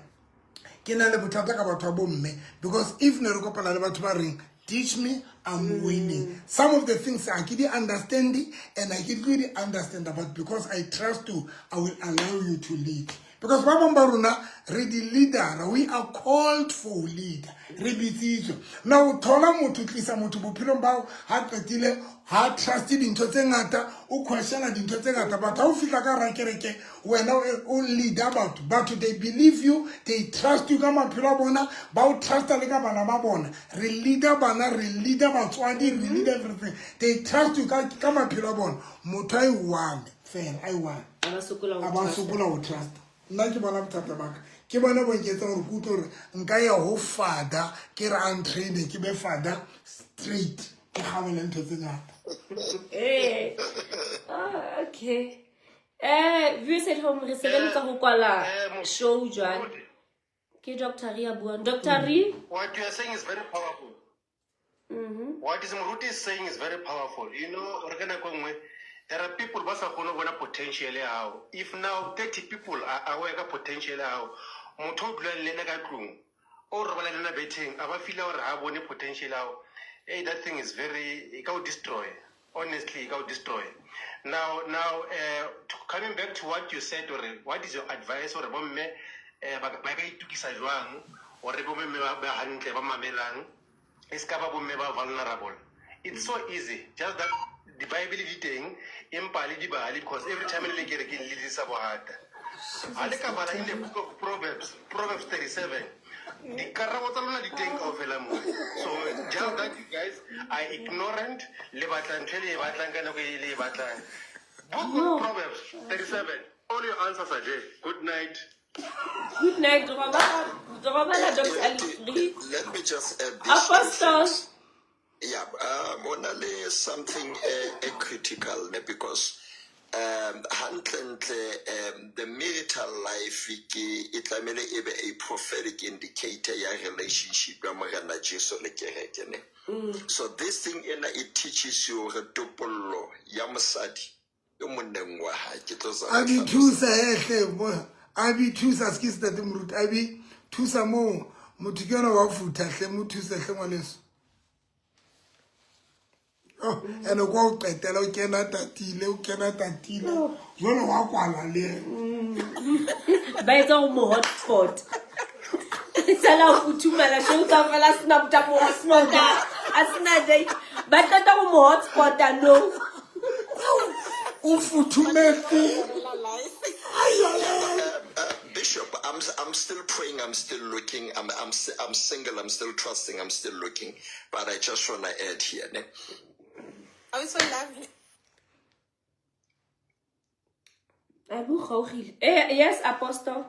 ke na le bothata ka batho ba bomme because if ne re kopana le batho ba reng teach me, I'm willing. Some of the things I ke di understand and I ke tlo di understand but because I trust you I will allow you to lead because ba bang ba rona re di leader we are called for leader re bitsitswe na o thola motho tlisa motho bophelong bao ha qetile ha trust dintho tse ngata o questiona dintho tse ngata but ha o fihla ka hara kereke wena o leader batho batho they believe you they trust you ka maphelo a bona ba o trusta le ka bana ba bona re leader bana re leader batswadi re leader everything they trust you ka ka maphelo a bona motho a e one fela a e one a ba sokola a ba sokola ho trust nna ke bona bothata baka ke bona bo nketsa gore ke utlwe gore nka ya ho father ke re a ntraine ke be father straight ke gabele ntho tse ngata. Ee. Ah, okay. Viewers at home re sebeletsa ho kwala show jwale. Ke Dr. Ria buang. Dr. Ri? What you are saying is very powerful. What is Moruti is saying is very powerful. You know, re ka nako e nngwe there are people ba sa kgone go bona potential ya hao. If now 30 people are aware ka potential ya hao, motho o dulang le ena ka tlung, o robala le ena betheng, a ba feel gore ha bone potential ya hao. Hey, that thing is very, e ka o destroy. Honestly, e ka o destroy. Now, coming back to what you said, or what is your advice, or bomme ba ka itukisa jwang, or bomme ba hantle ba mamelang, e ska ba bomme ba vulnerable. It's so easy, just that the Bible di teng, empa le di bale because every time le le kerekeng le dirisa bohata. Ha le ka bala in the book of Proverbs, Proverbs 37, dikarabo tsa lona di teng kaofela moo. So just that you guys are ignorant, le batla ntho e le e batlang ka nako e le e batlang. Book of Proverbs 37, all your answers are there. Good night. Good night. Robala, robala Dr. Ri. Let me just add this. Apostle. Yeah, ona le something critical ne, because hantlentle the marital life ke e tlamehile e be a prophetic indicator ya relationship ya Morena Jesu le kereke ne. So this thing ena it teaches you hore topollo ya mosadi e monneng wa hae ke tlo zama A bi thusa hehle bo a bi thusa se ke se tate moruti a bi thusa moo motho ke yona wa futha hle mo thuse hle ngwaneso. Oh, ene kwa o qetela o kena tatile o kena tatile jwale wa kwala le ena. Ba etsa go mo hotspot. Sala o futhumala show ka fela sena botamo hotspot. A sena data. Ba qeta go mo hotspota no. O futhumetse. Bishop, I'm still praying. I'm still looking. I'm single. I'm still trusting. I'm still looking. But I just wanna add here. Ne? Oh, so lovely. A bo gaogile. Yes, Apostle.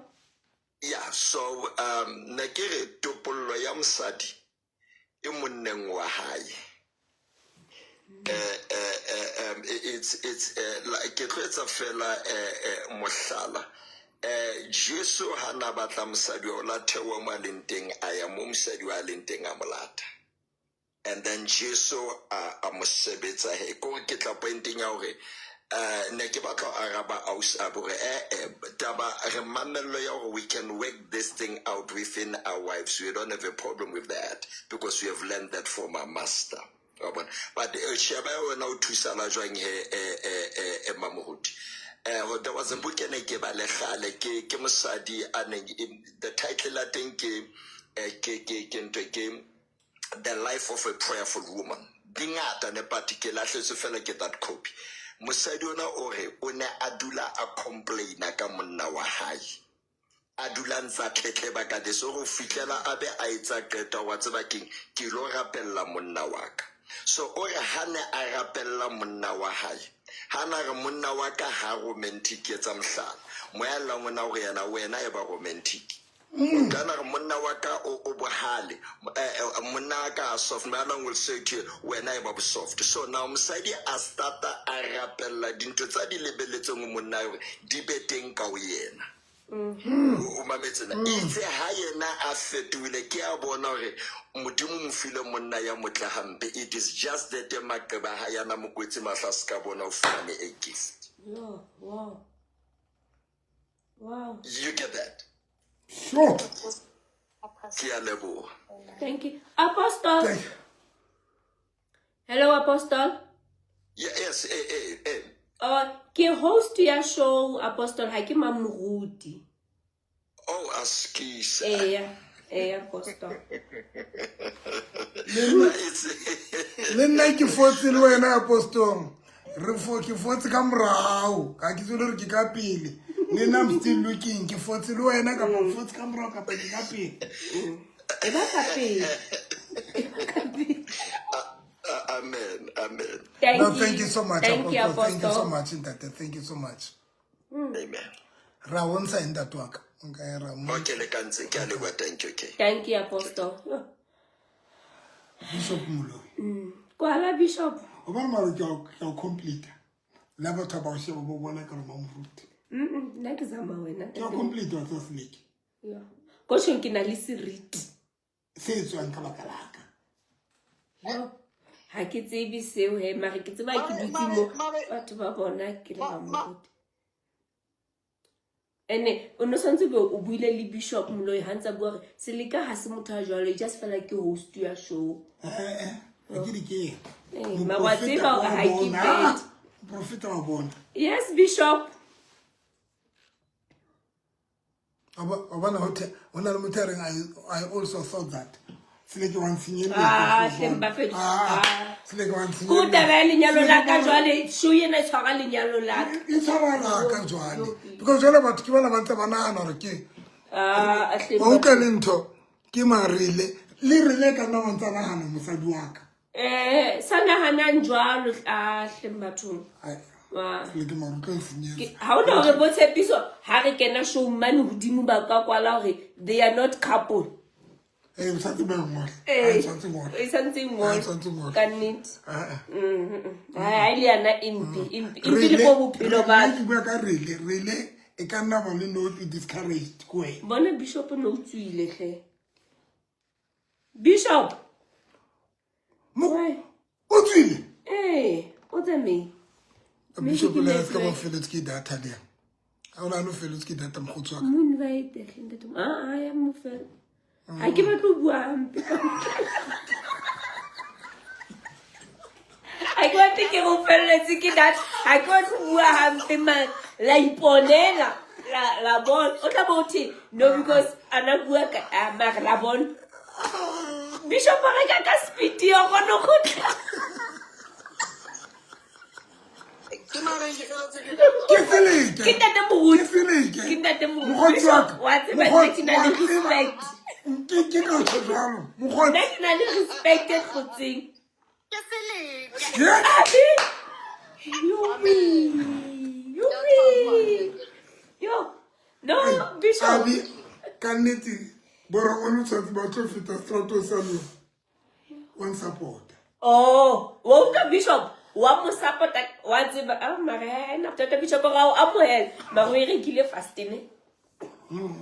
Yeah. So ne ke re topollo ya mosadi e monneng wa hae. It's like ke tlo etsa fela mohlala. Jesu ha na batla mosadi wa o la theoha mo a leng teng, a ya mo mosadi wa a leng teng, a mo lata, and then Jesu a mo sebetsa. He kore ke tla pointeng ya hore ne ke batla ho araba ausi a hore taba re mamello ya hore we can work this thing out within our wives. We don't have a problem with that because we have learned that from our master. Wa bona? But sheba ya wena o thusala jwang he, mamoruti? There was a book ene ke ba le kgale, ke mosadi a neng the title la teng ke ke ntho ke The Life of a Prayerful Woman. Di ngata ne, but ke lahletswe fela ke that copy. Mosadi ona o re o ne a dula a complaina ka monna wa hae, a dula ntse a tletleba ka this, o go fihlela a be a etsa qeto, wa tseba keng, ke lo rapella monna wa ka. So o re ha ne a rapella monna wa hae, ha na re monna wa ka ha romantic, etsa mohlala, moya llang ona hore yena wena e ba romantic. O ka na re monna wa ka o bohale, monna wa ka a soft, moya lang will say to you, wena e ba bo soft. So now mosadi a starta a rapella dintho tsa di lebelletseng ho monna hore di be teng ka ho yena. O mametse na? Itse ha yena a fetohile, ke a bona hore Modimo mo file monna ya motle hampe. It is just that maqeba ha yana mo kwetse mahlo, a se ka bona o fumane a gift. Yo, wow. Wow. You get that? Sure. Ke a leboha. Thank you. Apostle. Thank you. Hello, Apostle. Yeah, yes, eh. Ke host ya show, Apostle, ha ke mamoruti. Oh, askies. Eya, eya, Apostle. Le nna ke fotse le wena, apostong re fo ke fotse ka morao, ga ke tsole gore ke ka pele. Le nna I'm still looking. Ke fotse le wena kapa ke fotse ka morao kapa ke ka pele? E ba ka pele. E ba ka pele. Amen, amen. Thank No, you. thank you so much. Thank you, Apostle. Thank you so Apostle. much, ntate. Thank you so much. Amen. Ra bontsha eng, ntate wa ka? Nka e ra mo Okay, le ka ntse ke a leboha. Thank you, okay. Thank you, Apostle. Bishop Moloi. Kwala, Bishop. O bona, mare ke a o complete le batho ba o sheba bo bona ka re mamoruti. Nna ke zama wena. Ke a complete wa tsa seleke. Yeah. Ko tjhong ke na le seriti. Se etswang ka baka laka. Yo, ha ke tsebe seo he, mare ke tseba ke dutse mo batho ba bona ke le mamoruti. Ene o no santse be o buile le Bishop Moloi ha ntse a bua hore Seleka ha se motho a jwalo, e just fela ke host ya show. Ee, ga ke di ke Eh, mara wa tseba hore ha ke bad. Moprofeta wa bona. Yes, Bishop. Wa bona, ho na le motho a reng I also thought that Seleke wa ntshenyelletsa. Ah, hleng bafethu. Ah. Seleke wa Ko taba ya lenyalo la ka jwale, show ena e tshwara lenyalo la ka. E tshwara laka jwale because jwale batho ke bana ba ntse ba nahana hore ke Ah, hleng wa utlwa le ntho ke marile le rile ka nna wa ntsa nahana mosadi wa ka. Sa nahanang jwalo, ah, hleng bathong. Ai, Wa. Seleke mare o tlo nsenyetsa. Ha hona hore bo Tshepiso ha re kena show mane hodimo ba ka kwala hore they are not couple. Ee, o santse ba e ngola. Eh, e tshwanetse ngola. E santse e Ah, e ngolwa. tshwanetse ngola. Ka nnete. Ah, ah. Ha e le yana empe, empe, empe le ko bophelo ba Ke bua ka rile e ka nna ba le no e discouraged ko wena. Bona, Bishop no o tswile hle. Bishop. Why? O tswile. Eh, o tsamaile. Bishop Maybe ke le a se ka ba network. feletswe ke data le ena. Ha o nahane o feletswe ke data, mokgotsi wa ka? Mo invite hle, ntate. Ah, ah, ya mo fela. Ha ke batle ho bua hampe ka Ha ke batle ke go felletse ke data. Ha ke batle ho bua hampe man. La iponela. La bona. O tla bo o thwe no because ana bua ka, ah, mare la bona. Bishop a reka ka speed ya kgone go tla. Ke mara ke feletse ke Ke Seleke. Ke ntate Moruti. Ke Seleke. Ke ntate Moruti. Mokgotsi wa ka. Bishop, wa tseba nna Mokgotsi, ke na le wa tseba. respect. Ke ka tjho jwalo. Mokgotsi. Nna ke na le respect e tlotseng. Ke Seleke. Yeah. Abi. Yumi. Yumi. Yo. No, Bishop. Abi, ka nnete borongwane o tshwanetse ba tlo feta strato sa lona. Wa nsupport-a. Oh, wa utlwa Bishop, wa mo support-a, wa tseba, ah, mara ha ena bothata Bishop ga o amohela, mara o e rekile fast ne.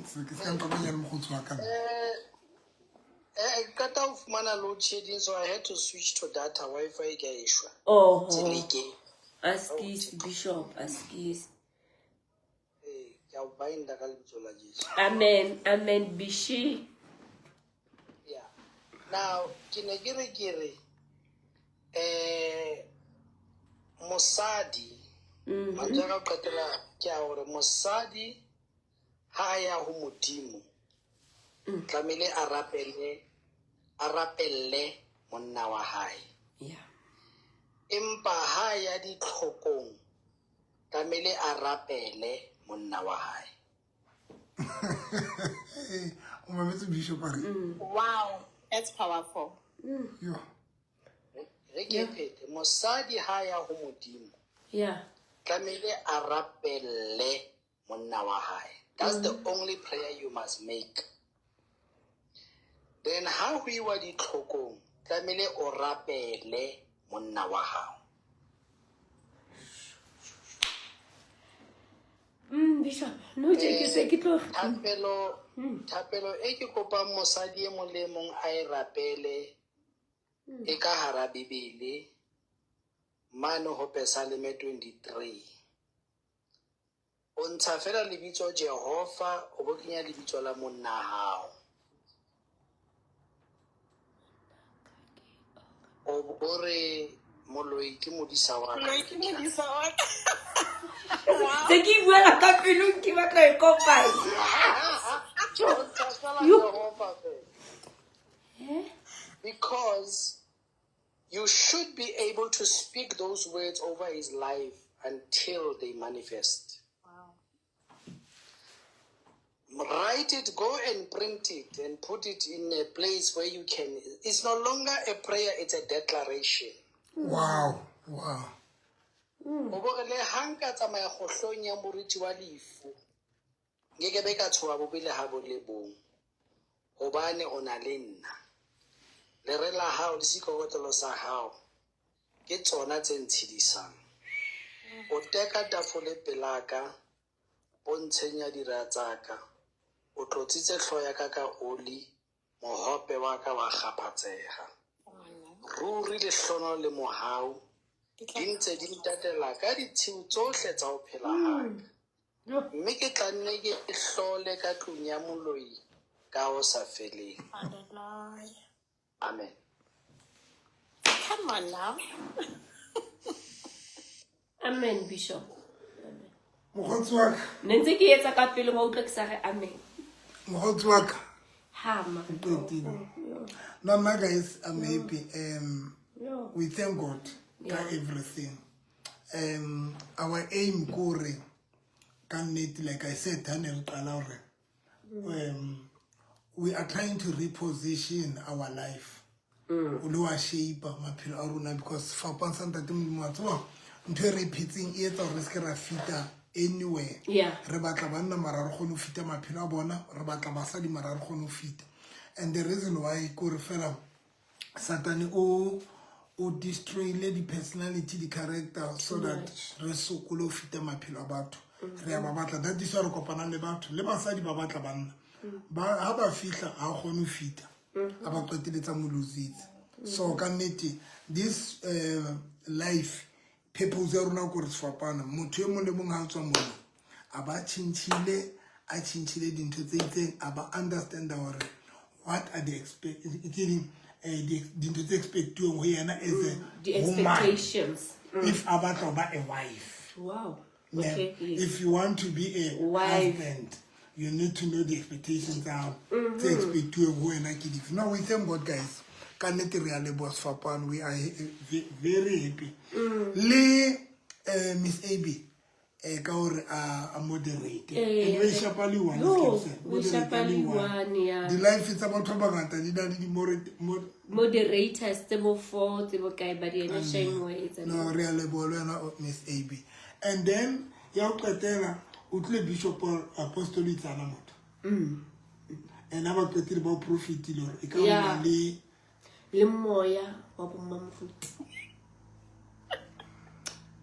Se ke se ka nqabanya le mokgotsi wa ka nna. Eh, qeta ho fumana load shedding, so I had to switch to data. Wi-Fi ke a e shwa. Oh. Seleke. Askies, Bishop, askies. Eh, ke a o binda ka lebitso la Jesu. Amen, amen, Bishi. Yeah. Now, ke ne ke re ke re mosadi mantswe a ka ho qetela ke a hore mosadi ha a ya ho Modimo tlamehile a rapele, a rapelle monna wa hae. Yeah. Empa ha ya ditlhokong tlamehile a rapele monna wa hae. O mametse Bishop a re. Wow, that's powerful. Yo. Re ke phete, mosadi ha ya ho Modimo Yeah. tlamehile a rapelle monna wa hae. That's the only prayer you must make. Then ha ho iwa ditlhokong tlamehile o rapele monna wa hao. Bishop, no tje ke se ke tlo Thapelo, thapelo e ke kopang mosadi e mong le mong a e rapele e ka hara Bibele mane ho Pesaleme 23. O ntsha fela lebitso Jehova, o bo kenya lebitso la monna hao. O bo re moloi ke modisa wa ka. Moloi ke modisa wa ka. Se ke buela ka pelong ke batla e kopanya. O ntsha fela Jehova fela. Because you should be able to speak those words over his life until they manifest. Wow. Write it, go and print it and put it in a place where you can. It's no longer a prayer, it's a declaration. Wow, wow. O bo re le ha nka tsamaya kgohlong ya moriti wa lefu, nkeke be ka tshoha bobe le ha bo le bong, hobane o na le nna. Lere la hao le seikokotlelo sa hao ke tsona tse ntshedisang. O teka tafole pelaka, pontsheng ya dira tsa ka. O tlotsitse hlooho ya ka ka oli, mohope wa ka wa kgaphatseha. Ruri lehlono le mohau di ntse di ntatela ka ditshiu tsohle tsa ho phela ha ka. Mme ke tla nne ke hlole ka tlung ya moloi ka ho sa feleng. Hallelujah. Amen. Come on now. Amen, Bishop. Mokgotsi wa ka. Ne ntse ke etsa ka pele wa utlwa ke sa re amen. Mokgotsi wa ka. Ha ma. O qetile. No, nna guys, I'm happy. We thank God ka everything. Our aim kore ka nnete, like I said, ha ne re qala hore, we are trying to reposition our life. O le wa shape maphelo a rona because fapang sa ntate Modimo wa tseba ntho e re phetseng e etsa hore re se ke ra fita anywhere. Yeah. Re batla banna mara re kgone ho fita maphelo a bona, re batla basadi mara re kgone ho fita. And the reason why ke hore fela Satane o destroy-ile di-personality, di-character so that re sokole ho fita maphelo a batho. Re a ba batla. That is why re kopanang le batho. Le basadi ba batla banna. Ba, ha ba fihla, ha kgone ho fita. Ha ba qetelletsa mo lositse. So ka nnete, this life purpose ya rona ke hore sefapano. Motho e mong le mong ha a tswa mona, a ba tjhentjhile, a tjhentjhile dintho tse itseng, a ba understand hore what are the expect, ke ding, dintho tse expectuweng ho yena as a The woman. expectations. If a batla ho ba a wife. Wow. Yeah. Okay, yes. If you want to be a Wife. husband, you need to know the expectations are tse expectuweng ho wena ke dife. No, we thank God, guys. Ka nnete re a leboha sefapano, we are very happy. Le Miss AB ka hore a moderate. And we shapa le one, No, Skepson. we Moderate shapa le le one. one, yeah. Di-life tsa batho ba bangata di na le moderators tse bo four tse bo kae ba di ena shame wa etsa. No, re a leboha le wena, oh, Miss AB. And then ya ho qetela, o tlile Bishop Apostle itsana motho. And ha ba qetile ba o profitile hore e ka nna le Le moya wa bomma moruti.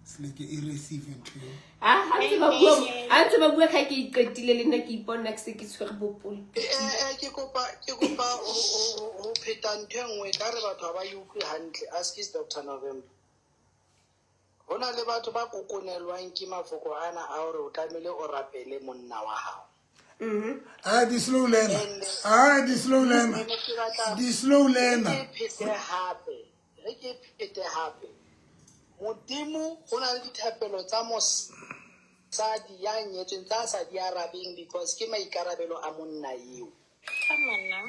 Seleke e receive ntho eo. Ah, ha ntse ba bua, ha ntse ba bua ka ke iqetile le nna ke ipona ke se ke tshwere bopolo. Ke kopa ho pheta ntho e nngwe ka re batho ha ba e utlwe hantle. Askis Dr November, ho na le batho ba kokonelwang ke mafoko ana a hore o tlamehile o rapele monna wa hao. Ah, di slow learner. Ah, di slow learner. Ene ke batla Di slow learner. ke phete hape, re ke phete hape. Modimo go na le dithapelo tsa mosadi ya nyetsweng tsa sa di arabeng because ke maikarabelo a monna eo. Come on now.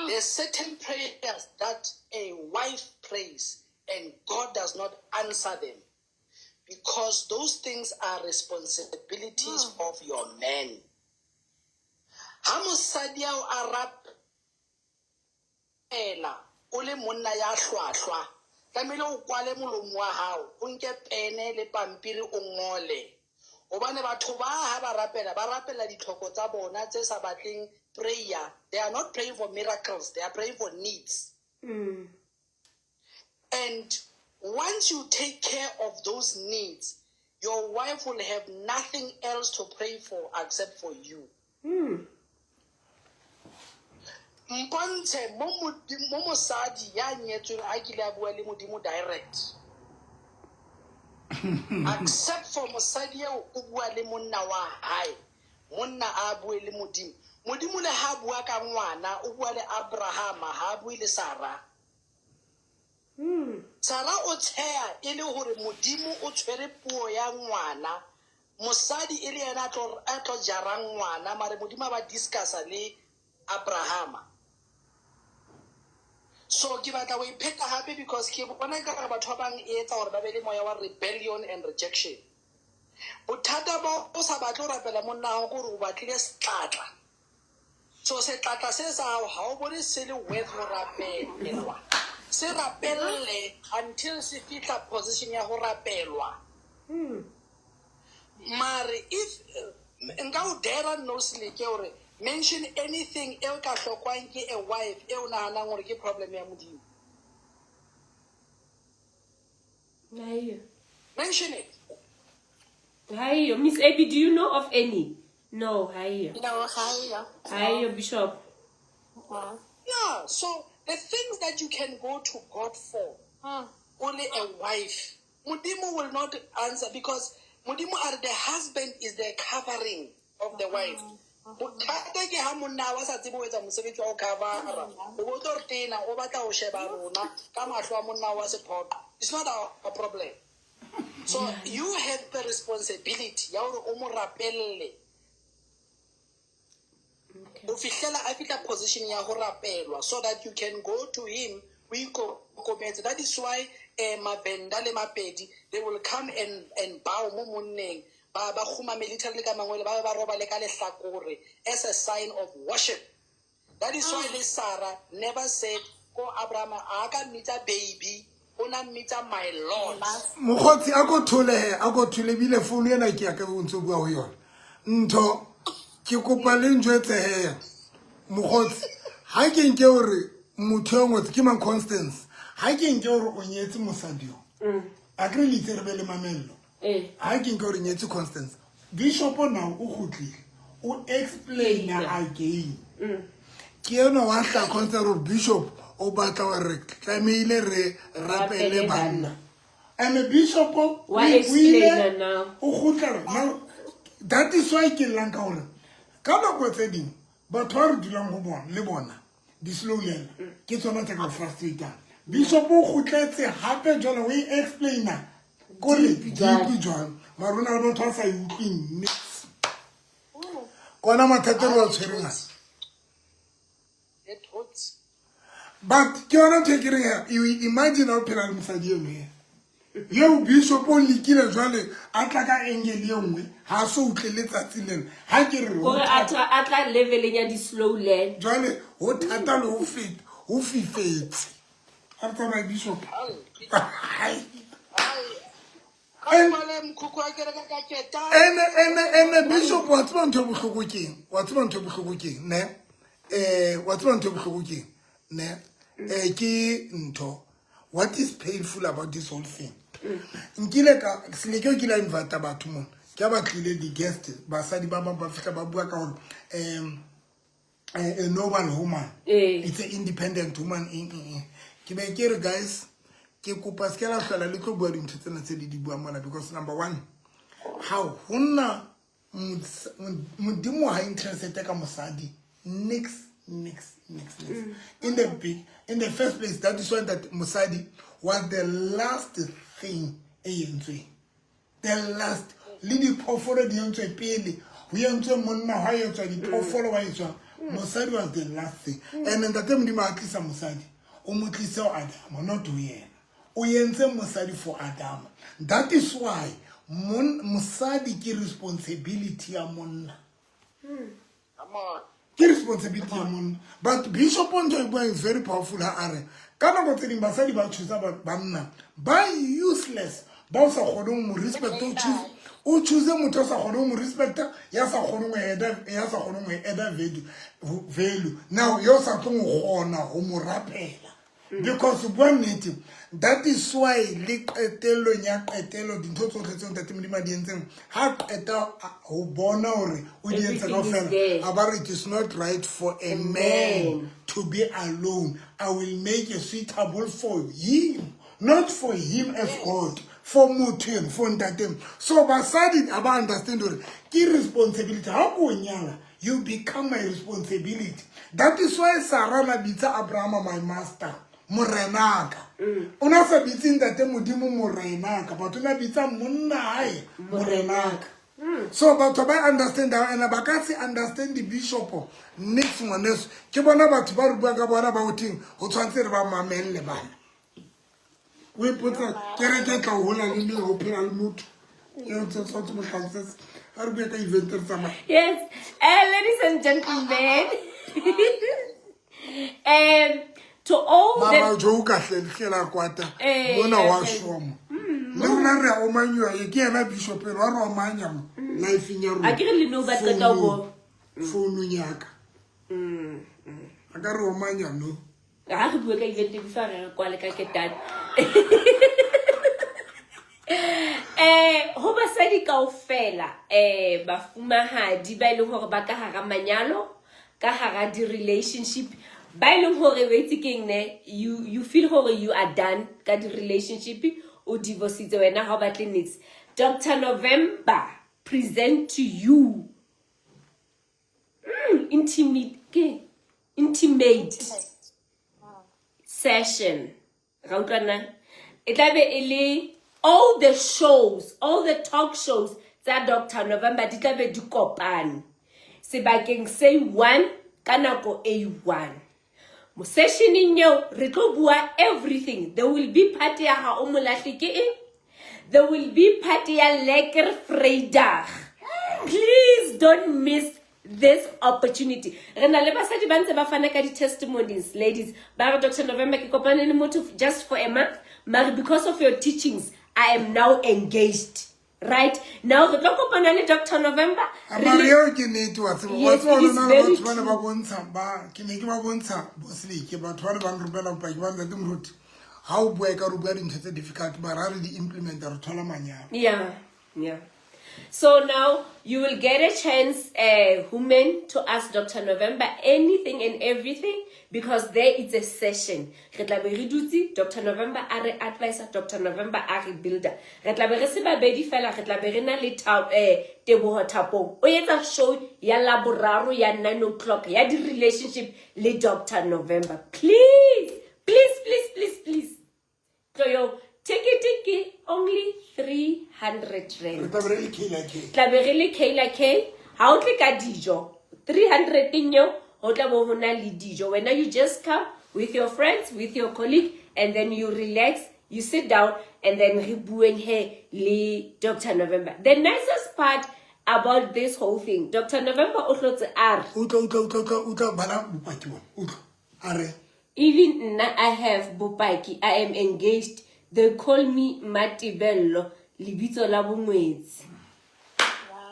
There's certain prayers that a wife prays and God does not answer them because those things are responsibilities of your man. Ha mosadi ao a rapela o le monna ya hlwahlwa, tlamehile o kwale molomo wa hao, o nke pene le pampiri o ngole, hobane batho ba ha ba rapela, ba rapela ditlhoko tsa bona tse sa batleng prayer. They are not praying for miracles, they are praying for needs. And once you take care of those needs, your wife will have nothing else to pray for except for you. Mpontshe mo mosadi ya nyetsweng a kile a bua le Modimo direct, except for mosadi eo o bua le monna wa hae. Monna a bue le Modimo. Modimo le ha bua ka ngwana, o bua le Abrahama, ha bue le Sara. Sara o tsheya e le hore Modimo o tshwere puo ya ngwana, mosadi e le yena a tlo jarang ngwana, mare Modimo a ba discussa le Abrahama. So ke batla ho ipheta hape because ke bona ekare batho ba bang e etsa hore ba be le moya wa rebellion and rejection. Bothata ba o sa batle ho rapela monna hao ke hore o batlile setlatla. So setlatla se sa hao ha o bone se le worth ho rapelwa. Se rapelle until se fihla position ya ho rapelwa. Mare if nka o dare no seleke hore mention anything e ka hlokwang ke a wife e o nahanang hore ke problem ya Modimo. Hayo. Mention it. Hayo. Miss Abby, do you know of any? No, hayo. No, hayo. Hayo, Bishop. Yeah, so the things that you can go to God for, only a wife, Modimo will not answer because Modimo are the husband is the covering of the wife. Bothata ke ha monna wa sa tsebe ho etsa mosebetsi wa ho covera, o bo tlo re tena o batla ho sheba rona ka mahlo a monna wa sephoqo. It's not our problem. So you have the responsibility ya hore o mo rapelle ho fihlela a fihla position ya ho rapelwa so that you can go to him o ikokobetse. That is why Mavenda le Mapedi, they will come and bow mo monneng, ba kgumame literally ka mangwele, ba be ba robale ka lehlakore as a sign of worship. That is why le Sarah never said ko Abraham a ka mmitsa baby, o na mmitsa my lord. Mokgotsi, a ko thole he, a ko thole ebile founu ena ke ya ka o ntse o bua ho yona. Ntho ke kopa le njwetse he, mokgotsi, ha ke nke hore motho e ngotse ke mang, Constance, ha ke nke hore o nyetse mosadi yo, a kere le itse re be le mamello. Ha ke nke hore nyetse Constance, bishop now o kgutlile, o explaina again. Ke enwa wa hla Constance gore bishop o batla gore tlamehile re rapele Rapele banna, and bishop Wa o ile explaina now. o kgutlela now. That is why ke llang ka gore ka nako tse dingwe batho ba re dulang go bona le bona di-slow learner ke tsona tse ka frustrating. Bishop o kgutletse hape jwale o e explaina kore Deep jwale. Deep jwang, mare o na le batho ba sa e utlweng nix kona mathata re wa tshwereng a. E thotse. But ke yona ntho e ke reng, you imagine ha o phela le mosadi eno ye. Eo bishop o lekile jwale a tla ka angle e nngwe, ha so utlwe letsatsi lena. Ha ke re ho Hore a tla a tla leveleng ya di-slow learn. Jwale ho thata le ho feta, ho fifetse. Ha re tsamaye bishop. Ene ene ene bishop wa tseba ntho e bohloko keng? Wa tseba ntho e bohloko keng, ne? Wa tseba ntho e bohloko keng, ne? Ke ntho. What is painful about this whole thing? Nkile ka seleke o kile a invite batho mona. Ke a ba tlile di-guest, basadi ba bang ba fihla ba bua ka hore a noble woman. It's an independent woman. Eng, eng, eng. Ke be ke re guys, ke kopa se ke la hlola le tlo bua dintho tsena tse le di buang mona, because number one, ha hona modimo ha interested ka mosadi nix nix nix nix in the first place. That is why that mosadi was the last thing e entsweng, the last. Le diphoofolo di entswe pele ho entswe monna, hwa etswa diphoofolo, wa etswa mosadi was the last thing. And ntate modimo a tlisa mosadi, o mo tlise ho Adama, not ho yena. O entse mosadi for Adama. That is why mosadi ke responsibility ya monna, ke responsibility ya monna. But bishop ntho e buang is very powerful. Ha a re ka nako tse ding basadi ba thusa banna ba useless, ba o sa kgoneng mo respect. O choose motho o sa kgoneng mo respecta, ya sa kgoneng ho add-a, ya sa kgoneng ho add-a value now, yo sa tlong ho kgona ho mo rapela, because bua nnete, that is why le qetellong ya qetelo dintho tsotlhe tseo ntate modimo a di entseng, ha qeta ho bona hore o di entse kaofela, a ba re, "It is not right for a man to be alone. I will make a suitable for him." Not for him as God, for motho eno, for ntate. So basadi a ba understand hore ke responsibility. Ha ko nyala, you become my responsibility. That is why Sarah na bitsa Abraham "my master", morenaka. O na sa bitse ntate modimo morenaka, but o na bitsa monna hae morenaka. So batho ba understand ena, ba ka se understand bishop nix. Ngwaneso, ke bona batho ba re buang ka bona ba ho theng ho tshwanetse re ba mamelle bana. O ipotsa kereke e tla o hola le le ho phela le motho eo tse tshwanetse mo tlhalosetse. Ha re bue ka event, re tsamaya. Yes, ladies and gentlemen, to all the Mara jo ka hle kwata mona wa shoma le rona re a omanyiwa. Ye ke yena bishop eno wa re omanya mo lifeng ya rona. A ke re le nou ba qeta ho bo Founung yaka a ka re omanya no. Ha re bue ka event before re kwale ka ketane. Ho basadi kaofela, bafumahadi ba e leng hore ba ka hara manyalo, ka hara di-relationship, ba e leng hore o itse keng ne, you feel hore you are done ka di-relationship, o divorcitse wena, ha o batle nix, Dr November present to you intimate, ke intimate session. Ra utlwana? E tla be e le all the shows, all the talk shows tsa Dr November di tla be di kopane sebakeng se one ka nako e one. Mo sessioneng eo re tlo bua everything. There will be part ya ga o molahle ke eng, there will be part ya lekker Vrydag. Please don't miss this opportunity. Re na le basadi ba ntse ba fana ka di-testimonies. Ladies ba re, "Dr November, ke kopane le motho just for a month, mare because of your teachings I am now engaged." Right now re tlo kopana le Dr November. Mare eo ke nnete, wa tseba. Wa tseba, lona le batho bane ba bontsha ba ke ne ke ba bontsha boseleke, batho bane ba nromela bopaki ba ntate moruti. Ha o bua e ka re o bua dintho tse difficult, mara ha re di implementa re thola manyalo. Yeah. So now you will get a chance, women, to ask Dr. November anything and everything, because there it's a session. Re tla be re dutse, Dr. November a re advisor, Dr. November a re builder. Re tla be re se babedi fela, re tla be re na le Teboho Thapong. O etsa show ya Laboraro ya 9 o'clock ya di relationship le Dr. November. Please, please, please, please, please. Tloyo, ticket ke only 300 Re rand. tla be re le Kayla K. Tla be re le Kayla K. Ha o tle ka dijo. 300 teng eo ho tla bo ho na le dijo. Wena you just come, with your friends, with your colleague, and then you relax, you sit down, and then re bueng he le Dr. November. The nicest part about this whole thing, Dr. November o hlotse a re, Utlwa, utlwa, utlwa, utlwa, utlwa, bala bopaki bona. Utlwa. A re. Even nna I have bopaki, I am engaged. They call me Matibello, lebitso la bongwetsi.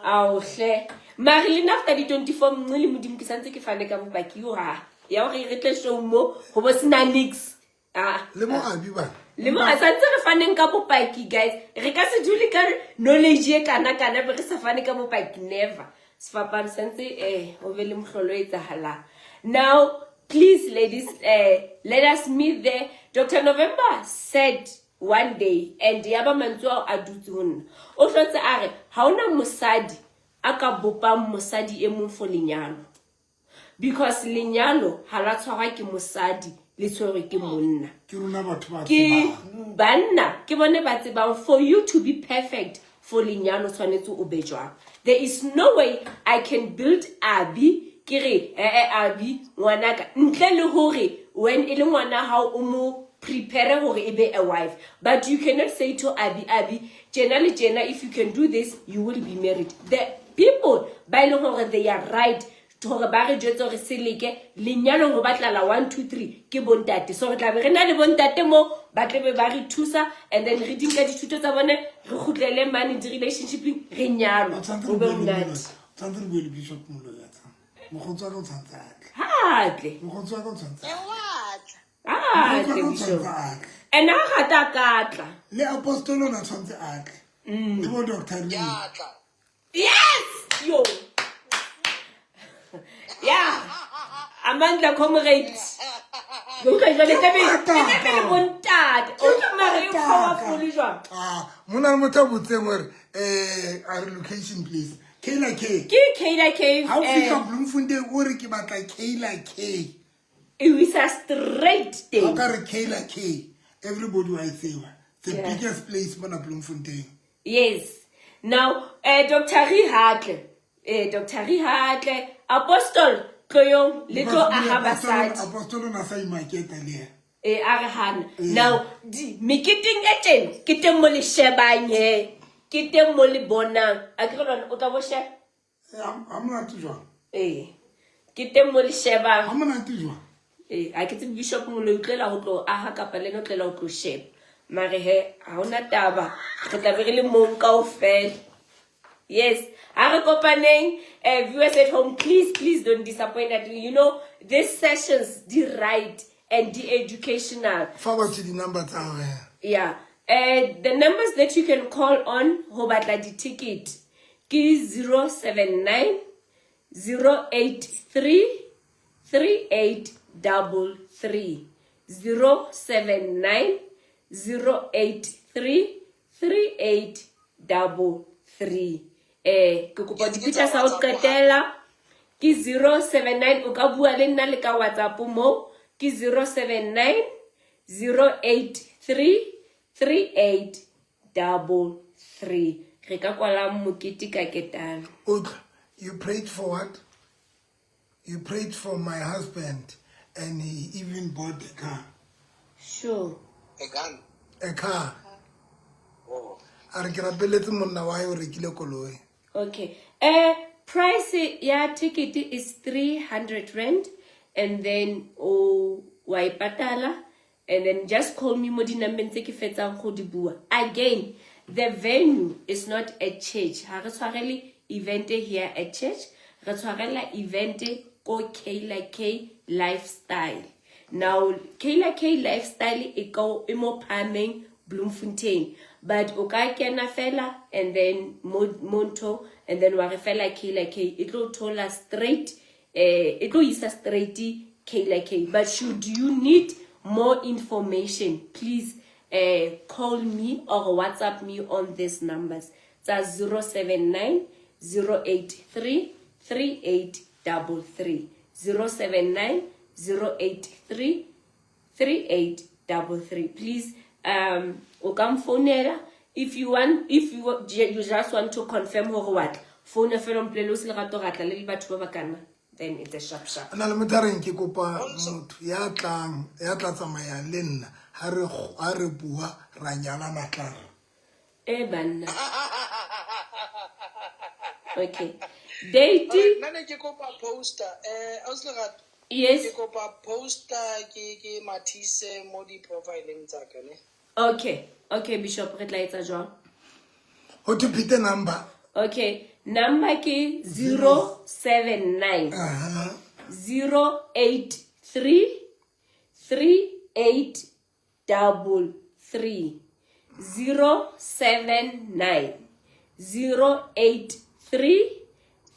Ao hle. Mare le nna after di 24 nngwe le Modimo ke santse ke fane ka bopaki yo ha. Ya hore re tle show mo ho bo sena nix. Ah. Le mo abi ba. Le mo a santse re faneng ka bopaki guys. Re ka se dule ka knowledge e kana kana be re sa fane ka bopaki never. Sefapano santse ho be le mohlolo e etsahalang. Now please ladies, let us meet there. Dr. November said one day, and ya ba mantswe ao a dutse ho nna. O hlotse a re ha hona mosadi a ka bopang mosadi e mong for lenyalo. Because lenyalo ha la tshwarwa ke mosadi, le tshwerwe ke monna. Ke rona batho ba Ke tsebang. banna, ke bone ba tsebang. For you to be perfect for lenyalo tshwanetse o be jwang. There is no way I can build Abi ke re, Abi ngwanaka ntle le hore when e le ngwana hao o mo prepare hore e be a wife. But you cannot say to Abi, Abi tjena le tjena, if you can do this you will be married. The people ba e leng hore they are right hore ba re jwetse hore se leke lenyalong ho batlala 1 2 3 ke bontate. So re tla be re na le bontate mo ba tle be ba re thusa, and then re dinka dithuto tsa bone re kgutlele mane di-relationshipeng re nyalwe. O tshwanetse Ho re be bue le monate. Moloi. O tshwanetse re bue le Bishop Moloi ya tsa. Mokgotsi wa ka o tshwanetse a tle. Ha tle. Mokgotsi wa ka o tshwanetse a tle. Ha Mokgotsi wa tle, ka o Bishop. tshwanetse a tle. And ha rata a ka tla. Le apostolo o na tshwanetse a tle. Le bo Doctor Lee. Yes! Yo. Yeah. Amandla comrades. Utlwa jwale tlabe le bontate. O utlwa mare e powerful jwang? Ah, mona le motho a botseng hore, a re location please. Kayla K. Ke Kayla K. Ha o fihla Bloemfontein o re ke batla Kayla K. E o isa straight teng. Ha o ka re Kayla K, everybody wa e tseba. The biggest place mona Bloemfontein. Yes. Now, Dr. Rihatle. Dr. Rihatle, Apostle Tloyong le tlo aha basadi. Apostle o na sa imaketa le yena. A re hana. Now, meketeng e teng, ke teng mo le shebang he. Ke teng mo le bonang. A ke re lona, o tla bo sheba? Ha monate jwang? Ke teng mo le shebang. Ha monate jwang? Ha ke tsebe Bishop Moloi o tlela ho tlo aha kapa le ena o tlela ho tlo sheba. Mare he, ha hona taba. Re tla be re le mong kaofela. Yes, ha re kopaneng, viewers at home, please, please don't disappoint us. You know, these sessions, di right and di educational. Fa batho di-number tsa hao, eh. Yeah. The numbers that you can call on ho batla di-ticket ke 079 083 3833. 079 083 3833. Ke kopa dipitsa sa ho qetela ke 079, o ka bua le nna le ka WhatsApp mo ke 079 083 3833. Re ka kwala mokete ka ketane. Utlwa, you prayed for what? You prayed for my husband and he even bought a car. Sure. A gun. A car. Oh. A re ke rapeletse monna wa hae o rekile koloi. Okay. Price ya ticket is 300 rand, and then o wa e patala, and then just call me mo dinambeng tse ke fetsang go di bua. Again, the venue is not a church. Ha re tshwarele event here at church. Re tshwarela event ko Kayla K Lifestyle. Now, Kayla K Lifestyle e ko e mo Phameng, Bloemfontein. But o ka kena fela and then monto and then wa re fela Kayla K. E tlo thola straight, e tlo isa straight Kayla K. But should you need more information, please call me or WhatsApp me on these numbers. Tsa 079 083 3833. 079 083 3833. Please, o ka mfounela if you want, if you you just want to confirm hore wa tla, founa fela o mpolelle o se lerato ra tla le batho ba ba kana. Then it's a sharp sharp. Na le motho a reng ke kopa motho ya tlang ya tla tsamayang le nna ha re ha re bua ra nyalana tla re. E banna. Okay. Date. Nna ne ke kopa poster ausi Lerato. Yes. Ke kopa poster ke mathise mo di profileng tsa ka ne. Okay. Okay Bishop re tla etsa jwang? Ho to phete number. Okay, number ke 079 083 3833 079 083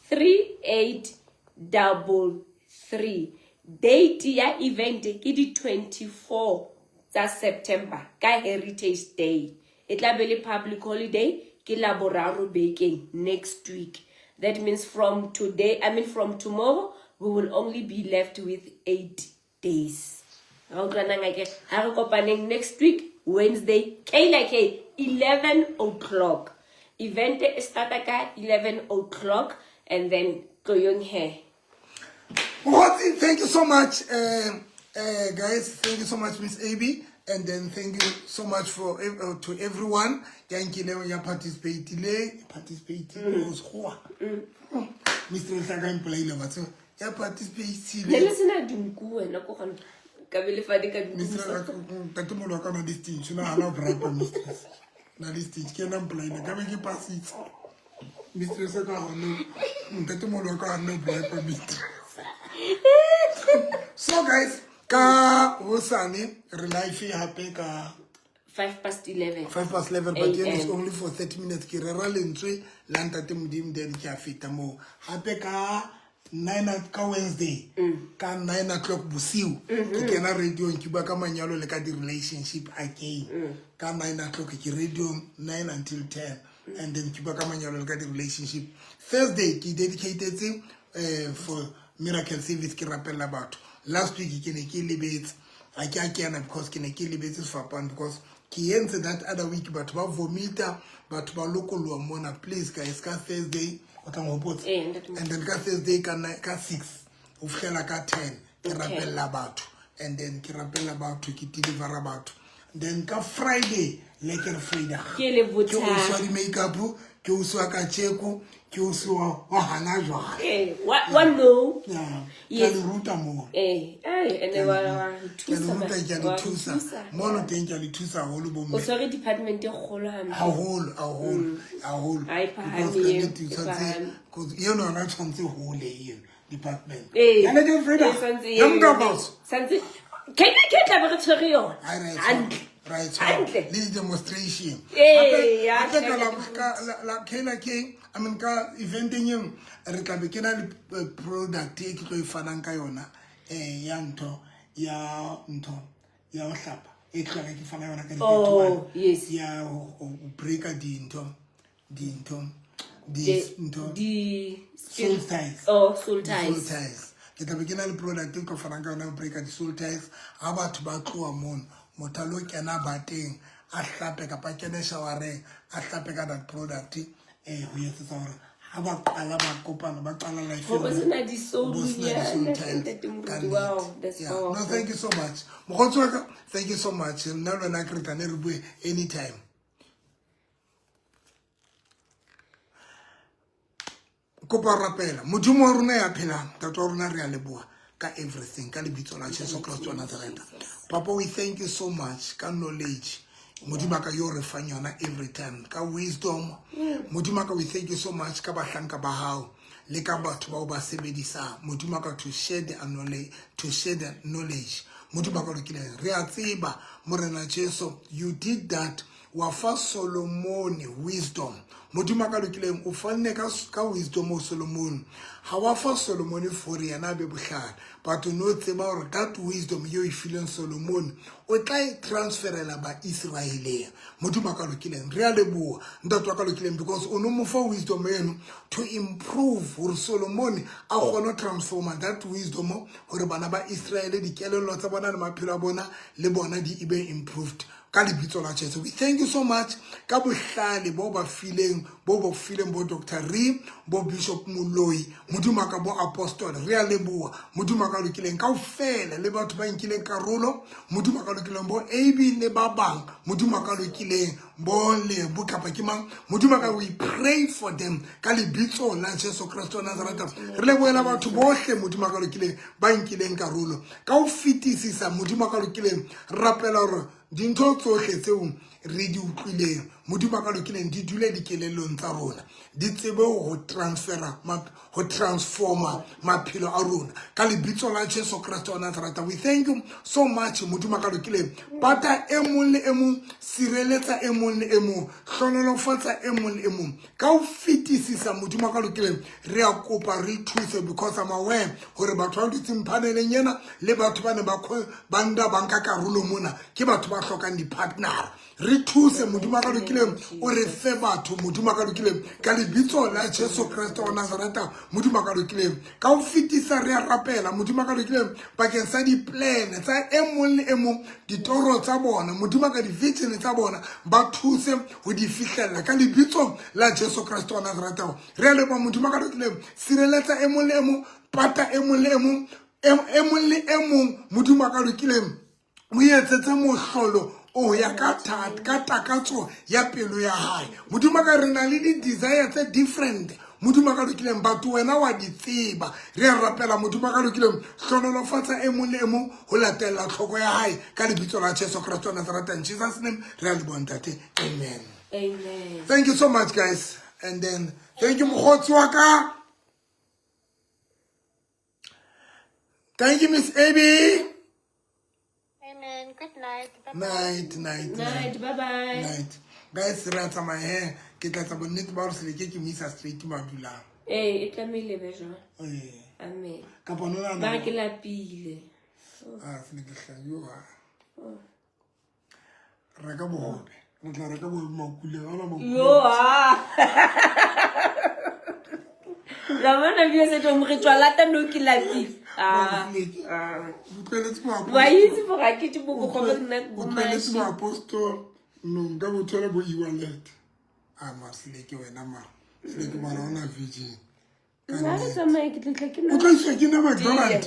3833. Date ya event ke di 24 tsa September ka Heritage Day. E tla be le public holiday ke Laboraro bekeng next week. That means from today, I mean from tomorrow, we will only be left with 8 days. Ra utlwanang akere? Ha re kopaneng next week Wednesday, K like K, 11 o'clock. Event e starta ka 11 o'clock and then tloyong he. Mokgotsi, thank you so much, guys. Thank you so much, Miss AB. And then thank you so much for to everyone. Ya nkileng ya participate-ile, participate-ile, o sekgowa. Mistress a ka mpolaile wa tseba. Ya participate-ile. Ne le sena dinku wena ko gona. Ka be le fane ka dinku. Mistress, ntatemolo wa ka o na le stinch, o nahana ho bribe mistress. Na le stinch, ke yena a mpolaile, ka be ke pasitse. Mistress a ka hane, ntatemolo wa ka hane ho bribe mistress. So guys, ka hosane re live hape ka 11:05. 11:05, but then it's AM. only for 30 minutes. Ke rera lentswe la ntate Modimo, then ke a feta moo. Hape ka 9 ka Wednesday, ka 9 o'clock bosiu, ke kena radio-ong, ke bua ka manyalo le ka di-relationship again. Ka 9 o'clock ke radio-ong, 9 until 10. And then ke bua ka manyalo le ka di-relationship. Thursday ke dedicatetse for miracle service, ke rapella batho. Last week ke ne ke lebetse, ha ke a kena because ke ne ke lebetse sefapano, because ke entse that other week batho ba vomita, batho ba lokoloha mona. Please guys, ka Thursday o tla nhopotsa. Eh, ntate Modimo. And then ka Thursday ka 6 ho fihlela ka 10 ke rapella batho, and then ke rapella batho, ke delivera batho. Then ka Friday lekker Friday. Ke le Ke o botha. swa di-makeup, ke o swa ka tjeko, ke o swa wa hana jwale. Eh, wa no. Yeah. Ke a Yes. le ruta moo. Eh, eh, ene wa wa re Ke a le thusa ruta, ke a le wa re thusa. thusa. Mono teng ke a le thusa haholo bo O mme. tshwere department e kgolo hampe. Haholo, haholo, haholo. Ha e phahame Because ka eo, nnete e o tshwanetse, phahame. 'cause eno yona e tshwanetse hole eno department. Eh, Ya le ke Frida. e tshwanetse Ya e- nka boss. tshwanetse Kenya ke tla be re tshwere yona. Ha re e tshwara. Hantle. Ra e tshwara. Hantle. Le di-demonstration. Ee, Hape, ya, hape ka tjhe, la, ke ka la, la, K la K, I mean, ka eventeng eo, re tla be ke na le product e ke tlo e fanang ka yona, ya ntho, ya ntho, ya ho hlapa, e tlo re ke fana yona ka Oh, di-thirty-one. yes. Ya ho breaka dintho, dintho, di, ntho. Di Soul ties. Oh, soul Di soul ties. ties. Ke tla be ke na le product e tlo fanang ka yona ho breaka di-soul ties. Ha batho ba tloha mono, motho a lo kena bateng, a hlape kapa a kene showereng, a hlape ka that product, ho etsetsa hore ha ba qala ba kopana, ba qala life Ho bo ya bona, sena di-soul ho bo sena di-soul nyana, ties. ntate Moruti. Ka nnete. Wow, that's Yeah. No, powerful. thank you so much. Mokgotsi wa ka, thank you so much. Nna le wena ke re tla ne re bue anytime. Kopa ho rapela. Modimo wa rona ya phelang, Ntate wa rona, re a leboha ka everything, ka lebitso la Jesu Christ wa Nazareth. Papa, we thank you so much ka knowledge. Modimo ka yo re fang yona every time, ka wisdom. Modimo ka, we thank you so much ka bahlanka ba hao le ka batho bao ba sebedisang. Modimo ka, to share the knowledge, to share the knowledge. Modimo ka lokileng, re a tseba Morena Jesu, you did that. Wa fa Solomon wisdom. Modimo ka lokileng, o fanne ka wisdom o Solomon. Ha wa fa Solomon for yena a be bohlale, but o no tseba hore that wisdom eo e fileng Solomon o tla e transferela ba Israeleng. Modimo ka lokileng, re a leboha ntate wa ka lokileng, because o no mo fa wisdom eno to improve hore Solomon a kgone ho transforma that wisdom hore bana ba Israele dikelello tsa bona le maphelo a bona le bona di e be improved. Ka lebitso la Jesu, we thank you so much ka bohlale bo ba fileng bo bo fileng bo Dr. Re, bo Bishop Moloi, Modimo wa ka bo Apostle, re a leboha. Modimo wa ka lokileng kaofela le batho ba nkileng karolo, Modimo wa ka lokileng bo AB le ba bang, Modimo wa ka lokileng bo Lebo kapa ke mang, Modimo wa ka, we pray for them ka lebitso la Jesu Kreste wa Nazareta. Re lebohela batho bohle Modimo wa ka lokileng ba nkileng karolo. Ka ho fetisisa Modimo wa ka lokileng, rapela hore dintho tsohle tseo re di utlwileng Modimo wa ka lokileng di dule dikelellong tsa rona, di tsebe ho transfera, ho transforma maphelo a rona ka lebitso la Jesu Kreste wa Nazareta. We thank you so much Modimo wa ka lokileng. Pata e mong le e mong, sireletsa e mong le e mong, hlonolofatsa e mong le e mong ka ho fetisisa Modimo wa ka lokileng. Re a kopa re thuse, because I'm aware hore batho ba dutseng paneleng ena le batho ba ne ba ba nda ba nka karolo mona ke batho ba hlokang di-partner. Re thuse Modimo wa ka lokileng, o re fe batho Modimo wa ka lokileng ka lebitso la Jesu Kreste wa Nazareta. Modimo wa ka lokileng, ka ho fetisa re a rapela Modimo wa ka lokileng bakeng sa di-plan tsa e mong le e mong, ditoro tsa bona Modimo wa ka, di-vision tsa bona, ba thuse ho di fihlella ka lebitso la Jesu Kreste wa Nazareta. Re a leboha Modimo wa ka lokileng, sireletsa e mong le e mong, pata e mong le e mong, e mong le e mong Modimo wa ka lokileng, o etsetse mohlolo o ya ka ka takatso ya pelo ya hae. Modimo ka re na le di-desire tse different Modimo ka lokileng, batho wena wa di tseba. Re a rapela Modimo ka lokileng, hlonolofatsa e mong le e mong ho latella tlhoko ya hae ka lebitso la Jesu Kreste wa Nazareta. In Jesus name re a leboha ntate, amen. Amen. Thank you so much guys, and then thank you mokgotsi wa ka. Thank you Miss Abby. Amen. Good night. Bye-bye. Night, night, night. Bye bye. Night. Guys, re a tsamaya he. Ke tla tsa bonnete ba hore seleke ke mo isa straight mo a dulang. Ee, e tlamehile be jwang. Ee. Amen. Kapa no nahana Ba re ke lapile. Ah, seleke hla yo ha. Reka bohobe. Re tla reka bohobe makuleng. Ha ona makuleng. Yo ha. La bona bia se tlo re tswa lata no ke lapile. Ah. Wa itse gore ga ke tse bogobe nna O tlwaeletse boapostol no nka bo thola bo e-wallet. A mara seleke wena mara. Seleke mara ona virgin. Nna re tsamaye ke tla ke O tla iswa ke nna McDonald.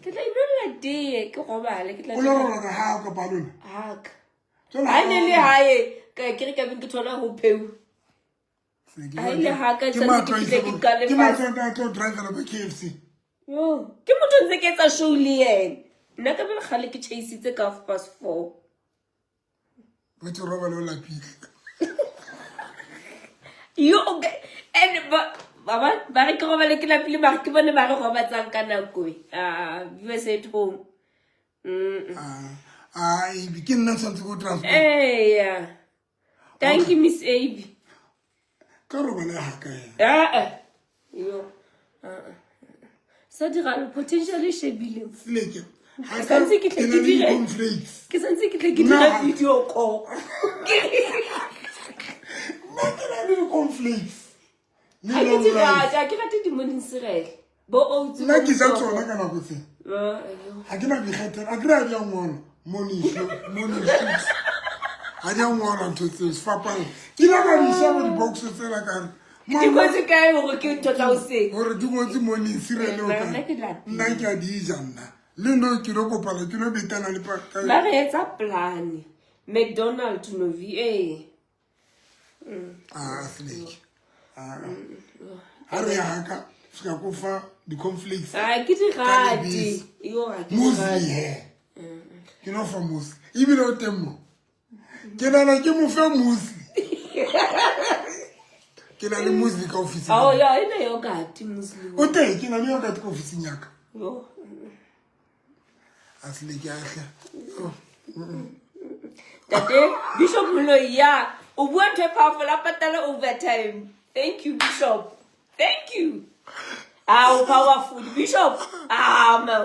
Ke tla inolla tee ke robale ke tla. O lo robala ka hao kapa lona? Haka. Ha ne le hae ka ke re ka beng ke thola ho pheu. Ha ile ha ka Ke santse matlo ke a fihle ke isa- qale ke fatshe. matlo a tlo drivela bo KFC. Yo, ke motho ntse ke etsa show le yena. Nna ka pele kgale ke chaisitse ka half past 4. Ba tlo robala o lapile. Yo, okay. And ba ba ba re ke robale ke lapile mara ke bone ba re robatsang ka nako e. Ah, viewers at home. Ah, Abby, ke nna tshwanetse ke o transport. Eh, yeah. Thank you Miss Abby. Ka robala ha ka ena. Ah, eh. Yo. Ah. Sa diralo potential e shebile. Seleke. Ha Ke santse ke tle ke na ke le dire. di-cornflakes. Ke santse ke tle ke Nna dira ha- video call. Nna ke na le di-cornflakes. Le Ha ke long di rice. rate, ha ke rate di-morning cereal. Bo oats. Nna bo ke ja moroho. tsona ka nako tse. Ah, yo. Ha ke na boikgethelo. A ke re ha di a ngolwa. Morning show, morning shoot. Ha di a ngolwa ntho tseo, sefapano. Ke ile ka di sheba di-box tsela ka re, Di ngotse kae hore ke ntho tsa hoseng? Hore di ngotse morning cereal o Nna kae? ke lapile. Nna ke a di ja nna. Le no ke lo kopana, ke lo betana le pa- ka- Ba re etsa plan. McDonald Novi, eh. Ah, Seleke. Ah. Ha re ya haka, se ka ko fa di-cornflakes. Ah, ke di Ka rate. lebese. Yo, ha ke di Muesli rate. he. Ke no fa muesli. Ebile o teng mo. Ke nahana ke mo fe muesli. Ke na le muesli ka ofising. Oh, ya, ena yogurt muesli. O teng, ke na le yogurt ka ofising ya ka. Yo. A Seleke a hle. Oh. Tate, Bishop Moloi, ya, o bua ntho e powerful, a patala overtime. Thank you, Bishop. Thank you. Ah, o powerful, Bishop. Ah, ma.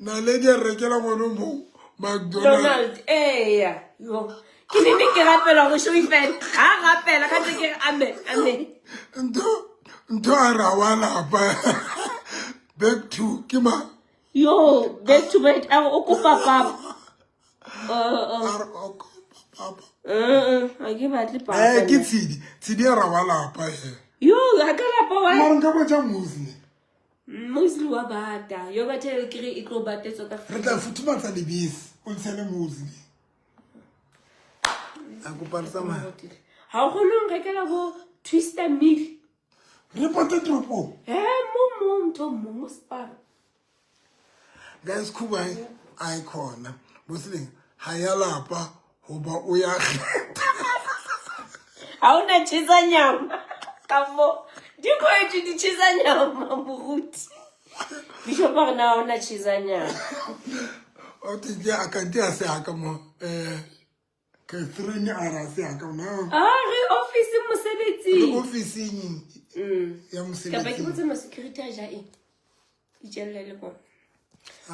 Naledi a rekela ngwana o mong McDonald. Donald, eh, ya. Yo. Ke ne ne ke rapela hore show e fele. Ha rapela ka ntse ke re amen, amen. Ntho a ra wa lapa. Back to ke ma. Yo, back to bed. A re o kopa papa. A re o kopa papa. Ga ke batle papa. Ke tshedi tshedi ya ra wa lapa he. Yo ga ka lapa wa. Mara nka botsa Mosli. Mosli wa bata. Yo batha e kere e tlo batetswa ka. Re tla futhumatsa lebese o ntshele Mosli. A kopa re tsamaya. Ga o kgone go rekela bo twister meal. Re pote toropong. He mo mo ntho mo mo spar. Guys khuba a e khona. Mosli ha ya lapa hoba o ya kgetha. Ha o na tjhesa nyama ka mo. Di kwetse di tjhesa nyama moruti. Bishop a re na ha o na tjhesa nyama. O te ke a ka nte a se a ka mo Catherine a ra se a ka mo. Ah re office mosebetsing. Re office-ing ya mosebetsing. Kapa ke botse ma security a ja eng. Itjelle le bona.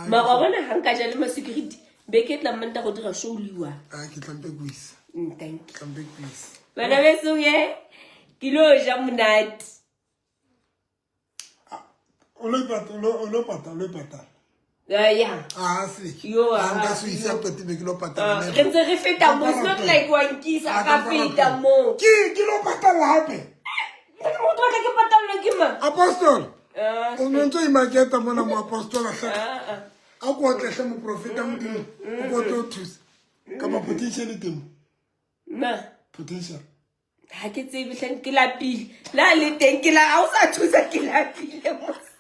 Mara wa bona ha nka ja le ma security be ke tla mmanta go dira show le wa. Ah ke tlampe go isa. Thank you. Tlampe go isa. Bana beso ye ke lo ja monate. O lo patala, o lo patala, o lo patala. Ya. Ah, se. Yo, ah, nka se isa qete be ke lo patala. Re ntse re feta mo, it's not like wa nkisa ka feta mo. Ke lo patala hape. Motho wa ka ke patallwa ke mang? Apostol. O ne ntse o imaketa mona mo apostola hle. A ko otlehle moprofeta Modimo. O ko tlo thusa. Kapa potential e teng. Ma. Potential. Ha ke tsebe hle ke lapile. La le teng ke la ha o sa thusa ke lapile mos.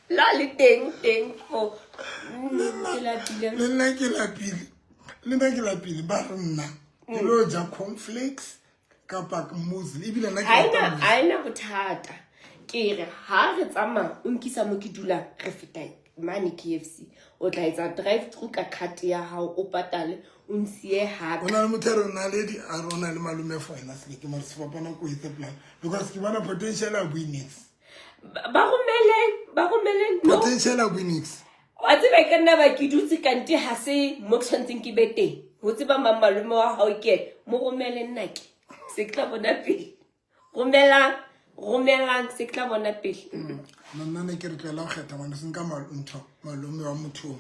La le teng teng fo. Ke lapile. Le nna ke lapile. Le nna ke lapile ba re nna. Ke lo ja cornflakes kapa muesli ebile nna ke rata muesli. Ha ena bothata. Ke re ha re tsamaya o nkisa mo ke dulang re feta mane KFC o tla etsa drive through ka card ya hao o patale o nsiye hape. O na le motho a re o na le di a re o na le malome for wena se ke mare sefapano ko etse plan because ke bona potential a bue nix. Ba romeleng ba romeleng no. Potential a bue nix. Wa tseba ke nna ba ke dutse kante ha se mo ke tshwanetseng ke be teng. Ho tseba mang malome wa hao ke ena. Mo romele nna ke se ke tla bona pele. Romelang romelang se ke tla bona pele. Nna nna ne ke re tlohela ho kgetha ngwana se nka ntho malome wa motho.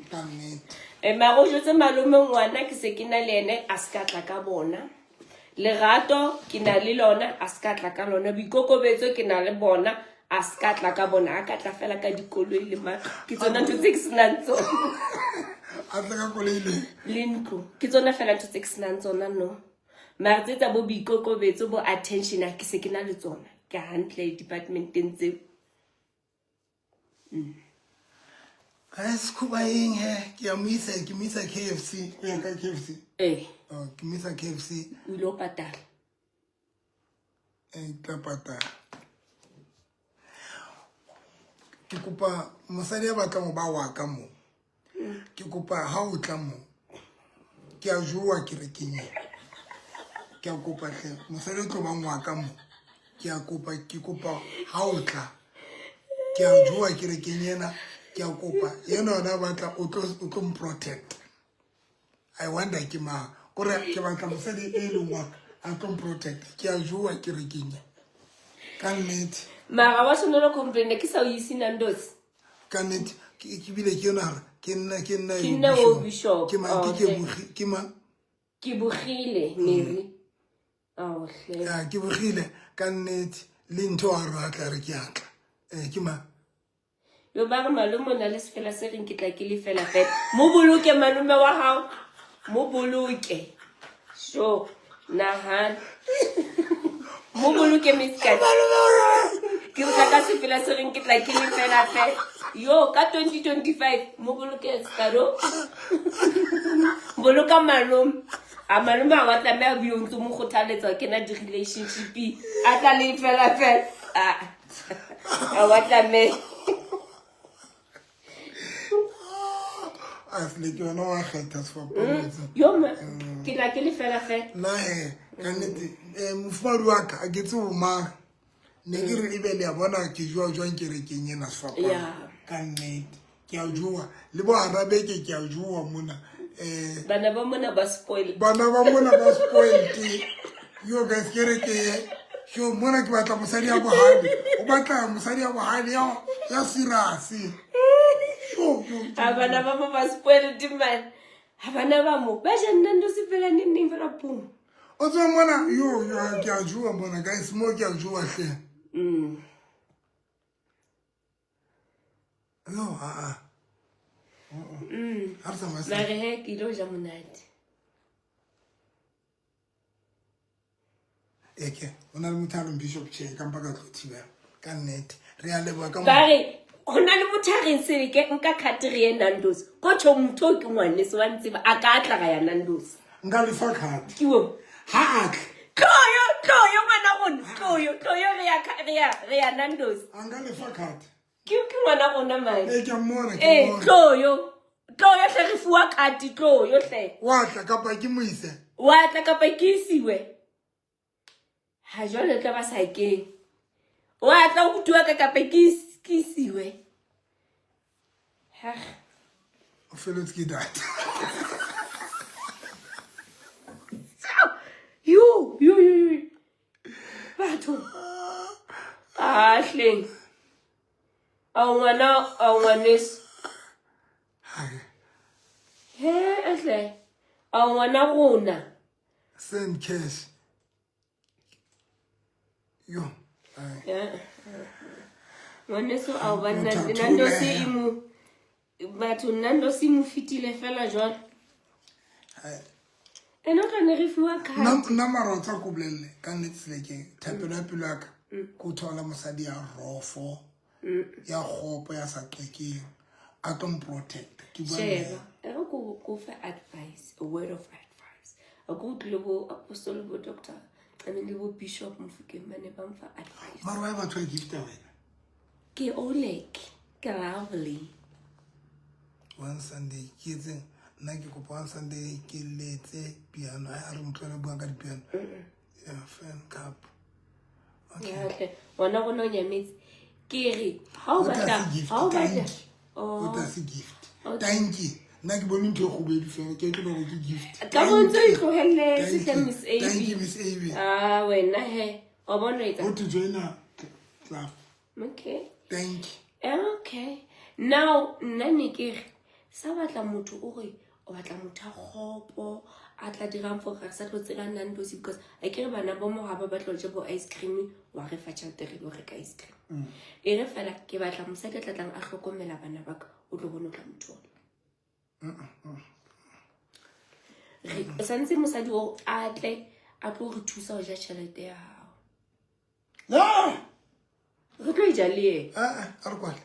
Ka nnete. Mara o jwetse malome ngwana ke se ke na le ene a se ka tla ka bona. Lerato ke na le lona a se ka tla ka lona. Boikokobetso ke na le bona a se ka tla ka bona. A ka tla fela ka dikoloi le matlo. Ke tsona ntho tse ke senang tsona. A tla ka koloi le le ntlo. Ke tsona fela ntho tse ke senang tsona no. Mara tse tsa bo boikokobetso bo attention a ke se ke na le tsona. Ke hantle departmenteng tseo. Guys, khuba eng he? Ke a mo isa, ke mo isa KFC. O ya ka KFC? Eh. Oh, ke mo isa KFC. O ile o patala. Eh, tla patala. Ke kopa mosadi ya batlang ho ba wa ka mo. Ke kopa ha o tla mo. Ke a jowa kerekeng ena. Ke a kopa hle mosadi o tlo bang wa ka mo. Ke a kopa, ke kopa ha o tla. Ke a jowa kerekeng ena. Ke a kopa yena yona batla o tlo mprotect. I wonder ke mang. Kore ke batla mosadi e leng wa ka a tlo mprotect. Ke a jowa kerekeng ena. Ka nnete. Mara wa tshwanela complain ke sa o ise Nando's. Ka nnete ke bile ke yona re ke nna ke nna Ke nna o bishop. Ke mang ke ke bogi ke mang? Ke bogile Mary. Ao hle. Ya ke bogile ka nnete le ntho a re atla re ke atla. Ke mang? Yo ba re malome o na le sefela se reng ke tla ke le fela fela. Mo boloke malome wa hao. Mo boloke. Sho nahana. Mo boloke miskati. Ke re tla ka sefela se reng ke tla ke le fela fela. Yo ka 2025 mo boloke skaro. Boloka malome. A malome a wa tlameha o bile o ntse mo kgothaletsa ho kena di-relationship a tla le fela fela. A wa tlameha. A se le ke yona wa kgetha sefapano. Yo ma ke tla ke le fela fela. Nna he ka nnete mofumahadi wa ka a ke tsebe mang. Ne ke re ebe le a bona ke jowa jwang kerekeng ena sefapano. Ka nnete ke a jowa le bo hara beke ke a jowa mona. Bana ba mona ba spoiled. Bana ba mona ba spoiled. Yo guys kereke ye. Yo mona ke batla mosadi ya bohale. O batla mosadi ya bohale ya serious. Yo yo. A bana ba mo ba spoiled man. Ha bana ba mo ba ja Nando's fela neng neng fela pum. O tswa mona yo yo ke a joa mona guys mo ke a joa hle. No a a. Ha re tsamaya. Mare he ke ile ho ja monate. Eke o na le motho a reng Bishop Che ka mpa ka tlo thibela ka nnete re a leboha ka Ba re ho na le motho a reng seleke nka card re ye Nando's. Ko tjho motho o ke ngwaneso wa ntseba a ka tla ra ya Nando's. Nka lefa card. Ke o. Ha a tle. Tloyo tloyo ngwana rona tloyo tloyo re ya re ya re ya Nando's. A nka lefa card. Ke ke ngwana rona mane. Ee ke a mmona ke Ee mmona. tloyo tloyo hle re fuwa card tloyo hle. Wa tla kapa ke mo ise. Wa tla kapa ke isiwe. Ha jwale tla ba sa keng. Wa tla o bua ka kapa ke isiwe. Ha. O feletse ke data. Yo yo yo yo. Batho. Ah hleng. A ngwana a ngwaneso. He hle. A ngwana rona. Send cash. Yo. Yeah. Ngwaneso a o banna Nando's e mo batho Nando's e mo fetile fela jwalo. Ene o tla ne re fiwa card. Nna mara o tsa ko bolelle ka nnete selekeng thapelo ya pelo ya ka ke o thola mosadi ya rofo ya kgopo ya sa qekeng a tlo mprotect. Ke bua Sheba, e re ko ko fe advice, a word of advice. A ko utlwile bo apostle bo doctor le bo bishop Mofokeng ba ne ba mfa advice. Mara wa batho ba gifta wena. Ke Olek, ke lovely. One Sunday ke etseng nna ke kopa one Sunday ke letse piano a re motho a buang ka di-piano. Yeah, fan cup. Okay. Ngwana rona o nyametse. Ke re ha o batla ha o batla o tla se gift. Thank you. Nna ke bone ntho e kgubedu fela ke tlo re ke gift. Ka bo ntse o itlohelletse hle Miss AB. Thank you Miss AB. Ah wena he. Wa bona etsa. O to join club. Okay. Thank you. Okay. Now nna ne ke re sa batla motho o re o batla motho a kgopo a tla dirang for re sa tlo tsela Nando's because a ke re bana bo mo ha ba batla ho ja bo ice cream wa re fa tjhelete re lo reka ice cream. E re fela ke batla mosadi a tla tlang a hlokomela bana ba ka o tlo bona o tla mo thola. Re santse mosadi o a tle a tlo re thusa ho ja tjhelete ya hao. No! Re tlo e ja le yena. A re kwale.